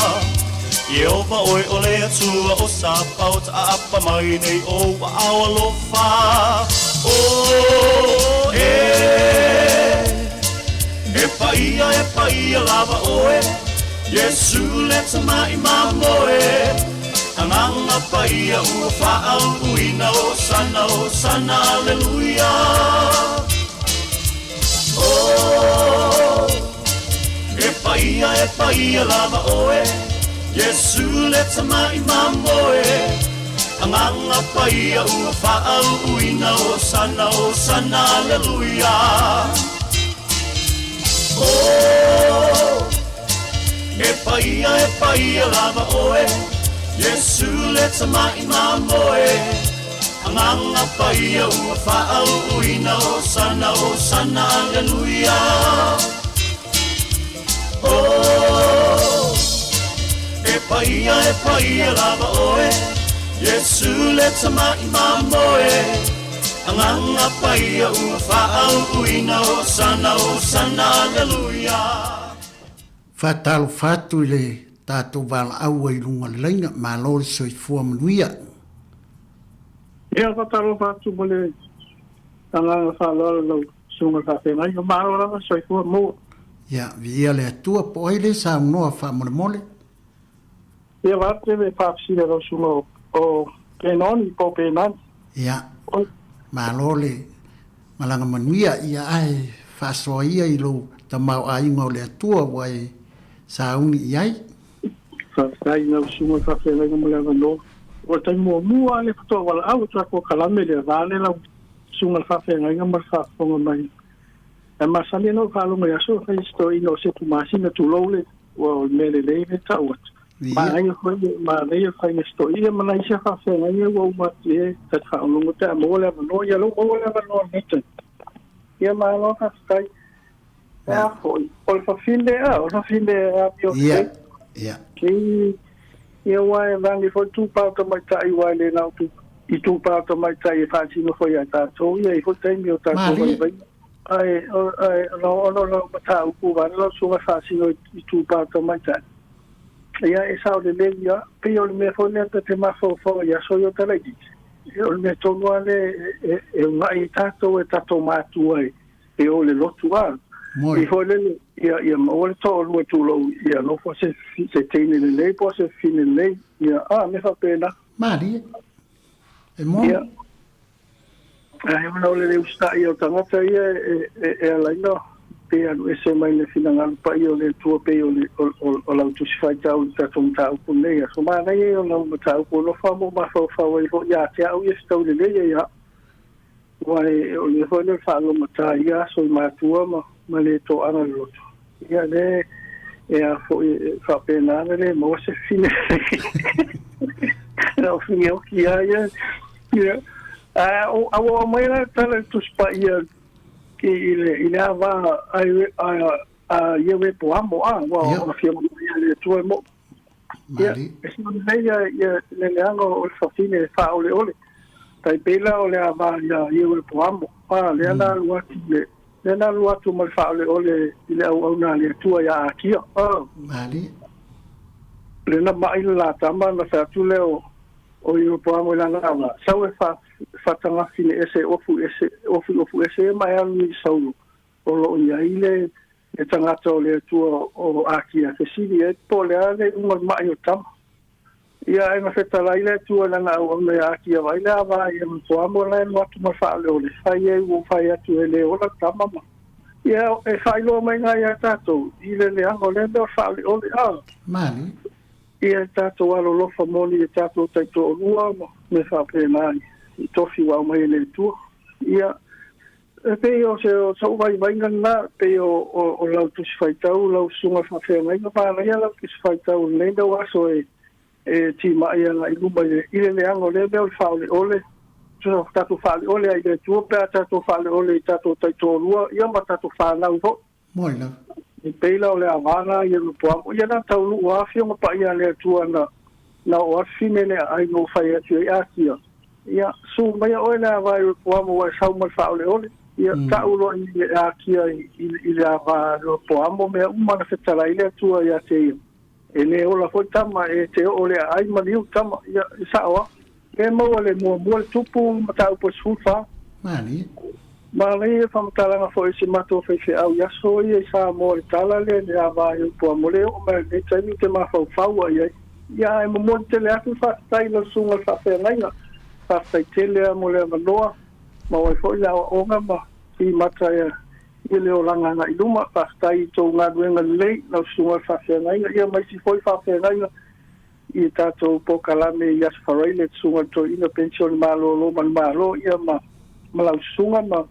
Ieova ʻoe o le Atua o Sapaota aʻapa mai nei ou aao alofa. Oh, e, e paia, e paia lava ʻoe, Iesu le Tamaʻi Mamoe. Agaga paia ua faauuina, Hosana, Hosana, Aleluia. Oh, e paia, e paia lava ʻoe, Iesu le Tamaʻi Mamoe. Agaga paia ua faauuina, Hosana, Hosana, Aleluia. Oh, e paia, e paia lava ʻoe, Iesu le Tamaʻi Mamoe. Agaga paia ua faauuina, Hosana, Hosana, Aleluia. Oh, e paia, e paia lava ʻoe, Iesu le Tamaʻi Mamoe. Agaga paia ua faauuina, Hosana, Hosana, Aleluia. Faatalofa atu i le tatou valaau ai i luga o le laina. Malo le soifua manuia. Ia, faatalofa atu ma le agaga faaaloalo i lau Susuga i le Faafeagaiga. Malo lava le soifua maua. Ia, viia le Atua, po o ai le saunoa faamolemole? Ia, vaeatu le faafesili a lau Susuga o Penoni po o Penani. Ia, malo le malaga manuia, ia ae faasoa ia i lou tamaoaiga o le Atua ua e sauni i ai. Faafetai i lau Susuga i le Faafeagaiga mo le avanoa. O le taimi muamua lava lea faatoa valaau atu ai kokalame lea, vaale lau Susuga i le Faafeagaiga ma le faafofoga mai. Ae masani ana ou faalogo i aso e fai se toeaina o Setu Masina, tulou le, ua o le mea lelei lea tau atu. Manaia foi, manaia le faiga se toeaina ma nai isi faafeagaiga ua uma atu i ai, ta te faalogologo pe a maua le avanoa. Ia lea ua maua le avanoa i lenei taimi. Ia malo faafetai. E a foi, o le fafine, a, o le fafine amio lelei. Ia. Ki, ia aua e lani foi le tupā o tamaitai aua e le na o tu, i tupā o tamaitai e faatino foi ia tatou ia i foi taimi o tatou vaivaiga. Ae, ae, ona o lau mataupu vaeane lau susuga e faasino i tupā o tamaitai. Ia, e sao lelei ia, pei o le mea foi lea ta te mafaufau ai i aso ia o Talaitiiti. O le mea tonu lava lea e, e unaʻi ai tatou e tatou matua e, e o le lotu a. I foi lele, ia, ia maua le toalua tulou, ia nofo se, se teine lelei po o se fafine lelei, ia, a, mea faapena. Malie. E moni. Ia. Ae ona o le le usitai o tagata ia e, e, e ala ai na pe alu ese mai le finagalo paia o le Atua pei o le o, o, o lau tusi faitau i le tatou mataupu lenei aso. Manaia ia o lau mataupu alofa mo mafaufau ai foi ia te au ia se tau lelei ia ia Aua e, o le foi lea o le faalogogata i ia aso i matua ma, ma le toaga loloto. Ia le, e a foi, e faapena ana le maua se fine. Na o fine oki ia ia. Ia. A, o, a ua aumai la le tala i le Tusi Paia i, i le, i le ava a, a, a ia wepo amo a, ua ona fia mai ia le Atua e moʻo. Ia, e sili lelei ia, ia le leaga o le fafine e faaoleole. Tai pei la o le ava ia Ieropoamo, a lea na alu atu le, lea na alu atu ma le faaoleole i le auauna a le Atua ia Akia. A. Lea na maʻi le la tama na fai atu lea o, o Ieropoamo i lana ava, sau e fa, faatagafine ese ofu ese, ofu ofu ese ma e alu i Saulo. O lo o i ai le le tagata o le Atua o Akia fesili ai po o le a le iuga o le maʻi o tama. Ia ae na fetalai le Atua i lana auauna ia Akia vaai le ava ia ma Toamo la e alu atu ma le faaleole fai ai ua fai atu e le ola tama ma ia e faailoa mai na ia tatou i le leaga o lea mea o le faaleole a. Malie. Ia tatou alolofa moni i tatou taitoalua ma mea faapena i tofi ua aumai e le Atua. Ia, e pei o se so'u vaivaiga lenā, pei o o lau Tusi Faitau lau susuga faafeagaiga, manaia lau Tusi Faitau i lenei nau aso e e timai agai luma i le leaga o lea mea o le faaoleole, tusa tatou faaleole ai i le Atua pe a tatou faaleole i tatou taitoalua ia ma tatou fanau foi. Moi lava. E pei la o le ava na Ieropoamo, ia na taunuu lava afioga paia a le Atua na na oo atu fine le aai na ou fai atu ai Akia, ia, su maia oe le ava Ieropoamo ua e sau ma le faaoleole. Ia, tau loa i le Akia i, i le ava Ieropoamo mea uma na fetalai le Atua ia te ia. E le ola foi tama, e te oo le aai maliu tama, ia, e sao lava. E maua le muamua le tupu mataupu e 14. Malie. Manaia faamatalaga foi a si matou faifeau i aso ia i Samoa i le tala lea i le ava i Upuamo le oo mai lenei taimi ou te mafaufau ai ai. Ia ae momoli tele atu le faafetai i lau susuga i le faafeagaiga. Faafetai tele lava mo le avanoa, maua ai foi le aoaoga ma fimata i le olaga agai i luma. Faafetai i tou galuega lelei lau susuga i le faafeagaiga ia ma isi foi faafeagaiga i tatou polokalame i Aso Faraile, Susuga i le Toeaina Penisione Malolo ma le Malo, ia ma ma lau susuga ma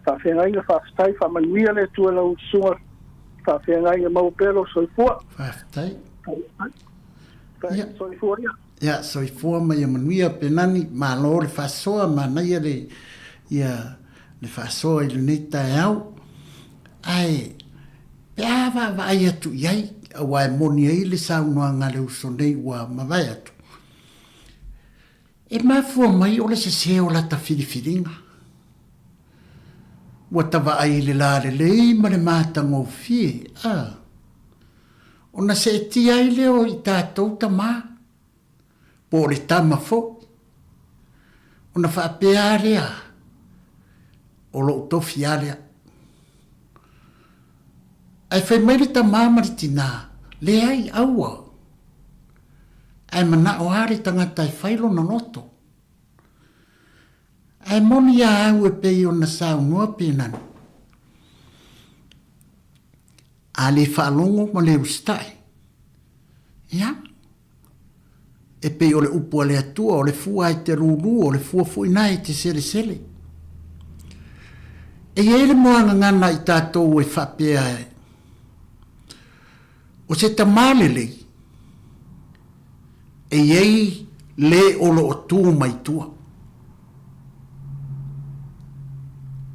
faafeagaiga. Faafetai, faamanuia le Atua i lau susuga faafeagaiga, maua pea lou soifua. Faafetai. Ia. Soifua ia. Ia, soifua ma ia manuia Penani, malo le faasoa, manaia le ia le faasoa i lenei taeao. Ae Pe a vaavaai atu i ai, aua e moni ai le saunoaga a le uso nei ua mavae atu, e mafua mai o le sese o lata filifiliga. Ua ta vaai i le lalelei ma le matagofie, a, ona seetia ai lea o i tatou tama, po o le tama foi, ona faapea lava lea, o lou tofi lava lea. Ae fai mai le tama ma le tinā, Leai, aua. Ae manao lava le tagata e fai lona loto. Ae moni a au e pei ona saunoa Penani, A le faalogo ma le usitai, ia, E pei o le upu a le Atua, o le fua e te lūlū, o le fua foi na e te selesele. E i ai le moagagana i tatou e faapea e, o se tamā lelei, e i ai le o lo o tu mai tua.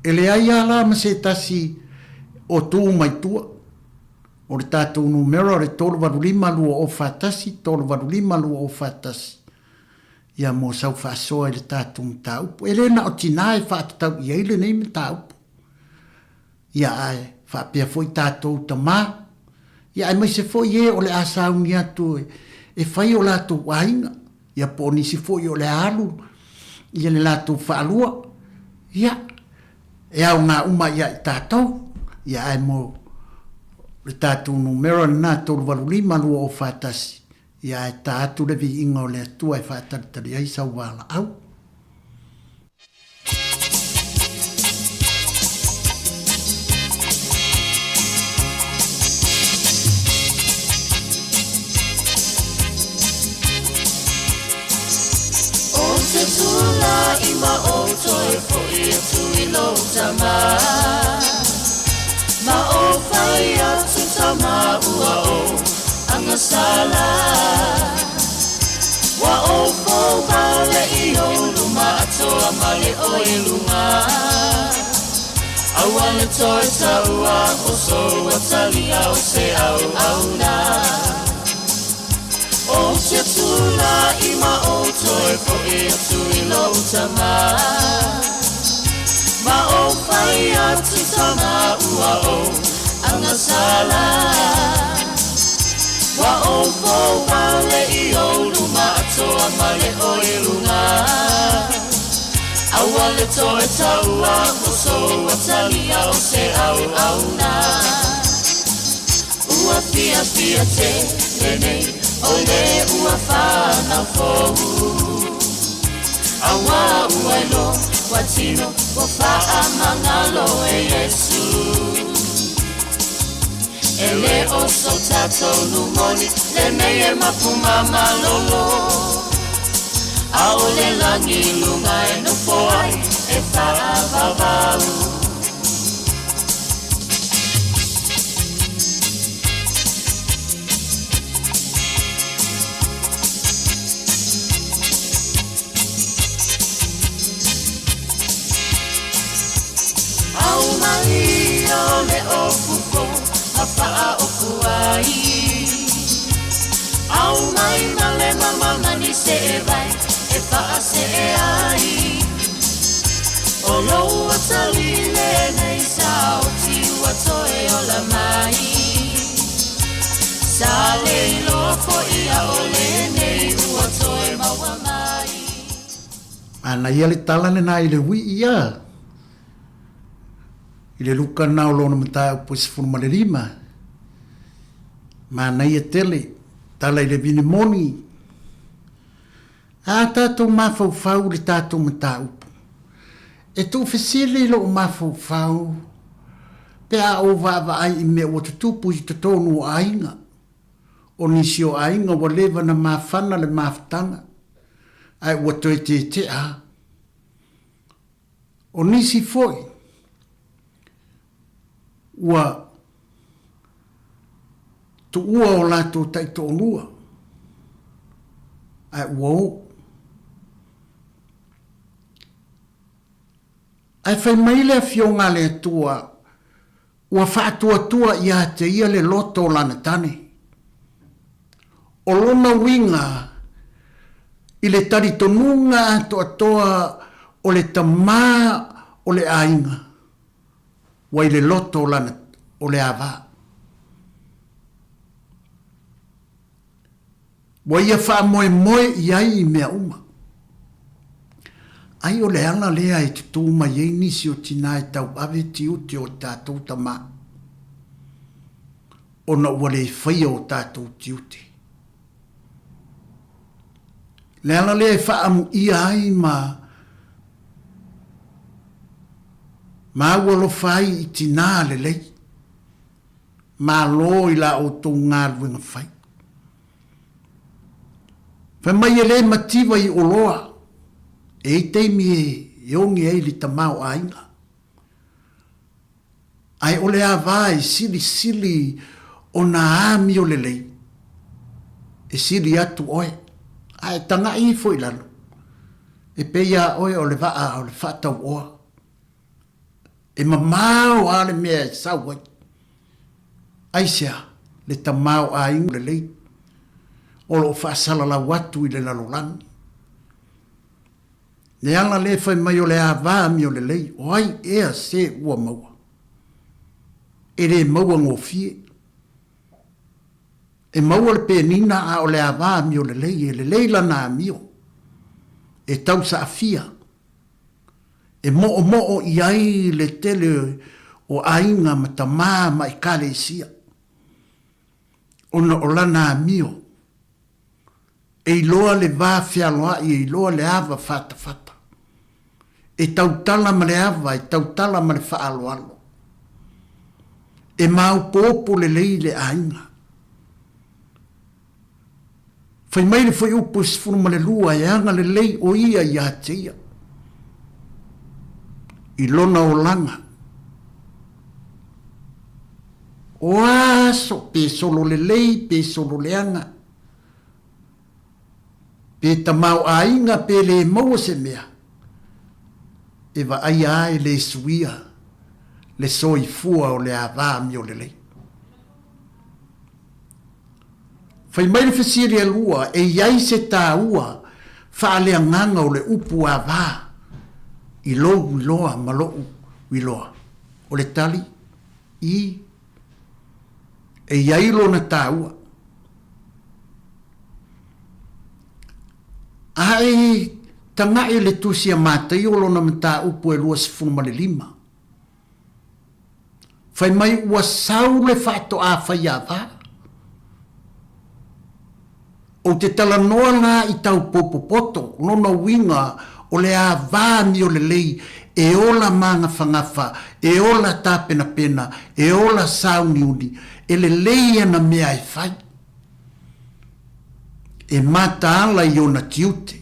E leai a la ma se tasi o tu mai tua. O le tatou numera o le 385 241, 385 241. Ia mo sau faasoa i le tatou mataupu. E le na o tinā e faatatau i ai lenei mataupu. Ia ae faapea foi tatou tamā, ia aemaise foi e o le a sauni atu e fai o latou aiga, ia po o nisi foi o le a alu ia le latou faalua, ia E aoga uma ia i tatou, ia ae mo le tatou numera lena 385 241, ia ae ta atu le viiga o le Atua e faatalitali ai sau valaau. O te tula'i ma ou toe fo'i atu i lou tama Ma o fai atu tama ua ou agasala Ua ou fouvale i ou luma atoa ma le oe luga Aua le toe taua o sou atalia o se auauna Ou te tula'i ma ou toe fo'i atu i lou tama Ma ou fai atu tama ua ou agasala Ua ou fouvale i ou luma atoa ma le oe luga Aua le toe taua o sou atalia o se auauna Ua fiafia tele nei o le ua fanau fou Auā ua iloa ua tino ua faamagalo e Iesu. E le o so tatou numoni lenei e mapu mamalolo. A o le lagi i luga e nofo ai e faavauvau. Aumai o le ofuko ma faaofu ai. Aumai ma le mamamani seevai e faasee ai. O lou atali lenei saoti ua toe ola mai. Sa le iloa foi a o lenei ua toe maua mai. Manaia le tala lena i le uii ia i le luka lena o lona mataupu e 15. Manaia tele tala i le vine moni. A tatou mafaufau i le tatou mataupu, e tuufesili lou mafaufau pe a ou vaavaai i mea ua tutupu i totonu o aiga. O nisi o aiga ua leva na mafana le mafutaga, ae ua toe tetea. O nisi foi, ua tuua o latou taitoalua, ae ua o. Ae fai mai le Afioga a le Atua, Ua faatuatua ia te ia le loto o lana tane. O lona uiga, i le talitonuga atoatoa o le tamā o le aiga, ua i le loto o lana, o le ava. Ua ia faamoemoe i ai i mea uma. Ai o le ala lea e tutū mai ai nisi o tinā e tauave tiute o tatou tamā, ona ua le faia o tatou tiute. Le ala lea e faaamuia ai ma maua alofa ai i tinā lelei. Malo i la outou galuega fai. Fai mai e le mativa i oloa, e i ai taimi e oge ai le tamaoaiga. Ae o le ava e silisili ona amio lelei, e sili atu oe, ae tagai ifo i lalo, e pei a oe o le vaa o le faatauoa. E mamao lava le mea e sau ai. Aisea? Le tamaoaiga lelei o lo o faasalalau atu i le lalolagi. Le ala lea e fai mai o le ava amio lelei, o ai ea se ua maua? E le maua gofie. E maua le penina a o le ava amio lelei, e lelei lana amio, e tausaafia. E moomoo i ai le tele o aiga ma tamā ma ekalesia, ona o lana amio, e iloa le va fealoai, e iloa le ava fatafata, e tautala ma le ava, e tautala ma le faaaloalo, e maopoopo lelei le aiga. Fai mai le fuaiupu e 12 e agalelei o ia ia te ia i lona olaga. O a aso, pe solo lelei, pe solo leaga, pe tamaoaiga, pe le maua se mea, e vaaia lava e le suia le soifua o le ava amio lelei. Fai mai le fesili e lua, e i ai se taua faaleagaga o le upu ava i lou iloa ma loʻu iloa? O le tali, i. E i ai lona taua. A e tagaʻi le Tusi a Mataio lona mataupu e 25. Fai mai ua sau le faatoā faiava. Ou te talanoa la i tau poupopoto, lona uiga O le ava amiolelei e ola magafagafa, e ola tapenapena, e ola sauniuni, e lelei ana mea e fai. E mataala i ona tiute.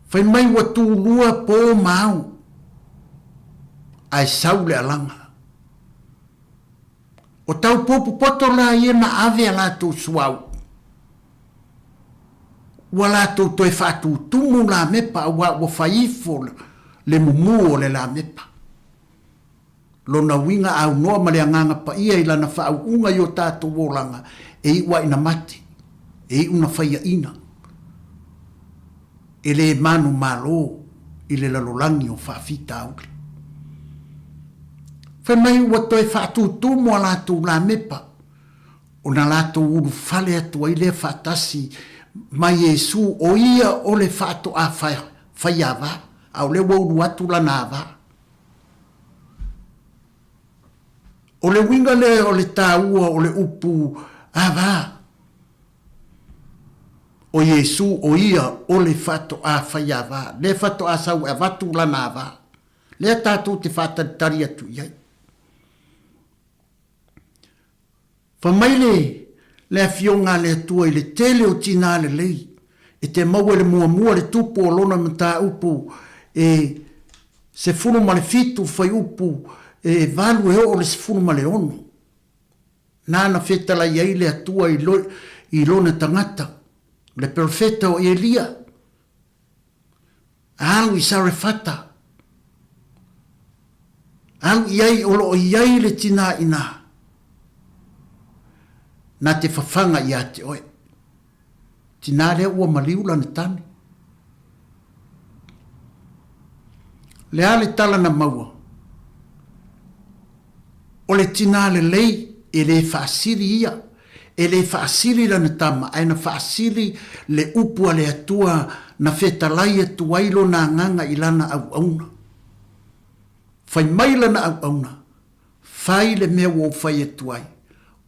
Fai mai ua tulua po ma ao, ae sau le alaga. O tau popopoto la ia na ave a latou suauu. Ua latou toe faatutumu lamepa auā ua fai ifo le mumu o le lamepa. Lona uiga aunoa ma le Agaga Paia i Lana faauuga i o tatou olaga e iu a ina mate, e iu na faiaina, e le manumalo i le lalolagi o faafitauli. Fai mai ua toe faatutumu a latou lamepa, ona latou ulufale atu ai lea faatasi ma Iesu, o Ia o le faatoa faiava, a o lea ua ulu atu Lana ava. O le uiga lea o le taua o le upu ava. O Iesu o Ia o le faatoa faiava, lea faatoa sau e avatu Lana ava, lea tatou te faatalitali atu i ai. Fai mai le le Afioga a le Atua i le tele o tinā lelei, e te maua i le muamua le tupu o lona mataupu e 17 fuaiupu e 8 e oo i le 16. Nāna fetalai ai le Atua i lo i lona tagata, le perofeta o Elia, Alu i Sarefata. Alu i ai o lo o i ai le tinā inā. Nā te whawhanga iā te oe. Tinā lea ua maliu lana tane. Le a le tala na maua? O le tinā lelei e le faasili ia, e le faasili lana tama, ae na faasili le upu a le Atua na fetalai atu ai lona agaga i lana auauna. Fai mai lana auauna, Fai le mea ua ou fai atu ai,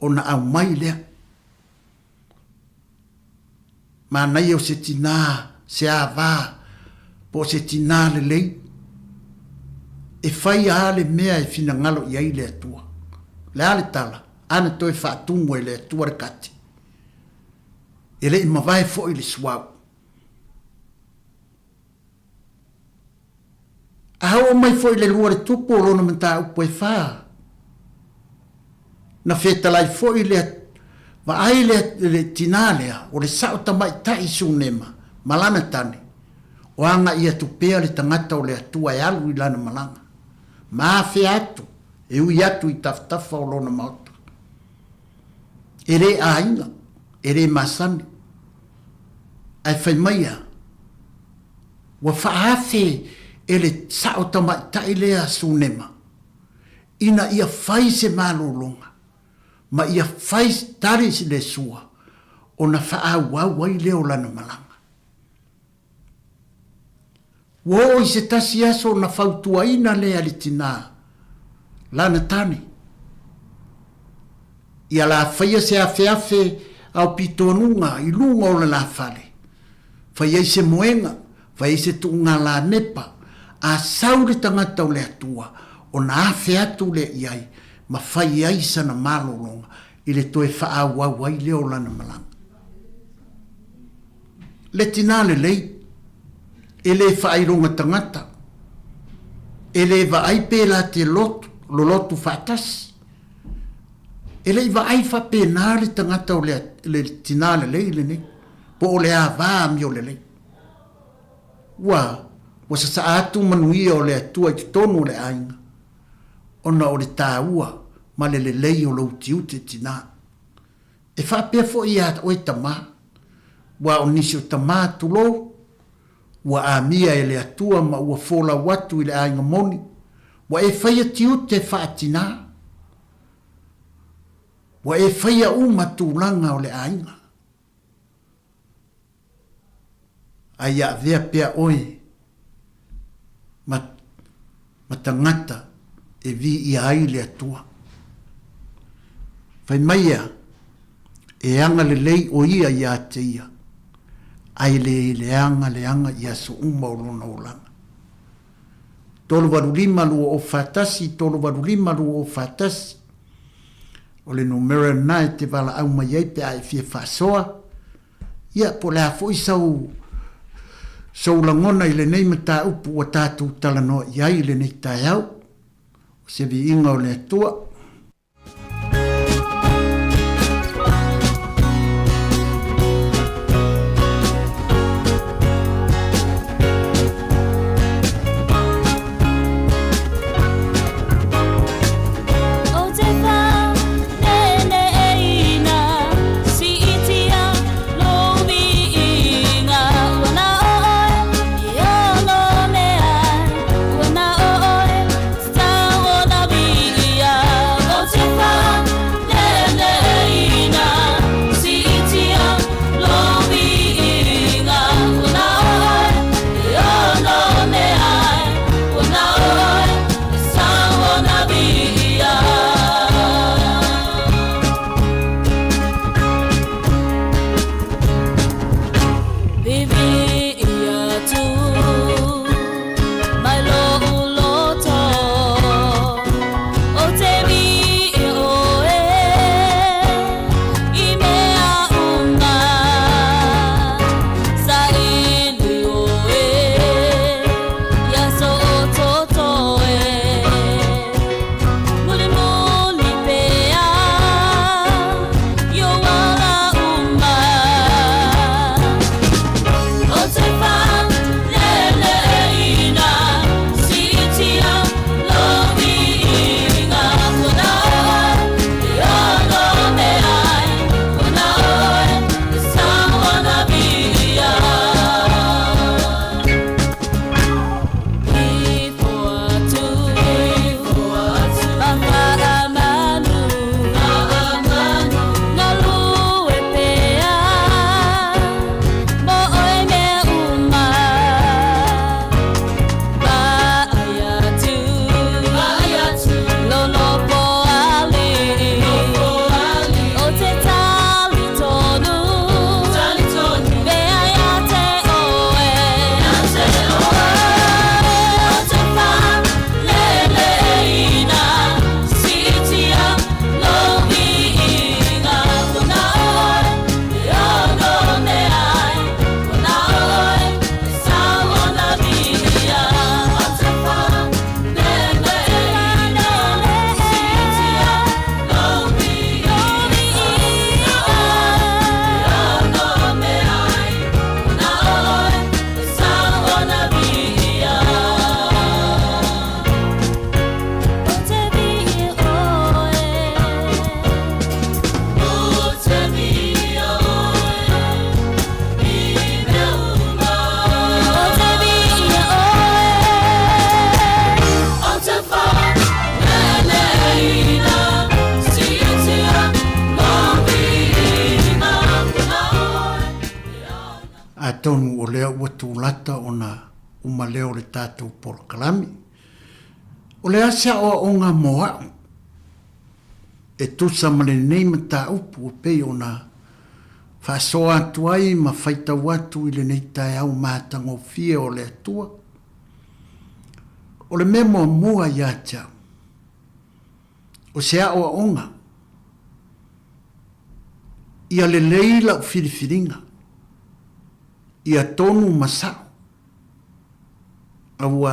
ona aumai lea. Manaia o se tinā, se ava, po o se tinā lelei, e fai a le mea e finagalo i ai le Atua. O le a le tala? Ana toe faatumu e le Atua le kati. E le i mavae foi le suauu. A oo mai foi le lua le tupu o lona mataupu e fa, na fetalai foi le vaai le, le tinā lea, o le sao tamaitai Sunema ma lana tane, o agaʻi atu pea le tagata o le Atua e alu i lana malaga, ma afea atu e ui atu i tafatafa o lona maota. E le aiga, e le masani, ae fai mai a, Ua faaafe e le sao tamaitai lea Sunema ina ia fai se malologa ma ia fai tali le sua ona faaauau ai lea o lana malaga. Ua oo i se tasi aso ona fautuaina lea e le tinā lana tane ia la faia se afeafe aopitoanuga i luga o le la fale Fai ai se moega, fai ai se tuuga lamepa, a sau le tagata o le Atua, ona afe atu lea i ai, ma fai ai sana malologa i le toe faaauau ai lea o lana malaga. Le tinā lelei, e le faailoga tagata, e le vaai pe la te lotu, lolotu faatasi. E le i vaai faapena le tagata o le, le tinā lelei lenei. po o le ava amiolelei. Ua, ua sasaa atu manuia o le Atua i totonu o le aiga, ona o le taua ma le lelei o lou tiute tinā. E faapea foi iā oe tamā, ua o nisi o tamā tulou, ua amia e le Atua ma ua folau atu i le aiga moni, ua e faia tiute faatinā, ua e faia uma tulaga o le aiga. A ia avea pea oe ma, ma tagata e viia ai le Atua. Fai mai ea, e agalelei o ia iā te ia. Ae le leaga leaga i aso uma o lona olaga. 385 2041, 385 2041, O le numera lena e te valaau mai ai pe a e fia faasoa, ia po o le a foi sau sou lagona i lenei mataupu ua tatou talanoa i ai i lenei taeao. O se viiga o le Atua. Atonu o lea ua tulata ona uma lea o le tatou polokalame. O le a se aoaoga mo a'u e tusa ma lenei mataupu e pei ona faasoa atu ai ma faitau atu i lenei taeao matagofie o le Atua? O le mea muamua ia te au, o se aoaoga ia lelei lau filifiliga, ia tonu ma sa'o, aua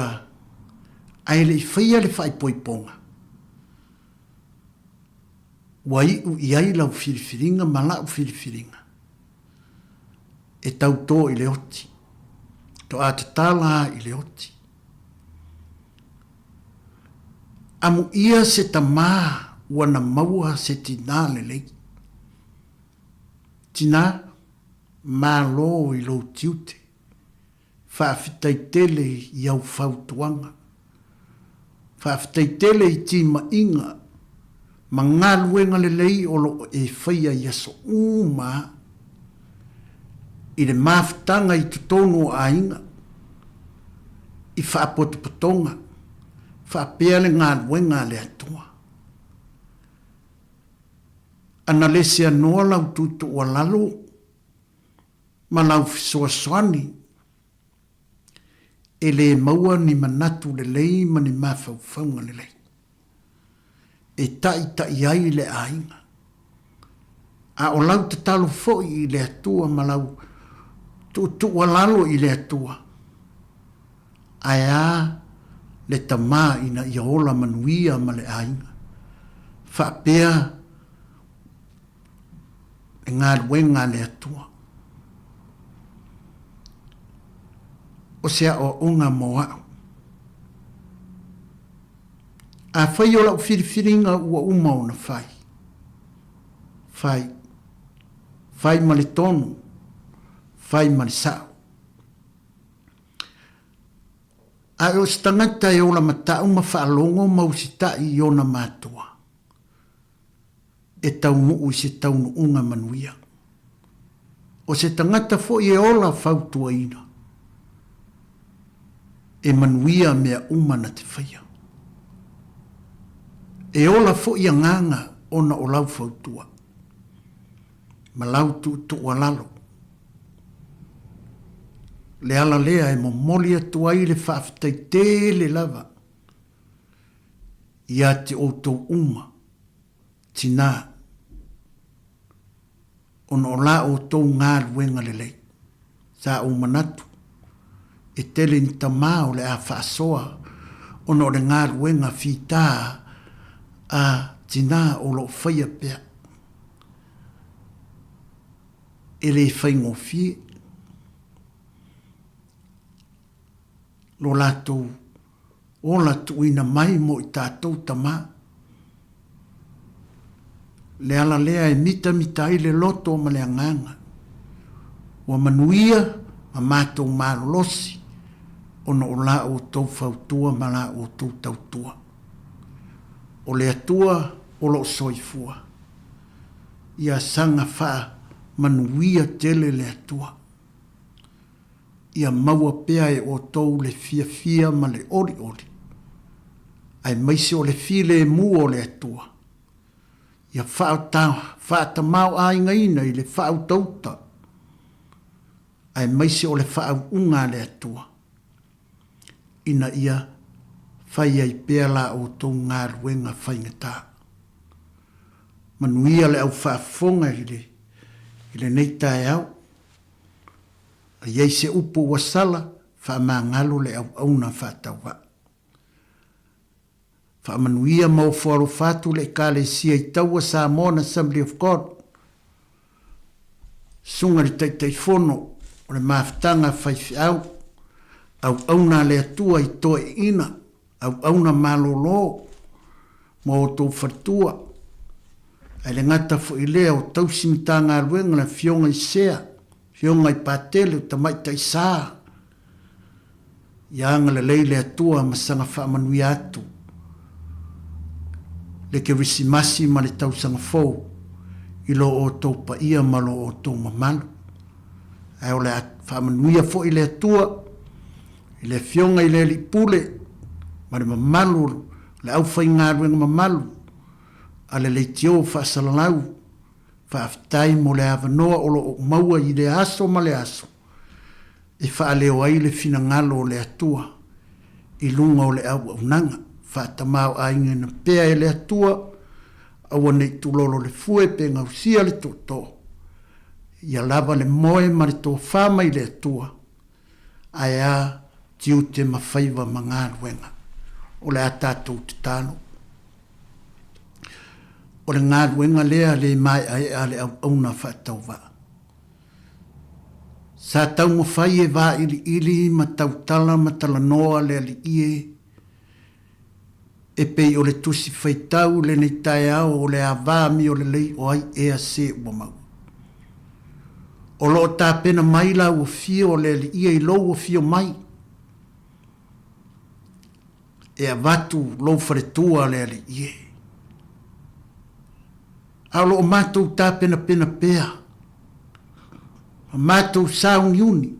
ae le i faia le faaipoipoga, ua iu i ai lau filifiliga ma la'u filifiliga e tautō i le oti, toa tatala a i le oti. Amuia se tamā ua na maua se tinā lelei. Tinā, malo i lou tiute. Faafetai tele i au fautuaga. Faafetai tele i timaiga ma galuega lelei o lo o e faia i aso uma i le mafutaga i totonu o aiga, i faapotopotoga, faapea le galuega a le Atua. Ana le seanoa lau tuutuualalo. ma lau fesoasoani, e le maua ni manatu lelei ma ni mafaufauga lelei e taʻitaʻi ai le aiga. A o lau tatalo foi i le Atua ma lau tuutuualalo i le Atua, ae a le tama ina ia ola manuia ma le aiga, faapea le galuega a le Atua. O se aoaoga mo a'u. Afai o la'u filifiliga ua uma ona fai, fai, fai ma le tonu, fai ma le sa'o. Ae o se tagata e ola mata'u ma faalogo ma usita'i i ona matua, e taunuu i se taunuuga manuia. O se tagata foi e ola fautuaina, e manuia mea uma na te faia. E ola foi agaga ona o lau fautua, ma lau tuutuualalo. Le ala lea e momoli atu ai le faafetai tele lava ia te outou uma, tinā, ona o la outou galuega lelei. Sa ou manatu, e tele ni tamā o le a faasoa ona o le galuega fitā a tinā o lo o faia pea. E le faigofie lo latou ola tuuina mai mo i tatou tama. Le ala lea e mitamita ai le loto ma le agaga, ua manuia ma matou malolosi ona o la outou fautua ma la outou tautua. O le Atua o lo o soifua. Ia saga faamanuia tele le Atua. Ia maua pea e outou le fiafia ma le olioli, aemaise o le filemu o le Atua. Ia faatamaoaigaina i le faautauta, aemaise o le faauuga a le Atua, ina ia fai ai pea la outou galuega faigata. Manuia le au faafofoga i lenei taeao. A i ai se upu ua sala, faamagalo le auauna faatauvaa. Faamanuia ma ofo alofa atu le Ekalesia i Taua Samoan Assembly of God, Susuga i le Taitaifono o le Mafutaga a Faifeau, auauna a le Atua i toeaiina, auauna malolo ma outou faletua, ae le gata foi lea o tausi Matagaluega le Afioga i Sea, Afioga i Patele o Tamaitai Sa, ia agalelei le Atua ma saga faamanuia atu le Kerisimasi ma le Tausaga Fou i lo outou paia ma lo outou mamalu. Ae o le a faamanuia foi le Atua i le Afioga i le Alii Pule ma le mamalu o le aufaigaluega mamalu a le Leitio Faasalalau. Faafetai mo le avanoa o lo o maua i lea aso ma le aso e faaleo ai le finagalo o le Atua i luga o le auaunaga. Faatamaoaigaina pea e le Atua, aua ne i tulolo le fue pe gausia le tootoo. Ia lava le moe ma le tofa mai le Atua, ae a tiute ma faiva ma galuega. O le a tatou tatalo. O le galuega lea le maeaea a le auauna faatauvaa. Sa taumafai e vailiili ma tautala ma talanoa le alii e, e pei o le tusi faitau lenei taeao o le ava amiolelei o ai ea se ua maua. O lo o tapena mai lau afio o le alii e i lou afio mai, e avatu lou faletua le alii e. A o lo o matou tapenapena pea, ma matou sauniuni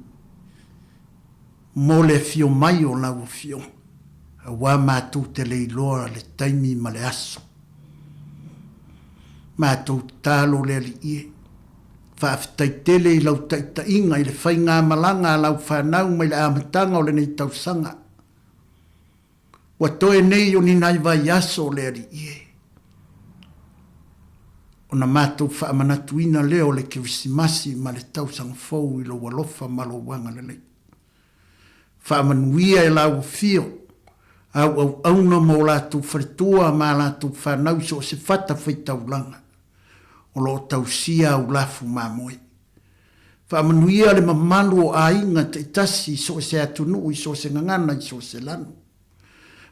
mo le afio mai o lau Afioga, aua matou te le iloa le taimi ma le aso. Matou tatalo le Alii e, Faafetai tele i lau taitaiga i le faigamalaga a lau fanau mai le amataga o lenei tausaga. Ua toe nei o ni nai vaiaso o le Alii e. Ona matou faamanatuina lea o le Kerisimasi ma le Tausaga Fou i lou alofa ma lou agalelei. Faamanuia e lau afio, au auauna ma o latou faletua ma a latou fanau i so o se fata faitaulaga o lo o tausia au lafu mamoe. Faamanuia le mamalu o aiga taitasi i so o se atunuu i so o se gagana i so o se lanu.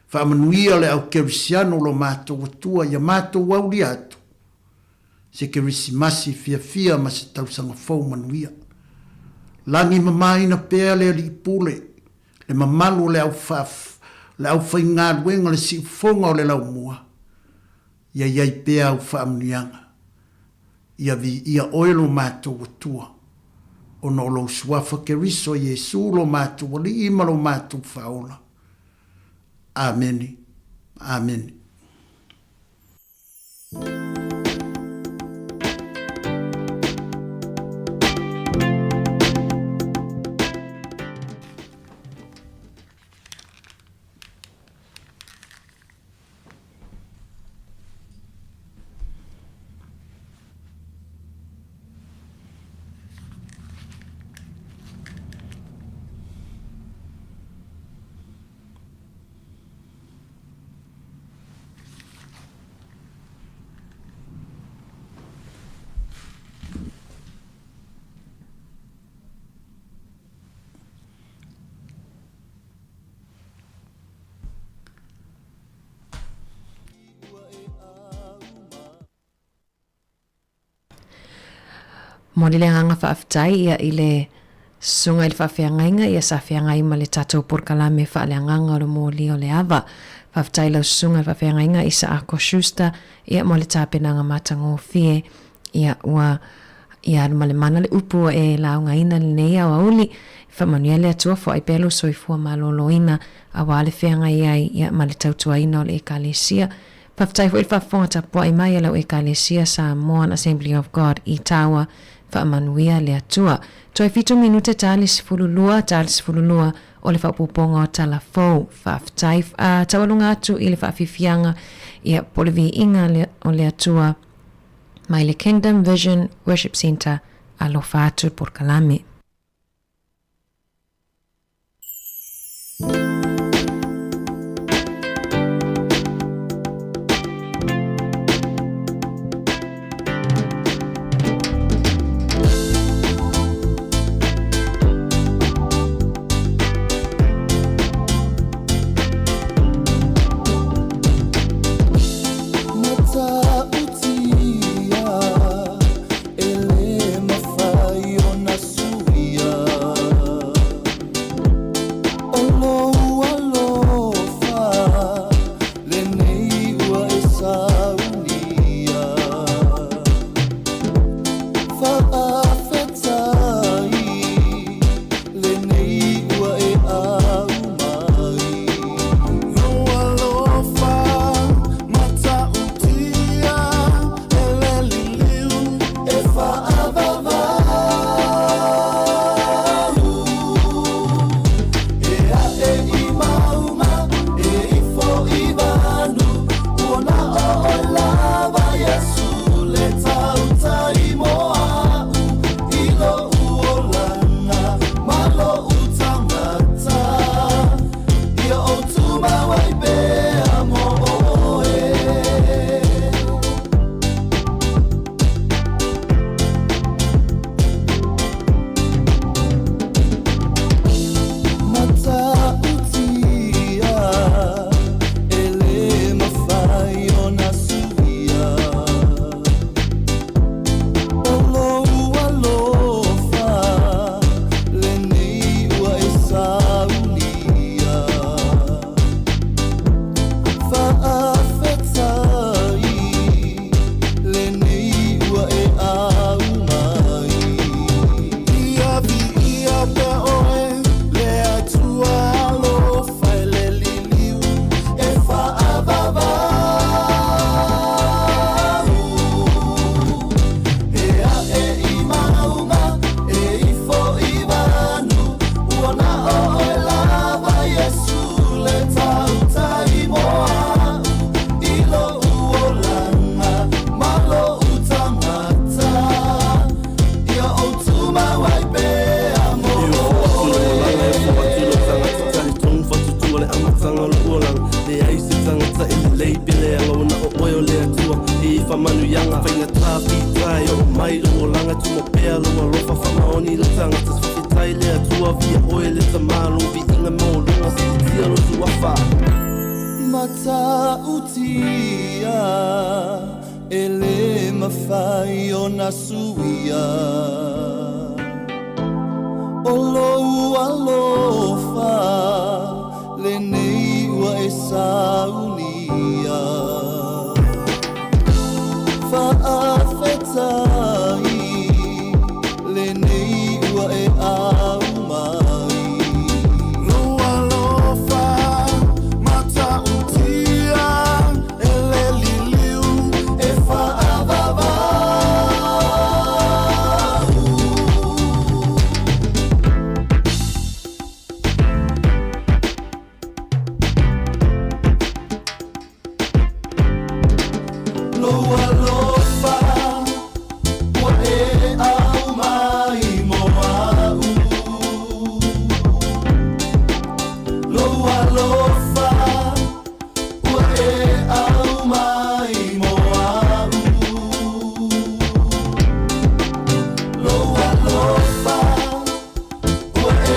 Faamanuia le au kerisiano lo matou Atua ia matou aulia atu se Kerisimasi fiafia ma se tausaga fou manuia. Lagi mamaina pea le Alii Pule, le mamalu o le au le aufaigaluega le siufofoga o le laumua, ia i ai pea au faamanuiaga. Ia viia oe lo matou Atua, ona o lou Suafa Keriso Iesu lo matou Alii ma lo matou Faaola. Amene. Amene. Momoli le agaga faafetai ia i le susuga i le faafeagaiga ia sa feagai ma le tatou polokalame faaleagaga o le moli o le ava. Faafetai i lau susuga i le faafeagaiga Isaako Schuster ia mo le tapenaga matagofie ia ua ia alu ma le mana le upu ua e laugaina lenei aoauli. Faamanuia le Atua foai pea lou soifua maloloina aua le feagai ai ia ma le tautuaina o le Ekalesia. Faafetai foi i le faafofoga tapuai mai a lau Ekalesia Samoan Assembly of God i Taua. Faamanuia le Atua. Toe fitu minute ta le 12, ta le 12 o le faaopoopoga o tala fou. Faafetai a taualuga atu i le faafiafiaga ia po o le viiga o le Atua mai le Kingdom Vision Worship Centre. Alofa atu le polokalame. tagata e lelei pe leaga Ua na o oe o le Atua i faamanuiaga Faigata fita e oo mai lou olaga Tumo pea lou alofa faamaoni lou tagata Faafetai le Atua viia oe le Tama Lou viiga maualuga Siitia lou Suafa Matautia e le mafai ona suia O lou alofa lenei ua e saunia Faafetai lenei ua e aumai Lou alofa matautia e le liliu e faavavau. Lou alofa ua e aumai mo a'u. Lou alofa ua e aumai mo a'u. Lou alofa ua e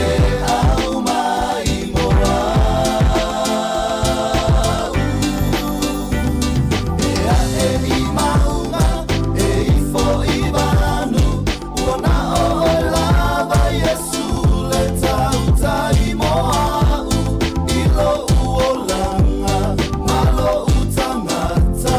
aumai mo a'u. E a'e i mauga, e ifo i vanu, ua na o oe lava Iesu le tautai mo a'u i lo'u olaga ma lo'u tagata.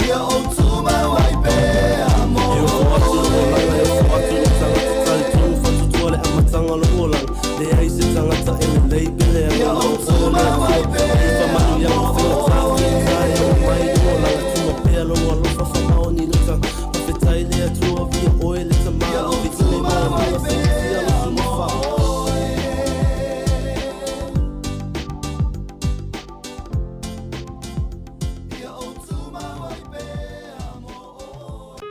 Ia ou tumau ai pea mo E ofo atu lou olaga, e ofo atu lou tagata Talitonu faatuatua le amataga o lou olaga Leai se tagata e lelei pe leaga Ia Na ou o oe o le tumau Atua ai i pea faamanuiaga mo faigata fita e oo mai lou olaga Tuma pea lou alofa faamaoni lou tagata Faafetai le Atua viia oe le Tama Ia Lou ou viiga tumau ai maualuga Siitia pea lou mo Suafa oe. Ia ou tumau ai pea mo oe.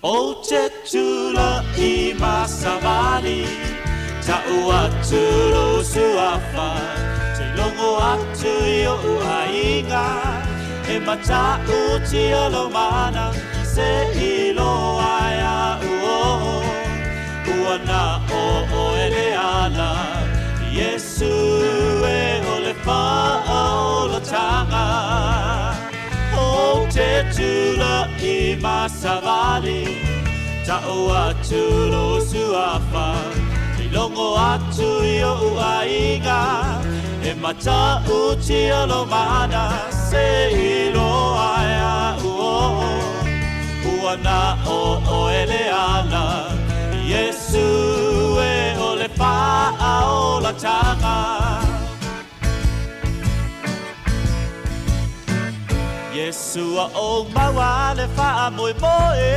Ou te tula'i ma savali, ta'u atu lou suafa, se i logo atu i o'u aiga, e matautia lou mana, se i iloa ai a'u o, ua na o oe le ala, Iesu e o le faaolataga. Ou te tula'i ma savali, ta'u atu lou suafa, se i logo atu i o'u aiga, e matautia lou mana, se i iloa ai a'u o, ua na o oe le ala, Iesu e o le faaolataga. Iesu ua ou maua le faamoemoe,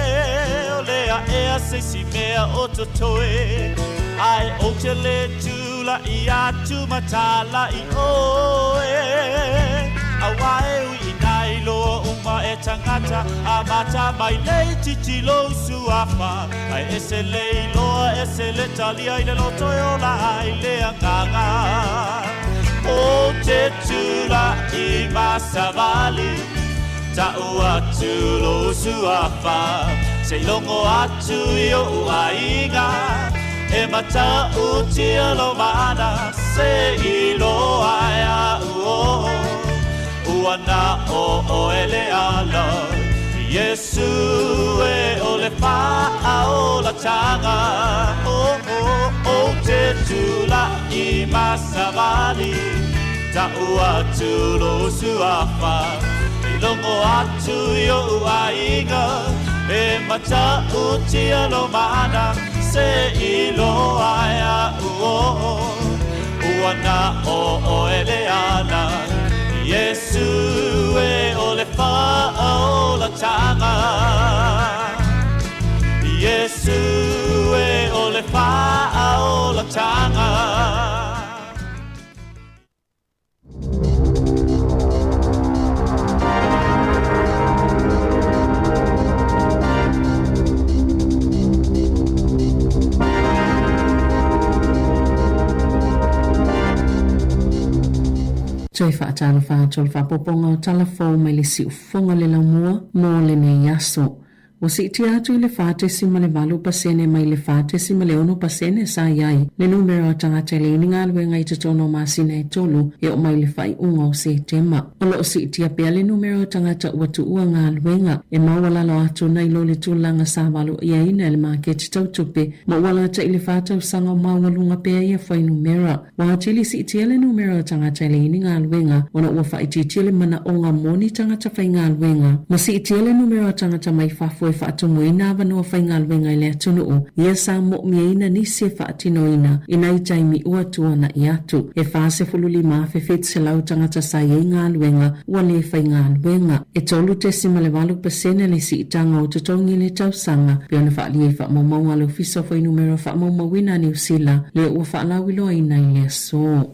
o le a ea se isi mea o totoe, ae ou te le tula'i atu ma tala'i oe. Auā e ui ina iloa uma e tagata, amata mai le itiiti lou suafa, ae ese le iloa, ese le talia i le loto e ola ai le agaga. Ou te tula'i ma savali, ta'u atu lou suafa, se i logo atu i o'u aiga, e matautia lou mana, se i iloa ai a'u o, ua na o oe le ala, Iesu e o le faaolataga. Oh, oh, ou te tula'i ma savali, ta'u atu lou suafa, i logo atu i o'u aiga, e matautia lou mana, se i iloa ai a'u o, ua na o oe le ala, Iesu e o le faaolataga. Iesu e o le faaolataga. Toe faatalofa atu o le faaopoopoga o tala fou mai le siufofoga le laumua mo lenei aso. Ua siitia atu i le 4.8% mai le 4.6% sa i ai le numera o tagata e leai ni galuega i totonu o masina e tolu e oo mai i le faaiuga o Setema. O lo o siitia pea le numera o tagata ua tuua galuega e maualalo atu nai lo le tulaga sa valoiaina e le maketi tau tupe ma ua alatai i le fa tausaga o maualuga pea ia fuainumera. Ua atili siitia le numera o tagata e leai ni galuega ona ua faaitiitia le manaoga mo ni tagata faigaluega ma siitia le numera o tagata mai fafo e faatumuina avanoa faigaluega i le atunuu, ia sa mo'omiaina nisi e faatinoina i nai taimi ua tuana'i atu. E 45,700 tagata sa i ai galuega ua lē faigaluega. E 3.8 pasene le siitaga o totogi i le tausaga, pei ona faaalia i faamaumauga a le Ofisa o Fuainumera Faamaumauina a Niu Sila, lea ua faalauiloaina i le aso.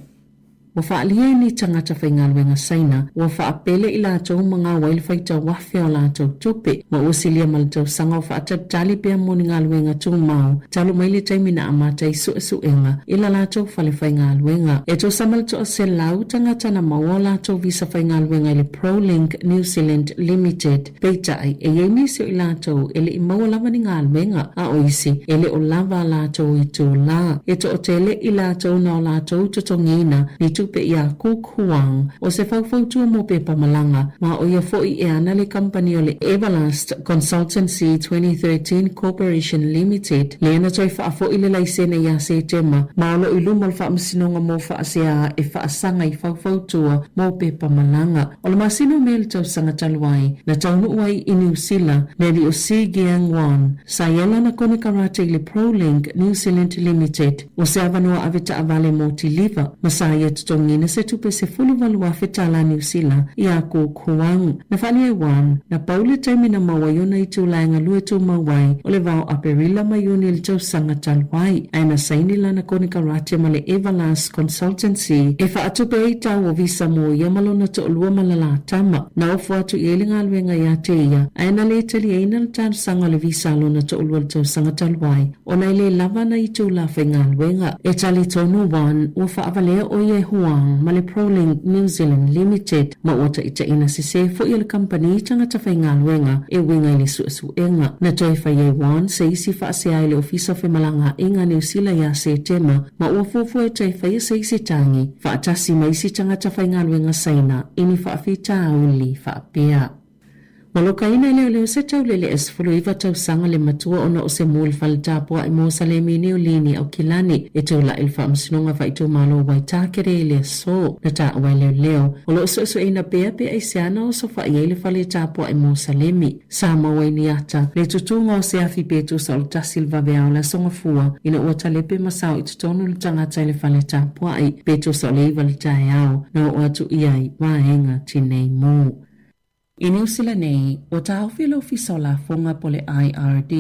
Ua faaalia e ni tagata faigaluega Saina ua faapele i latou ma gau ai le faitau afe o latou tupe, ma ua silia ma le tausaga o faatalitali pea mo ni galuega tumau talu mai le taimi na amata ai suesuega i la latou fale faigaluega. E tusa ma le 100 tagata na maua o latou visa faigaluega i le ProLink New Zealand Limited. Peitai, e i ai nisi o i latou e le i maua lava ni galuega, a o isi e le o lava a latou itulā. E toatele i latou na o latou totogiina ni tupe iā Cook Huang, o se faufautua mo pepa malaga, ma o ia foi e ana le kamupani o le Everlast Consultancy 2013 Corporation Limited, lea na toe faafoi le laisene iā Setema, ma o lo o i luma o le Faamasinoga mo Faasea e faasaga i faufautua mo pepa malaga. O le masina o Me le tausaga talu ai, na taunuu ai i Niu Sila le alii o Si Giang Wan, sa i ai lana konekarate i le ProLink New Zealand Limited, o se avanoa ave taavale mo Tiliva, ma sa ia totogiina se tupe $18,000 tālā Niu Sila iā Kok Huang. Na faaalia e Wan, na pau le taimi na maua ai ona itula e galue tumau ai o le vao Aperila ma Iuni i le tausaga talu ai, ae na saini lana konekarate ma le Everlast Consultancy e faatupe ai tau o visa mo ia ma lona toalua ma le la tama. Na ofo atu i ai le galuega iā te ia, ae na lē taliaina le talosaga o le visa a lona toalua i le tausaga talu ai, ona e lē lava ana itula faigaluega. E talitonu Wan ua faavalea ʻo ia e Huang ma le ProLink New Zealand Limited ma ua taitaina sesē foi e le kamupani i tagata faigaluega e uiga i le suesuega. Na toe fai ai Wan se isi faasea i le Ofisa o Femalagaaiga a Niu Sila iā Setema ma ua fuafua e toe faia se isi tagi faatasi ma isi tagata faigaluega Saina i ni faafitauli faapea. Ua lokaina e leoleo se taulele e 19 tausaga le matua ona o se mu i le fale tapuai mo Salemi Niulini Aukilani e tulai i le Faamasinoga Faaitumalo o Waitākere i le aso. Na taua e leoleo, o lo o suesueina pea pe aisea na osofa'i ai le fale tapuai mo Salemi. Sa maua ai ni ata le tutuga o se afi pe tusa o le tasi i le vaveao o le Aso Gafua ina ua talepe ma sao i totonu le tagata i le fale tapuai pe tusa o le iva i le taeao na oo atu i ai vaega tinei mu. I Niu Sila nei, ua taofi e le Ofisa o Lafoga po o le IRD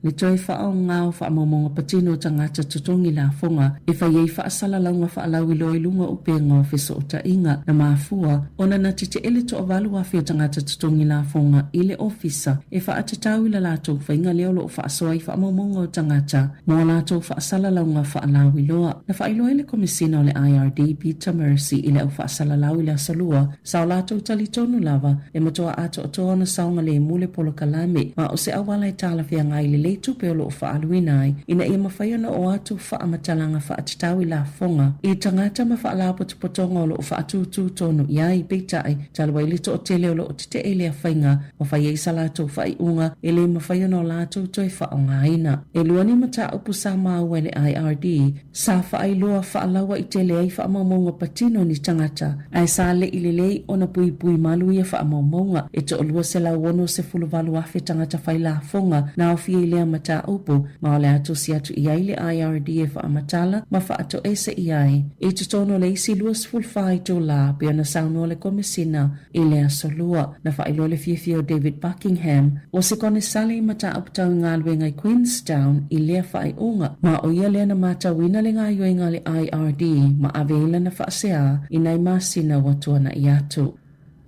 le toe faaaoga o faamaumauga patino o tagata totogi lafoga e fai ai faasalalauga faalauiloa i luga o upega o fesootaiga na mafua ona na tete'e le 8,000 o tagata totogi lafoga i le ofisa e faatatau i la latou faiga lea o lo o faasoa ai faamaumauga o tagata mo a latou faasalalauga faalauiloa. Na faailoa ai le Komesina o le IRD Peter Mercy i le au faasalalau i le Aso Lua Sa o latou talitonu lava e matua atoatoa ona saogalemu le polokalame, ma o se auala e talafeagai lelei tupe o lo o faaaluina ai ina ia mafai ona oo atu faamatalaga faatatau i lafoga i tagata ma faalapotopotoga o lo o faatūtū tonu i ai. Peitai, talu ai le toatele o lo o tetee i lea faiga, ua fai ai sa latou faaiuga e le mafai ona o latou toe faaaogaina. E lua ni mataupu sa maua e le IRD Sa faailoa faalauaitele ai faamaumauga patino ni tagata, ae sa leʻi lelei ona puipui malu ia faamaumauga. E 1,268,000 tagata fai lafoga na aofia i lea mataupu, ma o le a tusi atu i ai le IRD e faamatala ma faatoese i ai i totonu o le isi 24 itulā, pei ona saunoa le Komesina I le Aso Lua, na faailoa le fiafia o David Buckingham, o se konesale i mataupu tau i galuega i Queenstown i lea faaiuga, ma o ia lea na matauina le gaoioiga a le IRD ma ave ai lana faasea i nai masina ua tuana'i atu.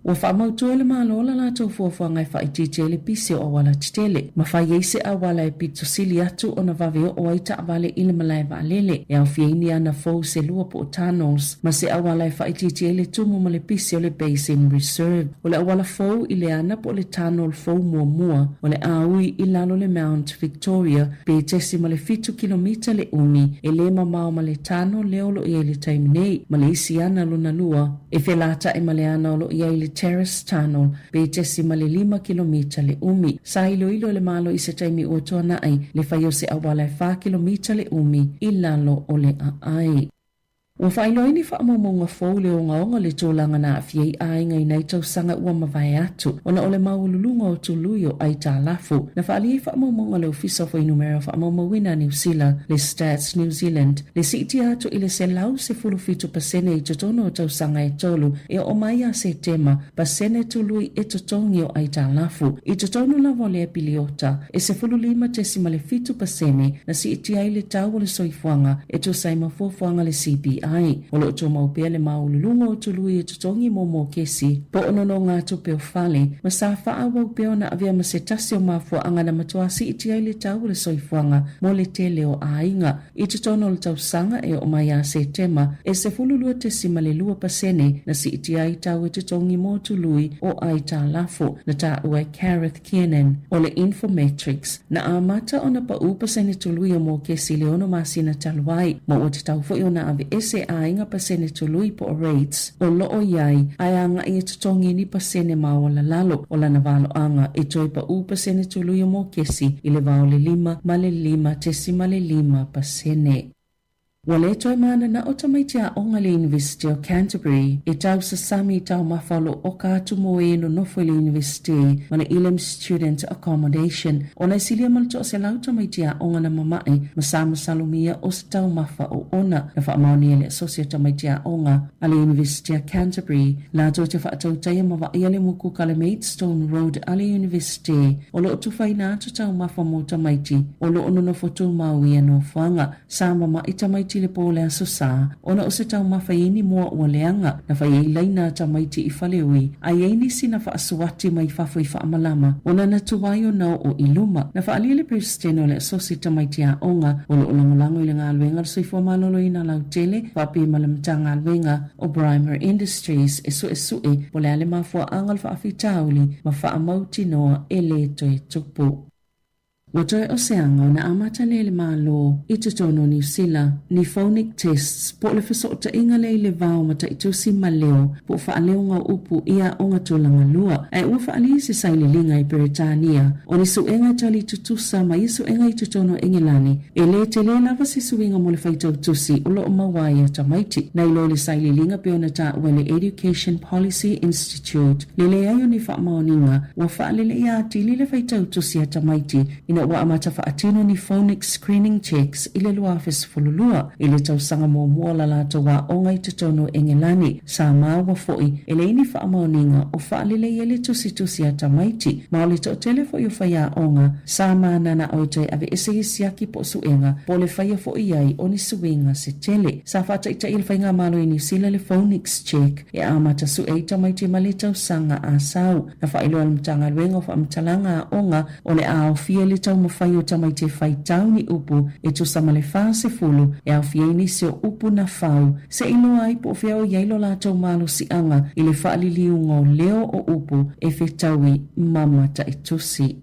Ua faamautu e le Malo la latou fuafuaga e faaitiitia ai le pisi o auala tetele, ma fai ai se auala e pito sili atu ona vave oo ai taavale i le malae vaalele, e aofia ai ni ana fou se lua po o tunnels, ma se auala e faaitiitia ai le tumu ma le pisi o le Basin Reserve. O le auala fou i le ana po o le tunnel fou muamua, o le a ui i lalo le Mount Victoria pe 0.7 kilomita le umi, e le mamao ma le tunnel lea o lo o i ai i le taimi nei, ma le isi ana lona lua, E felataʻi ma le ana o lo o i ai le Terrace Tunnel pe 0.5 kilomita le umi. Sa iloilo e le Malo i se taimi ua tuanaʻi le fai o se auala e fa kilomita le umi i lalo o le aai. Ua faailoa ai ni faamaumauga fou le ogaoga o le tulaga na aafia ai aiga i nai tausaga ua mavae atu ona o le maualuluga o tului o aitalafu. Na faaalia ai faamaumauga a le Ofisa o Fuainumera Faamaumauina a Niu Sila, le Stats New Zealand, le siitia atu i le 117% i totonu o tausaga e tolu e oo mai ia Setema, pasene tului e totogi o aitalafu. I totonu lava o lea piliota, e 15.7% na siitia ai le tau o le soifuaga e tusa ai ma fuafuaga a le CPI. O lo o tumau pea le maualuluga o tului e totogi mo mokesi po o nonogatupe o fale, ma sa faaauau pea ona avea ma se tasi o mafuaaga na matuā siitia ai le tau o le soifuaga mo le tele o aiga. I totonu o le tausaga e oo mai ia Setema, e 12.2% na siitia ai tau e totogi mo tului o aitalafu, na taua e Gareth Kiernan o le Infometrics. Na amata ona paʻū pasene tului o mokesi i le ono masina talu ai, ma ua tatau foi ona aveese aiga pasene tului po o rates o lo o i ai, ae agaʻi e totogi ni pasene maualalalo o lana valoaga e toe paʻū pasene tului o mokesi i le va o le lima ma le 5.5 pasene. Ua le toe mananao tamaiti aoga i le Iunivesite o Canterbury e tausasami i taumafa o lo o oka atu mo e nonofo i le Iunivesite ma le Elam Student Accommodation ona e silia ma le 100 tamaiti aoga na mamae ma sa masalomia o se taumafa o ona. Na faamaonia e le Asosi o Tamaiti Aoga a le Iunivesite a Canterbury latou te faatautaia ma vaaia le mukuka le Maidstone Road a le Iunivesite o lo o tufaina atu taumafa mo tamaiti o lo o nonofo tumau i ia nofoaga. Sa mamaʻi tamaiti i le pō o le Aso Sa ona o se taumafa i ni moa ua leaga. Na fai ai laina a tamaiti i Faleui a i ai nisi na faasuati mai fafo i faamalama ona na tuai ona oo i luma. Na faaalia le Peresetene o le Asosi Tamaiti Aoga o lo o lagolago i le galuega a le Soifua Maloloina Lautele faapea ma le Matagaluega o Brymer Industries e suesue po o le a le mafuaaga o le faafitauli ma faamautinoa e lē toe tupu. Ua toe o se aga ona amata lea e le Malo i totonu o Niu Sila ni phonic tests po o le fesootaiga lea i le va o mataitusi ma leo po o faaleoga o upu i aoga tulaga lua. Ae ua faaali se saililiga i Peretania o ni suega e tali tutusa ma ia suega i totonu o Engelani E lē tele lava se suiga mo le faitautusi o lo o maua ai a tamaiti. Na iloa i le sailiiliga pei ona taua e le Education Policy Institute le leai o ni faamaoniga ua faaleleia atili le faitautusi a tamaiti ina ua amata faatino ni phonics screening checks i le 2012 i le tausaga muamua o la latou aoga i totonu o Engelani. Sa maua foi e leai ni faamaoniga o faaleleia le tusitusi a tamaiti ma o le toatele foi o faiaoga Sa mananao e toe aveese i siaki po o suega, po o le faia foi i ai o ni suiga se tele. Sa faataitai e le Faigamalo i Niu Sila le Phonics Check e amata sue ai tamaiti ma le tausaga a sau. Na faailoa e le Matagaluega o Faamatalaga Aoga o le a aofia i le taumafai o tamaiti e faitau ni upu e tusa ma le 40 e aofia ai nisi o upu na fau se i iloa ai po o fea o i ai lo latou malosiaga i le faaliliuga o leo o upu e fetaui ma mataitusi.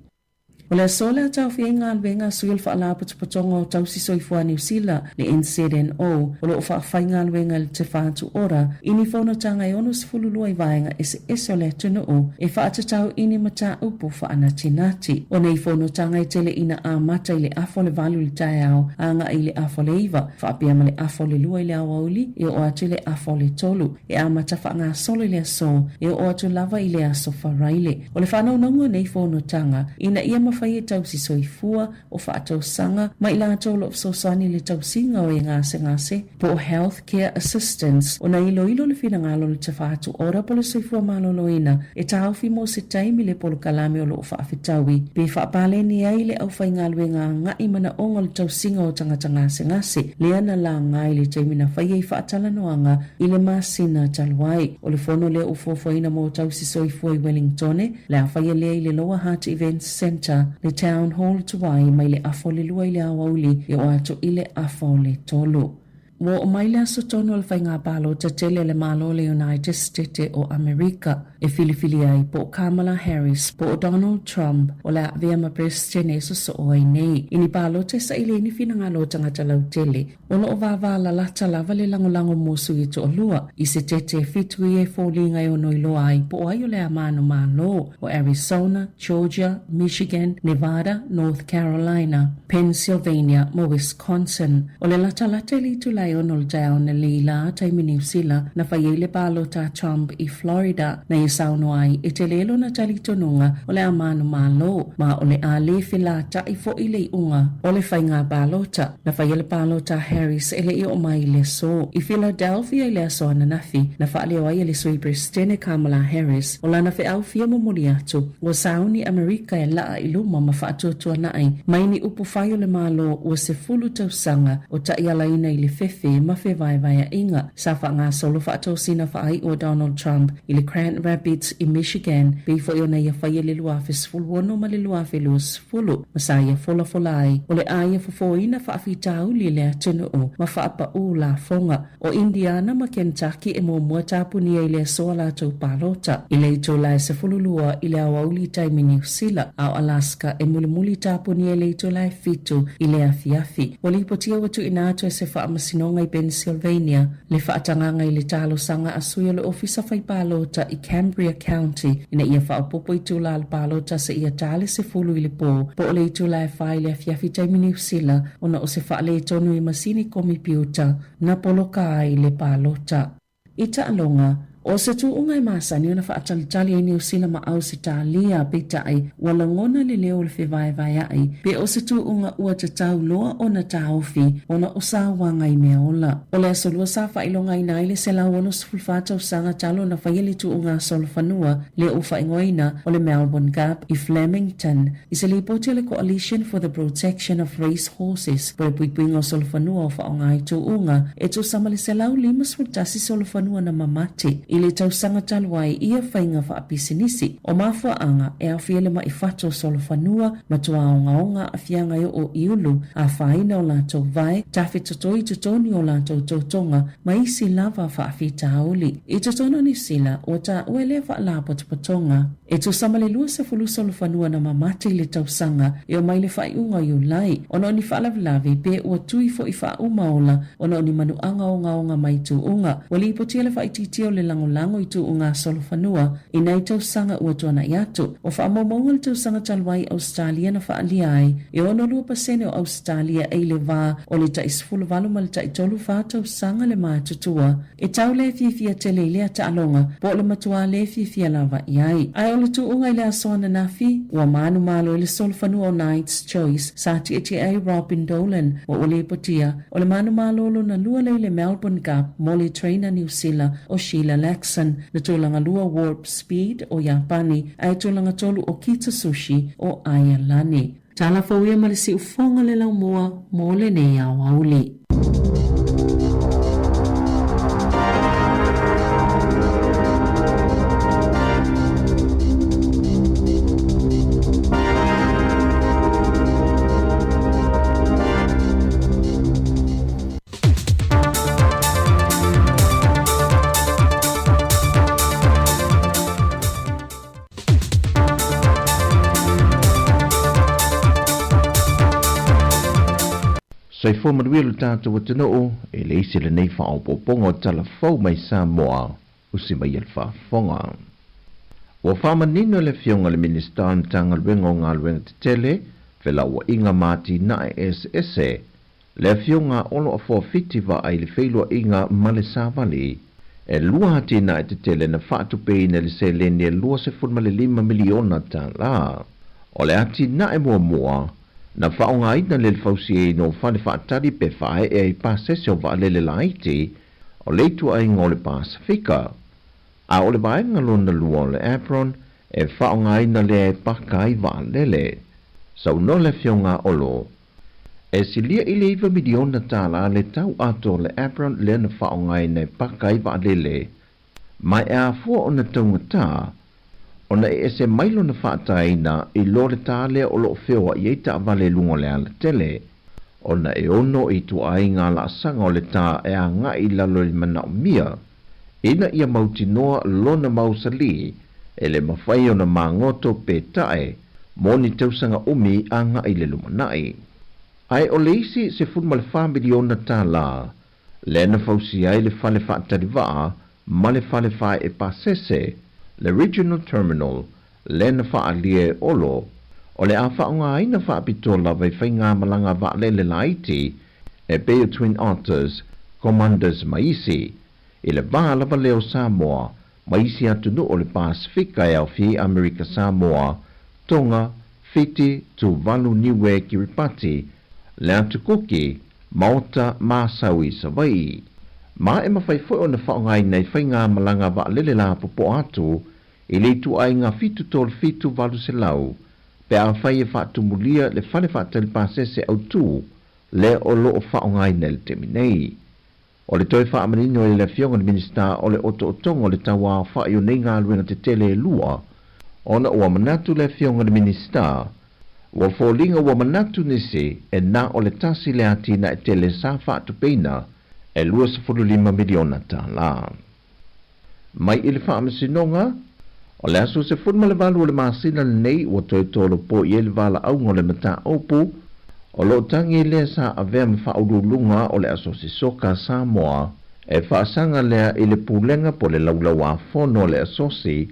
O le aso le a taofia ai galuega a sui o le Faalapotopotoga o Tausi Soifua Niu Sila, le NZNO, o lo o faafaigaluega i le Te Whatu Ora i ni fonotaga e 62 i vaega eseese o le atunuu e faatatau i ni mataupu faanatinati. O nei fonotaga e tele ina amata i le afa o le valu i le taeao agai i le afa o le iva, faapea ma le afa o le lua i le aoauli e oo atu i le afa o le tolu. E amata faagasolo i le aso e oo atu lava i le aso Faraile. O le faanaunauga o nei fonotaga, ina ia mafai faia i tausi soifua, o faatausaga, ma i latou o lo o fesoasoani i le tausiga o e gasegase, po o Health Care Assistants, ona iloilo le finagalo o le Tafatu Ora po o le Soifua Maloloina e taofi mo se taimi le polokalame o lo o faafetaui pe faapaleni ai le aufaigaluega agai manaoga o le tausiga o tagata gasegase lea na laga i le taimi na faia i faatalanoaga i le masina talu ai. O le fono lea ua fuafuaina mo tausi soifua i Wellingtone, le a faia lea i le Lower Hutt Events Centre, le Town Hall tuai mai le afa o le 2 i le aoauli e oo atu i le afa o le 3. Ua oo mai le aso tonu o le faiga palota tele a le Malo o le United Setete o Amerika e filifili ai po o Kamala Harris po o Donald Trump o le a avea ma Peresetene e sosoo ai nei i ni palota e saili ai ni finagalo o tagata lautele. O lo o vāvā lalata lava le lagolago mo sui e toalua i se tete e fitu ia e foliga e ono iloa ai po o ai o le a manumalo o Arizona, Georgia, Michigan, Nevada, North Carolina, Pennsylvania ma Wisconsin. O le latalata i le itula e 6 o le taeao analeila lā taimi Niu Sila na fai ai le palota a Trump i Florida na ia saunoa ai e tele lona talitonuga o le a manumalo ma o le a lē felataʻi foʻi le iʻuga o le faiga palota. Na faia le palota a Harris e le i oo mai i le aso. I Philadelphia i le aso ananafi, na faaleo ai e le Sui Peresetene Kamala Harris o lana feau fia momoli atu, ua sauni Amerika e laa i luma ma faatuatuanaʻi mai ni upu fai o le Malo ua 10 tausaga o taʻialaina i le fefe ma fevaevaeaʻiga sa faagasolo faatosina faaiʻu a Donald Trump i le Grand Rapids i Michigan pei foi ona ia faia i le 2016 ma le 2020. 10, ma sa ia folafola ai, o le a ia fofoina faafitauli i le atunuu ma faapaʻu lafoga. ʻO Indiana ma Kentucky e muamua tapunia i le aso a latou palota i le itula e 12 i le aoauli taimi Niu Sila, a ʻo Alaska e mulimuli tapunia i le itula e 7 i le afiafi. Ua lipotia ua tuuina atu e se faamasinoga i Pennsylvania le faatagaga i le talosaga a sui o le Ofisa Fai Palota i Cambria County ina ia faaopoopo itula o le palota seia ta le 10 i le pō po o le itula e 4 i le afiafi taimi Niu Sila ona o se faaletonu i masini komipiuta na poloka ai le palota. I taaloga, ʻO se tuuga e masani ona faatalitali ai Niu Sila ma Ausetalia, peitai, ua lagona le leo o le fevaevaeaʻi, pe ʻo se tuuga ua tatau loa ona taofi ona o sauaga i mea ola. ʻO le aso Lua sa faailogaina ai le 164 tausaga talu ona faia le tuuga solofanua lea ua faaigoaina o le Melbourne Cup i Flemington i se lipoti a le Coalition for the Protection of Race Horses po le puipuiga o solofanua o faaaoga i tuuga e tusa ma le 151 solofanua na mamate i le tausaga talu ai ia faiga faapisinisi. O mafuaaga e aofia le maʻi fatu o solofanua, matua ogaoga aafiaga e oo i ulu, afaina o latou vae, tafetotoi i totonu o latou totoga ma isi lava faafitauli. I totonu o Niu Sila, ua taua e lea faalapotopotoga e tusa ma le 20 solofanua na mamate i le tausaga e oo mai le faaiuga o Iulai ona o ni faalavelave pe ua tui foi faauma ola ona o ni manuaga ogaoga mai tuuga. Ua lipotia le faaitiitia o le lagolago i tuuga solofanua i nai tausaga ua tuanaʻi atu. O faamaumauga o le tausaga talu ai Ausetalia na faaalia ai, e 62% o Ausetalia e i le va o le tai 18 ma le tai 34 tausaga le matutua e tau le fiafia tele i lea taaloga po o le matuā le fiafia lava i ai. Ae o le tuuga i le aso ananafi, ua manumalo i le solofanua o Knight's Choice sa tietie ai Robin Dolan ma ua lipotia o le manumalo lona lua lea i le Melbourne Cup mo le trainer Niu Sila o Sheila Laxon, na tulaga lua Warp Speed o Iapani ae tulaga tolu o Kita Sushi o Aialani. Tala fou ia ma le siufoga le laumua mo lenei aoauli. Soifua manuia lo tatou atunuu, e leai se lenei faaopoopoga o tala fou mai Samoa, usi mai e le faafofoga. Ua faamanino e le Afioga i le Minisita o le Matagaluega o Galuega Tetele, Felauaiga ma Atinae Eseese, le Afioga a Olo Afoafiti Vaai le feiloaiga ma le savali. E lua atinae tetele na faatupeina i le seleni e $25 miliona. O le atinae muamua, na faaaogaina le fausiaina o fale faatali pe faaee ai pasese o vaalele laiti o le ituaiga o le Pasefika, a o le vaega lona lua o le apron e faaaogaina lea e paka ai vaalele. Saunoa le Afioga a Olo, E silia i le $9 miliona le tau atoa o le apron lea na faaaogaina e paka ai vaalele, ma e afua ona taugata ona e ese mai lona faataina i lo le tā lea o loo feoa'i ai taavale i luga o le alatele, ona e ono ituaiga laasaga o le tā e aga'i i lalo i le manaomia ina ia mautinoa lona mausalī e le mafai ona magoto pe ta'e mo ni tausaga umi aga'i i le lumanai. Ae o le isi $14 miliona lea na fausia ai le fale faatali vaa ma le fale faaee pasese, le Regional Terminal, lea na faaalia e Olo, o le a faaaogaina faapitoa lava i faigamalaga vaalele laiti e pei o Twin Otters, Commanders ma isi, i le va lava lea o Samoa ma isi atunuu o le Pasefika e aofia ai Amerika Samoa, Tonga, Fiti, Tuvalu, Niue, Kiripati, le Atu Kuki, Maota ma Asau i Savaii. Ma e mafai foi ona faaaogaina i faigamalaga vaalele lapopoa atu i le ituaiga 737 800 pe afai e faatumulia le fale faatali pasese autū lea o loo faaaogaina i le taimi nei. O le toe faamanino e le Afioga i le Minisita o le otootoga o le tauaofa'i o nei galuega tetele e lua, ona ua manatu le Afioga i le Minisita, ua foliga ua manatu nisi e na o le tasi le atinae tele sa faatupeina e $25 miliona. Mai i le Faamasinoga, o le aso 18 o le masina lenei ua toe tolopo'i ai le valaauga o le mataupu o loo tagi lea sa avea ma faauluuluga o le Asosi Soka a Samoa e faasaga lea i le Pulega po o le Laulauāfono a le Asosi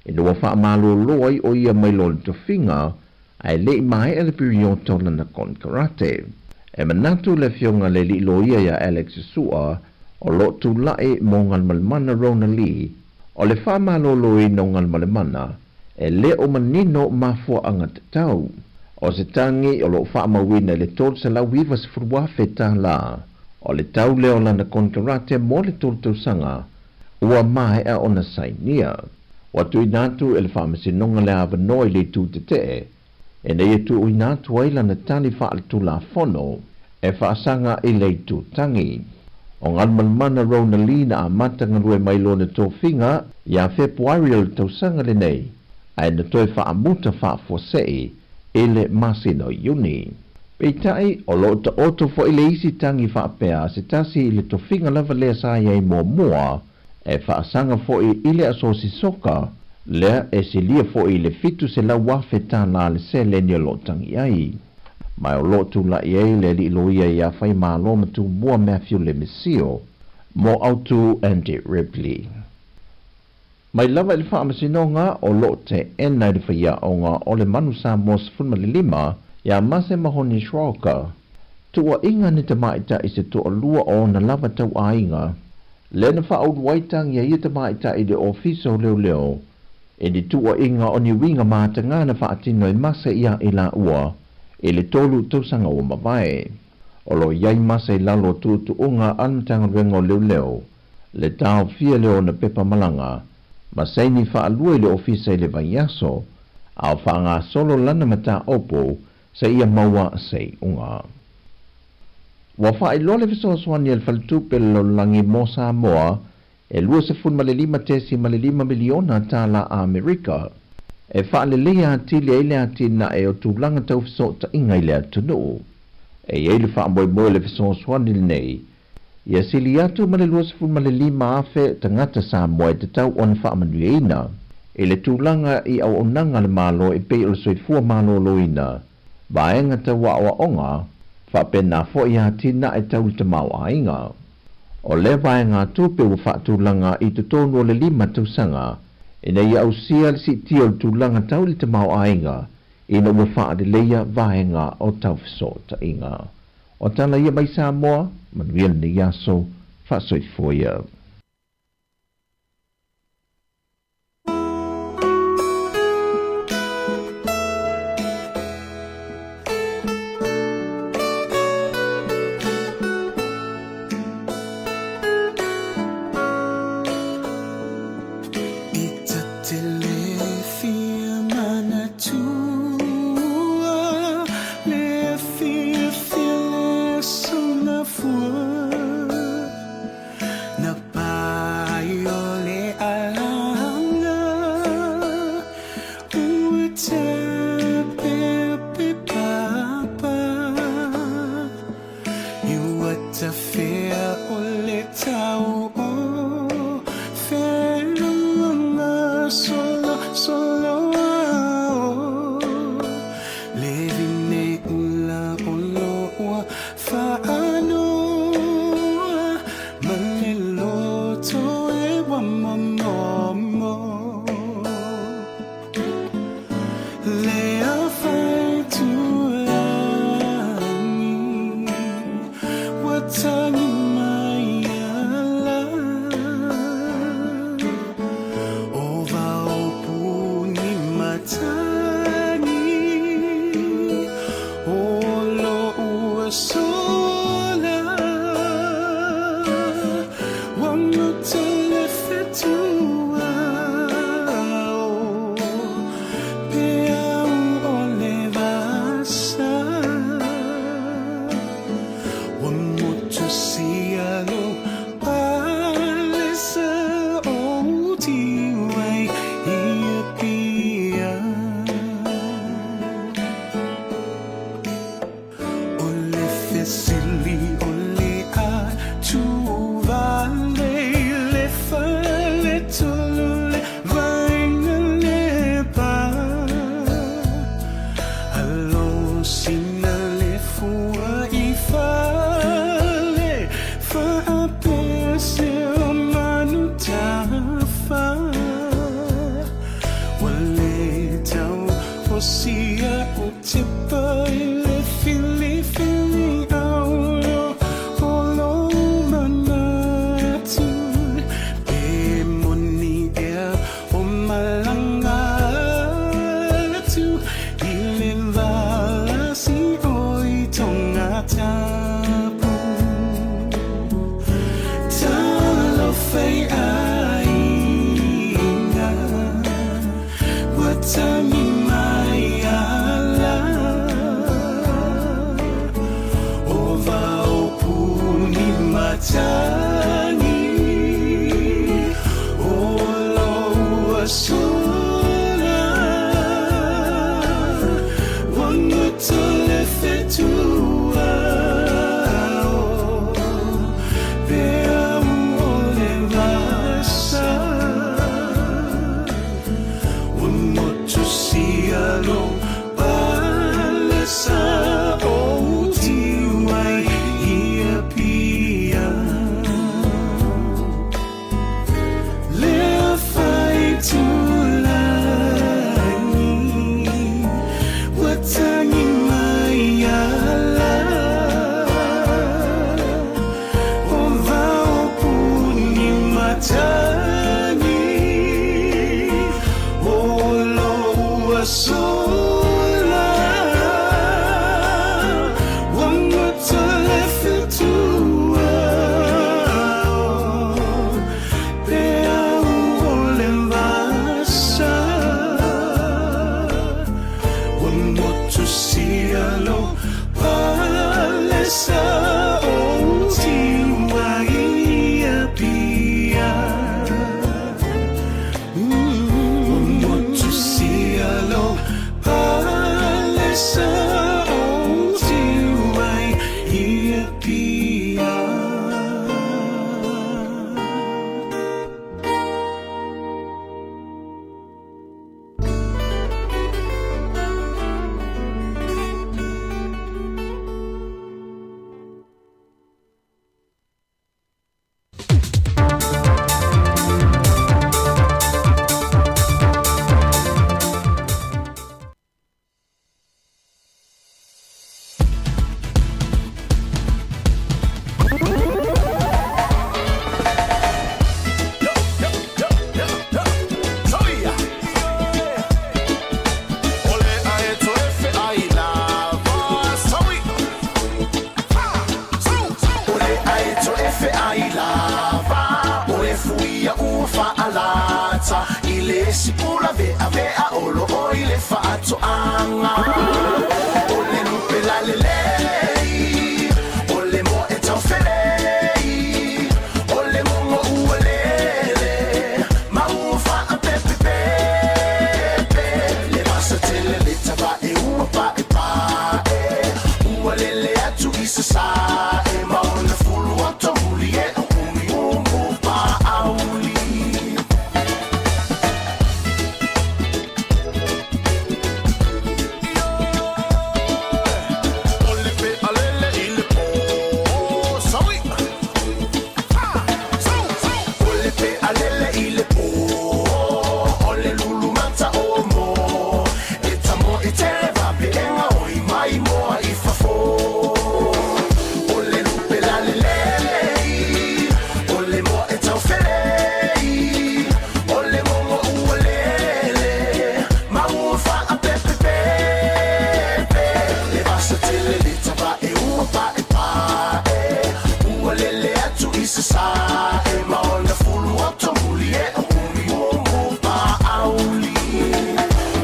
ina ua faamalōlō ai o ia mai lona tofiga ae le i maea le piriota o lana konekarate. E manatu le Afioga i le Alii Loia iā Alex Su'a o loo tula'i mo Galumalemana Rona Lee o le faamalōlōina o Galumalemana e le o manino mafuaaga tatau. O se tagi o loo faamauina i le $390,000 o le tau lea o lana konekarate mo le tolu tausaga ua maea ona sainia. Ua tuuina atu e le Faamasinoga le avanoa i le itu tetee ina ia tuuina atu ai lana tali faaletulafono e faasaga i le itu tagi. O Galumalemana Rona Lee na amata galue mai lona tofiga ia Fepuari o le tausaga lenei ae na toe faamuta faafuasei i le masina o Iuni. Peitai, o loo taoto foi le isi tagi faapea a se tasi i le tofiga lava lea sa i ai muamua e faasaga foi i le Asosi Soka lea e silia foi i le $700,000 le seleni o loo tagi ai. Ma o loo tula'i ai le Alii Loia iā Faimalo ma Tumua Matthew Lemisio mo Autu Andy Ripley. Mai lava i le Faamasinoga o loo teena e le faiaoga o le Manu Samoa 15 iā Mase Mahoni Schrocker tuua'iga ni tamaita'i se toalua o ona lava tauaiga lea na faaulu ai tagi a ia tamaita'i i le Ofisa o Leoleo i ni tuua'iga o ni uiga matagā na faatino e Mase iā i laua i le tolu tausaga ua mavae. O loo i ai Mase i lalo o tuutuuga a le Matagaluega o Leoleo le taofia lea o ona pepa malaga ma saini faalua i le ofisa i le vaiaso a o faagasolo lana mataupu seia maua se iuga. Ua faailoa le fesoasoani a le Faletupe o le Lalolagi mo Samoa e $25.5 miliona Amerika e faaleleia atili ai le atinae o tulaga tau fesootaiga i le atunuu. E i ai le faamoemoe o le fesoasoani lenei ia sili atu ma le 25,000 tagata Samoa e tatau ona faamanuiaina i le tulaga i auaunaga a le Malo e pei o le soifua malōlōina, vaega tau aoaoga, faapena foi atinae tau le tamaoaiga. O lea vaegatupe ua faatulaga i totonu o le lima tausaga ina ia ausia le siitia o le tulaga tau i le tamaoaiga ina ua faaleleia vaega o tau fesootaiga. O tala ia mai Samoa, manuia lenei aso, faasoifua ia. mata i le isi pula ve'ave'a o lo'o i le fa'ato'aga. O le lupe lalelei, o le moe taufelei, o le mogo ua lele ma ua fa'apepepepe. Le vasa tele le tava'e ua pa'epa'e, ua lele atu i sasa'e ma ona fulu oto muli e o umiumu pa'auli. O le pe'alele i le pō saui. O le pe'alele i le pō, o le lulumata o mo e tamo'i tele vape'ega oi mai moa i fafo. O le lupe lalelei, o le moe taufelei, o le mogo ua lele ma ua fa'apepepepe. Le vasa tele le tava'e ua pa'epa'e, ua lele atu i sasa'e ma ona fulu oto muli e o umiumu pa'auli.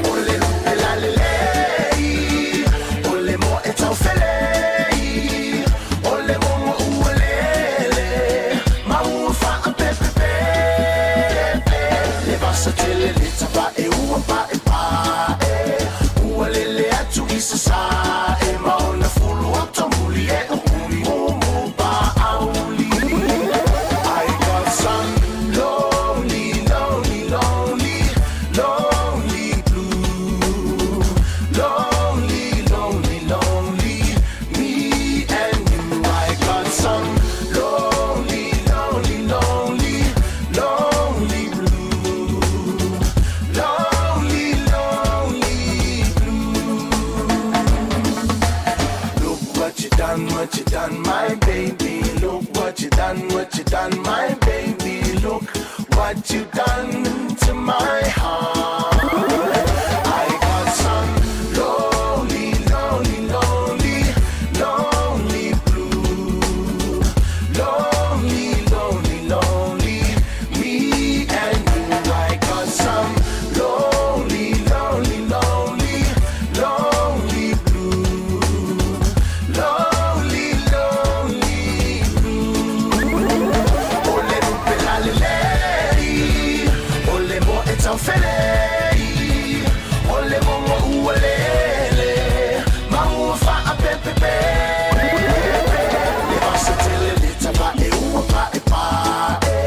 O le lupe lalelei, o le moe taufelei, o le mogo ua lele ma ua fa'apepepepe. Le vasa tele le tava'e ua pa'epa'e, ua lele atu i sasa'e ma ona fulu oto muli e o umiumu pa'auli. I got some lonely, lonely, lonely, lonely blue. Lonely, lonely, lonely, me and you. I got some lonely, lonely, lonely, lonely blue. Lonely, lonely blue. Look what you done, what you done, my baby. Look what you done, what you done, my baby. Look what you done to my heart. I got some lonely, lonely, lonely, lonely blue. Lonely, lonely, lonely, me and you. I got some lonely, lonely, lonely, lonely blue. Lonely, lonely blue. O le lupe lalelei, o le moe taufelei, o le mogo ua lele ma ua fa'apepepepe. Le vasa tele le tava'e ua pa'epa'e,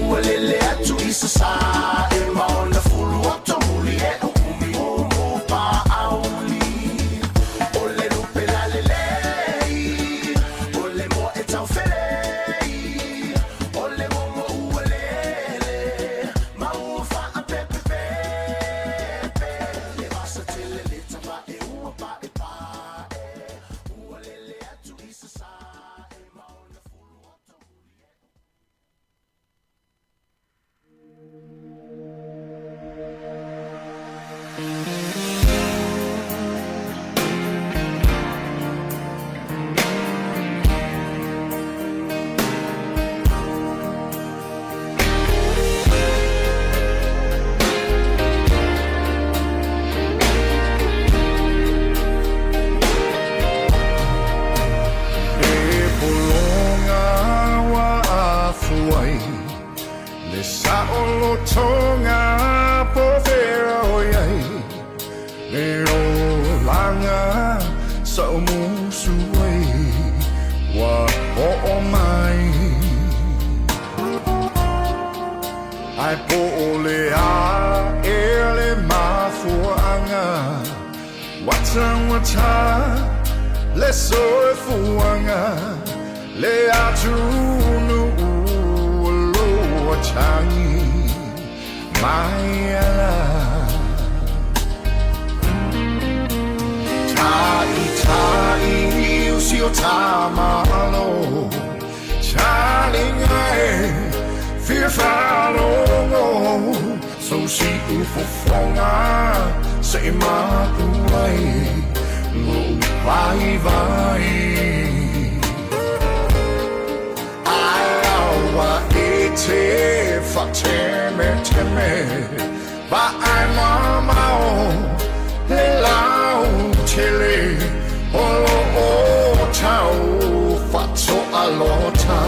ua lele atu i sasa'e ma ona fulu oto muli e o umiumu pa'auli. O le lupe lalelei, o le moe taufelei, o le mogo ua lele ma ua fa'apepepepe. Le vasa tele le tava'e ua pa'epa'e, ua lele atu i sasa'e ma ona fulu oto muli e. E pologa ua afuai le sa'olotoga po fea o iai le olaga sa'omusu ai ua o'o mai. Ae po o le a ea le mafua'aga ua taugata le soifuaga le atunu'u o loa tagi mai ala. Ta'ita'i usi o tamalo taliga e fia fa'alogo so si'u fofoga se'i mapu ai lo'u vaivai. Ae aua e te fa'atemeteme. teme Vaai mamao le lau tele O lo o tau faatoalota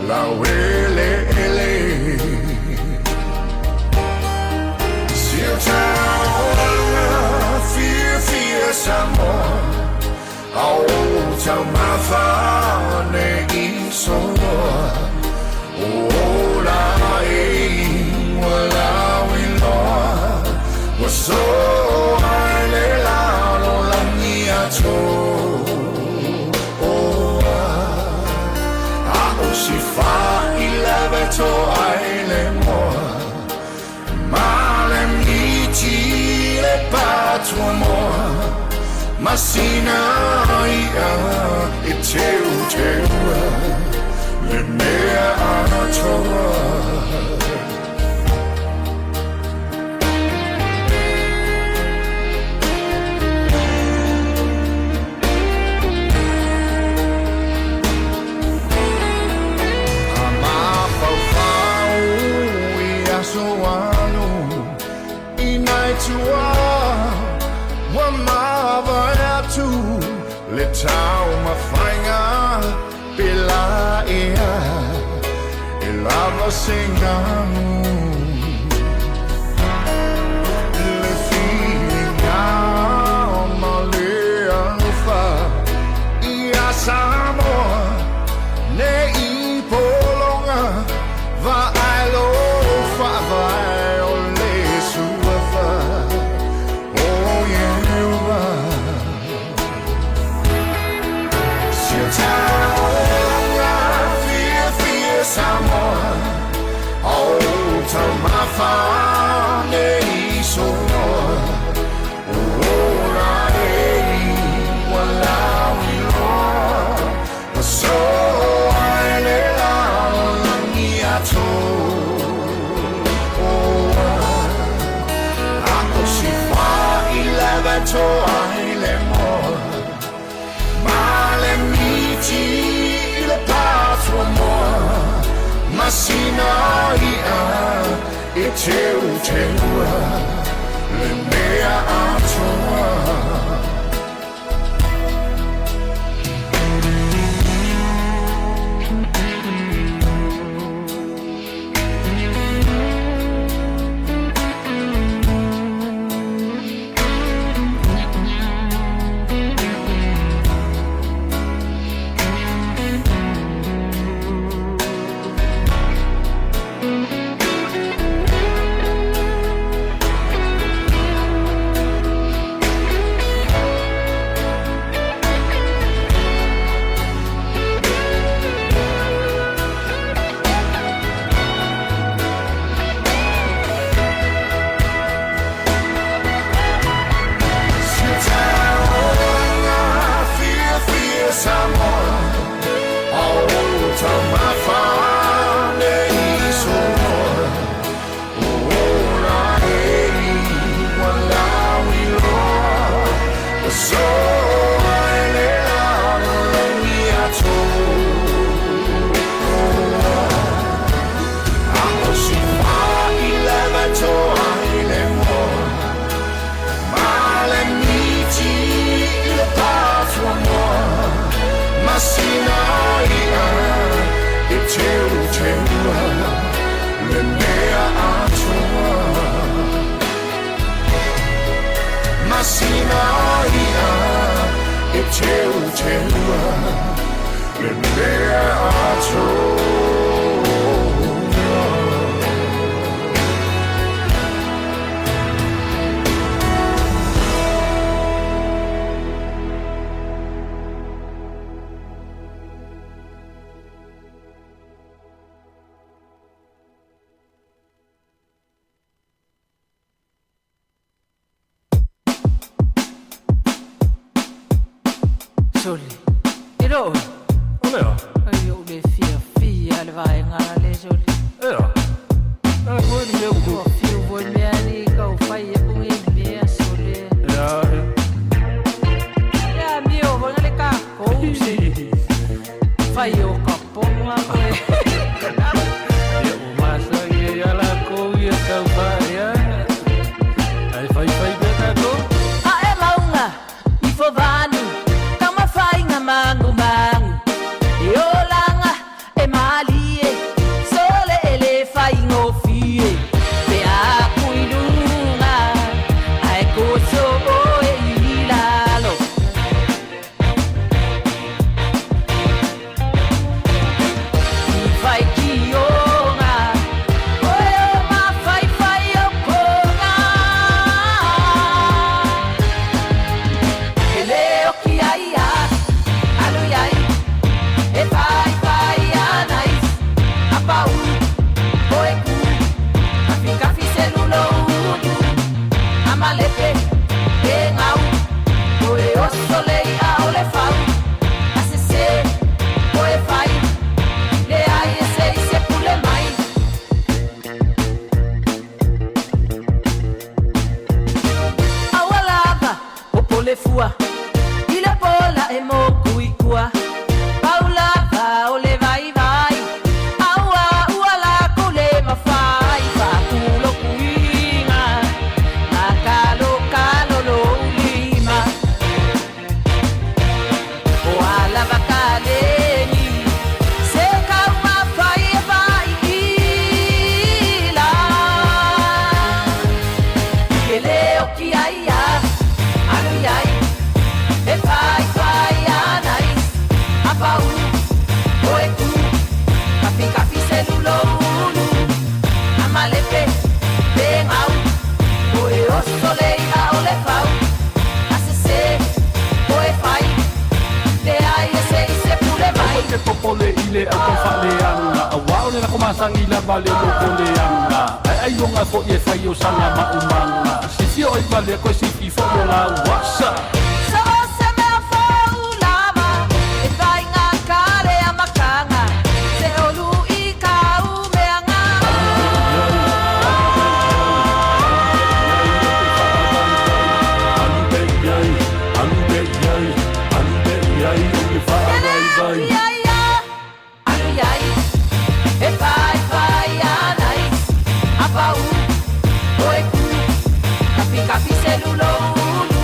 laueleele. Si o taulaga fiafia Samoa A o taumafa nei soloa O ola e ua lauiloa Ua soa i le lalolagi atoa. A o si failave toa i le moa Ma le miti le patuamoa Masina ia e teuteua Le mea atoa. A mafaufau i aso alu i nai tua ua mavae atu le taumafaiga pe la ea e lava se ganu. Le filiga ma le alofa ia Samoa nei pologa vaai lo faavae o le suafa o Ieova. Si o taulaga fiafia Samoa A o taumafa nei soloa O ola e ua lauiloa Ua soa i le lalolagi atoa. A o si failave toa i le moa Ma le miti i le patuamoa Masina ia e teuteua Le mea atoa. Si o taulaga fiafia Samoa A o taumafa nei soloa O ola e ua lauiloa Ua soa i le lalolagi atoa. A o si failave toa i le moa Ma le miti i le patuamoa Masina ia e teuteua Le mea atoa. Masina ia e teuteua Le mea atoa. Sole. E lo oe. O lea. Ai ou le fiafia le vaega le sole. Ea. E koe ni mea kuku. Ua fiu foi mea ni kau fai e pungi mea sole. Ea. Ea mio foi le kākou se. Fai o ka ponga koe. Ia o masangi ia lākou ia. Loko masangi lava le loko leaga Ae ailoga fo'i e fai o saga maumaga Sifio ai valea koe sifi fo'i o lauasa. So o se mea fou lava e faiga kale a makanga se olu i kau meanga. Alu pe i ai, alu pe i ai, alu pe i ai o le faavaivai. Ia ia, alu iai, e fai fai anai, apau, oe ku, kapi kapi selulo ulu,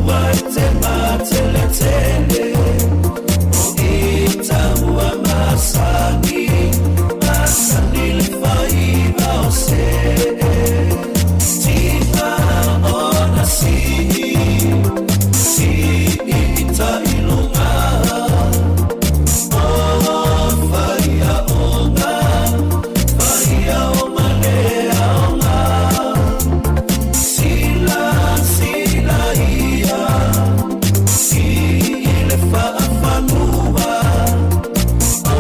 ua e te mateletele O i taua masani Masani le faiva o see Tiga ona sii Sii i ta'iluga O faia oga Faia o maleaoga Sila sila ia I le faafanua O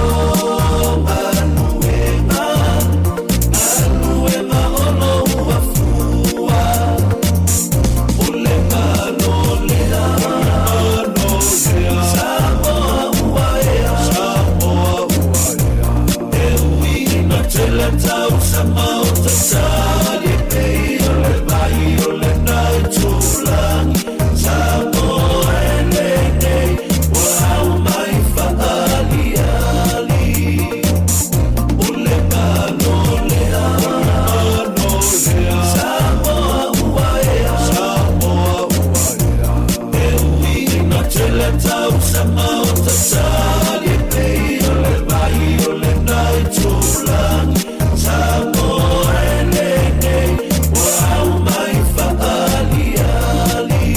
galuega Galuega o lou afua O le Malo lea Samoa ua ea Samoa ua ea E ui ina tele tausaga o tatali e pei o le vai o lena itulagi Samoa e lenei ua aumai faaaliali O le Malo lea Samoa ua ea Samoa ua ea E ui ina tele tausaga o tatali e pei o le vai o lena itulagi Samoa e lenei ua aumai faaaliali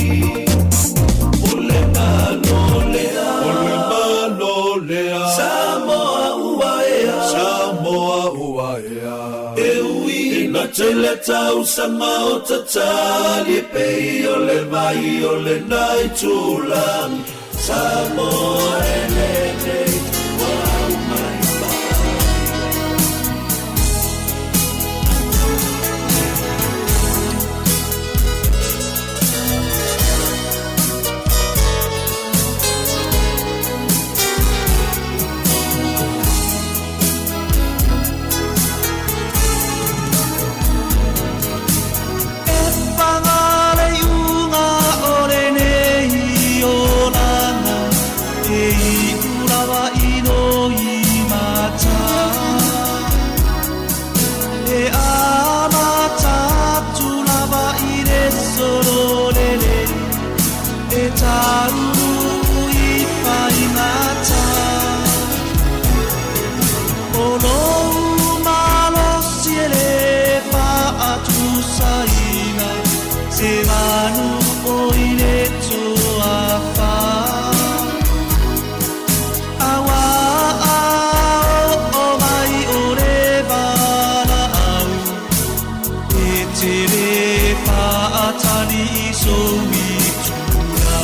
O le Malo lea O le Malo lea Samoa ua ea Samoa ua ea E ui ina tele tausaga o tatali e pei o le vai o lena itulagi Samoa e lenei ua aumai E paga le iuga o lenei olaga, e iu lava i Loimata. E amata atu lava i le solo lelei, e tauluu i faigata. O lou malosi e le faatusaina, se manu o i le toafa. Auā a oo mai o le valaau, e te le faatali i sou itula.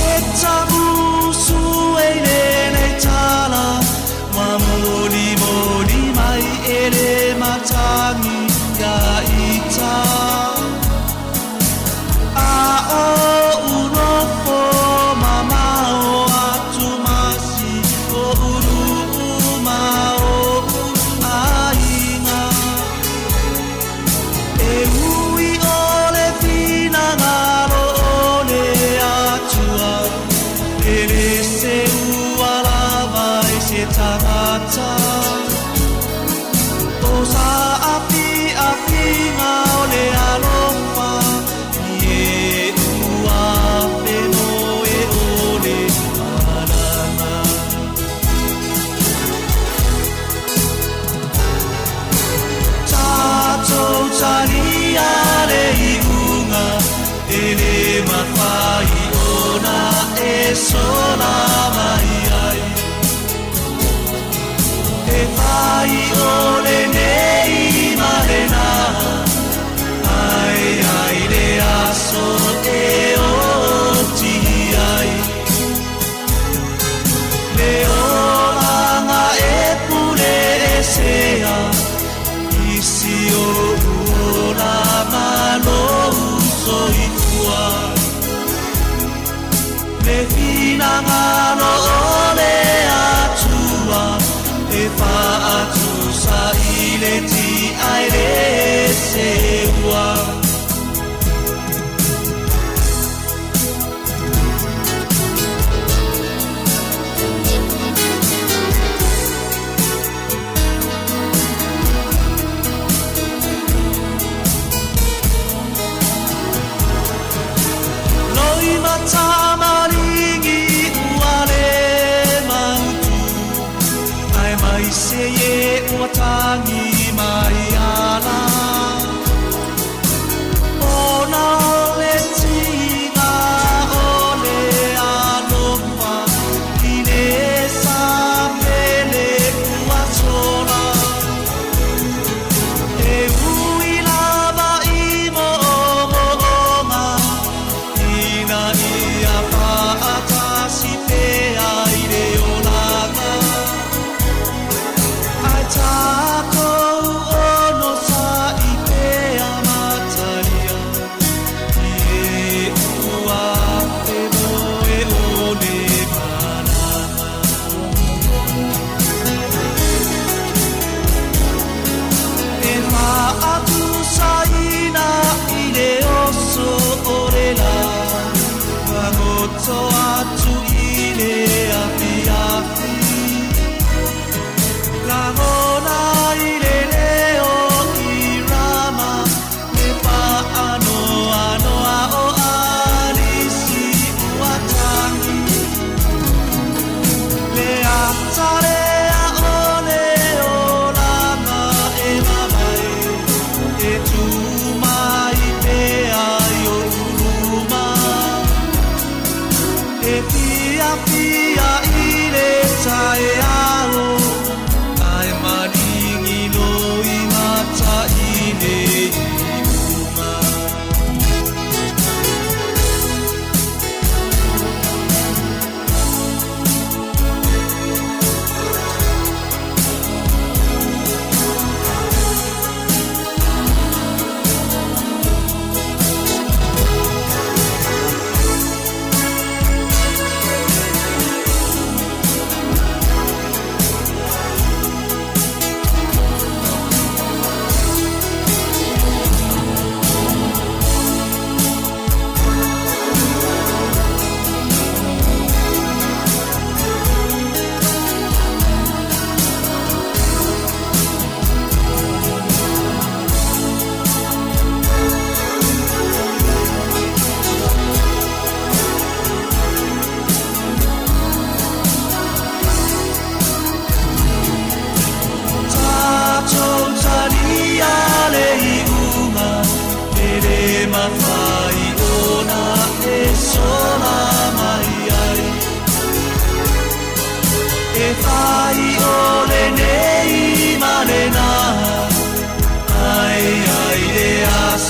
E tamusu e i lenei tala, ua molimoli mai e le matagi ia ita. A o nofo mamao atu ma si oʻu nuu ma oʻu aiga. E ui o le finagalo o le Atua, e le seua lava i se tagata. O saafiafiga o le alofa, i e ua femoe o le malaga. Tatou talia le iuga, e le mafai ona e sola mai ai. E fai o lenei ma lena, ae ai le aso e oti ai. Le olaga e pule esea, i si o'u ola ma lou soifua. Le finagalo o le Atua, e faatusa i le ti'a e le seua.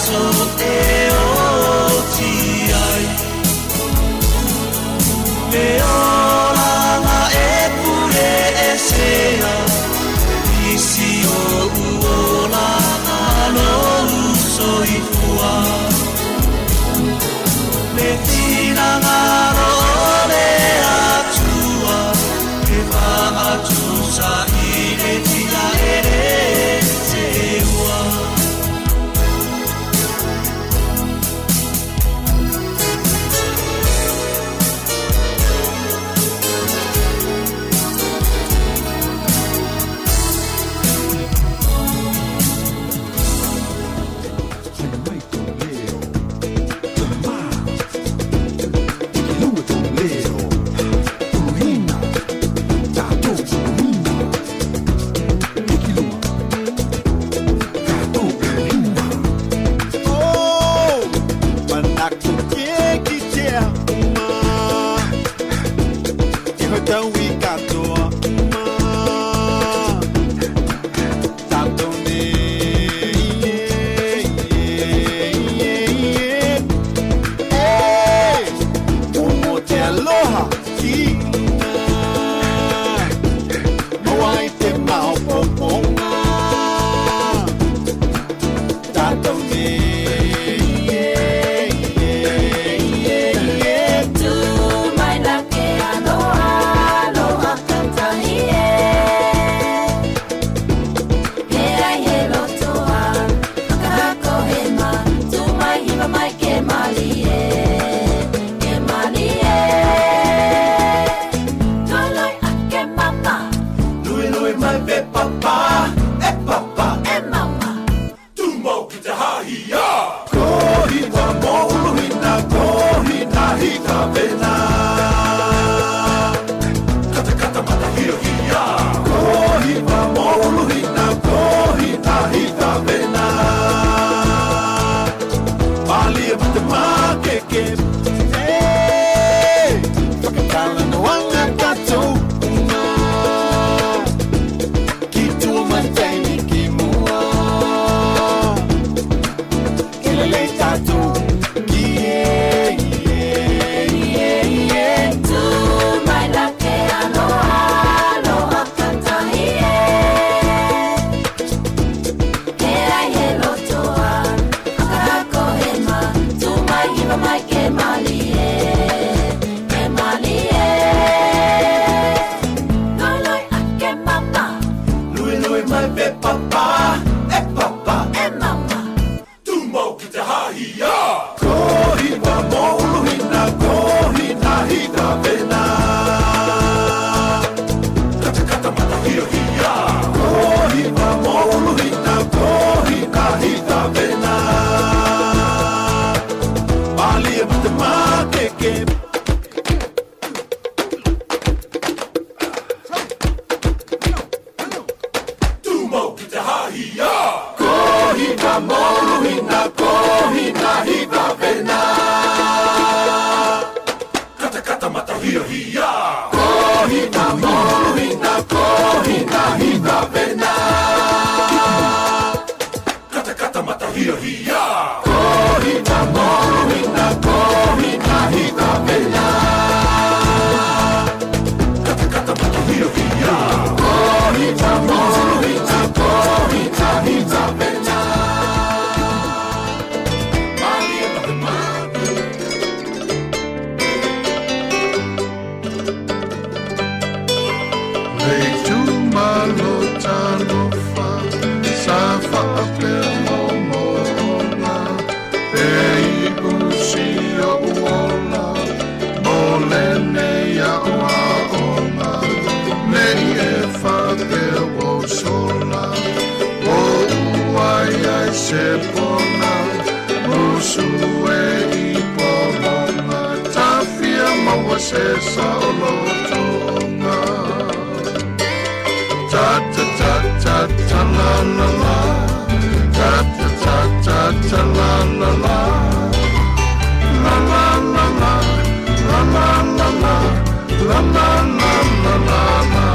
aso e oti ai. Le olaga e pule esea i si o'u olaga lou soifua. Le finagalo o le Atua e faatusa i le tina e lē seua. Oh, manatu ke ki te uma. Ki whakau i katoa uma. Tātou nei, yeah, yeah, yeah, yeah. Hey, momo te aloha ki luna. Maua ai te maopoponga. Tātou nei, yeah, yeah, yeah, yeah. Tu mai la ke aloha, aloha katahi e. He ai he lotoa, hakahako he ma, tu mai hiwa mai ke mali e, ke mali e. Tualoi a ke mama. Lui lui mai pe papa, e papa, e mama. Tumau ki te hahi a. Kohi wa mōuluhina, kohi na hika vena. Kata kata mata hia hia. Kohi wa mōuluhina, kohi na hika vena. Malie ma te makeke. Hey, whakatala no anga katou uma. Ki tua mataini ki mua. Ki lelei tātou. Ki e, yeah, yeah, yeah. Tu mai la ke aloha, aloha katahi e. He ai he lotoa, hakahako he ma, tu mai hiwa mai ke mali e, ke mali e. Loi loi a ke mama. Lui lui mai pe papa, e papa, e mama. Tumau ki te hahi a. Kohi wa mōuluhina, kohi na hika vena. Kata kata mata hia hia. Kohi wa mōuluhina, kohi na hika vena. Malie ma te makeke. Tumau ki te hahi a. Kohi wa mōuluhina, kohi na hika vena. Kata kata mata hia hia. Kohi wa mōuluhina, kohi na hika vena. Kata kata mata hia hia. Kohi wa mōuluhina, kohi na hika vena. Kata kata mata hia hia. Kohi wa mōuluhina, kohi na hika vena. Malie ma te makeke. Le itumalo talofa sa faapea momoga e iu si o'u ola mo lenei a'oa'oga nei e faapea ua ou sola o'u ai ai se pona musu e i pologa tafia maua se saolotoga. Ta ta ta ta ta la la la. Ta ta ta ta ta la la la. La la la la. La la la la. La la la la la la.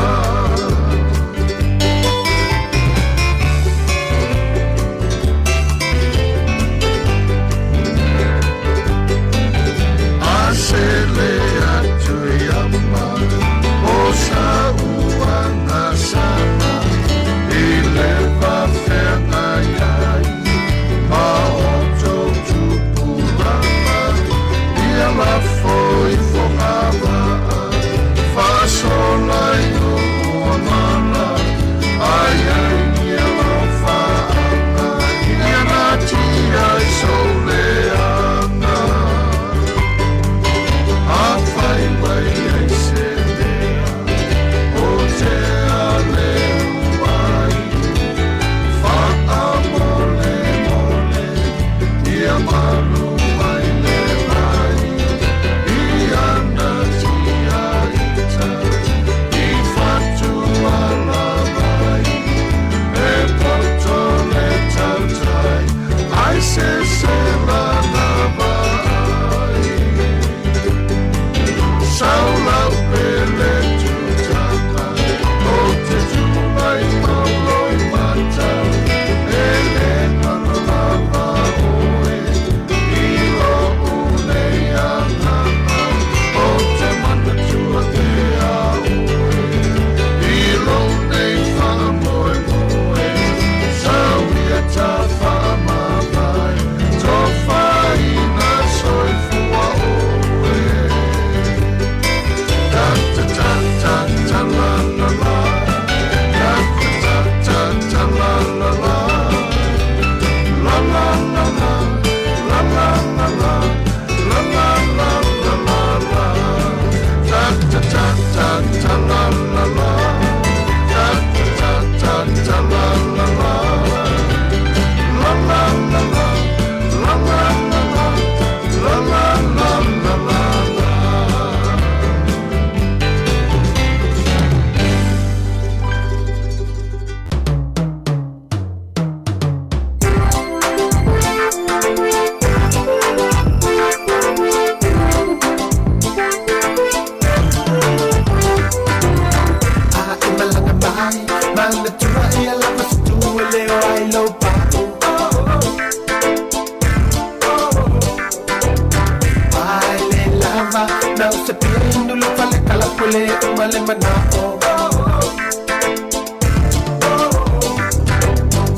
ma le mana'o.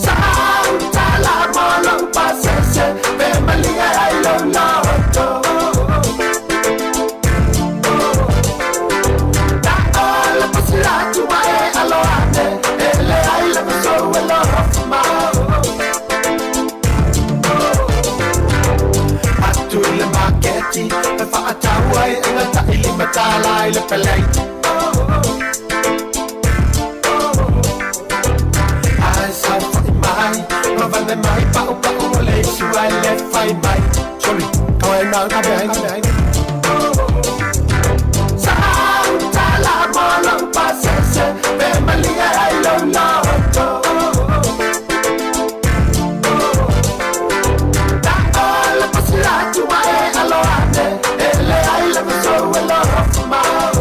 Sautala mo lou pasese pe malie ai lou loto. Ta'o le pasi atu ma e alo ane, e leai lava sou alofa mau. Atu i le maketi e fa'atau ai e gata'i limatala i le pelei. Ae saufa'i mai ma vave mai pa'upa'u o le isu ai le fai mai. Soli, kawai na ka behainga. Sautala mo lou pasese pe malie ai lou loto. Ta'o le pasi atu ma e alo ane, e leai lava sou alofa mau.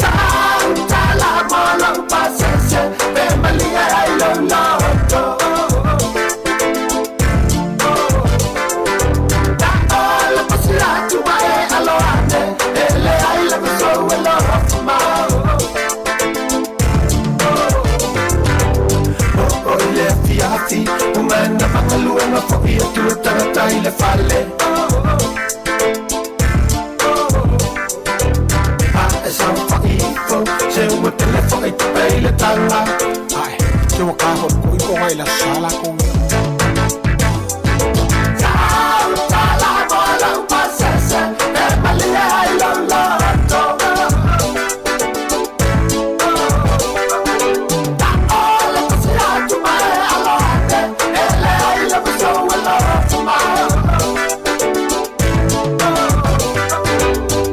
Sautala mo lou pasese pe malie ai lou loto. Ta'o le pasi atu ma e alo ane, e leai lava sou alofa mau. O le afiafi, o mana magaluega fo'i atu e tagata i le fale. A e saufa'i ifo, se ua tele fo'i tupe i le taga. Ai, te wa ka ho ko i ko ngai la sala ko. Sautala mo lou pasese pe malie ai lou loto. Ta'o le pasi atu ma e alo ane, e leai lava sou alofa mau.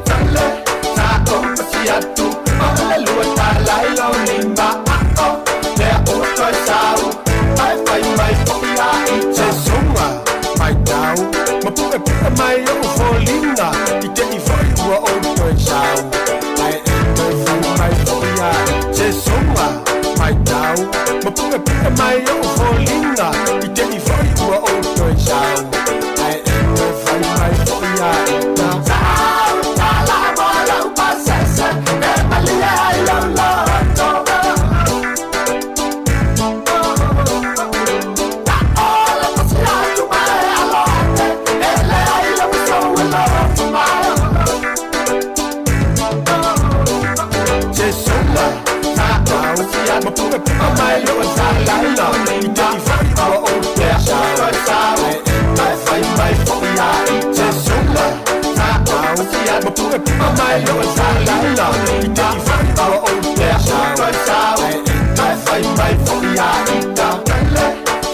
Fale, ta'o pasi atu, o le lua tala i lou lima a'o, lea ua toe sau, ae fai mai fo'i a ita. Se sunga, mai tau, ma pu'e pu'e mai o'u foliga, i te'i fo'i ua ou toe sau, ae e toe fai mai fo'i a ita. Se sunga, mai tau, ma pu'e pu'e mai o'u foliga, i te'i fo'i ua ou toe sau, ae e toe fai mai fo'i a ita. Sautala mo lou pasese pe malie ai lou loto. Ta'o le pasi atu ma e alo ane, e leai lava sou alofa mau. Se sunga, ta'o pasi atu, ma pu'e pu'e mai o'u foliga, i te'i fo'i ua ou toe sau, ae e toe fai mai fo'i a ita. Se sunga, ta'o pasi atu, ma pu'e pu'e mai o'u foliga, i te'i fo'i ua ou toe sau, ae e toe fai mai fo'i a ita.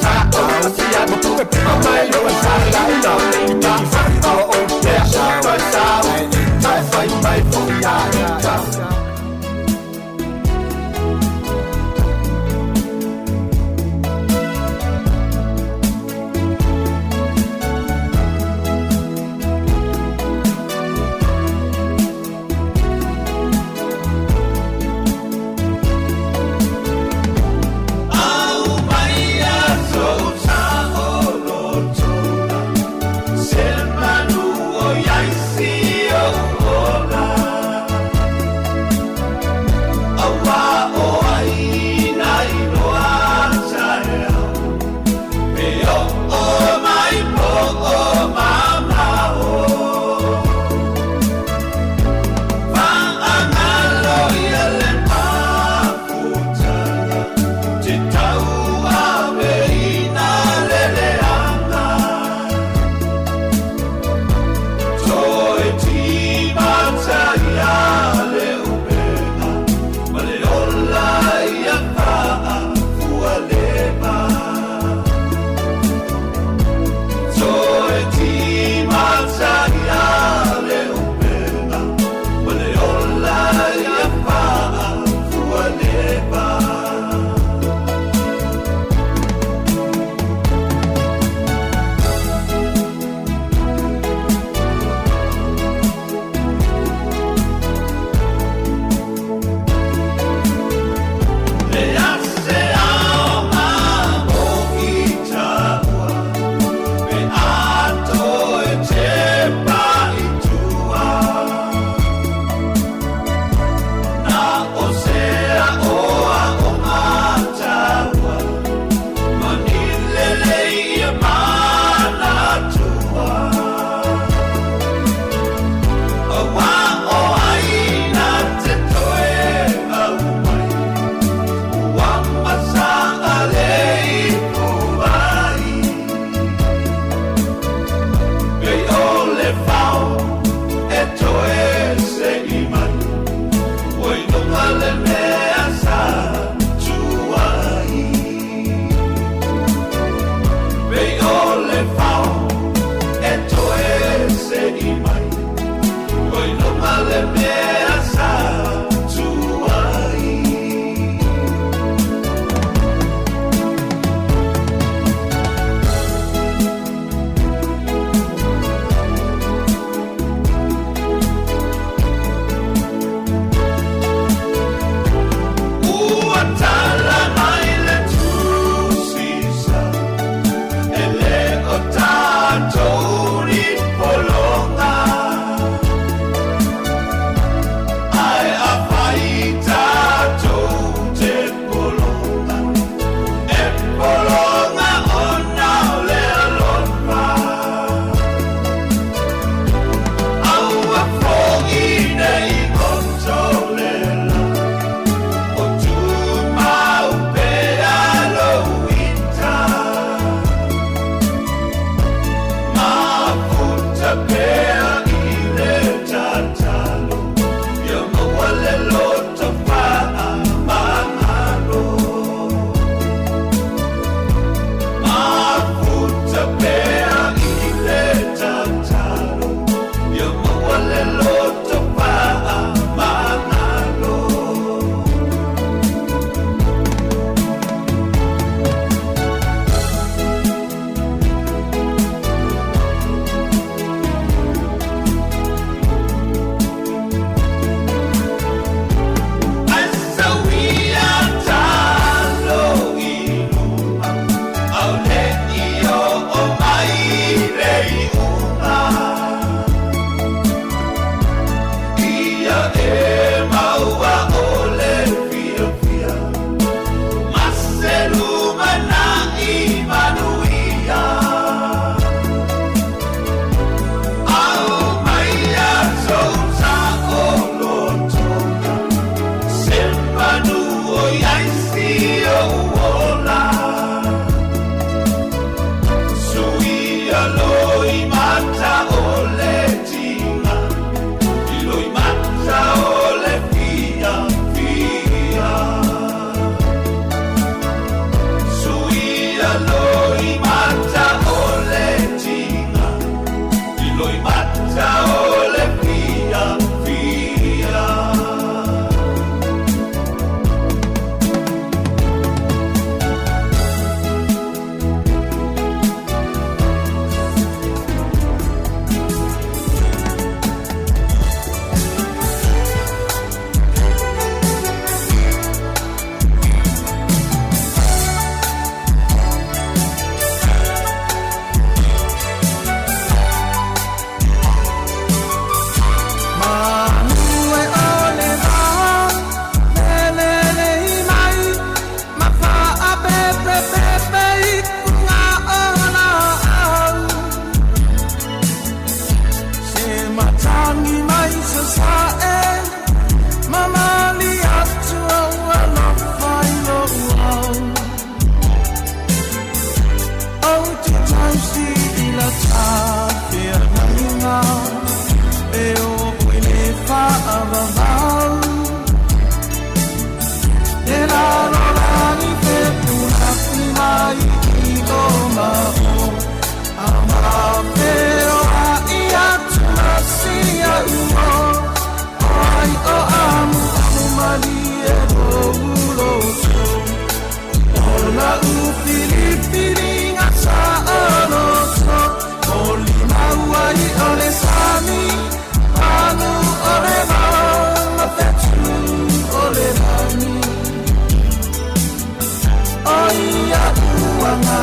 Ta'o pasi atu, ma pu'e pu'e mai o'u foliga, i te'i fo'i ua ou toe sau, ae e toe fai mai fo'i a ita. Se manu o iai si o ola.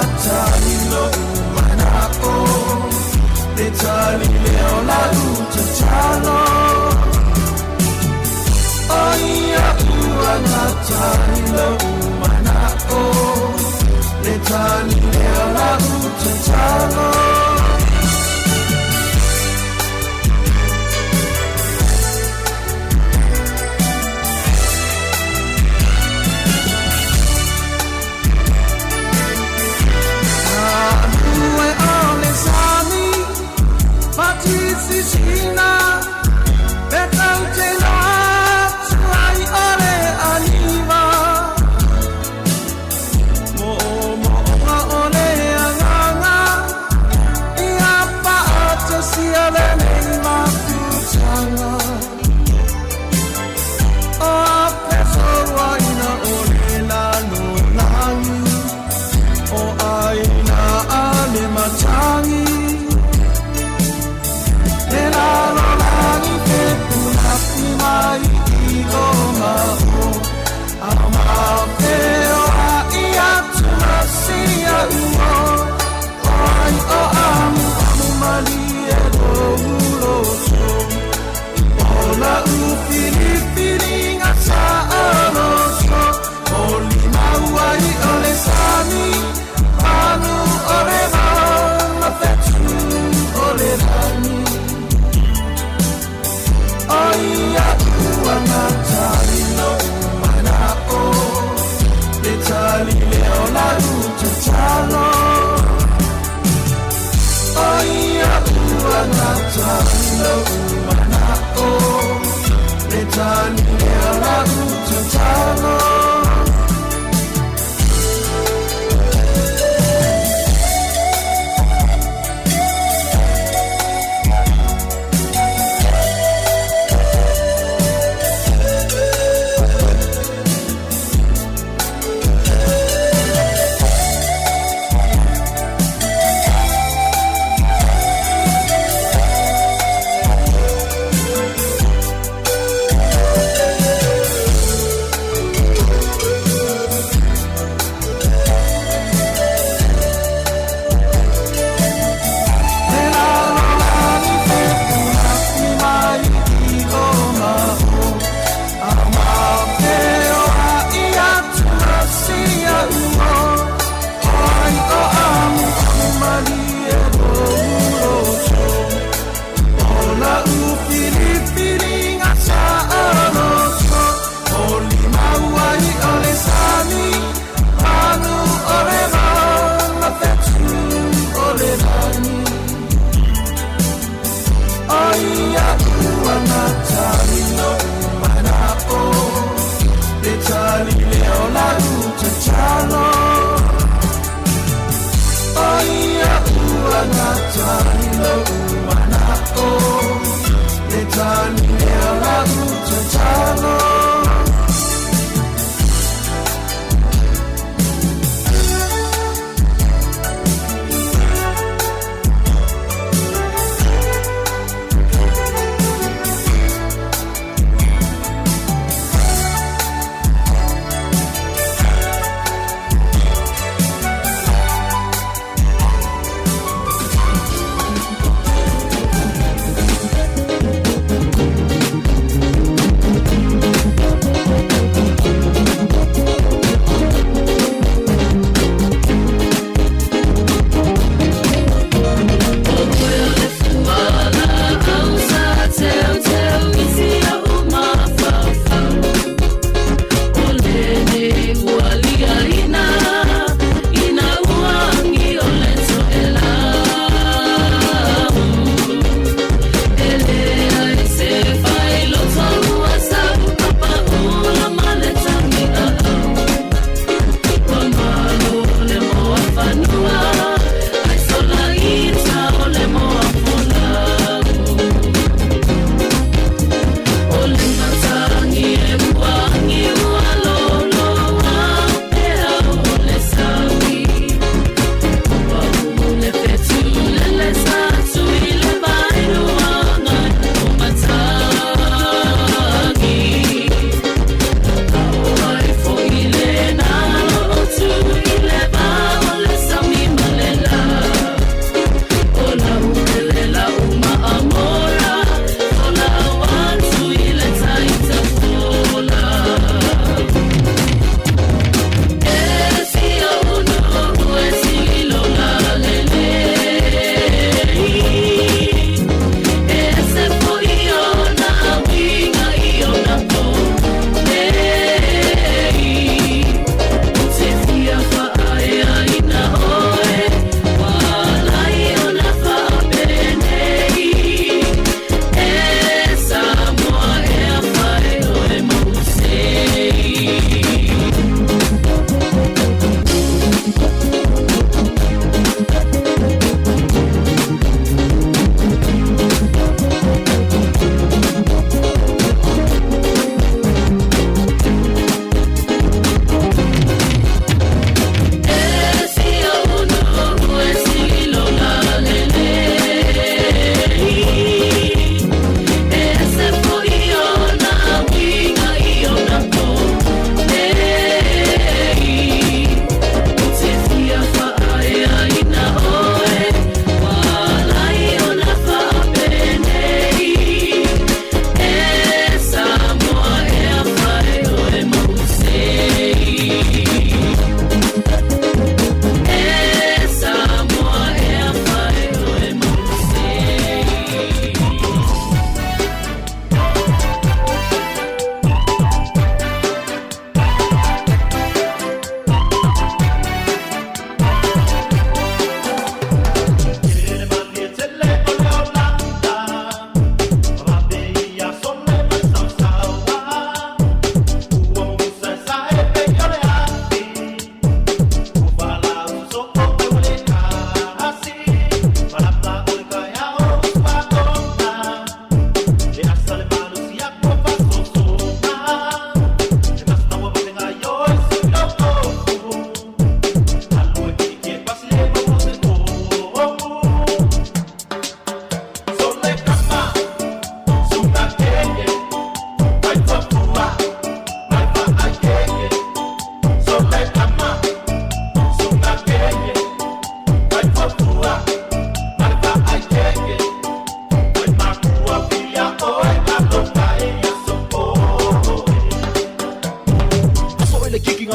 gata i lo'u mana'o Le tali lea o la'u tatalo O ia'u agata i lo'u mana'o Le tali lea o la'u tatalo.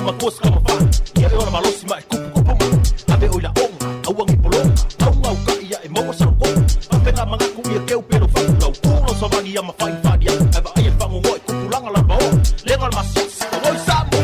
matua se kama faa Ia e ona malosi ma e kupu kupu ma Ave o ila onga, aua ngi polonga Au ngau ka ia e maua sa lokonga Faapena mangaku ia keu pelo faku Lau ku lau savali ia ma fai fadi Ai va ai e whangongo e kupulanga la baoa Lenga le masiasi, ka woi Samoa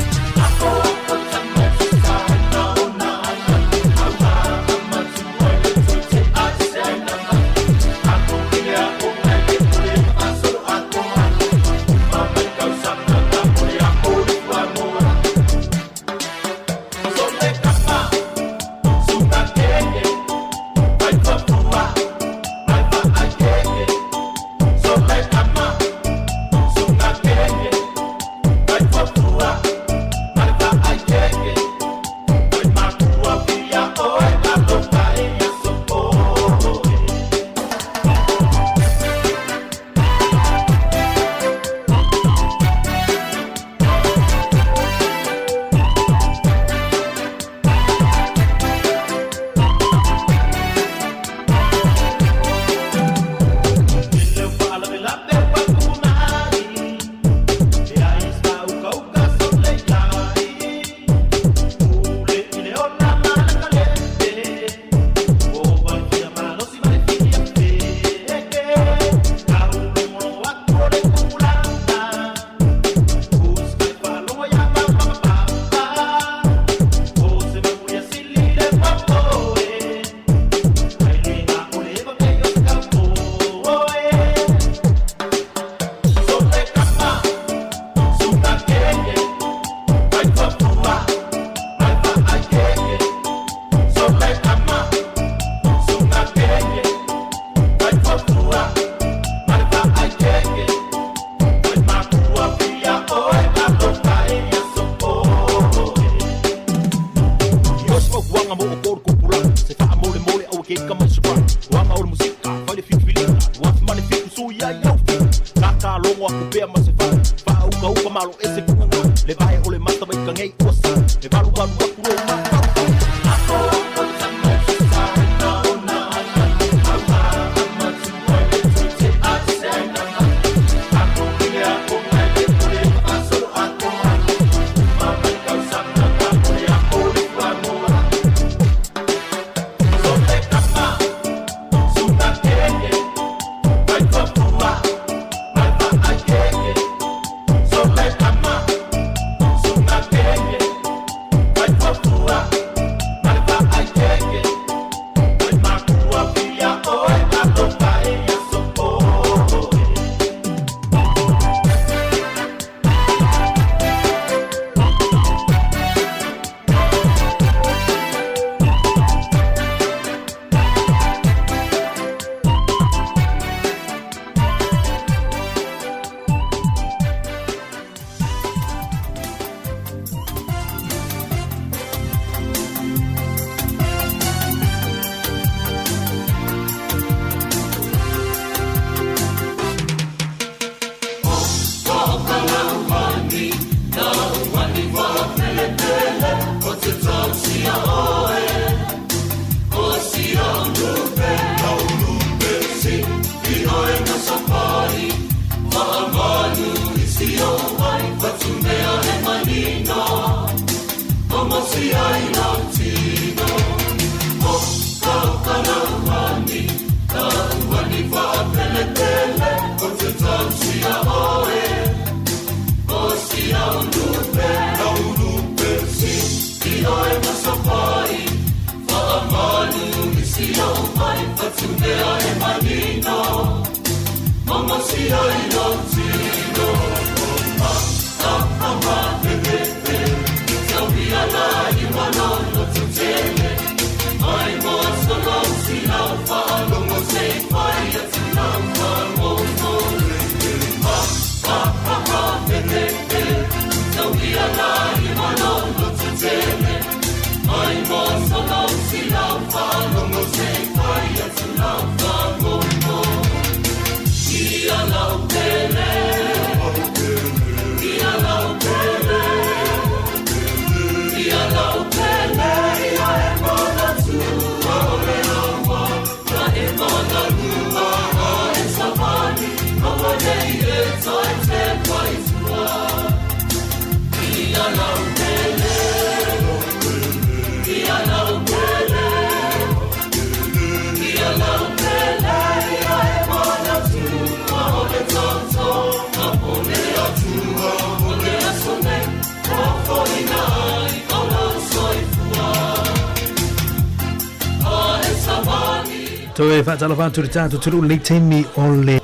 Toe faatalofa atu i le tatou atunuu i lenei taimi o le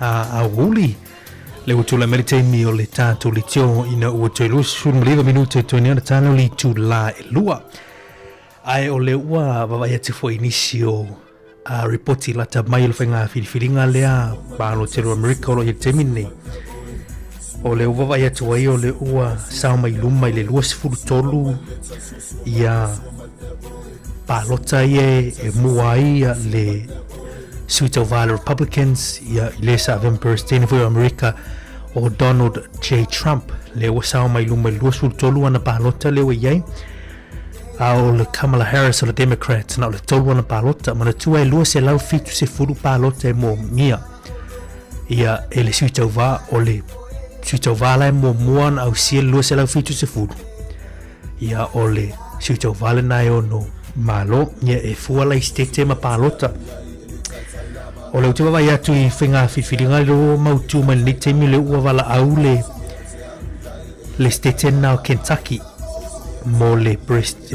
aoauli. Le ua tulai mai le taimi o le tatou leitio ina ua toe 29 minute toe nei ona tala o le itulā e 2. Ae o le ua vaavaai atu foi i nisi o ripoti lata mai o le faiga filifiliga lea Malo tele o Amerika o lo o i ai i le taimi lenei. O le ua vaavaai atu ai o le ua sao mai luma i le 23 ia palota ia e mua ai le sui tauva a le Republicans ia i le sa avea ma Peresetene foi o Amerika o Donald J. Trump lea ua sao mai luma i le 23 ana palota lea ua i ai a o le Kamala Harris o le Democrats na o le 3 ana palota manatua e 270 palota e moomia ia e le sui tauva o le sui tauva la e muamua na ausia le 270 ia o le sui tauva lena e ono malo ia e fua la i sitete ma palota o le ou te vaavaai atu i faiga filifiliga le ua mautu mai lenei taimi le ua valaau le le sitete lena o Kentucky mo le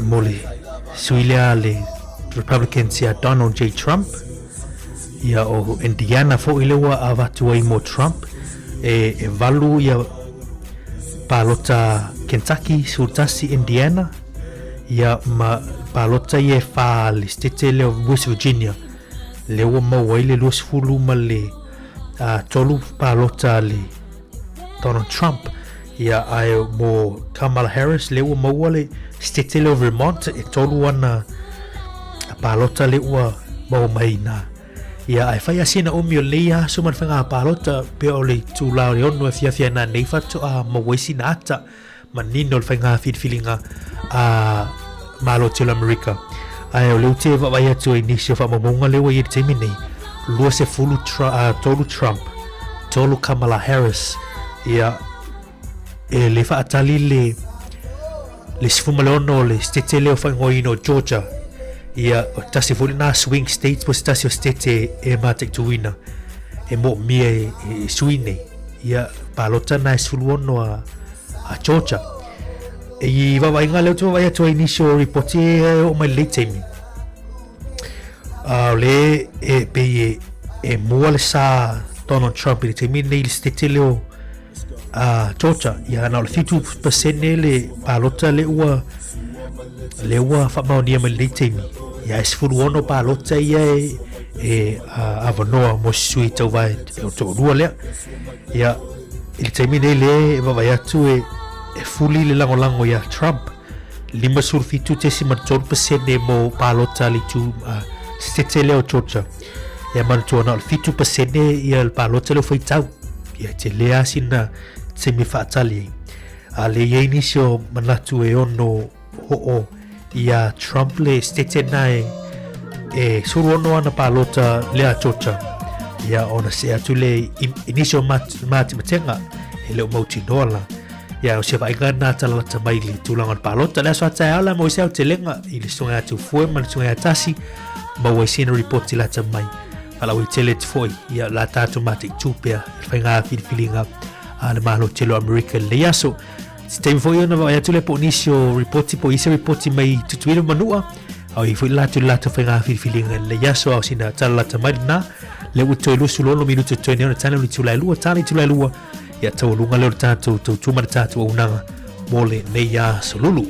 mo le sui lea le Republicans ia Donald J Trump ia o Indiana foi le ua avatu ai mo Trump e, e valu ia palota Kentucky, 11 Indiana, ia ma palota ia e whā le state lea o West Virginia, lea ua maua ai le 20 ma le 3 palota a le Donald Trump. Ia ae mo Kamala Harris lea ua maua le state lea o Vermont e 3 ana palota lea ua maua mai ina. Ia, ae fai lava sina umi o lenei aso ma le faiga palota, pea o le itulā o le 6 afiafi ai nanei faatoa maua ai sina ata manino o le faiga filifiliga a Malo tele o Amerika. Ae o lea ou te vaavaai atu ai i nisi o faamaumauga lea ua i ai i le taimi nei, 23 Trump, 3 Kamala Harris, ia, e le faatali le le 16 o le state lea o faaigoaina o Georgia. Ia, o tasi foi lena swing state po o se tasi o state e mataituina e moomia e, e, e sui nei. Ia, palota na e 16 a, a Georgia. E i vaavaaiga lea ou te vaavaai atu ai i nisi o ripoti e oo mai lenei taimi. A o le e pei e, e mua le sa Donald Trump i le taimi nei i le state lea o a Georgia, ia na o le 7% le palota le ua le ua faamaonia mai lenei taimi. Ia e 16 palota ia e, e a, avanoa mo se sui tauva e, e o toalua lea. Ia i le taimi nei le e vaavaai atu e, e fuli le lagolago ia Trump 57.3% mo palota a le itu uh, sete lea o Georgia. Ia manatua na o le 7% ia le palota lea o faitau. Ia te lea sina taimi faatali ai. A le i ai nisi o manatu e ono ho'o ia Trump le sete na e e 16 ana palota lea a Georgia. Ia ona se atu le i, i nisi o matimatenga e le o mautinoa la. Ia o se vaaiga lena talalata mai i le tulaga o le palota. Le aso a taeao la mo se aotelega i le susuga ia Tufue ma le susuga ia Tasi maua ai sina ripoti lata mai. Faalauaitele atu foi ia la tatou mataitu pea i le faiga filifiliga a le Malo tele o Amerika i lenei aso. Se taimi foi ona vaai atu lea po o nisi o ripoti po o isi ripoti mai Tutuila ma Manua a o i foi le latou latou faiga filifiliga i lenei aso a o sina talalata mai lena lea ua toe 26 minute toe nei ona tala i le itula e 2 tala i itula e 2 ia taualuga lea o le tatou tautua ma le tatou auaunaga mo lenei aso lulu.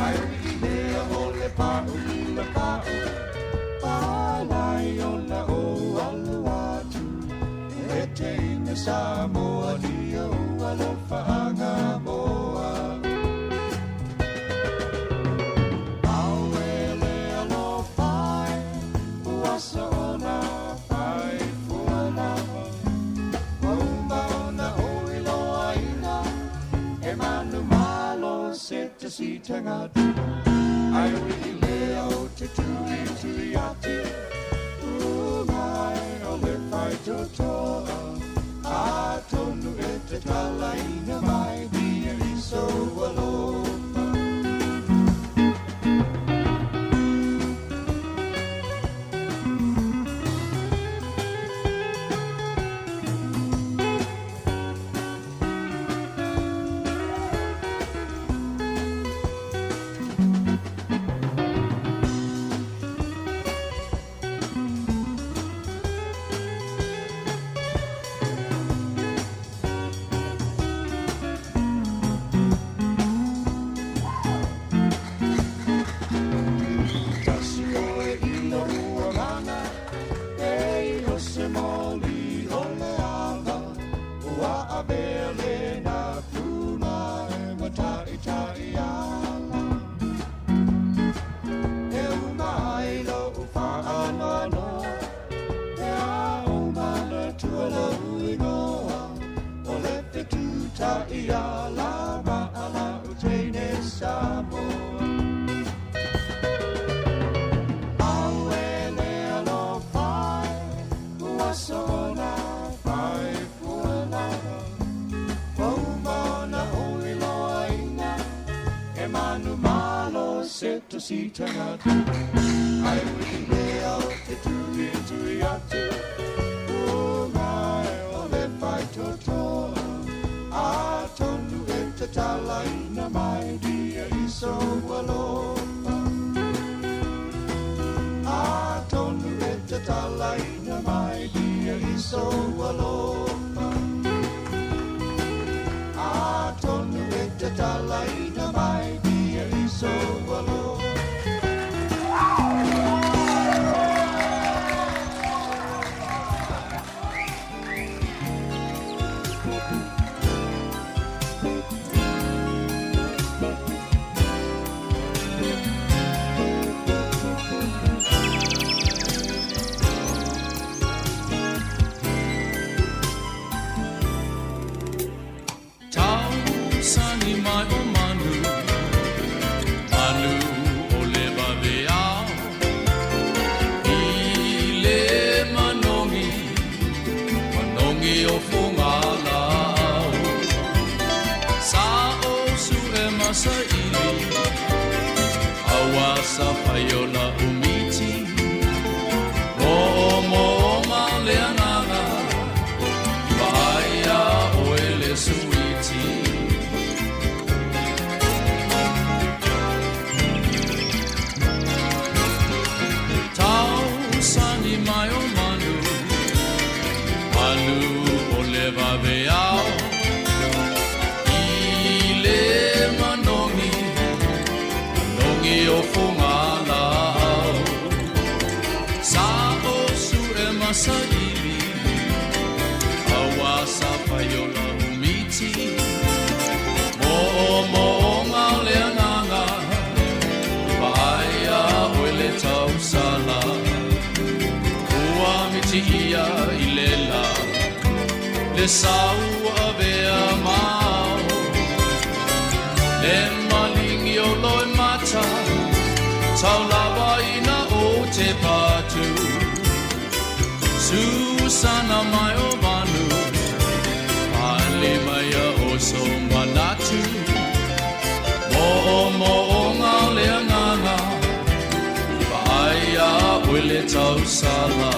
Ai teine Samoa Lia ua alofaanga moa. Auele alofa e, ua soona fai fua lava. Ua uma ona ou iloaina, e manumalo se te sitaga atu. Ai ui i lea o te tuitui atu, ugai o le faitotoa. Atonu e te talaina mai dia i sou alofa. Tasi oe i lou agaga, e iho se moli o le ava, ua avea lena puna e mataitai ala. E uma ai lou faanoanoa, e a o manatua lou igoa, o le fetutai ala ma ala o teine Samoa. Auele alofa e, ua soona fai fua lava. Ua uma ona ou iloaina, e manumalo se tositaga atu. Ai ui i lea o te tuitui atu, ugai o le faitotoa. Atonu e tatalaina mai dia i sou alofa. Atonu e tatalaina mai dia i sou alofa. Atonu e tatalaina mai dia i sou alofa. Tausani mai o manu, manu o le vaveao, i le manogi, manogi o Fogalau. Sa o su'e masaili, aua sa fai o la umiti, moomooga le agaga, vaaia oe le suiti. Tausani mai o manu, manu o le vaveao, i le manogi, manogi o Fogalau. Sa o su'e masaili, aua sa fai o la umiti, moomooga le agaga, vaaia oe le tausala. Ua mitiia i le la, le sau ua avea mao, le maligi o Loimata, taulava ina o te patu. Susana mai o manu, pale mai a o so manatu, moomooga le agaga, vaaia oe le tausala.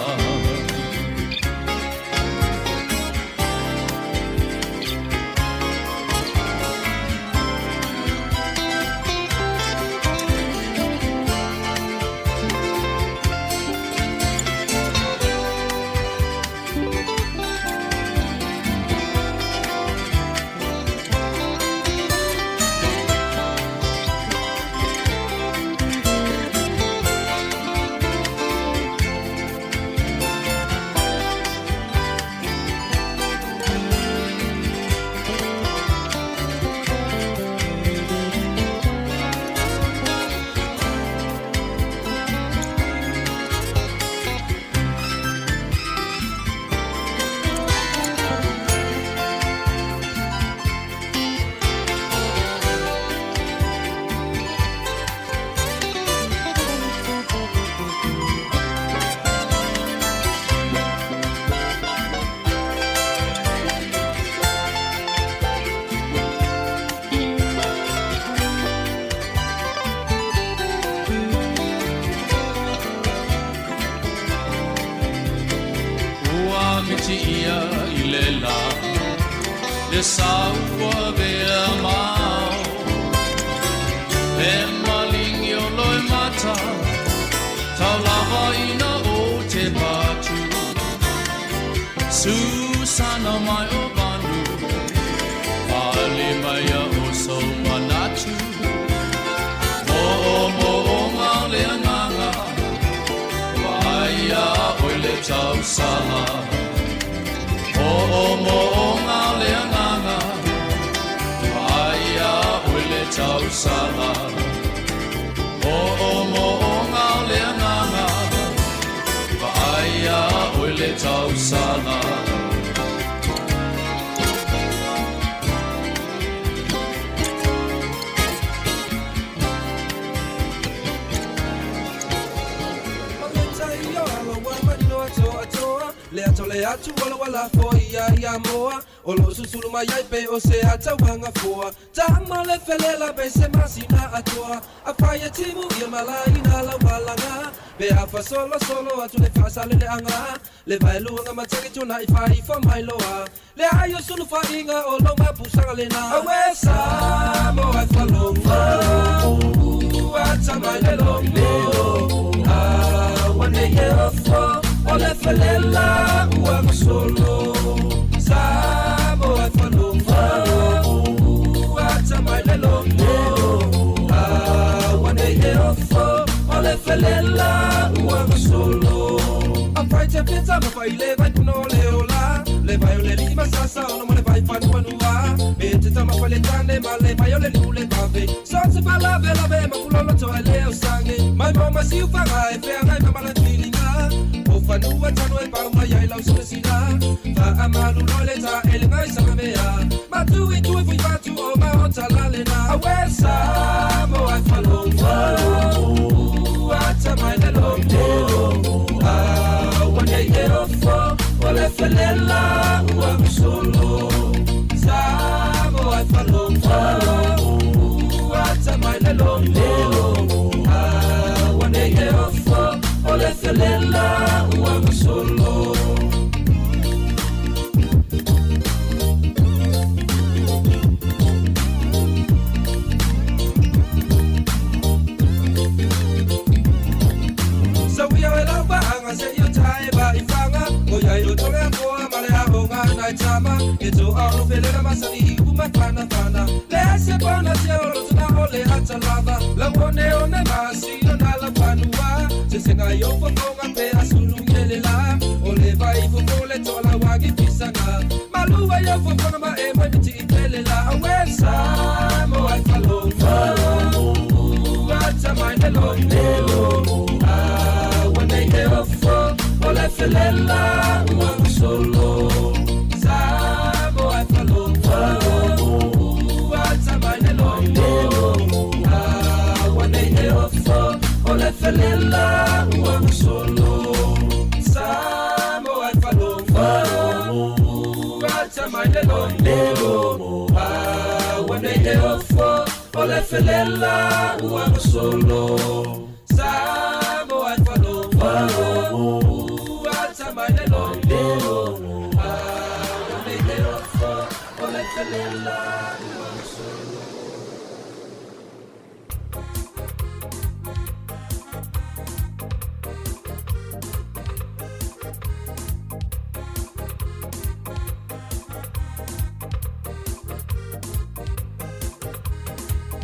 le la Le saua vea mao E malingi o loe mata Tau lava ina o te patu Susana mai o vanu Pale mai a o so manatu Mo o mo o ngā le anganga Vai a oi le tausala Mo o mo o ngā le anganga Vai a oi le tausala Mo o mo o ngā le anganga Vai a oi le tausala Le ato le atu wala wala fo ia ia moa O lo susulu mai ai pe o se ata wanga foa Tama le felela be se masina atoa A whaia timu ia malaina la walanga Pe afa solo solo atu le whaasale le anga Le vai luanga mataki tuna i whai fa mai loa Le ayo sulu whainga o lo mapusanga lena Awe sa mo ai whalonga Ua tamai le longo Awa ne ye ofo O le felela ua masolo Sa mo ai whalonga Ua tamai le longo Awa ne ye ofo O le felela ua masolo A fai te pita ma fai le vai kuno le ola Le vai o le lima sasa ono mo le vai fanu anua Me te tama fa le tane ma le vai o le liu le kave So se fa la ve la ve ma kulolo to ele o sange Mai mo ma si ufanga e fea ngai ma mala tilinga O fanua tano e pau mai ai lau sina sina Fa amalu lo le ta ele ngai sanga mea Ma tu i tu e fui fatu o ma o talale na Awe sa mo ai falonga Ua tamai le longo Awa nei e ofo O le felela ua musolo Sa mo ai falonga Ua tamai le longo Awa nei e ofo O le felela ua musolo Sa wia e lau vaanga se i o tae ba i whanga O iai o tole a koa ma le aonga nai tama E tō ao felela masani i upu mafana fana Le ai se pona te o rotuna o le ata lava Lau one one masi o nā la whanua Se senga i o fofonga pe asulu ngele la O le vai fofo le toa la wagi pisanga Malua i o fofonga ma e mai miti i pele la Awe sa mo ai whalonga Ua tamai le longo Awa nei e ofo O le felela ua solo Sa mo ai whalonga Ua tamai le longo Awa nei e ofo O le felela ua solo Sa mo ai whalonga Ua tamai le longo Awa nei e ofo O le felela ua solo Sa mo ai whalonga Ua tamai le longo Awa nei e ofo O le felela ua solo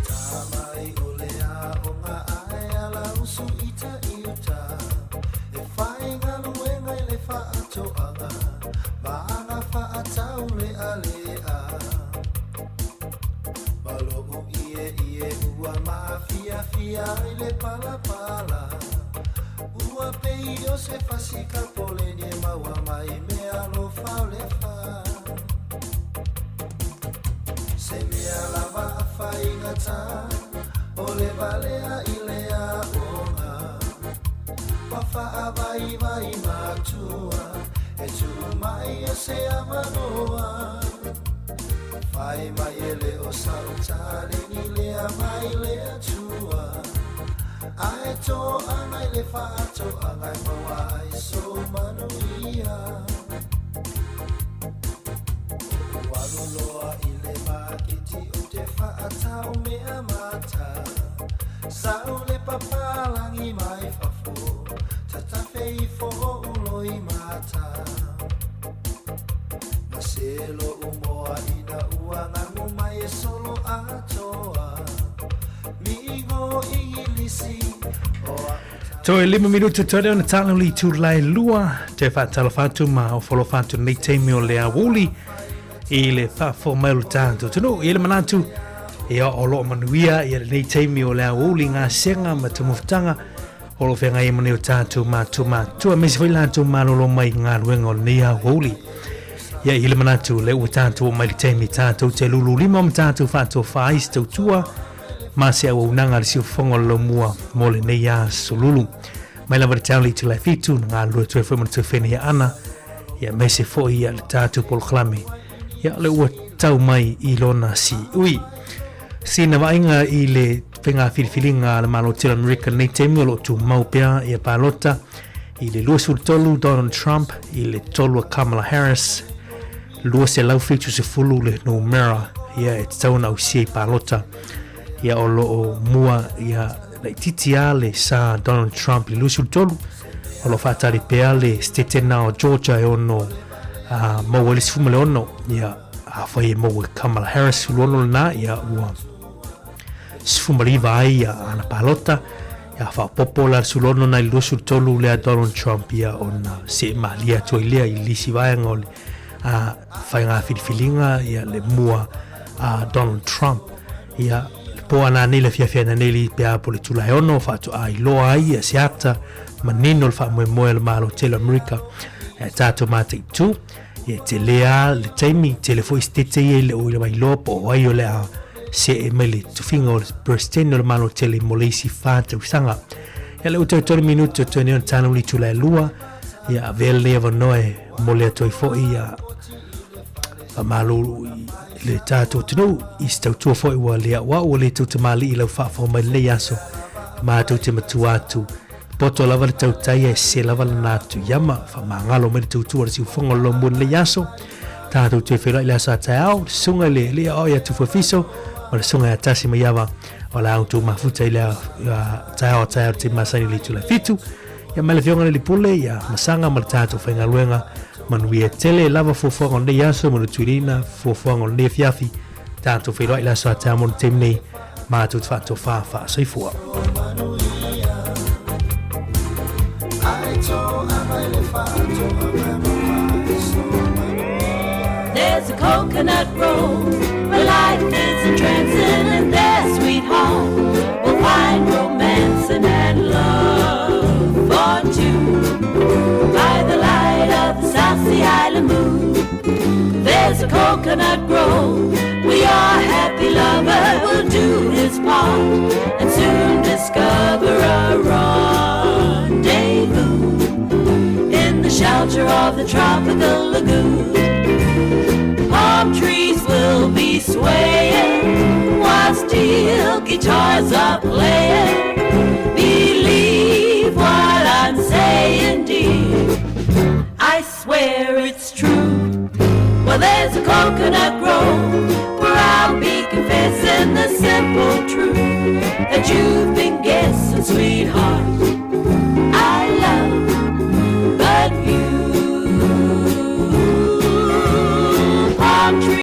Tamai o le aoga ae ala usu ita i uta E whai galuega i le faatoaga Ma aga faatau lealea Ma lou ie ie ua maafiafia ai le palapala Ua pei o se fasi kapoleni e maua mai meaalofa o le fa Se mea lava a faigata o le valea i le aoga Ua faavaivai matua e tuu mai o se avanoa Fai mai e le o sau taleni lea mai le Atua Ae toaga i le faatoaga e maua ai sou manuia. Alu loa i le maketi ou te faatau mea mata Sau le papalagi mai fafo Tatafe ifo o'u loi mata Na se lo'u moa ina ua gagu mai e solo atoa Migo igilisi o a'u Toe lima minutu toe ona tala le itula e lua te faatalofa atu ma ofolofa atu lenei taimi o le aoauli i le faafofoga mai o le tatou atunuu. E i ai le manatu ia o lo o manuia ia lenei taimi o le aoauli gasega ma taumafataga o lo o feagai ai ma nei o tatou matua matutua aemaise foi latou malolo mai galuega o lenei aoauli. Ia e i ai le manatu lea ua tatou oo mai le taimi tatou te lululima ma tatou faatofa ai se tautua ma se auaunaga a le siufofoga o le laumua mo lenei aso lulu. Mai lava le taula i itula e fitu, na galulue atu ai foi ma le tuafene ia Ana, ia aemaise foi ia le tatou polokalame, ia o lea ua tau mai i lona siui. Sina vaaiga i le faiga filifiliga a le Malo tele o Amerika i lenei taimi o lo o tumau pea ia palota i le 23 Donald Trump i le 3 a Kamala Harris 270 le numera ia e tatau ona ausia i palota ia o lo o mua ia laitiiti lava le sa Donald Trump i le 23 o lo o faatali pea le setetena o Georgia e ono maua ai le 16 ia afai e maua e Kamala Harris 16 lena ia ua 19 ai ia ana palota ia faaopoopo la le 16 na i le 23 lea Donald Trump ia ona see malie atu ai lea i le isi vaega o le faiga filifiliga ia le mua a Donald Trump ia le po ana nei le afiafi ana nei pe a po le itula e ono faatoa iloa ai ia se ata manino le faamoemoe o le Malo tele o Amerika e tatou mataitu ia tele a le taimi tele foi setete ia i le o i le mailoa po o ai o le a see mai le tofiga o le Peresetene o le Malo tele mo le isi 4 tausaga. Ia le ua toe 3 minuti o toe nei ona tanu le itula e lua ia avea lenei avanoa e momoli atu ai foi ia faamalo i le tatou atunuu i se tautua foi ua le auau ua le tautamalii i lau faafofoga mai lenei aso matou te matua atu poto lava le tautai ae sese lava lana atu iama faamagalo mai le tautua o le siufofoga o le lomua lenei aso tatou toe feiloai le aso a taeao le susuga i le alii aoao ia Tufuafiso ma le susuga ia Tasi Maiava o le a outou mafuta i le taeao a taeao le taimi masani i le itula e fitu Ia mai le Afioga i le Alii Pule, ia Masaga ma le tatou faigaluega, manuia tele lava fuafuaga o lenei aso ma le tuilina fuafuaga o lenei afiafi, tatou feiloai i le aso a taeao mo le taimi nei, matou te faatofa faasoifua. There's a coconut grove where life is entrancing, and there, sweetheart, we'll find romancing and love for two. By the light of the South Sea Island moon, there's a coconut grove where your happy lover will do his part and soon discover a rendezvous in the shelter of the tropical lagoon. Palm trees will be swaying while steel guitars are playing. Believe what I'm saying, dear. I swear it's true. Well, there's a coconut grove where I'll be.